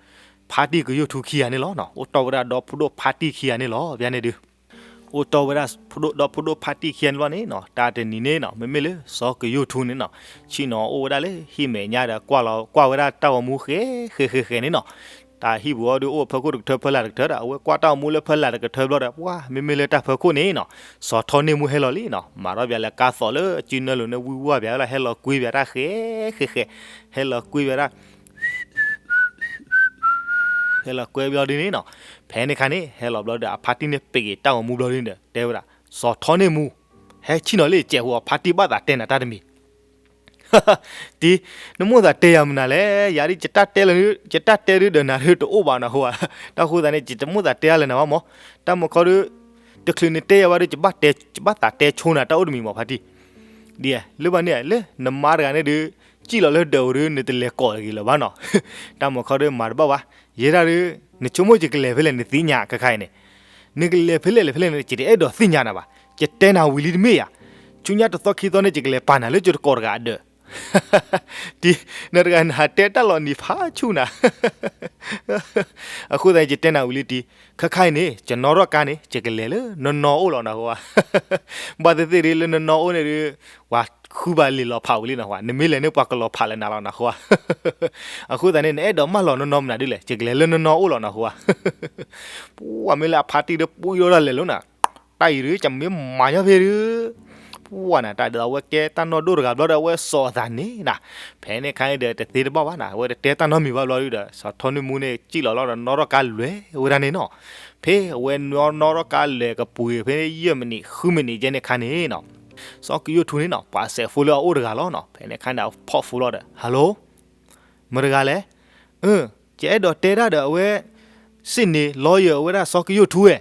ဖါတံၢ်ကယိၣ်ထူခံဂၤန့ၣ်လီၤနီၤ. အိၣ်တီၢ်ဝဲဒၣ်ဒီဖိဒိၣ်ဖါတံၢ်ခံဂၤန့ၣ်လီၤ ဘၣ်န့ၣ်ဒုး အိၣ်တီၢ်ဝဲဒၣ်ဒီဖိဒိၣ်ဖါတံၢ်ခံဂၤန့ၣ်လီၤန့ၣ်နီၤ. တၢ်တနံၤန့ၣ်နီၤ မ့မ့ၢ်လၢစီၤကယိၣ်ထူန့ၣ်နီၤ ဆ့ၣ်နီၤအိၣ်ဝဲဒၣ်လၢဟံၣ်မဲာ်ညါဒီး ကွၢ်လီၤကွၢ်ဝဲဒၣ်တၢ်ဂီၤမူဃဲဃဲဃဲဃဲန့ၣ်နီၤ. တၢ်ဟံၣ်ပူၤအီၤဒုးအိၣ်ဖၢခိၣ်တကထၢဖၢလာ်တကထၢဒီး အဝဲကွၢ်တၢ်ဂီၤမူလၢဖၢလာ်တကထၢဘျီဒီး ပှၤမ့မ့ၢ်လၢတၢ်ဖၢခိၣ်န့ၣ်နီၤ စီၤထီန့ၢ်မူဟဲလီၤလံနီၤ. မၤထီၣ်ပၠးလၢကါသိးလၢအစုနၢလိၤန့ၣ် ဝံဝါပၠးဝဲလီၤ ဟဲလီၤကွံပၠးတၢ်ဃဲဃဲဃဲ ဟဲလီၤကွံပၠးတၢ် ဟဲလီၤကွံဘျီဒ်န့ၣ်နီၤ. ဖဲန့ၣ်ခါန့ၣ် ဟဲလီၤဘျီဒီး အဖါတံၢ်န့ၣ်ပ့ၤက့ၤတၢ်ဂီၤမူဘျီဒ်န့ၣ်ဒီး တဲဝဲဒၣ် စီၤထီန့ၢ်မူ ဟဲဆ့ၣ်နီၤလၢယစဲးဖိအီၤ ဖါတံၢ်ဘၣ်သးတဲနၤတၢ်တမံၤ တံၤ, နမိၣ်သးတဲယၤမနုၤလဲၣ်, ယၤဒ် ယတၢ်တဲဒုးဒီးနၤဒုးတအိၣ်ဘၣ်နၢ်ဟူဧါ. တၢ်ဃိသတးန့ၣ် ယတမိၣ်သးတဲအါလၢနၤဘၣ်မး, တၢ်မုၢ်ခီဒုး တချုးနတဲယၤဘၣ်ဒုး ယဘၣ်သးတဲဆိနၤတၢ်အိၣ်တမံၤမး ဖါတံၢ်. ဒ်လၢဘၣ်န့ၣ် လၢနမါတဂၤန့ၣ်ဒုး စံၣ်လီၤလၢဒၢးဧိၤဒုး နတလဲၤကိးတဂ့ၤလၢၤဘၣ်နီၤ. တၢ်မုၢ်ခီဒုးမၤတဘၣ်ဘၣ်, ယဲဒၣ်ဒုး နဆိကမိၣ်ယကလဲၤဖဲလဲၣ် နသ့ၣ်ညါခဲခါအံၤန့ၣ်, နကလဲၤဖဲလဲၣ်လဲၤဖဲလဲၣ်န့ၣ် ယတအဲၣ်ဒိးသ့ၣ်ညါနၤဘၣ်, ယတဲနၤဝံၤလံတမ့ၢ်ဧါ. ဆူညါတသီခံသီန့ၣ် ယကလဲၤပာ်နၤလၢယတကိးတဂၤအဒၢး တံၤ, နတဂၤနဟးတဲတၢ်လီၤနံၤဖးဆူၣ်နၤ. အဃိသတးန့ၣ် ယတဲနၤဝံၤလံတံၤ, ခဲခါအံၤန့ၣ် ယနီၣ်ထီၣ်ကါန့ၣ် ယကလဲၤလၢနနီၢ်အိၣ်လီၤနၢ်ဟူဧါ. ဘၣ်သ့ၣ်သ့ၣ်ဒ်လၢနနီၢ်အိၣ်န့ၣ်ဒုး ပှၤဃုဘၣ်လံာ်လီၤဖးဝံၤလံနၢ်ဟူဧါ, နမ့ၢ်လဲၤန့ၣ် ပှၤကလီၤဖးလၢနၤလီၤနၢ်ဟူဧါ. အဃိသတးန့ၣ် နအဲၣ်ဒိးမၢလီၤနနီၢ်မနုၤဒ်လဲၣ်, ယကလဲၤလၢနနီၢ်အိၣ်လီၤနၢ်ဟူဧါ. ပှၤမ့ၢ်လၢအဖါတံၢ်ဒီး ပှံၢ်ထီၣ်ဒၣ်လဲာ်လီၤနၤ, တၢ်အံၤဒုး ယမ့ၢ်မၤညီဖဲဒုး ပှၤနၤ တၢ်ဒ်သိးအဝဲကဲတၢ်နီၢ်ဒိၣ်တဂၤဘျီဒီး အဝဲစိာ်အသးန့ၣ်နၤ, ဖဲန့ၣ်ခါအံၤဒီး တသ့တဘၣ်ဘၣ်နၤ, အဝဲတတဲတၢ်နီတမံၤဘၣ်ဘျီဒုးဒီး စီၤထီန့ၢ်မူန့ၣ် စံၣ်လီၤလီၤဒီး နီၣ်ထီၣ်ကါလဲၤဝဲဒၣ်န့ၣ်နီၤ. ဖဲအဝဲနီၣ်ထီၣ်ကါလဲၤကပှ့ၤဖဲယဲၢ်မံးနံး ဃုမံးနံးယဲၢ်န့ၣ်ခါန့ၣ်နီၤ, စီၤကယိၣ်ထူန့ၣ်နီၤ ပှၤစဲးဖိလၢအအိၣ်တဂၤလီၤနီၤ. ဖဲန့ၣ်ခါန့ၣ် အဖီၣ်ဖိလီၤဒီး Hello, မတၤတဂၤလဲၣ်. အၢ ယအဲၣ်ဒိးတဲတၢ်ဒီးအဝဲ စ့ၣ်န့ၣ် lawyer အဝဲဒၣ်စီၤကယိၣ်ထူဝဲ.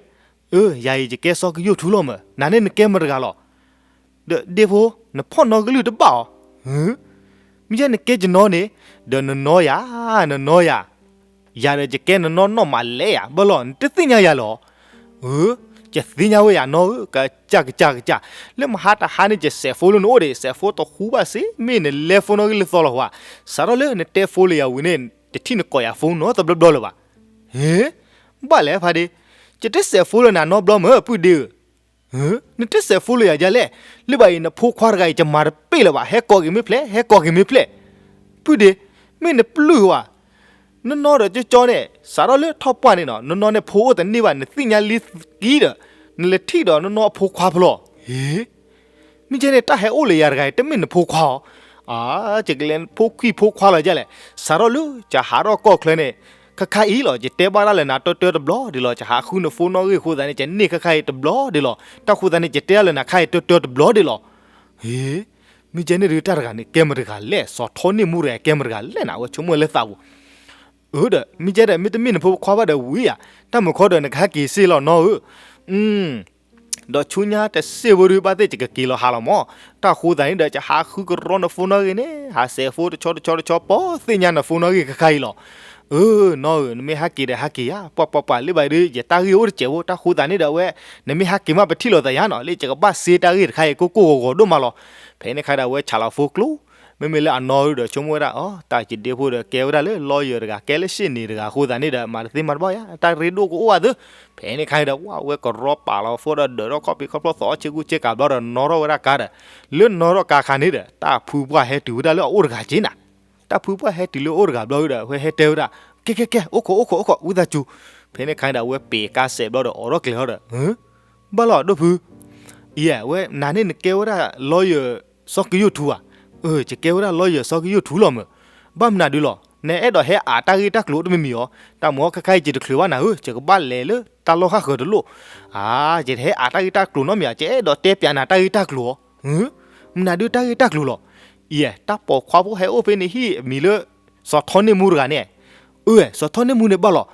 အၢ ယၤအံၤယကဲစီၤကယိၣ်ထူလီၤမး, နၤန့ၣ်နကဲမတၤတဂၤလီၤ. ဒီးဒ့ဖိ နဖီၣ်နီၣ်ကလုၢ်တဘၣ်အီၤ. မ့ၢ်ယဲနကဲယနီၢ်န့ၣ် ဒီးနနီၢ်ယၤ, နနီၢ်ယၤ, ယၤဒီးယကဲနနီၢ်နီၢ်မးလဲၣ်ယၤ ဘၣ်လီၤ နတသ့ၣ်ညါယၤလီၤ. အၢ ယသ့ၣ်ညါဝဲယၤနီၢ်ဧၢ, ကစၢ်ကစၢ်ကစၢ်, လၢမဟါတဟါန့ၣ် ယစဲးဖိလၢနအိၣ်ဒံး, စဲးဖိတဟူဘၣ်စ့ၢ် မ့ၢ်နလဲဖိနီၣ်ဂံၢ်လၢသီလီၤဟူဧါ. စးထီၣ်လၢနတဲဖိလၢယၤဝံၤန့ၣ် တထံၣ်နကိးယၤဖိနီတဘျီဘျီလၢၤဘၣ်. ဟ့ ဘၣ်လဲၣ်ဖါဒ့, ယတစဲးဖိလၢနၤနီတဘျီမး ပုၢ်ဒ့ဧၢ. နတစဲးဖိလၢယၤဒ်လဲၣ်, လၢဘၣ်အံၤ နဖိခွါတဂၤအံၤ ယမၤတပ့ၢ်လၢၤဘၣ်, ဟဲကိးက့ၤမ့ၢ်ဖျဲၣ် ဟဲကိးက့ၤမ့ၢ်ဖျဲၣ်. ပုၢ်ဒ့, မ့ၢ်နပျုၢ်ဧါ. နနီၢ်ဒီးကၠီကၠီန့ၣ် စးထီၣ်လၢထီၣ်ပှၢ်န့ၣ်နီၤ နနီၢ်န့ၣ်ဖိအိၣ်တန့ၢ်ဘၣ် နသ့ၣ်ညါလံကံဒီး နလဲၤထံၣ်ဒီးနနီၢ်အဖိခွါဖျီၣ်. ဟ့ မ့ၢ်ကဲန့ၣ် တၢ်ဟဲအိၣ်လၢယၤတဂၤအံၤ တမ့ၢ်နဖိခွါဧါ. အါ ယကလဲၤဖိခွံၣ်ဖိခွါလီၤဒ်လဲၣ်. စးထီၣ်လၢယဟးထီၣ်ကီၢ်ချၢန့ၣ် ခဲခါအံၤလီၤ ယတဲဘၣ်တၢ်လၢနၤတၢတၢတဘျီဒံးလီၤ. ယဟးဃုနဖိနီၣ်ဂံၢ်အဃိသတးန့ၣ် ယန့ၢ်ခဲခါအံၤတဘျီဒံးလီၤ. တၢ်ဃိသတးန့ၣ် ယတဲတၢ်လၢနၤခါအံၤတၢတၢတဘျီဒံးလီၤ. ဟ့ မ့ၢ်ကဲန့ၣ်ဒုးတၢ်တဂၤန့ၣ် ကဲမတၤတဂၤလဲၣ်, စီၤထီန့ၢ်မူတဂၤကဲမတၤတဂၤလဲၣ်နၤ အဝဲဆိကမိၣ်လၢသးပူၤ. အၢဒီး မ့ၢ်ကဲဒီး မ့တမ့ၢ်နဖိခွါဘၣ်ဒီးဝံၤဧါ, တၢ်မုၢ်ခီဒီးနကဟဲက့ၤစ့ၢ်လီၤနီၢ်ဧၢ. ဒီးဆူညါတစ့ၢ်ဖိဒုး ဘၣ်သ့ၣ်ယကက့ၤလီၤဟးလီၤမး. တၢ်ဃိသတးန့ၣ်ဒီး ယဟးဃုကရီနဖိနီၣ်ဂံၢ်န့ၣ် ဟးစဲးဖိတဆီတဆီတဆီ ပိာ်သ့ၣ်ညါနဖိနီၣ်ဂံၢ်ခဲခါအံၤလီၤ. အၢ နီၢ်ဧၢ နမ့ၢ်ဟဲက့ၤဒီးဟဲက့ၤယၤ ပှၤပှၤပှၤလၢဘၣ်ဒုး ယတၢ်ဂ့ၢ်အိၣ်တစဲးဖိ တၢ်ဃိသတးန့ၣ်ဒီးအဝဲ နမ့ၢ်ဟဲက့ၤမးပထံၣ်လိာ်သးယၤနီၤ လၢယကဘၣ်စ့တၢ်ဂ့ၢ်တခါအံၤ ကိၢ်ကိၢ်ဂီၤဂီၤဒိၣ်မးလီၤ. ဖဲန့ၣ်ခါဒီးအဝဲဆးလီၤဖိကျိ မ့မ့ၢ်လၢအနီၢ်ဧၢဒီး ဆိကမိၣ်ဝဲဒၣ် အီ တၢ်ယဒ့ဖိဒီးကဲဝဲဒၣ်လၢ lawyer တဂၤ ကဲလၢရှ့ၣ်န့ၣ်တဂၤအဃိသတးန့ၣ်ဒီး မၤတသ့မၤတဘၣ်ယၤ တၢ်ရ့ဒိၣ်ကအိၣ်အသိး. ဖဲန့ၣ်ခါဒီး ဝဲကရီပာ်လီၤဖိဒီးဒၢးထီၣ်ခီၣ်ဖံးခီၣ်ဖျီၣ်သီအီၣ်ဆ့ကူဆ့ကၤဘျီဒီး နီၣ်ထီၣ်ဝဲဒၣ်ကါဒီး လၢနီၣ်ထီၣ်ကါခါန့ၣ်ဒီး တၢ်ဖုပှၢ်ဟဲတုၤဝဲဒၣ်လၢအအိၣ်တဂၤက့ၤနၤ. တၢ်ဖုပှၢ်ဟဲတုၤလၢအအိၣ်တဂၤဘျီဒီး ဝဲဟဲတဲဝဲဒၣ် ကဲကဲကဲ အိၣ်ခိးအိၣ်ခိးအိၣ်ခိး ဝံသးစူၤ. ဖဲန့ၣ်ခါဒီး အဝဲပ့ၤကါစဲးဘျီဒီး အိးထီၣ်ကျဲၤထီၣ်ဒီး ဘၣ်လီၤဒိၣ်ဖု, ယဲ အဝဲနၤန့ၣ်နကဲဝဲဒၣ် lawyer စီၤကယိၣ်ထူဧါ. အၢ ယကဲဝဲဒၣ် lawyer စီၤကယိၣ်ထူလီၤမး. ဘၣ်မနုၤဒုလီၤ နအဲၣ်ဒိးဟဲအးတၢ်ဂ့ၢ်တၢ်ကျိၤတမံၤမံၤအီၤ. တၢ်မ့ၢ်ခဲခါအံၤ ယတချုးဘၣ်နၤဧၢ ယကဘၣ်လဲၤလၢတၢ်လီၢ်ဃၣ်ဃၢၤတလိၣ်. အါ ယတဟဲအးတၢ်ဂ့ၢ်တၢ်ကျိၤနီတမံၤဧါ ယအဲၣ်ဒိးတဲပၠးနၤတၢ်ဂ့ၢ်တၢ်ကျိၤအီၤ. မနုၤဒုတၢ်ဂ့ၢ်တၢ်ကျိၤလီၤ. ယဲ တၢ်ပိာ်ခွါဖိဟဲအိၣ်ဖဲန့ၣ်ဟံၣ်အမံၤလၢ စီၤထီန့ၢ်မူတဂၤန့ၣ် အၢ စီၤထီန့ၢ်မူန့ၣ်ဘၣ်လီၤ.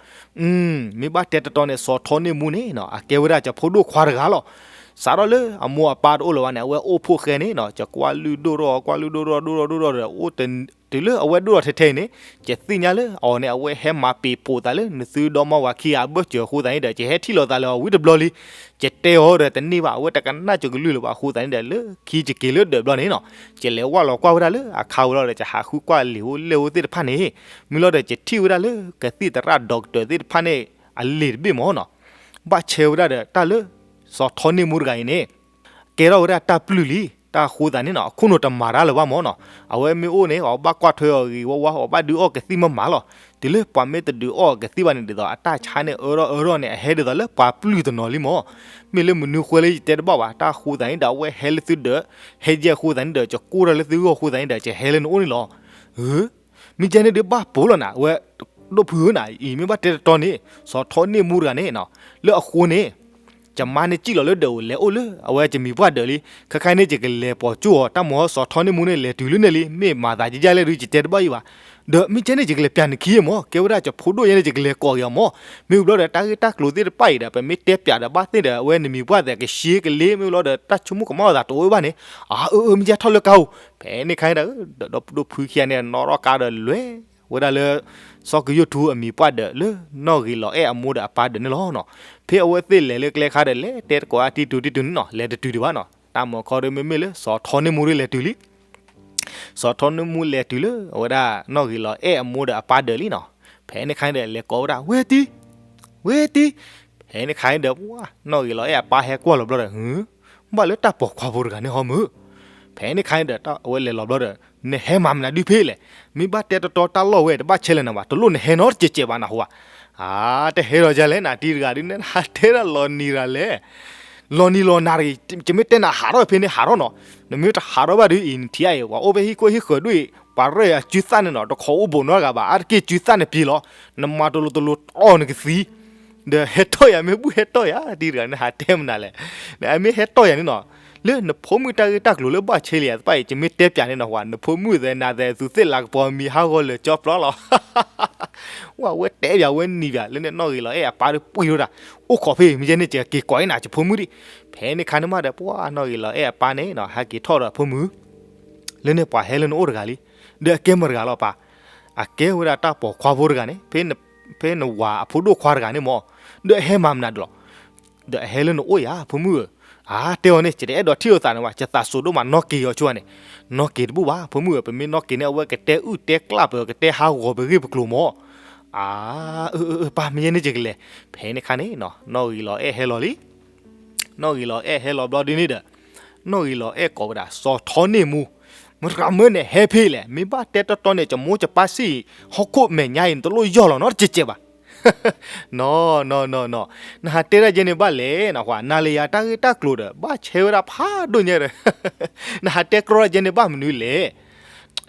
မ့ၢ်ဘၣ်တဲတတီန့ၣ် စီၤထီန့ၢ်မူန့ၣ် အကဲဝဲဒၣ်ယဖိဒိၣ်ခွါတဂၤလီၤ. စးထီၣ်လၢအမိၢ်အပၢ်တအိၣ်လၢၤဘၣ်န့ၣ် အဝဲအိၣ်ဖှိၣ်ဃဲန့ၣ်နီၤ, ယကွၢ်လုၢ်ဒိၣ်ထီၣ် ကွၢ်လုၢ်ဒိၣ်ထီၣ် ဒိၣ်ထီၣ် ဒိၣ်ထီၣ်ဒီး အိၣ်တုၤလၢအဝဲဒိၣ်ထီၣ်ထဲထဲအံၤန့ၣ်, ယသ့ၣ်ညါလၢအီၤန့ၣ် အဝဲဟဲမၤပ့ၤပိာ်သးလၢ နသုဒီမါဝၤခံဂၤအဘၢၣ်စၢၤအဃိသတးန့ၣ်ဒီး ယဟဲထံၣ်လိာ်သးလၢအဝံတဘျီလံ. ယတဲအီၤဒီးတန့ၢ်ဘၣ်, အဝဲတကနၣ်ကလုၢ်လၢၤဘၣ်အဃိသတးန့ၣ်ဒီး လၢခံယက့ၤလၢဒၢးဘျီန့ၣ်နီၤ, ယလဲၤဝၢ်လီၤကွၢ်ဝဲဒၣ်လၢအခါဝဲလီၤဒီး ယဟးဃုကွၢ်လံာ်အိၣ်လဲၢ်အိၣ်သ့ၣ်တဖၣ်န့ၣ်, မ့ၢ်လီၤဒီး ယထံၣ်ဝဲဒၣ်လၢကသံၣ်သရၣ် doctor သ့ၣ်တဖၣ်န့ၣ် အလံာ်တဘ့ၣ်မၢ်နီၤ, ဘၣ်ဆဲဝဲဒၣ်ဒီးတၢ်လၢ စီၤထီန့ၢ်မူတဂၤအံၤန့ၣ် ကဲထီၣ်ဝဲဒၣ်တၢ်ပျုၢ်လံ. တၢ်အဃိသတးန့ၣ်နီၤ အခိၣ်နူာ်တမၤတၢ်လၢၤဘၣ်မၢ်နီၤ, အဝဲမ့ၢ်အိၣ်န့ၣ် အဘၣ်ကွၢ်ထွဲအီၤဂ့ၤဝါဝါ, အဘၣ်ဒုးအီၣ်ကသံၣ်မးမးလီၤ. တုၤလၢပှၤမ့ၢ်တဒုးအီၣ်ကသံၣ်ဘၣ်န့ၣ် ဒ်သိးအတၢ်ဆါန့ၣ်အၢထီၣ်အၢထီၣ်န့ၣ် အဟဲဒ်သိးလၢပှၤပျုၢ်တနီၤလံမၢ်. မ့ၢ်လၢမနုၤဃိလဲၣ်ယတဲတဘၣ်ဘၣ်, တၢ်အဃိသတးန့ၣ်ဒီး အဝဲဟဲလၢသုဒၢး, ဟဲယဲၢ်အဃိသတးန့ၣ်ဒီး ယကိၢ်ထီၣ်လၢသုဂီၢ်အဃိသတးန့ၣ်ဒီး ယဟဲလၢနအိၣ်န့ၣ်လီၤ. မ့ၢ်ကဲန့ၣ်ဒုးဘၣ်ပိာ်လီၤနၤ, အဝဲဒိၣ်ဖုဧၢနၤ, အံၤမ့ၢ်ဘၣ်တဲတတီန့ၣ် စီၤထီန့ၢ်မူတဂၤန့ၣ်နီၤ, လၢအဃိန့ၣ် ယမါန့ၣ်စံၣ်လီၤလၢဒၢးအိၣ် လဲၤအိၣ်လၢအဝဲယမံၤပှၢ်ဒၢးလံ. ခဲခါန့ၣ် ယကလဲၤပိာ်ကၠိအီၤ, တၢ်မၤစီၤထီန့ၢ်မူန့ၣ် လဲၤတုၤလၢန့ၣ်လံ, မ့ၢ်မၤသးယဲယဲလဲၣ်ဒုး ယတဲတဘၣ်အံၤဘၣ်. ဒီးမ့ၢ်ကဲန့ၣ် ယကလဲၤပျးနခံမၢ်, ကဲဝဲဒၣ်ယဖိဒိၣ်ယဲန့ၣ် ယကလဲၤကိးက့ၤအီၤမၢ်. မ့ၢ်ဝံၤဘျီဒီး တၢ်ဂ့ၢ်တၢ်ကျိၤသ့ၣ်တဖၣ်အံၤဒီး ပမ့ၢ်တဲပျးဒီးဘၣ်သ့ၣ်ဒီး အဝဲနမံၤပှၢ်သဲးကဆှီကလ့, မ့ၢ်ဝံၤဘျီဒီး တၢ်ဆိကမိၣ်ကမၣ်အသးတအိၣ်ဘၣ်န့ၣ်, အၢ အၢ မ့ၢ်ယဲထီၣ်လၢကါဧိၤ, ဖဲန့ၣ်ခါန့ၣ်ဒီး ဒီးဒိၣ်ဖုခံဂၤန့ၣ် နီၣ်ထီၣ်ကါဒီးလဲၤဝဲဒၣ်လၢ စီၤကယိၣ်ထူအမံၤပှၢ်ဒၢး လၢနီၢ်ဂ့ၤလီၤအဲၣ်အမိၢ်ဒီးအပၢ်ဒၢးန့ၣ်လီၤနီၤ. ဖဲအဝဲသ့ၣ်လဲၤလၢကျဲခါဒီး လဲၤတဲတကိးအတံၤတူၤတံၤတူၤန့ၣ်နီၤ, လဲၤတတုၤဒံးဘၣ်နီၤ. တၢ်မၤခီဒီး မ့မ့ၢ်လၢစီၤထီန့ၢ်မူဒုးလဲၤတုၤလံ. စီၤထီန့ၢ်မူလဲၤတုၤလၢအဝဲဒၣ်နီၢ်ဂ့ၤလီၤအဲၣ်အမိၢ်ဒီးအပၢ်ဒၢးလံနီၤ. ဖဲန့ၣ်ခါန့ၣ်ဒီး လဲၤကိးဝဲဒၣ် ဝဲတံၤ, ဝဲတံၤ. ဖဲန့ၣ်ခါန့ၣ်ဒီး ပှၤနီၢ်ဂ့ၤလီၤအဲၣ်အပၢ်ဟဲကွၢ်လီၤဘျီဒီး ဘၣ်လၢတၢ်ပိာ်ခွါဖိတဂၤန့ၣ်ဟီမုၢ်. ဖဲန့ၣ်ခါန့ၣ်ဒီး အဝဲလဲၤလီၤဘျီဒီး နဟဲမၤမနုၤဒုးဖဲလဲၣ်. မ့ၢ်ဘၣ်တဲတတီတၢ်လီၢ်ဝဲ တဘၣ်ဆဲးလဲၣ်နၤဘၣ်, တလိၣ်နဟဲနီတစဲးစဲးဘၣ်နဟူဧါ. အါ တဟဲဒီးယၤလဲၣ် နတံၤတဂၤဒုး နဟးတဲဒၣ်လီၤနံၤတဂၤလဲၣ်. လီၤနံၤလီၤနၤတဂ့ၤ, ယမ့ၢ်တဲနၤဟးထီၣ်ဖဲန့ၣ်ဟးထီၣ်နီၤ. နမ့ၢ်တဟးထီၣ်ဘၣ်ဒုးအံၤ နထံၣ်အံၤ ပှၤအိၣ်ဖဲဟံၣ်ခိၣ်ဟံၣ်ဃၢၤဒိၣ်အံၤ ပှၤရဲၣ်အစုသၣ်န့ၣ်နီၤ တခိးအိၣ်ဘိးနီတဂၤဘၣ်, အါတက့ၢ်စုသၣ်န့ၣ်ပျံၤလီၤ. နမၤတလိၤတလိၤတီၢ်နကသံ ဒီးဟဲတီၢ်ယၤ မ့ၢ်ဘူၣ်ဟဲတီၢ်ယၤ တံၤတဂၤန့ၣ် ဟးတဲမနုၤလဲၣ်. နမ့ၢ်ဟဲတီၢ်ယၤန့ၣ်နီၤ, လၢနဖိမုၣ်တၢ်ဂ့ၢ်တၢ်ကျိၤလၢဘၣ်ဆဲးလီၤယၤတဖၣ်အံၤ ယမ့ၢ်တဲပျးန့ၣ်နီၤ နဖိမုၣ်သဲးနၤသဲးသူးသ့ၣ်လၤကပီၤမံၤဟးဂီၤလၢာ်ကၠီပျီလီၤ. ဝဲတဲပျးဝဲနံၤပျး လၢန့ၣ်နီၢ်ဂ့ၤလီၤအဲၣ်အပၢ်ဒီးပှ့ၤထီၣ်တၢ်, အိၣ်ခိးဖဲအံၤ မ့ၢ်ယဲန့ၣ် ယက့ၤကိးအံၤနၤ ယဖိမုၣ်ဒံး. ဖဲန့ၣ်ခါန့ၣ်မးဒီး ပှၤနီၢ်ဂ့ၤလီၤအဲၣ်အပၢ်န့ၣ်နီၤ ဟဲက့ၤထီၣ်ဒီးဖိမုၣ် လၢန့ၣ်ပှၤဟဲလၢနအိၣ်တဂၤလံ. ဒီးအကဲမတၤတဂၤလီၤပၢ်, အကဲဝဲဒၣ်တၢ်ပိာ်ခွါဖိတဂၤန့ၣ် ဖဲနဝၤအဖိဒိၣ်ခွါတဂၤန့ၣ်မၢ်, ဒီးအဟဲမၤမနုၤဒုးလီၤ. ဒီးအဟဲလၢနအိၣ်ယၤ ဖိမုၣ်ဧၢ, အါ တဲအီၤန့ၣ် ယတအဲၣ်ဒိးထံၣ်လိာ်သးန့ၣ်ဘၣ်, ယသးစိၤဒိၣ်မး နီၢ်က့ၤအီၤဆိန့ၣ်, နီၢ်က့ၤတဘူၣ်ဘၣ် ဖိမုၣ်ဧၢ, ပမ့ၢ်နီၢ်က့ၤန့ၣ် အဝဲကတဲအုၣ်တဲကျၣ်ပၢၤ ကတဲဟးဂီၤပဂ့ၢ်ပကျိၤမၢ်. အါ အၢ အၢ အၢ ပၢ် မ့ၢ်ယဲန့ၣ် ယကလဲၤ. ဖဲန့ၣ်ခါန့ၣ်နီၤ နီၢ်ဂ့ၤလီၤအဲၣ်ဟဲလီၤလံ. နီၢ်ဂ့ၤလီၤအဲၣ်ဟဲလီၤဘျီဒ်န့ၣ်ဒီး နီၢ်ဂ့ၤလီၤအဲၣ်ကိးဝဲဒၣ် စီၤထီန့ၢ်မူ, မတဂၤမၢန့ၣ် ဟဲဖဲလဲၣ်, မ့ၢ်ဘၣ်တဲတီတီန့ၣ် ယမိၢ်ယပၢ်စံး ဟီၣ်ခိၣ်မဲာ်ညါအံၤ နတလိၣ်ယီၢ်လီၤနီတစဲးစဲးဘၣ်. နီၤ နီၤ နီၤ နီၤ, နဟးတဲဒၣ်ယဲန့ၣ်ဘၣ်လဲၣ်, နဟးနၤလၢယၤတၢ်ဂ့ၢ်တၢ်ကျိၤဒီး ဘၣ်ဆဲးဝဲဒၣ်ဖးဒိၣ်ညါဒီး နဟးတဲကြီဒၣ်ယဲန့ၣ်ဘၣ်မနုၤလဲၣ်.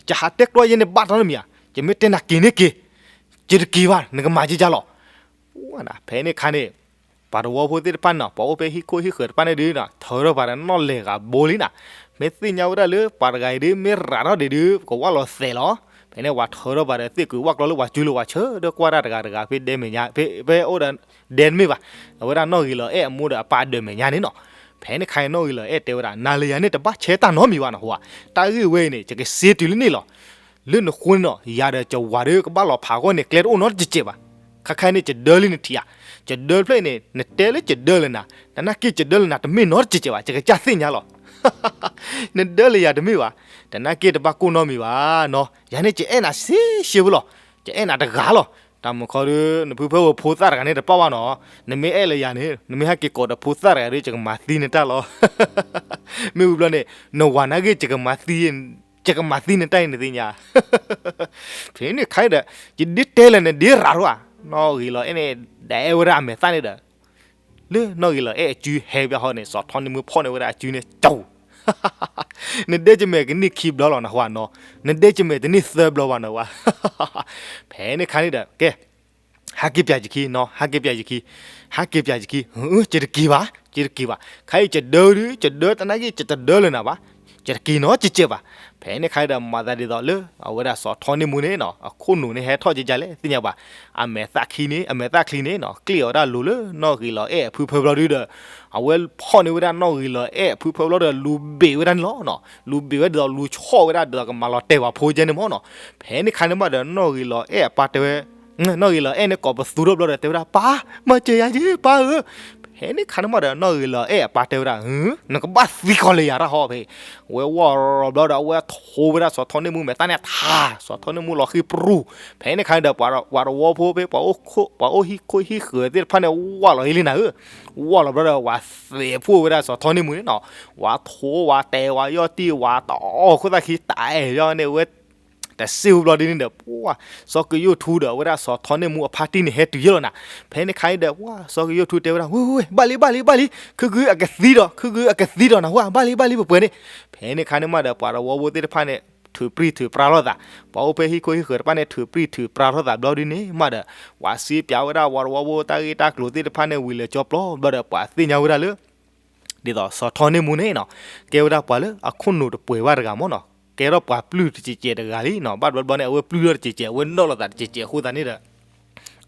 ယဟးတဲကြီယဲန့ၣ်ဘၣ်တၢ်နီတမံၤဧါ, ယမ့ၢ်တဲနၤက့ၤန့ၣ်က့ၤ, ယတက့ၤဘၣ် နကမၤယကလီၤ. ဖဲန့ၣ်ခါန့ၣ် ပှၤတဝၢဖိသ့ၣ်တဖၣ်န့ၣ်နီၤ ပှၤအိၣ်ဖဲဟံၣ်ခိၣ်ဟံၣ်ဃၢၤတဖၣ်န့ၣ်ဒုးနီၤ ထၢထီၣ်ပှၤဒီးနီၣ်လဲၢ်ဂၤဘိလံနီၤ, မ့ၢ်သ့ၣ်ညါဝဲဒၣ်လၢပှၤတဂၤအံၤဒုး မ့ၢ်ရၤထီၣ်ဒံးဒုး ကဝၣ်လီၤသဲးလီၤ. ဖဲန့ၣ် ပှၤထၢထီၣ်ပှၤဒီးသ့ၣ်ကွံာ်ဝၣ်ကျီလၢပှၤစုလိၤပှၤဆၢဒီးကွၢ်တၢ်တဂၤတဂၤ ဖဲဒဲမဲာ်ညါ ဖဲ ဖဲအိၣ်ဒီးဒဲတမ့ၢ်ဘၣ်, အဝဲဒၣ်နီၢ်ဂ့ၤလီၤအဲၣ်အမိၢ်ဒီးအပၢ်ဒၢးမဲာ်ညါန့ၣ်နီၤ. ဖဲန့ၣ်ခါအံၤ နီၢ်ဂ့ၤလီၤအဲၣ်တဲဝဲဒၣ် နၤလၢယၤန့ၣ် တဘၣ်ဆဲးတၢ်နီတမံၤဘၣ်နီၤ, ဟိဧါ, တၢ်ဂ့ၢ်ဝဲအံၤန့ၣ် ယကစ့တုၤလၢန့ၣ်လီၤ. လၢနဃိန့ၣ်နီၤ ယၤဒီးယဝၤဒီးကဘၣ်လီၤဖးအဂီၢ်န့ၣ် ကျဲတအိၣ်နီတစဲးစဲးဘၣ်. ခဲခါန့ၣ် ယဒၢလံနထံၣ်ဧါ, ယဒၢဖျၢၣ်န့ၣ် နတဲလၢယဒၢလၢနၤ, တနာ်က့ယဒၢလၢနၤတမ့ၢ်နီတစဲးစဲးဘၣ်, ယကစၢ်သ့ၣ်ညါလီၤ. နဒၢလၢယၤတမ့ၢ်ဘၣ်, တနာ်က့တဘၣ်ကိၢ်နီတမံၤဘၣ်နီၤ, ယၤန့ၣ် ယအဲၣ်နၤစ့စ့ဝဲလီၤ, ယအဲၣ်နၤတဂၤလီၤ. တၢ်မုၢ်ခီဒီး နဖုဖၢဝဲဖိသၣ်တဂၤန့ၣ်တပၣ်ဘၣ်နီၤ, နမ့ၢ်အဲၣ်လၢယၤန့ၣ် နမ့ၢ်ဟဲက့ၤကိးဒီးဖိသၣ်တဂၤဒီး ယကမၤသံနတၢ်လီၤ. မ့ၢ်ဝံၤဘျီန့ၣ် နဝၤနာ်က့ ယကမၤသံနတၢ်အံၤနသ့ၣ်ညါ. ဖဲန့ၣ်ခါဒီး ယဒ်တဲလၢာ်န့ၣ် ဒ်ရၤထီၣ်ဧါ, နီၢ်ဂ့ၤလီၤအဲၣ်န့ၣ် ဒၣ်အဲၣ်ဝဲဒၣ်အမဲာ်သၣ်န့ၣ်ဒီး လၢနီၢ်ဂ့ၤလီၤအဲၣ်အစုဟဲဘၣ်ဟီန့ၣ် စီၤထီန့ၢ်မူဖီၣ်န့ၢ်ဝဲဒၣ်အစုန့ၣ် ကၠီ, နဒဲကမဲာ်ကနံၣ်ခံဘျီလီၤနဟူဧါနီၤ, နဒဲကမဲာ်တနံၣ်သၢဘျီဘၣ်နီၤဝဲ. ဖဲန့ၣ်ခါန့ၣ်ဒီး ကဲ ဟဲက့ၤပျးယခံနီၤ, ဟဲက့ၤပျးယခံ, ဟဲက့ၤပျးယခံ, ယတက့ၤဘၣ်, ယတက့ၤဘၣ်, ခဲအံၤယဒၢဒုး ယဒၢတနာ်က့ ယတဒၢလၢနၤဘၣ်, ယတက့ၤနီတစဲးဘၣ်. ဖဲန့ၣ်ခါဒီး မၤသးဒ်သိးလၢ အဝဲဒၣ်စီၤထီန့ၢ်မူန့ၣ်နီၤ အခိၣ်နူာ်န့ၣ်ဟဲထီၣ်ကကလဲၣ် သ့ၣ်ညါဘၣ်. အမဲာ်သၣ်ချံန့ၣ် အမဲာ်သၣ်ချံန့ၣ်နီၤ ကျ့ၣ်အီၤဝဲဒၣ်လိၤလၢနီၣ်ဂံၢ်လီၤအဲၣ်အဖုဖၢဘျီဒုဒီး အဝဲဖီၣ်န့ၢ်ဝဲဒၣ်နီၣ်ဂံၢ်လီၤအဲၣ်အဖုဖၢဘျီဒီး လူၤဘ့ၣ်ဝဲဒၣ်န့ၣ်လီၤနီၤ. လူၤဘ့ၣ်ဝဲဒ်သိးလူၤဆီၣ်ဝဲဒၣ်ဒ်သိးကမၤလီၤတဲာ်ဝဲဖိကဲန့ၣ်မ့ၢ်နီၤ. ဖဲန့ၣ်ခါန့ၣ်မးဒီး နီၣ်ဂံၢ်လီၤအဲၣ်အပၢ်တဲဝဲ နီၣ်ဂံၢ်လီၤအဲၣ်န့ၣ်ကိးပသူထီၣ်ဘျီဒီးတဲဝဲဒၣ် ပၢ်, မၤစၢၤယၤက့ၤ ပၢ်ဧၢ. ဖဲန့ၣ်ခါန့ၣ်မးဒီး နီၣ်ဂံၢ်လီၤအဲၣ်အပၢ်တဲဝဲဒၣ် နကဘၣ်သံကီးလၢယၤတၢ်ဟီဖဲ ဝဲဝီၢ်ရီၤဘျီဒီး အဝဲထိဝဲဒၣ်စီၤထီန့ၢ်မူမဲာ်သၣ်န့ၣ်ထါ, စီၤထီန့ၢ်မူလီၤဃံပြူၤ. ဖဲန့ၣ်ခါန့ၣ်ဒီး ပှၤတဝီဖိဖဲ ပှၤအိၣ်ဟံၣ်ခိၣ်ဟံၣ်ဃၢၤသ့ၣ်တဖၣ်န့ၣ် ဝၢ်လီၤအံၤလံနၤဧၢ. ဝၢ်လီၤဘျီဒီး ဝၤသဲးဖှိၣ်ဝဲဒၣ်စီၤထီန့ၢ်မူန့ၣ်နီၤ. ဝၤထိဝၤတဲာ်ဝၤယီၢ်တံၢ်ဝၤတအီၣ်ခိၣ်သၣ်ခံတအဲၣ်ယီၢ်န့ၣ်ဝဲ တစ့ၢ်ဖိဘျီဒ်န့ၣ်ဒီး ပှၤ စီၤကယိၣ်ထူဒီး အဝဲဒၣ်စီၤထီန့ၢ်မူအဖါတံၢ်န့ၣ်ဟဲတုၤယဲလီၤနၤ. ဖဲန့ၣ်ခါအံၤဒီး ပှၤ စီၤကယိၣ်ထူတဲဝဲဒၣ် ဝဲ ဝဲ ဝဲ ဘၣ်လံ ဘၣ်လံ ဘၣ်လံ, ခုကုအကသံဒီး ခုကုအကသံဒီးနၢ်ဟူဧါ, ဘၣ်လံ ဘၣ်လံ ပပှဲၤန့ၣ်. ဖဲန့ၣ်ခါန့ၣ်မးဒီး ပှၤတဝီဖိသ့ၣ်တဖၣ်န့ၣ် ထုးပြံၢ်ထုးပြါထီၣ်သး, ပှၤအိၣ်ဖဲဟံၣ်ခိၣ်ဟံၣ်ဃၢၤတဖၣ်န့ၣ် ထုးပြံၢ်ထုးပြါထီၣ်သးဘျီဒ်န့ၣ်မးဒီး ပှၤစံးပၠးဝဲဒၣ် ပှၤတဝီဖိတၢ်ဂ့ၢ်တၢ်ကျိၤသ့ၣ်တဖၣ်န့ၣ် ဝံၤလၢာ်ကၠီပျီဘျီဒီး ပှၤသ့ၣ်ညါဝဲဒၣ်လၢ ဒ်သိးစီၤထီန့ၢ်မူန့ၣ်နီၤ ကဲဝဲဒၣ်ပှၤလၢအခိၣ်နူာ်တပှဲၤဘၣ်တဂၤမ့ၢ်နီၤ, ကဲထီၣ်ပှၤပျုၢ်တစဲးစဲးတဂၤလံနီၤ, ဘၣ်တဘျီဘျီန့ၣ် အဝဲပျုၢ်ထီၣ်တစဲးစဲး အဝဲနီၣ်လီၤသးတစဲးစဲးအဃိသတးန့ၣ်ဒီး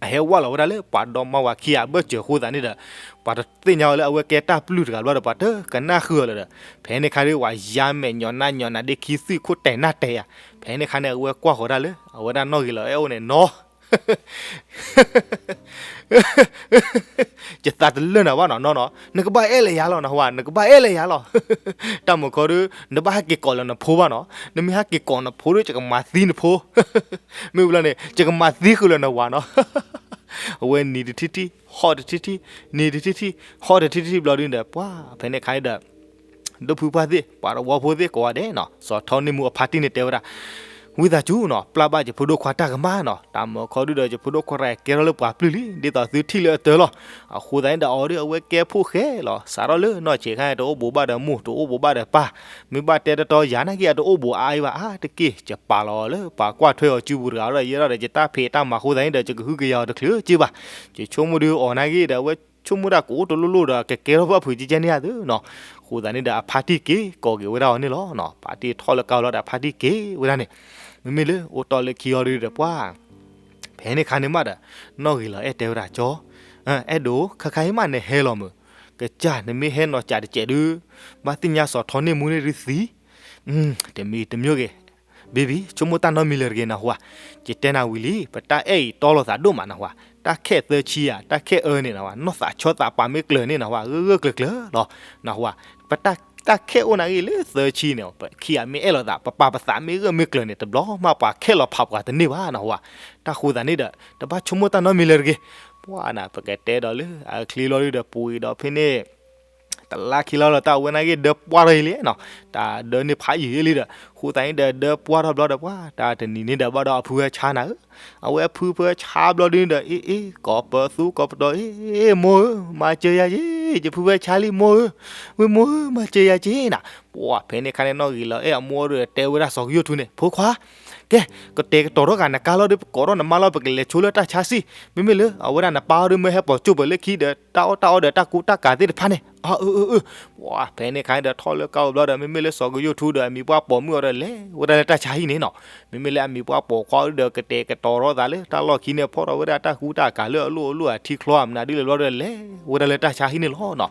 အဟဲဝၢ်လီၤဝဲဒၣ်လၢပှၤဒီမါဝၤခံဂၤအဘၢၣ်စၢၤအဃိသတးန့ၣ်ဒီး ပှၤတသ့ၣ်ညါအီၤလၢအဝဲကဲတၢ်ပျုၢ်တဂၤဘျီဒီး ပှၤတကနၣ်ဃုာ်အီၤလၢၤဒီး ဖဲန့ၣ်ခါဒ် ပှၤယါမဲာ်ညီနါညီနါဒ့ခံသွံၣ်ခိၣ်တဲာ်နၢ်တဲာ်ယၤ, ဖဲန့ၣ်ခါန့ၣ် အဝဲကွၢ်ဃီၤဒၣ်လၢ အဝဲဒၣ်နီၣ်ဂံၢ်လီၤအဲၣ်အိၣ်န့ၣ်နီၤ ယသးတလၢာ်နၤဘၣ်နီၤ, နီၤနီၤ, နကဘၣ်အဲၣ်လၢယၤလီၤ, နဟူဧါ, နကဘၣ်အဲၣ်လၢယၤလီၤ. တၢ်မုၢ်ခီဒုး နဘၣ်ဟဲက့ၤကိးလၢနဖိဘၣ်နီၤ, နမ့ၢ်ဟဲက့ၤကိးနဖိဒုး ယကမၤသံနဖိ, မ့ၢ်ဝံၤလီၤန့ၣ် ယကမၤသံဃုာ်လၢနဝၤနီၤ. အဝဲနံၤတထံၣ်ထံၣ် ဟီၣ်တထံၣ်ထံၣ်, နံၤတထံၣ်ထံၣ် ဟီၣ်တထံၣ်ထံၣ်ဘျီဒုးဒီး ပှၤဖဲန့ၣ်ခါအံၤဒီး ဒိၣ်ဖုပှၢ်သ့ၣ် ပှၤတဝီဖိသ့ၣ်ကိးဂၤဒဲးနီၤ, စီၤထီန့ၢ်မူအဖါတံၢ်န့ၣ်တဲဝဲဒၣ်, ဝံသးစူၤနီၤ ပျၢ်ဘၣ်ယဖိဒိၣ်ခွါတၢ်ကမၣ်နီၤ, တၢ်မုၢ်ခီဒုးဒီး ယဖိဒိၣ်ခွါကဲထီၣ်လၢပှၤပျုၢ်လံ, ဒ်သိးသုထံၣ်လၢအတၢ်လီၤ. အဃိသတးန့ၣ်ဒီး အီၤဒုးအဝဲကဲဖိၣ်ဃဲလီၤ, စးထီၣ်လၢနီၢ်ဆံးခါန့ၣ် တအိၣ်ဘူးဘၣ်ဒီးမိၢ် တအိၣ်ဘူးဘၣ်ဒီးပၢ်, မ့ၢ်ဘၣ်တဲတတီယၤနာ်က့ အတအိၣ်ဘူးအါအါဘၣ်, အါတက့ၢ် ယပာ်လီၤအီၤလၢပှၤကွၢ်ထွဲအီၤစုပူၤတဂၤဒီး ယဲဒၣ်ဒီးယတၢ်ဖံးတၢ်မၤအဃိသတးန့ၣ်ဒီး ယကဟုကယာ်အီၤတချုးက့ဘၣ်, ယဆိကမိၣ်ဒုးအီၤနာ်က့ဒီး အဝဲဆိကမိၣ်ဒၣ်ကအိၣ်တလိၣ်လိၣ်ဒီး ကကဲထီၣ်ဘၣ်ဖုးကဲကဲန့ၣ်ဧါသ့နီၤ. အဃိသတးန့ၣ်ဒီး အဖါတံၢ်က့ၤကိးက့ၤဝဲဒၣ်အီၤန့ၣ်လီၤ. ဖါတံၢ်ထီၣ်လၢကါလီၤဒီး အဖါတံၢ်က့ၤဝဲဒၣ်န့ၣ်, မ့မ့ၢ်လၢအိၣ်တီၢ်လၢခံအီၤဒုးဒီးပှၤ ဖဲန့ၣ်ခါန့ၣ်မးဒီး နီၣ်ဂံၢ်လီၤအဲၣ်တဲဝဲဒၣ်ကၠီ, အဲၣ်ဒိး ခါခါအံၤမးနဟဲလီၤမုၢ်, ကစၢ်နမ့ၢ်ဟဲနီၤစးတစဲးဒုး ဘၣ်သ့ၣ်ညါစီၤထီန့ၢ်မူန့ၣ်ဒုးသံ, တမံၤတမံၤဂ့ၤ, baby ဆိကမိၣ်တၢ်နီတမံၤလၢၤတဂ့ၤနၢ်ဟူဧါ, ယတဲနၤဝံၤလံ ပတၢ်အဲၣ်အံၤတီလိာ်သးဒိၣ်မးနၢ်ဟူဧါ, တၢ်ခဲၣ်သၢဆံဧါ တၢ်ခဲၣ်အၢန့ၣ်နၢ်ဟူဧါ နီၢ်သးဆီသးပာ်မ့ၢ်ကျၢၤန့ၣ်နၢ်ဟူဧါ ဂၢၢ်ဂၢၢ်ကျၢၤကျၢၤလီၤ, နၢ်ဟူဧါ, ပတၢ် တၢ်ခဲၣ်အိၣ်နာ်ဂ့ၤလၢသၢဆံန့ၣ် ပခံဂၤမ့ၢ်အဲၣ်လိာ်သး ပပာ်ပသးမ့ၢ်ဂၢၢ်မ့ၢ်ကျၢၤန့ၣ် တဘျီမးပှၤခဲလီၤဖးပှၤတန့ၢ်ဘၣ်နၢ်ဟူဧါ, တၢ်ဃိသတးန့ၣ်ဒီး တဘၣ်ဆိကမိၣ်တၢ်နီတမံၤလၢၤတဂ့ၤ, ပှၤနၤ ပကတဲဒီးလၢအချံလီၤဒုးဒီးပူၤအံၤဒီးဖဲန့ၣ် တလါခံလါလီၤတၢ်ဝဲနာ်ဂ့ၤဒၢပှၢ်ထီၣ်အံၤလံနီၤ, တၢ်ဒၢန့ၣ်ဖးယံာ်လံဒီး ဃိသတးန့ၣ်ဒီးဒၢပှၢ်ထီၣ်ဘျီဒီးပှၤ တၢ်တနံၤန့ၣ်ဒီးဘၣ်ဒီးအဖုဝဲဆါနၤဧၢ, အဝဲဖုဖၢဆါဘျီဒုးဒီး အ့ အ့ ကိးပသူကိးပတီၤ အ့ အ့ မိၢ်ဧၢ မၤစၢၤယၤက့ၤ ယဖုဖၢဆါလံမိၢ်ဧၢ, ဝ့ၢ်မိၢ်ဧၢ မၤစၢၤယၤက့ၤနၤ, ပှၤဖဲန့ၣ်ခါန့ၣ် နီၣ်ဂံၢ်လီၤအဲၣ်အမိၢ်ဒုးတဲဝဲဒၣ်စီၤကယိၣ်ထူန့ၣ် ဖိခွါ ကဲ ကတဲာ်ကတီၤထီၣ်ဂၤနကါလီၤဒီး ပကိးထီၣ်နမါလီၤ ပကလဲၤဆိလၢတၢ်ဆါဆံၣ်, မ့မ့ၢ်လၢအဝဲဒၣ်နပၢ်အီၤဒုးမ့ၢ်ဟဲပိာ်ကၠိၣ်ပၢၤလၢခံဒီး တၢ်အီၣ်တၢ်အီဒီးတၢ်ကူတၢ်ကၤသ့ၣ်တဖၣ်န့ၣ် အၢ အၢ အၢ အၢ ပှၤဖဲန့ၣ်ခါန့ၣ်ဒီးထီၣ်လၢကါအိၣ်ဘျီဒီး မ့မ့ၢ်လၢစီၤကယိၣ်ထူဒီးအမံၤပှၢ်ပိာ်မုၣ်အီၤဒီးလဲၤဝဲဒၣ်လၢတၢ်ဆါဟံၣ်န့ၣ်နီၤ, မ့မ့ၢ်လၢအမံၤပှၢ်ပိာ်ခွါအီၤဒီးကတဲာ်ကတီၤထီၣ်သးလၢတၢ်လီၢ်ခံန့ၣ် ဖီၣ်ထီၣ်ဝဲဒၣ်တၢ်ကူတၢ်ကၤလၢအလိၣ်အလိၣ်အထံချီအမနုၤဒ်လဲၣ်ဘျီဒီးလဲၤဝဲဒၣ်လၢတၢ်ဆါဟံၣ်န့ၣ်လီၤနီၤ,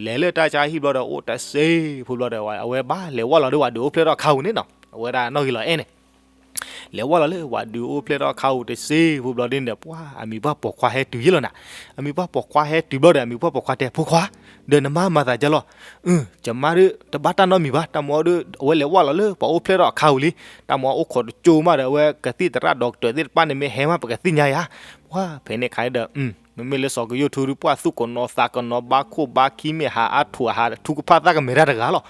လဲၤလၢတၢ်ဆါဟံၣ်ဘျီဒီးအိၣ်တစ့ဖိဘျီဒီး အဝဲဘၣ်လဲၤဝဲလီၤဒီးဝဲဒုးအိၣ်ဖျဲၣ်ထီၣ်ခါပူၤန့ၣ်နီၤ, အဝဲဒၣ်နီၣ်ဂံၢ်လီၤအဲၣ်န့ၣ် လဲၤဝဲလီၤလၢဝဲဒုးအိၣ်ဖျဲၣ်ထီၣ်ခါပူၤတစ့ဖိဘျီဒ်န့ၣ်ဒီး ပှၤအမံၤပှၢ်ပိာ်ခွါဟဲတုၤယဲလီၤနၤ, အမံၤပှၢ်ပိာ်ခွါဟဲတုၤဘျီဒီး အမံၤပှၢ်ပိာ်ခွါတဲ ဖိခွါ, ဒီးနမါမၤသးဒ်လဲၣ်, ယမါဒုးတဘၣ်တၢ်နီတမံၤဘၣ်, တၢ်မၤအီၤဒုး အဝဲလဲၤဝဲလီၤလၢပှၤအိၣ်ဖျဲၣ်ထီၣ်အခါပူၤလံ, တၢ်မၤအီၤအိၣ်ခိးတကၠိမးဒီး အဝဲကသံၣ်သရၣ်ဒီကတၢၢ်သ့ၣ်တဖၣ်န့ၣ်မ့ၢ်ဟဲမး ပကသ့ၣ်ညါယၤ, ပှၤဖဲန့ၣ်ခါဒီး မ့မ့ၢ်လၢစီၤကယိၣ်ထူဒုး ပှၤသူၣ်ကနိးသးကနိး ဘါခိၣ်ဘါခံမ့ၢ်ဟးအါထူၣ်အဟးထူကဖၣ်သၣ်ကမဲာ်တၢ်တဂၤလီၤ,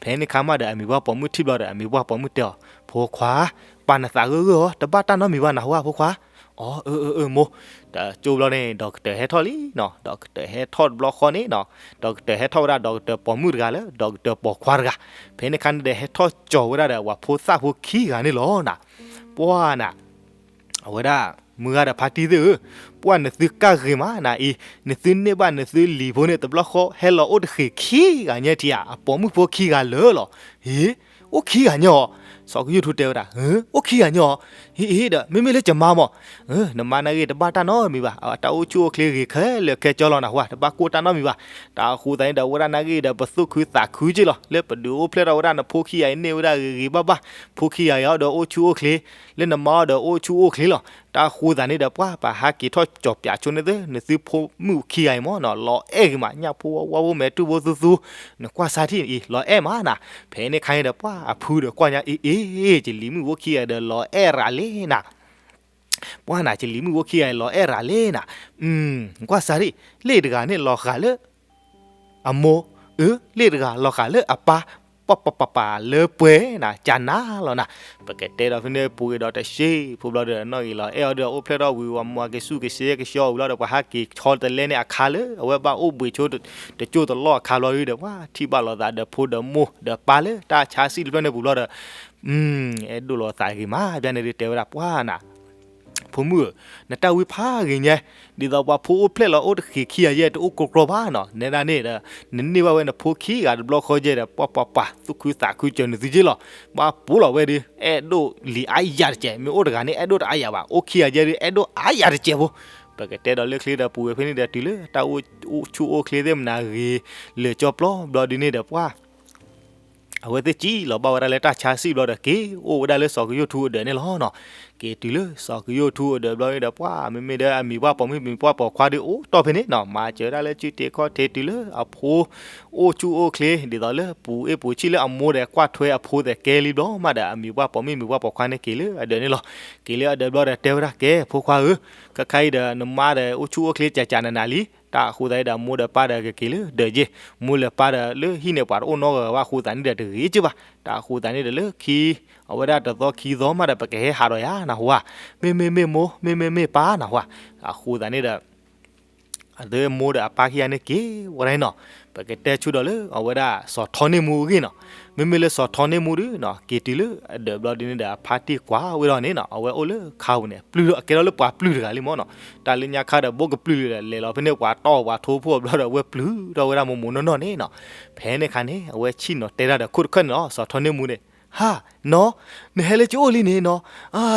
ဖဲန့ၣ်ခါမးဒီး အမံၤပှၢ်ပိာ်မုၣ်ထံၣ်ဘျီဒီး အမံၤပှၢ်ပိာ်မုၣ်တဲအီၤ, ဖိခွါ, ပာ်နသးဂၢၢ်ဂၢၢ်အီၤ တဘၣ်တၢ်နီတမံၤဘၣ်နၢ်ဟူဧါ ဖိခွါ, အီ အၢ အၢ အၢ မိၢ်, တကၠိဘျီန့ၣ် ဒီကတၢၢ်ဟဲထီၣ်လံနီၤ, ဒီကတၢၢ်ဟဲထီၣ်တဘျီဃီန့ၣ်နီၤ, ဒီကတၢၢ်ဟဲထီၣ်ဝဲဒၣ် ဒီကတၢၢ်ပိာ်မုၣ်တဂၤလၢ ဒီကတၢၢ်ပိာ်ခွါတဂၤ, ဖဲန့ၣ်ခါန့ၣ်ဒီး ဟဲထီၣ်ကၠီၤဝဲဒၣ်ဒီး ပှၤဖိသၣ်ဖိခံဂၤန့ၣ်လီၤနၤ, ပှၤနၤ အဝဲဒၣ် မုၢ်ဂၤဒီးဖါတံၢ်သ့ၣ်ဧၢ, ပှၤနသုကၢ်ဂ့ၤမးနၤအံၤ, နသုန့ၢ်ဘၣ်နသုလံၤဖိန့ၣ် တဘျီဃီဟဲလီၤအိၣ်တဃ့ၢ်ခံဂၤညါထံဧါ, အပိာ်မုၣ်ဖိခံဂၤလၢာ်လီၤ, ဟ့ၣ်, အိၣ်ခံဂၤညီအီၤ. စီၤကယိၣ်ထူတဲဝဲဒၣ်, အိၣ်ခံဂၤညီအီၤ. အ့ အ့ဒီး မ့မ့ၢ်လၢယမါမး, နမါနာ်ဂ့ၤတဘၣ်တၢ်နီတမံၤဘၣ်, တၢ်အိၣ်ဆူၣ်အိၣ်ချ့ဂ့ၤခဲလၢာ်ခဲဆ့လီၤနၢ်ဟူဧါ, တဘၣ်ကိၢ်တၢ်နီတမံၤဘၣ်. တၢ်အဃိသတးန့ၣ်ဒီး အဝဲဒၣ်နာ်ဂ့ၤဒီး ပသူၣ်ခုသးခုက့လီၤ, လၢပဒုးအိၣ်ဖျဲၣ်ထီၣ်ဝဲဒၣ်နဖိခံဂၤအံၤန့ၢ်ဝဲဒၣ်ဂ့ၤဂ့ၤဘၣ်ဘၣ်, ဖိခံဂၤအံၤဒီးအိၣ်ဆူၣ်အိၣ်ချ့, လၢနမါအံၤဒီးအိၣ်ဆူၣ်အိၣ်ချ့လီၤ. တၢ်အဃိသတးန့ၣ်ဒီး ပှၤပဟးက့ၤထီၣ်ကၠီၤပၠးဆိန့ၢ်သု နသုဖိမုၣ်ခံဂၤအံၤမးနီၤ, လီၤအဲၣ်ဂ့ၤမး, ညၣ်ဖိဝါဝါဖိမဲာ်တူၢ်ဖိသူသူ, နကွၢ်ဆါထံၣ်အံၤ လီၤအဲၣ်မးနၤ. ဖဲန့ၣ်ခါန့ၣ်ဒီး ပှၤအဖုဒီးကွၢ်ညါအံၤ, အ့ အ့ ယလံၤမုၣ်ဖိခံဂၤဒီးလီၤအဲၣ်ရၤလံနၤ ပှၤနၤ ယလံၤမုၣ်ဖိခံဂၤအံၤလီၤအဲၣ်ရၤလံနၤ. ကွၢ်စၢ်ဒံး, လ့ၣ်တဂၤန့ၣ်လီၤဃာ်လၢအမိၢ်, အၢ လ့ၣ်တဂၤလီၤဃာ်လၢအပၢ်, ပှၤပှၤပှၤပှၤလၢပှဲၤနၤ ကနၤလီၤနၤ. ပကတဲဒီးဖဲန့ၣ်ပူၤဂ့ၤဒီးတရှ့ဖိဘျီဒီး နီၣ်ဂံၢ်လီၤအဲၣ်အီၤဒီး အိၣ်ဖျဲၣ်ထီၣ်ဝံၤ ပှၤမၤက့ၤဆူၣ်က့ၤစဲကဆှီဝံၤလီၤဒီး ပှၤဟးက့ၤဆီတလဲန့ၣ်အခါလၢ အဝဲဘၣ်အိၣ်ဘှံးဆိ တကၠိၢ်တလီၢ်အခါဘျီဒီး ပှၤထံၣ်ဘၣ်လိာ်သးဒီးဖိဒီးမိၢ်ဒီးပၢ်လၢတၢ်ဆါစံၣ်တဖျၢၣ်န့ၣ်ပူၤဘျီဒီး အဲၣ်ဒိၣ်လိာ်သးဂ့ၤမး, ဘၣ်န့ၣ်ဒုးတဲဝဲဒၣ်ပှၤနၤ ဖိမုၣ်ဧၢ, နတၢ်ဝံဖးဂ့ၤညါ, ဒ်သိးပှၤဖိအိၣ်ဖျဲၣ်လီၤအိၣ်တဃ့ခံဂၤယဲၢ် တအိၣ်ကြီကြီဘၣ်နီၤ, နဲဒၣ်န့ၣ်ဒီး နန့ၢ်ဘၣ်ဝဲနဖိခံဂၤတဘျီဃီယဲၢ်ဒီး ပှၤပှၤပှၤ သူၣ်ခုသးခုစၢၤနသုက့လီၤ. ပှၤပိာ်လီၤဝဲဒုး အဲၣ်ဒိၣ်လံၤအါယၤတစဲး, မ့ၢ်အိၣ်တဂၤန့ၣ် အဲၣ်ဒိၣ်တအါယၤဘၣ်, အိၣ်ခံဂၤယဲၢ်ဒုး အဲၣ်ဒိၣ်အါယၤတစဲးဖိ. ပကတဲဒီးလၢချ့ဒီးပူၤဝဲဖဲန့ၣ်ဒီး တုၤလၢတၢ်အိၣ်ဆူၣ်အိၣ်ချ့သ့ၣ်မနၤဂ့ၤ လၢာ်ကၠီပျီဘျီဒုးန့ၣ်ဒီးပှၤ အဝဲသ့ၣ်စံၣ်လီၤဘၣ်ဝဲဒၣ်လၢတၢ်ဆါစံၣ်ဘျီဒီး က့ၤအိၣ်ဝဲဒၣ်လၢစီၤကယိၣ်ထူအဒၢးန့ၣ်လီၤနီၤ. က့ၤတုၤလၢစီၤကယိၣ်ထူအဒၢးဘျီန့ၣ်ဒီး ပှၤမ့မ့ၢ်ဒီးအမံၤပှၢ်ပိာ်မုၣ်မံၤပှၢ်ပိာ်ခွါဒီး အိၣ်တီၢ်ဖဲန့ၣ်နီၤ, မၤစၢၤဝဲဒၣ်လၢစုတ့ခီၣ်ထံးတုၤလၢအဖိ အိၣ်ဆူၣ်အိၣ်ချ့ ဒ်သိးလၢပူၤအ့ၣ်ပူၤဆံၣ်လၢအမိၢ်ဒီးကွၢ်ထွဲအဖိသဲးကဲလံဘျီမးဒီး အမံၤပှၢ်ပိာ်မုၣ်မံၤပှၢ်ပိာ်ခွါန့ၣ်က့ၤလၢအဒၢးန့ၣ်လီၤ. က့ၤလၢအဒၢးဘျီဒီးတဲဝဲဒၣ် ကဲဖိခွါဧၢ, ခဲခါအံၤဒီးနမါဒီးအိၣ်ဆူၣ်အိၣ်ချ့ကၠးကၠးနးနးလံ, တၢ်အဃိသတးန့ၣ်ဒီး မိၢ်ဒီးပၢ်ဒီးကက့ၤလၢဒၢးက့ၤ, မိၢ်လၢပၢ်ဒီးလၢဟံၣ်န့ၣ်ပှၤတအိၣ်နီတဂၤဘၣ်အဃိသတးန့ၣ်ဒီးတဂ့ၤက့ဘၣ်. တၢ်အဃိသတးန့ၣ်ဒီးလၢခံ အဝဲဒၣ်တသီခံသီမးဒီး ပကဟဲဟးဒီးယၤနၢ်ဟူဧါ, မ့မ့ၢ်မ့ၢ်မိၢ် မ့မ့ၢ်မ့ၢ်ပၢ်နၢ်ဟူဧါ. အဃိသတးန့ၣ်ဒီး အသုမိၢ်ဒီးအပၢ်ခံဂၤန့ၣ်က့ၤဝဲဒၣ်န့ၣ်နီၤ, ပကတဲဆူဒီးလၢအဝဲဒၣ်စီၤထီန့ၢ်မူအဂ့ၢ်နီၤ. မ့မ့ၢ်လၢစီၤထီန့ၢ်မူဒုးနီၤ က့ၤတုၤလၢအဒၢးဘျီဒုးန့ၣ်ဒီး အဖါတံၢ်ကွၢ်ဝဲဒီးန့ၣ်နီၤ, အဝဲအိၣ်လၢခါပူၤန့ၣ် ပျုၢ်ထီၣ်ကဲထီၣ်လၢပှၤပျုၢ်တဂၤလံမ့ၢ်နီၤ. တၢ်လၢညါခါဒီး ဘိၣ်ကပျုၢ်လံဒီး လဲၤလီၤဖဲန့ၣ် ပှၤတီၢ်ပှၤထိဖိဘျီဒီး အဝဲပျုၢ်ထီၣ်ဝဲဒၣ်မိၢ်မိၢ်နီၢ်နီၢ်န့ၣ်နီၤ. ဖဲန့ၣ်ခါန့ၣ် အဝဲဆံၣ်နီၤတဲတၢ်ဒီးခိၣ်တခၢၣ်န့ၣ်လီၤ, စီၤထီန့ၢ်မူန့ၣ်, ဟါ, နီၢ်, နဟဲလၢကၠိအိၣ်လံန့ၣ်နီၤ,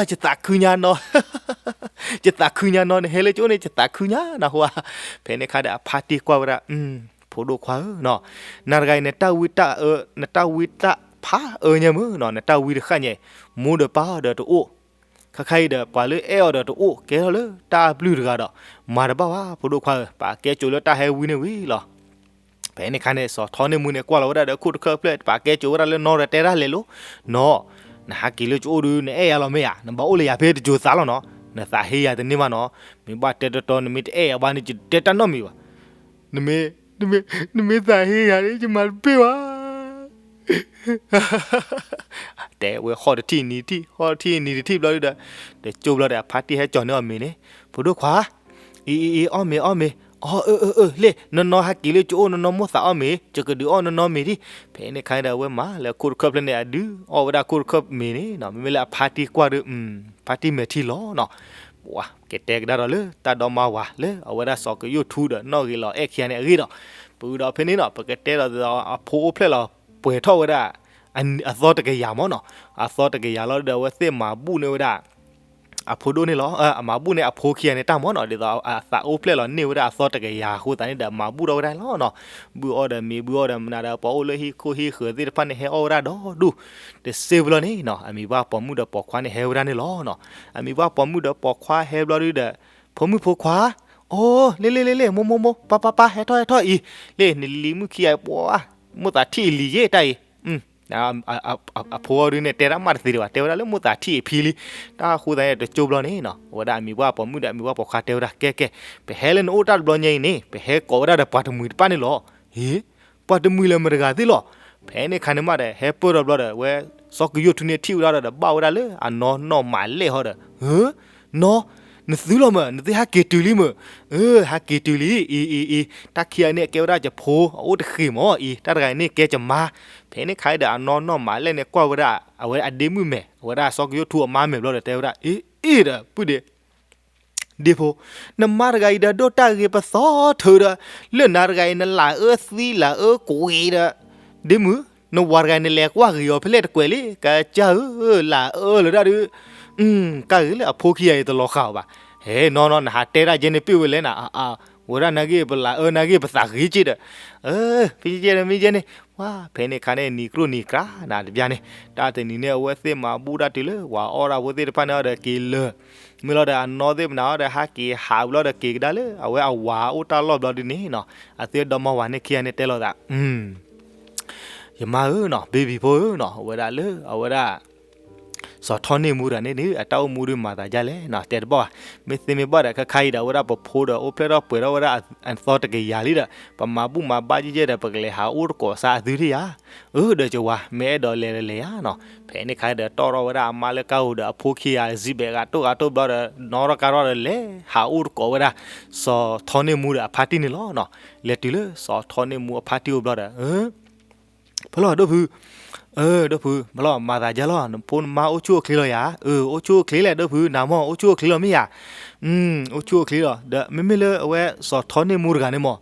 ယသးခုညါနီၤ ယသးခုညါနီၤ, နဟဲလၢကၠိန့ၣ် ယသးခုညါနၢ်ဟူဧါ. ဖဲန့ၣ်ခါဒီးအဖါတံၢ်ကွၢ်ဝဲဒၣ်, ဖိဒိၣ်ခွါဧၢနီၤ, နၤတဂၤအံၤ နတၢ်ဝံတၢ်အၢ, နတၢ်ဝံတၢ်ဖးအၢညါမုၢ်နီၤ, နတၢ်ဝံတဃၣ်ညါအံၤ, မိၢ်ဒီးပၢ်အီၤဒီးတအိၣ်, ခဲခါအံၤဒီး ပှၤလၢအဲၣ်အီၤဒီးတအိၣ်, ကဲထီၣ်လၢတၢ်ပျုၢ်တဂၤဒီး, မၤတဘၣ်ဘၣ် ဖိဒိၣ်ခွါဧၢ, ပာ်ကဲစိာ်လၢတၢ်ဟဲဝံန့ၣ်ဝံၤလီၤ. ဖဲန့ၣ်ခါန့ၣ် စီၤထီန့ၢ်မူန့ၣ် ကွၢ်လီၤဝဲဒၣ်ဒီးခိၣ်တခၢၣ်ဖျၢၣ် ပာ်ကဲစိာ်ဝဲဒၣ်လၢနီၢ်ဒီးတဲဒၣ်လဲာ်လီၤ, နီၢ်, နဟးက့ၤလၢကၠိအိၣ်ဒုး နအဲၣ်ယၤလီၤမ့ၢ်ဧါ, နဘၣ်အိၣ်လၢယၤဖဲတစိၤသးလီၤနီၤ, နသးဟ့ယၤတန့ၢ်မးနီၤ, မ့ၢ်ဘၣ်တဲတီတီ နမ့ၢ်တအဲၣ်ယၤဘၣ်န့ၣ် ယတဲတၢ်နီတမံၤဘၣ်, နမ့ၢ်, နမ့ၢ်သးဟ့ယၤန့ၣ် ယမၤတပ့ၢ်ဘၣ် တဲဝဲဃီၣ်တထံၣ်နံၤတထံၣ် ဃီၣ်တထံၣ်နံၤတထံၣ်ဘျီဒုးဒီး, တကၠိဘျီဒီး အဖါတံၢ်ဟဲကၠီၤန့ၢ်အီၤမ့ၤန့ၣ်, ဖိဒိၣ်ခွါ, အံၤအံၤအံၤ အီၣ်မ့ၤအီၣ်မ့ၤ, အီၣ်အၢအၢအၢ လ့ၣ် နီၢ်နီၢ်ဟဲက့ၤလၢကၠိအိၣ် နီၢ်နီၢ်မိၣ်သးအီၣ်မ့ၤ ယကဒုးအီၣ်နီၢ်နီၢ်မ့ၤဒံး, ဖဲန့ၣ်ခါန့ၣ်ဒီး အဝဲမၤလၢခိၣ်တခၢၣ်ဖျၢၣ်န့ၣ်အဒုးအီၣ်ဝဲဒၣ်ခိၣ်တခၢၣ်မ့ၤန့ၣ်နီၤ, မ့မ့ၢ်လၢအဖါတံၢ်ကွၢ်ဒီး, ဖါတံၢ်မဲာ်ထံလီၤနီၤ, ပှၤကတဲကဒါဒီးလၢတၢ်ဒီမါဝၤလၢအဝဲဒၣ်စီၤကယိၣ်ထူဒီး နီၣ်ဂ့ၤလီၤအဲၣ်ခံဂၤန့ၣ်အဂ့ၢ်ဒီး, ပဝံၤဒီးဖဲန့ၣ်နီၤ ပကတဲဒီးအဖိအိၣ်ဖျဲၣ်လီၤပှဲၤထီၣ်ဝဲဒၣ် အသီတကယၤမ့ၢ်နီၤ, အသီတကယၤလီၤဒီး အဝဲသ့ၣ်မၤဘူၣ်န့ၢ်ဝဲဒၣ် အဖိဒိၣ်န့ၣ်လီၤ, အမၤဘူၣ်န့ၢ်အဖိခံဂၤန့ၣ်တၢ်မ့ၢ်နီၤ, ဒ်သိးအသးအိၣ်ဖျဲၣ်လီၤန့ၢ်ဝဲဒၣ်အသီတကယၤအဃိသတးန့ၣ်ဒီး မၤဘူၣ်ထီၣ်ဝဲဒၣ်လီၤနီၤ, ဘုၣ်အီၣ်ဒီးမ့ၤ ဘုၣ်အီၣ်ဒီးမနၤဒီး ပှၤအိၣ်လၢဟံၣ်ခိၣ်ဟံၣ်ဃၢၤသ့ၣ်တဖၣ်န့ၣ်ဟဲအီၣ်ဝဲဒၣ်ဒီဒူၣ်, တစ့ဘျီန့ၣ်နီၤ အမံၤပှၢ်ပိာ်မုၣ်ဒီးပိာ်ခွါန့ၣ်ဟဲဝဲဒၣ်န့ၣ်လီၤနီၤ, အမံၤပှၢ်ပိာ်မုၣ်ဒီးပိာ်ခွါဟဲဘျီဒုဒီး, ဖိမုၣ်ဖိခွါ, အိၣ် လ့လ့လ့လ့ မိၢ်မိၢ်မိၢ် ပၢ်ပၢ်ပၢ် ဟဲထီၣ်ဟဲထီၣ်အံၤ, လ့ နလံၤမုၣ်ခံဂၤအံၤ ပှၤ မိၣ်သးထံၣ်အလံၤယဲၢ်တၢ်အံၤ, အဖိအီၤဒုန့ၣ် တဲဒၣ်မးတသ့ဒံးဘၣ် တဲဝဲဒၣ်လၢမိၣ်သးထံၣ်အဖံလံ, တၢ်ဃိသတးန့ၣ် တကၠိဘျီန့ၣ်နီၤ အဝဲဒၣ်အမံၤပှၢ်ပိာ်မုၣ်ဒီးအမံၤပှၢ်ပိာ်ခွါတဲဝဲဒၣ် ကဲကဲ, ပဟဲလၢနအိၣ်တၢ်တဘျီညါအံၤန့ၣ် ပဟဲကိးဝဲဒၣ်ဒီးပှၤတမှံၤတဖၣ်န့ၣ်လီၤ, ဟ့ ပှၤတမှံၤလၢမတၤတဂၤသ့ၣ်လီၤ, ဖဲန့ၣ်ခါန့ၣ်မးဒီး ဟဲပၢၢ်ထီၣ်ဘျီဒီး ဝဲ စီၤကယိၣ်ထူန့ၣ်ထံၣ်ဝဲဒၣ်ဒီး ဘၣ်ဝဲဒၣ်လၢအနီၢ်နီၢ်မးလဲၣ်ဟီဒီး, နီၢ်, နသုလီၤမး နသုဟဲက့ၤတုၤလံမး, အၢ ဟဲက့ၤတုၤလံ, အံၤအံၤအံၤ တၢ်ခံဂၤန့ၣ် အကဲဝဲဒၣ်ယဖိ အအိၣ်တဃ့ၢ်မးအံၤ တၢ်တဂၤအံၤန့ၣ်ကဲယမါ, ဖဲန့ၣ်ခါဒီး အနီၢ်နီၢ်မးလဲၣ်န့ၣ် ကွၢ်ဝဲဒၣ် အဝဲအဒ့မုၣ်မဲာ် အဝဲဒၣ်စီၤကယိၣ်ထူအမါမဲာ်ဘျီဒီး တဲဝဲဒၣ် အ့ အ့ၣ်ဒီး ပုၢ်ဒ့ ဒ့ဖိ, နမါတဂၤအံၤဒီးဒိၣ်တၢ်ဂ့ၤပသီထၢဒီး, လၢနၤတဂၤအံၤ နလၢအၢသံလၢအၢကွံာ်ဒီး, ဒ့မုၣ်, နဝၤတဂၤန့ၣ်လဲၤကွၢ်ဂ့ၤအီၤဖဲလဲၣ်တကွဲးလံ, ကစၢ်ဧၢ, လၢအအၢလၢဒၣ်ဒုး, ကၢ်ဂ့ၤလၢအဖိခံဂၤအံၤတလီၤဃာ်အီၤဘၣ်. ဟဲနီၢ်နီၢ် နဟးတဲဒၣ်ကဲန့ၣ်ပ့ၢ်ဝဲလဲၣ်နၤ, ဝဲဒၣ်နာ်က့ ပလၢအၢနာ်က့ ပသးဂ့ၤက့ဒီး, မ့ၢ်ကဲန့ၣ် မ့ၢ်ကဲန့ၣ်, ဝဲဖဲန့ၣ်ခါန့ၣ် နံၤကြိၣ်နံၤကြၤနၤတဘျီန့ၣ်, တၢ်တနံၤန့ၣ် အဝဲသ့ၣ်မၤဘူၣ်တၢ်တုၤလၢ ဝၤအီၣ်ဒၣ်ဖိသ့ၣ်တဖၣ်န့ၣ်အီၤဒီးက့ၤလၢာ်, မ့ၢ်လီၤဒီးအနီၢ်သ့ၣ်ပနၤအီၤဒီးဟးက့ၤဟးဘျီဒီးက့ၤကဒါလၢ အဝဲအဝၤအိၣ်တၢ်လီၢ်ဘျီဒုန့ၣ်နီၤ, အသုဒီမါဝၤန့ၣ်ခံဂၤန့ၣ်တဲလိာ်သး ယမါဧၢနီၤ ဘ့ဘံၣ်ဖိဧၢနီၤ, အဝဲဒၣ်လၢ အဝဲဒၣ် စီၤထီၣ်န့ၢ်မူတဂၤန့ၣ်ဒုး အတၢ်အိၣ်မူဒုးမၤသးဒ်လဲၣ်နီၤ တဲတဘၣ်ဘၣ်. မ့ၢ်သ့မ့ၢ်ဘၣ်ဒီး ခဲခါအံၤဒီး အဝဲဒၣ်ပဖိဒီးအိၣ်ဖျဲၣ်ထီၣ်ပှဲၤထီၣ်ဝဲဒၣ်အသီတကယၤလံဒီး ပမၤဘူၣ်မၤဘါကဲကဲဒီး ပကလဲၤဟးအိၣ်တကိးစါအသုဒံးယၤ, အၢ ဒီးကဝၤ မ့ၢ်အဲၣ်ဒိးလဲၤဒီးလဲၤယၤနီၤ. ဖဲန့ၣ်ခါဒီးတီၣ်ထီၣ်ဝဲဒၣ်အမါလၢကါဧိၤဒီး အဖိခံဂၤစံးဘဲးဂၤတိၢ်ဂၤတိၢ်ဘျီဒီး နီၣ်ထီၣ်ကါထီၣ်ဒီးလဲၤဟးအိၣ်တကိးဝဲဒၣ် စီၤထီၣ်န့ၢ်မူဒီးအဖါတံၢ်န့ၣ်လီၤနီၤ. လဲၤတုၤလၢစီၤထီၣ်န့ၢ်မူအဖါတံၢ်အိၣ်ဘျီဒီး ဖဲလီၤဒိၣ်ဖု, အၢ ဒိၣ်ဖု ဖဲလီၤမၤသးဒ်လဲၣ်, နဖိနမါအိၣ်ဆူၣ်အိၣ်ချ့လီၤယၤ, အၢ အိၣ်ဆူၣ်အိၣ်ချ့လဲၣ်ဒိၣ်ဖု, နမီၢ်အိၣ်ဆူၣ်အိၣ်ချ့လီၤမ့ၢ်ယၤ, အိၣ်ဆူၣ်အိၣ်ချ့လီၤ. ဒီးမ့မ့ၢ်လၢအဝဲစီၤထီၣ်န့ၢ်မူတဂၤန့ၣ်မီၢ်,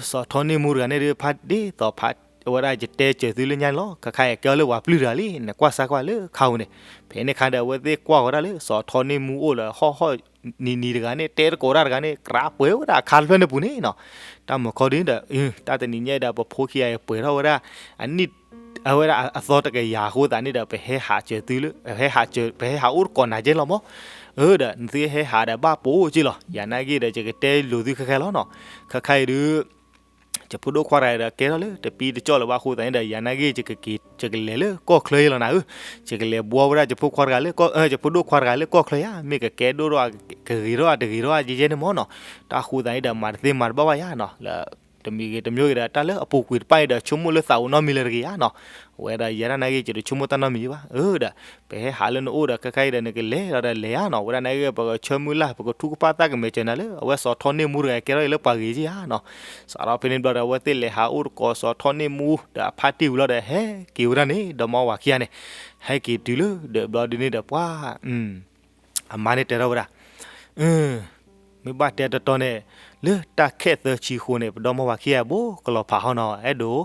စီၤထီၣ်န့ၢ်မူတဂၤန့ၣ်ဒီး ဖါဒ်သိးဖါ အဝဲဒၣ်ယတဲစၢၤသုလၢညါန့ၣ်လီၤ. ခဲခါအံၤကဲအီၤလၢပှၤပျုၢ်တဂၤလံ, နကွၢ်စၢ်ကွၢ်လၢခါဧိၤန့ၣ်, ဖဲန့ၣ်ခါဒီး အဝဲသ့ၣ်ကွၢ်ဝဲဒၣ်လၢ စီၤထီၣ်န့ၢ်မူအိၣ်လၢဟီၣ်ဟီၣ် နံၤနံၤတဂၤန့ၣ် တဲတကိးတၢ်တဂၤန့ၣ် ကြးပှဲၤဝဲဒၣ်အခါတဖျၢၣ်န့ၣ်ပူၤန့ၣ်နီၤ. တၢ်မုၢ်ခီဒ်ဒီး တၢ်တနံၤညါဒီး ပဖိခံဂၤအံၤပှဲၤထီၣ်ဝဲဒၣ် အနံၣ် အဝဲဒၣ်အသီတကယၤအဃိသတးန့ၣ်ဒီး ပဟဲဟးစၢၤသုလၢ ဟဲဟးစၢၤ ပဟဲဟးအိၣ်တကိးနၤကဲလီၤမီၢ်, အၢ ဒီးနသုဟဲဟးဒီးဘၣ်ပိာ်က့လီၤ. ယၤနာ်က့ဒီး ယကတဲလိာ်သုခဲခဲလီၤနီၤ. ခဲခါအံၤဒုး ယဖိဒိၣ်ခွါတဂၤဒီး ကဲထီၣ်လၢတပံတကၠီၣ်လၢၤဘၣ်အဃိသတးန့ၣ်ဒီး ယၤနာ်က့ ယကလဲၤလၢကီၢ်ချၢအံၤလီၤနၤဧၢ, ယကလဲၤဘှီဝဲဒၣ်ယဖိခွါတဂၤလၢ ယဖိဒိၣ်ခွါတဂၤလၢကီၢ်ချၢယၤ, မ့ၢ်ကကဲဒိၣ်ထီၣ် ကဂ့ၤထီၣ်တဂ့ၤထီၣ်ယဲယဲန့ၣ်မီၢ်နီၤ. တၢ်အဃိသတးန့ၣ်ဒီး မၤတသ့မၤတဘၣ်ဘၣ်ယၤနီၤ, လၢ တမံၤဂ့ၤတမံၤဂ့ၤဒီး တၢ်လၢအပူၤကွံာ်တဖၣ်အံၤဒီး ဆိကမိၣ်လၢသးအိၣ်နီတမံၤလၢၤတဂ့ၤယၤနီၤ. ဝဲဒၣ်ယဲဒၣ်နာ်က့ ယတဆိကမိၣ်တၢ်နီတမံၤဘၣ်, အၢ ဒီး ပဟဲဟးလၢနအိၣ်ဒီး ခဲခါအံၤဒီး နကလဲၤလီၤဒီးလဲၤယၤနီၤ. ဝဲဒၣ်နာ်က့ ပကဆၢမုၢ်လၢ် ပကထူကဖၣ်သးကမဲာ်စၢၤနၤလၢ အဝဲစီၤထီၣ်န့ၢ်မူတဂၤ ကဲထီၣ်အံၤလၢပှၤဂ့ၤက့ယၤနီၤ. စးထီၣ်ဖဲန့ၣ်ဘျီဒီး အဝဲသ့ၣ်လဲၤဟးအိၣ်တကိးစီၤထီၣ်န့ၢ်မူဒီးအဖါတံၢ်ဝံၤလီၤဒီး ဟဲက့ၤဝဲဒၣ်န့ၣ် ဒီမါဝၤခံဂၤန့ၣ် ဟဲက့ၤတုၤလၢဒီးဘျီဒုန့ၣ်ဒီး ပှၤ အမါန့ၣ်တဲထီၣ်ဝဲဒၣ်, မ့ၢ်ဘၣ်တဲတတီန့ၣ် လၢတၢ်ခဲၣ်သၢဆံဃိန့ၣ် ပဒီမါဝၤခံဂၤဘိကလီၤဖးဟီနီၤ အဲၣ်ဒိး,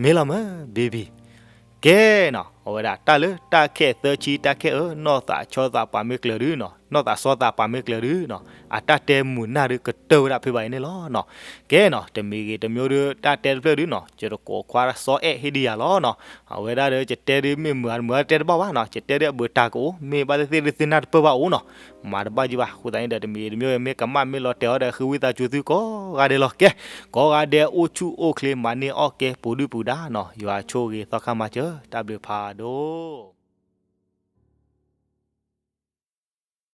မ့ၢ်လီၤမ့ၢ် ဘ့ဘံၣ်. ကဲနီၤ အဝဲဒၣ်တၢ်လၢတၢ်ခဲၣ်သၢဆံ တၢ်ခဲၣ်အၢ နီၢ်သးဆီသးပာ်မ့ၢ်ကျၢၤဒုနီၤ နီၢ်သးဆီသးပာ်မ့ၢ်ကျၢၤဒုနီၤ အတၢ်တဲမုာ်နၢ်ဒုကတၢၢ်ဝဲဒၣ်ဖဲဘၣ်အံၤန့ၣ်လီၤနီၤ. ကဲနီၤ တမံၤဂ့ၤတမံၤဒု တၢ်တဲတဖျၢၣ်ဒုနီၤ ယတကိးခွါစီၤအဲၣ်ဟ့ၣ်ဒံးယၤလီၤနီၤ. အဝဲဒၣ်ဒီး ယတဲဒုမ့ၢ်မုာ်မုာ်တဲတဘၣ်ဘၣ်နီၤ ယတဲဒုအဘၢၣ်တၢ်ကအိၣ် မ့ၢ်ဘၣ်သ့ၣ်သ့ၣ်ဒုသ့ၣ်နၢ်တပၢၢ်ဘၣ်အိၣ်နီၤ မၤတဘၣ်ယံၤဘၣ်. အဃိသတးန့ၣ်ဒီး တမံၤဂ့ၤတမံၤဂ့ၤ မ့ၢ်ကမၣ်မ့ၢ်လီၤတဲာ်အီၤဒီး ဃ့ဝံသးစူၤသုကိးဂၤဒဲးလီၤ. ကဲ ကိးဂၤဒဲးအိၣ်ဆူၣ်အိၣ်ချ့ မၤန့ၢ်အီၣ်ကဲပူၤဒုၣ်ပူၤဒါနီၤ ယွၤဆိၣ်ဂ့ၤသီခါမၤစၢၤ တၢ်ဘျုးဖးဒိၣ်.